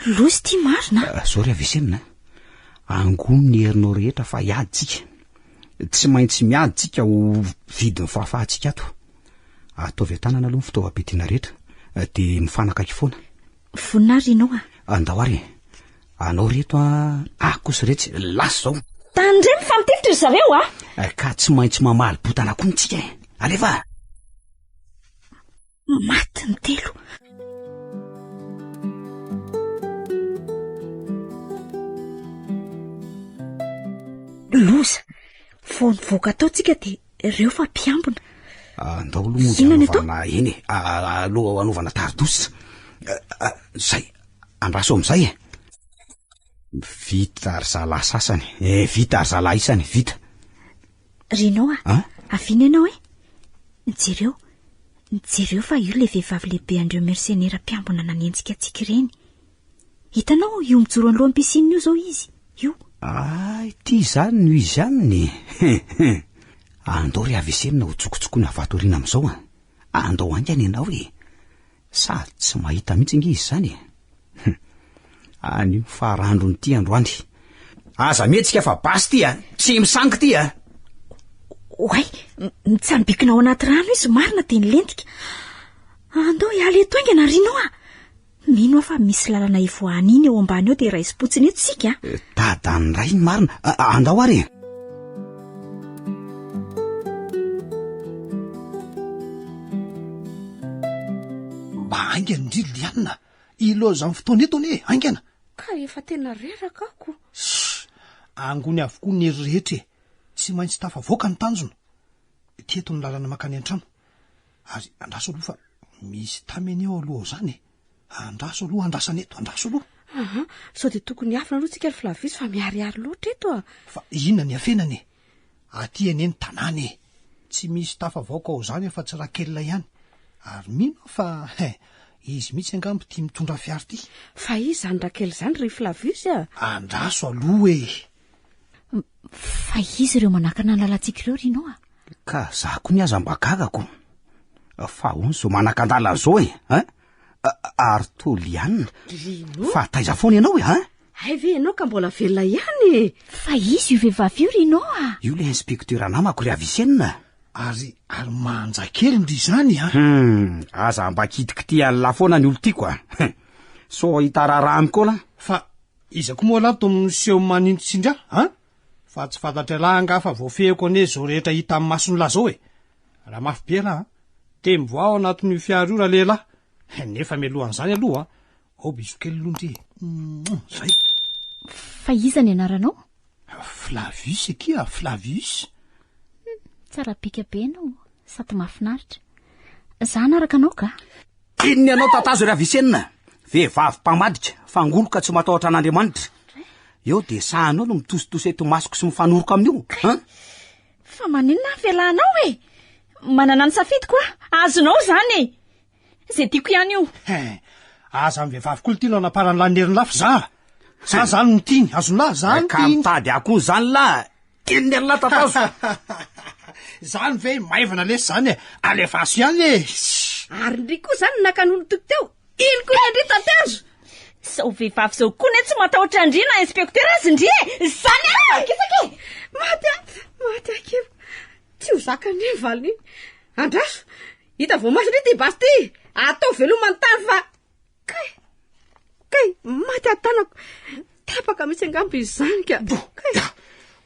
Loza ity marina a! Zao ry Avicenna, angony ny herinao rehetra fa hiady tsika. Tsy maintsy miady tsika ho vidin'ny fahafahantsika ato. Ataovy an-tanana aloha ny fitaovam-piadiana rehetra, dia mifanakaiky foana. Vonona ary ianao a! Andao ary e! Anao reto a, ahy kosa retsy, lasa izao. Tandremo fa mitifitra ry zareo a! Ka tsy maintsy mamaly botana koa tsika e! Alefa! Maty ny telo. Loza! Vao nivoaka tao tsika dia ireo fa mpiambina. Andao aloha mody Inona ny atao? hanaovana eny e, aloha hanaovana tari-dositra. Zay, andraso amin'izay e. Vita ry zalahy sasany, eh, vita ry zalahy isany, vita. Rino a, An? aviana ianao e? Jereo, jereo fa io ilay vehivavy lehibe an'ireo mersenera mpiambina nanenjika antsika ireny. Hitanao io mijoro anoloan'ny piscine io izao izy, io. Ah, ity izany no izy aminy. Andao ry AVC-na ho tsokotsokoina vato aoriana amin'izao a. Andao haingana ianao e. Sady tsy mahita mihitsy ange izy izany e. Hum. Anio farandron'ity androany. Aza mihetsika fa basy ity a. Tsy misangy ity a. Oay, mitsambikina ao anaty rano izy marina dia nilentika. Andao hiala eto haingana Rino a. Mino aho fa misy lalana ivoahana iny eo ambany eo dia raisim-potsiny eto isika a. Dadan'ny ray iny marina. Andao ary e. Mba haingana ndry Liana, ilaozan'ny fotoana eto anie e, haingana. Ka efa tena reraka aho ko. Ssss, angony avokoa ny hery rehetra e, tsy maintsy tafavoaka ny tanjona. Ity eto ny lalana mankany an-trano. Ary andraso aloha fa misy tamy anie ao aloha ao izany e. Andraso aloha, andrasana eto, andraso aloha. Aha, sao dia tokony hiafina aloha tsika ry Flavius fa miharihary loatra eto a. Fa inona ny afenana e? Aty anie ny tanàna e. Tsy misy tafavoaka ao izany afa-tsy Raquel ihany. Ary mino aho fa he, izy mihitsy angamba ity mitondra fiara ity. Fa iza izany Raquel izany ry Flavius a? Andraso aloha e. Fa iza ireo manakana ny lalantsika ireo ry Nao a? Ka za koa ny aza mba gaga ko. Fa ahoana izao manakan-dalana izao e? Hein? Ary toa Liana. Rino. Fa taiza foana ianao e, hein? Hay ve ianao ka mbola velona ihany e? Fa iza io vehivavy io ry Nao a? Io ilay inspecteur namako ry Avicenne. Ary ary manja kely ndry izany a. Hum, aza mba kitikitihan'lah foana ny olon-tiako a. Sao hahita raharaha amiko eo lah. Fa Iza koa moa lahy to miseho manintotsindry ahy an? Fa tsy fantatr'ialahy angaha fa voafehiko anie izao rehetra hita amin'ny mason'ilahy izao e! Raha mafy be ialahy an! Dia mivoaha ao anatin'io fiara io ralehilahy. Nefa mialohan'izany aloha, ao bisou kely aloha ndry e. Zay. Fa iza ny anaranao? Flavius akia, Flavius. Tsara bika be ianao, sady mahafinaritra. Za hanaraka anao ka. Inona ianao tatazo ry Avicenna? Vehivavy mpamadika, fangoloka tsy matahotra an'Andriamanitra. Eo dia sahanao no mitositosy eto masoko sy mifanoroka amin'io, an? Fa maninona ny fialanao e? Manana ny safidiko aho, azonao izany e! Izay tiako ihany io. Hein, aza ny vehivavy koa ity no anaparan'ny lahy ny herin'ny lahy fa za, za zany no tiany, azon'ny lahy, za no Ka tiany. mitady ahy koa izany lahy, inona ery lahy tatazo? Zany ve maivana lesy zany e, alefaso ihany e! Ary ndry koa izany naka ny olon-tiako teo, iny koa ny an-dry tatazo! Izao vehivavy izao koa ne tsy matahotra an-dry na inspecteur aza ndry e! Zany aho mangisaka e! Maty aho, maty aho keo. Tsy ho zakany ny valiny. Andraso, hita voamaso ndry ity basy ity. Atao veloma ny tany fa kay! Kay, maty aho tanako. Tapaka mihitsy angamba izany ka. Kay.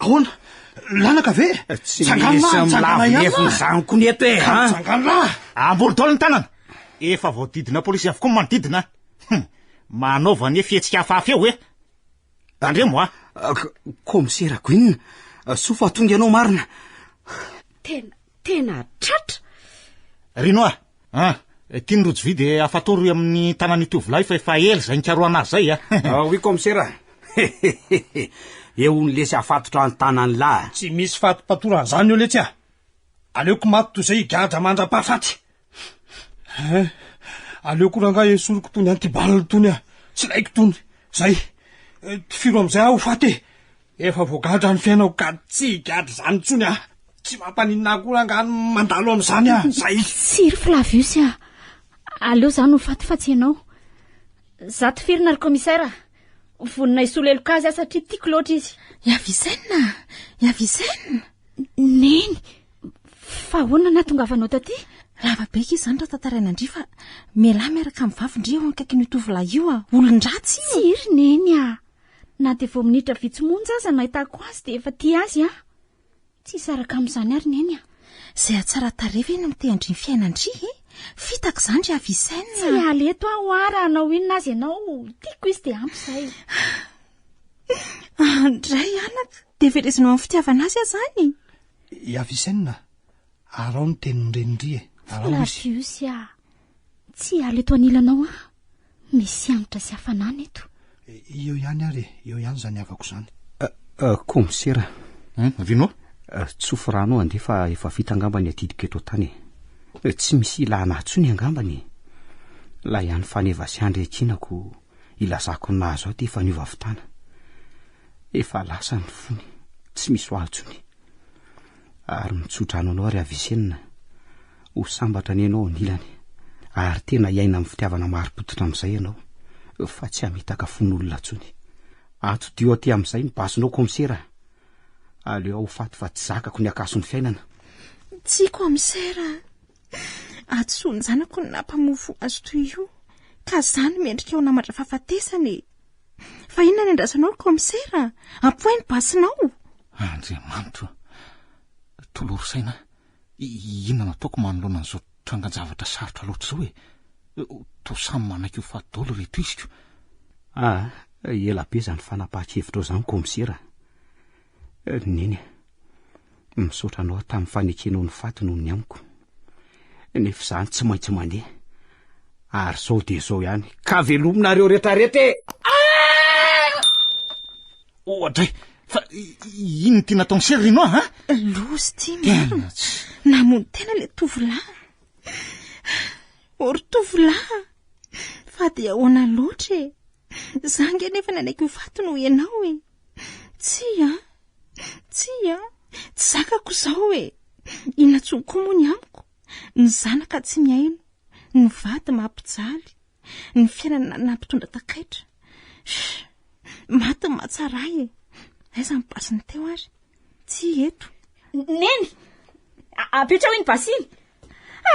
Ahoana? Lanaka ve? Tsy misy milavo lefona izany koa ny eto e. Ka mitsangana lahy. Ambory daholo ny tanana. Efa voadidina polisy avokoa ny manodidina. Hum, manaova anie fihetsika hafahafa eo e. Tandremo a. Kaomisera Gwyn, soa fa tonga ianao marina. Tena, tena tratra. Rino a, ah, ity ny rojo vy dia afatory amin'ny tanan'io tovolahy fa efa ela izay nikarohana azy izay a. Ah, oui kaomisera. Eo ny lesy afatotra ny tanan'ny lahy. Tsy misy fatipatorana izany eo letsy a. Aleoko maty toy izay higadra mandra-pahafaty. Eh, aleoko rangahy esoriko tony anti-balle tony ah. Tsy ilaiko tony. Zay. Eh, tifiro amin'izay aho ho faty e. Efa voagadra ny fiainako ka tsy higadra izany intsony aho. Tsy mampaninona ahy koa rangahy ny mandalo amin'izany ah. Zay. Tsia ry Flavius ah. Aleo izaho no ho faty fa tsy ianao. Za tifirina ry commissaire. Vonona hisolo heloka azy aho satria tiako loatra izy. Iavicenne! Iavicenne! Neny! Fa ahoana no nahatongavanao taty? Lava be akia izany raha tantaraina an-dry fa mialà miaraka amin'ny vavin-dry eo akaikin'io tovolahy io a! Olon-dratsy io! Tsia ry Neny a! Na dia vao minitra vitsy monja aza no nahitako azy dia efa tia azy aho. Tsy hisaraka amin'izany ary Neny a! Izay hatsara-tarehy ve no mitehan-dry ny fiainan-dry e? Fitaka izany ry Avicenne a! Tsy hiala eto aho hoa raha hanao inona aza ianao, tiako izy dia ampy izay. Andray anaka, dia verezinao amin'ny fitiavana azy aho izany? I Avicenne, araho ny tenin'ny renin-dry e, araho izy. Flavius a! Tsy hiala eto anilanao aho. Misy hanitra sy hafanana eto. Eo ihany ary e, eo ihany izany havako izany. Kaomisera. Vino? Tsofy rano andeha fa efa vita angamba ny adidiko eto an-tany e. Tsy misy ilana ahy intsony angambany e. Ilay hany faneva sy andry ankinako ilazako ny nahazo ahy dia efa niova fitana. Efa lasa ny fony, tsy misy ho ahy intsony. Ary mitsodrano anao ry Avicenna. Ho sambatra anie ianao anilany. Ary tena hiaina amin'ny fitiavana marim-pototra amin'izay ianao, fa tsy hamitaka fon'olona intsony. Atodiho aty amin'izay ny basinao kaomisera. Aleo aho ho faty fa tsy zakako ny akason'ny fiainana. Tsia kaomisera a! Hadisoan-janako ny nampamoa azy toy io, ka za no mendrika ho naman-drafahafatesana e! Fa inona ny andrasanao ry kaomisera? Ampoay ny basinao! Andriamanitro a! Tolory saina aho, inona no ataoko manoloana an'izao trangan-javatra sarotra loatra izao e? Toa samy manaiky ho faty daholo ireto iziko. Aa, ela be izany fanapahan-kevitrao izany kaomisera. Neny a, misaotra anao aho tamin'ny fanekenao ny faty noho ny amiko. Nefa izany tsy maintsy mandeha. Ary izao dia izao ihany. Ka velominareo retraretra e! Oadray, fa inona ity nataon'i Sery ry Noa, a? Loza ity marina. Namono tena ilay tovolahy. Ô ry tovolahy, fa dia ahoana loatra e? Za ange nefa nanaiky ho faty noho ianao e. Tsia, tsia, tsy zakako izao e. Inona intsony koa moa ny amiko? Ny zanaka tsy mihaino, ny vady mampijaly, ny fiainana nampitondra takaitra. Shh! Maty ny mahatsara ahy e. Aiza ny basiny teo ary? Tsy eto. Neny! Apetraho iny basy iny.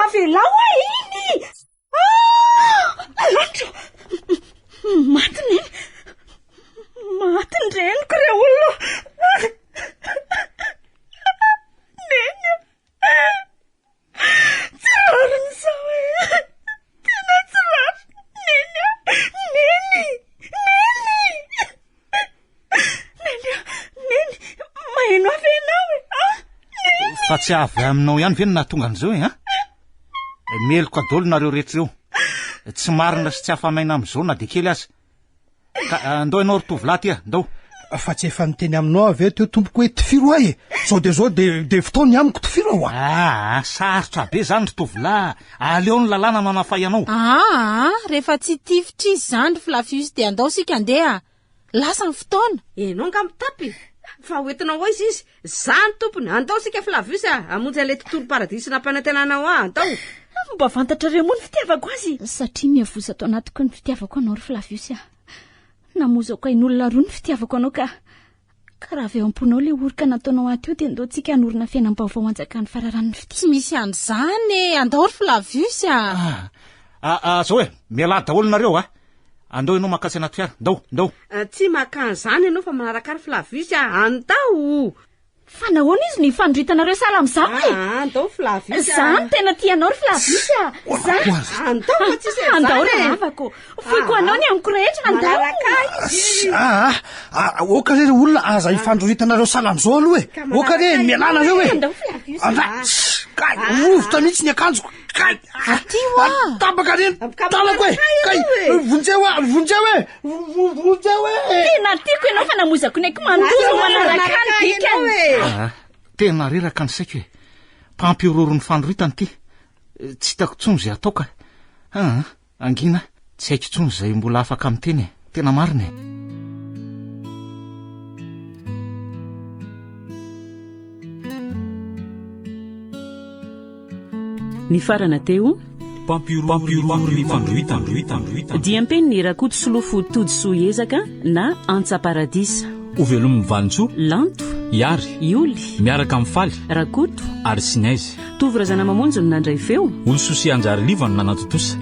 Avelao aho iny! Lanitra! Maty neny! Maty ny reniko re olona! Neny! Tsy rariny izany! Fa tsy avy aminao ihany ve no nahatonga an'izao e, an? Meloka daholo nareo rehetra ireo. Tsy marina sy tsy afa-maina amin'izao na dia kely aza. Ka andao ianao ry tovolahy ty a, ndao. Fa tsy efa niteny aminao aho ve teo tompoko hoe tifiro ahy e? Zao dia zao dia dia fotoana ny amiko tifiro aho a. Aa, sarotra be izany ry tovolahy. Aleo ny lalàna no hanafay anao. Aa, rehefa tsy hitifitra izy izany ry Flavius dia andao isika handeha. Lasa ny fotoana. Ianao angaha mitapy? Fa ho entinao aiza izy? Za ny tompony. Andao isika Flavius a! Hamonjy an'ilay tontolo paradisa nampanantenanao ahy. Andao! Mba fantatrareo moa ny fitiavako azy? Satria miavosa ato anatiko ny fitiavako anao ry Flavius a! Namozako ain'olona roa ny fitiavako anao ka ka raha avy ao am-ponao ilay oroka nataonao ahy teo dia ndao tsika hanorina fiainam-baovao hanjakan'ny fararan'ny fitia. Tsy misy an'izany e! Andao ry Flavius a! Ah, ah, zao e! Mialà daholo nareo a! Andao ianao makasy anaty fiara. Ndao, ndao. Tsy maka an'izany ianao fa manaraka ahy ry Flavius a! Andao! Fa nahoana izy no ifandrohitanareo sahala amin'izaho e? Ah, andao Flavius a! Izaho no tena tia anao ry Flavius a! Izaho! Andao fa tsisy an'izany e! Andao ry havako! Foiko anao ny amiko rehetra, andao! Manaraka ahy izy! Ah, ah, oka re ry olona aza ifandrohitanareo sahala amin'izao aloha e! Oka re, mialà nareo e! Andao Flavius a! Andra, kay, rovitra mihitsy ny akanjoko! Kay! Aty hoa! Tapaka re ny tanako e! Kay! Vonjeo aho! Vonjeo e! Vonjeo e! Tena tiako ianao fa namozako ny aiko manontolo manaraka ahy ny dikany. Ah, tena reraka ny saiko e. Mpampihorohoro ny fandroritana ity. Tsy hitako intsony izay atao ka. Ah, angina, tsy haiko intsony izay mbola afaka miteny e. Tena marina e. Nifarana teo. Mpampihorohoro ny fandrohitan. Diam-penin'i Rakotosolofo Todisoa Ezaka na Antsa Paradisa. Ho velomin'i Vanintsoa. Lanto. Iary. Ioly. Miaraka amin'i Faly. Rakoto. Ary Sinaizy. Tovo Razanamamonjy no nandray feo. Olosoa sy Anjary Liva no nanatontosa.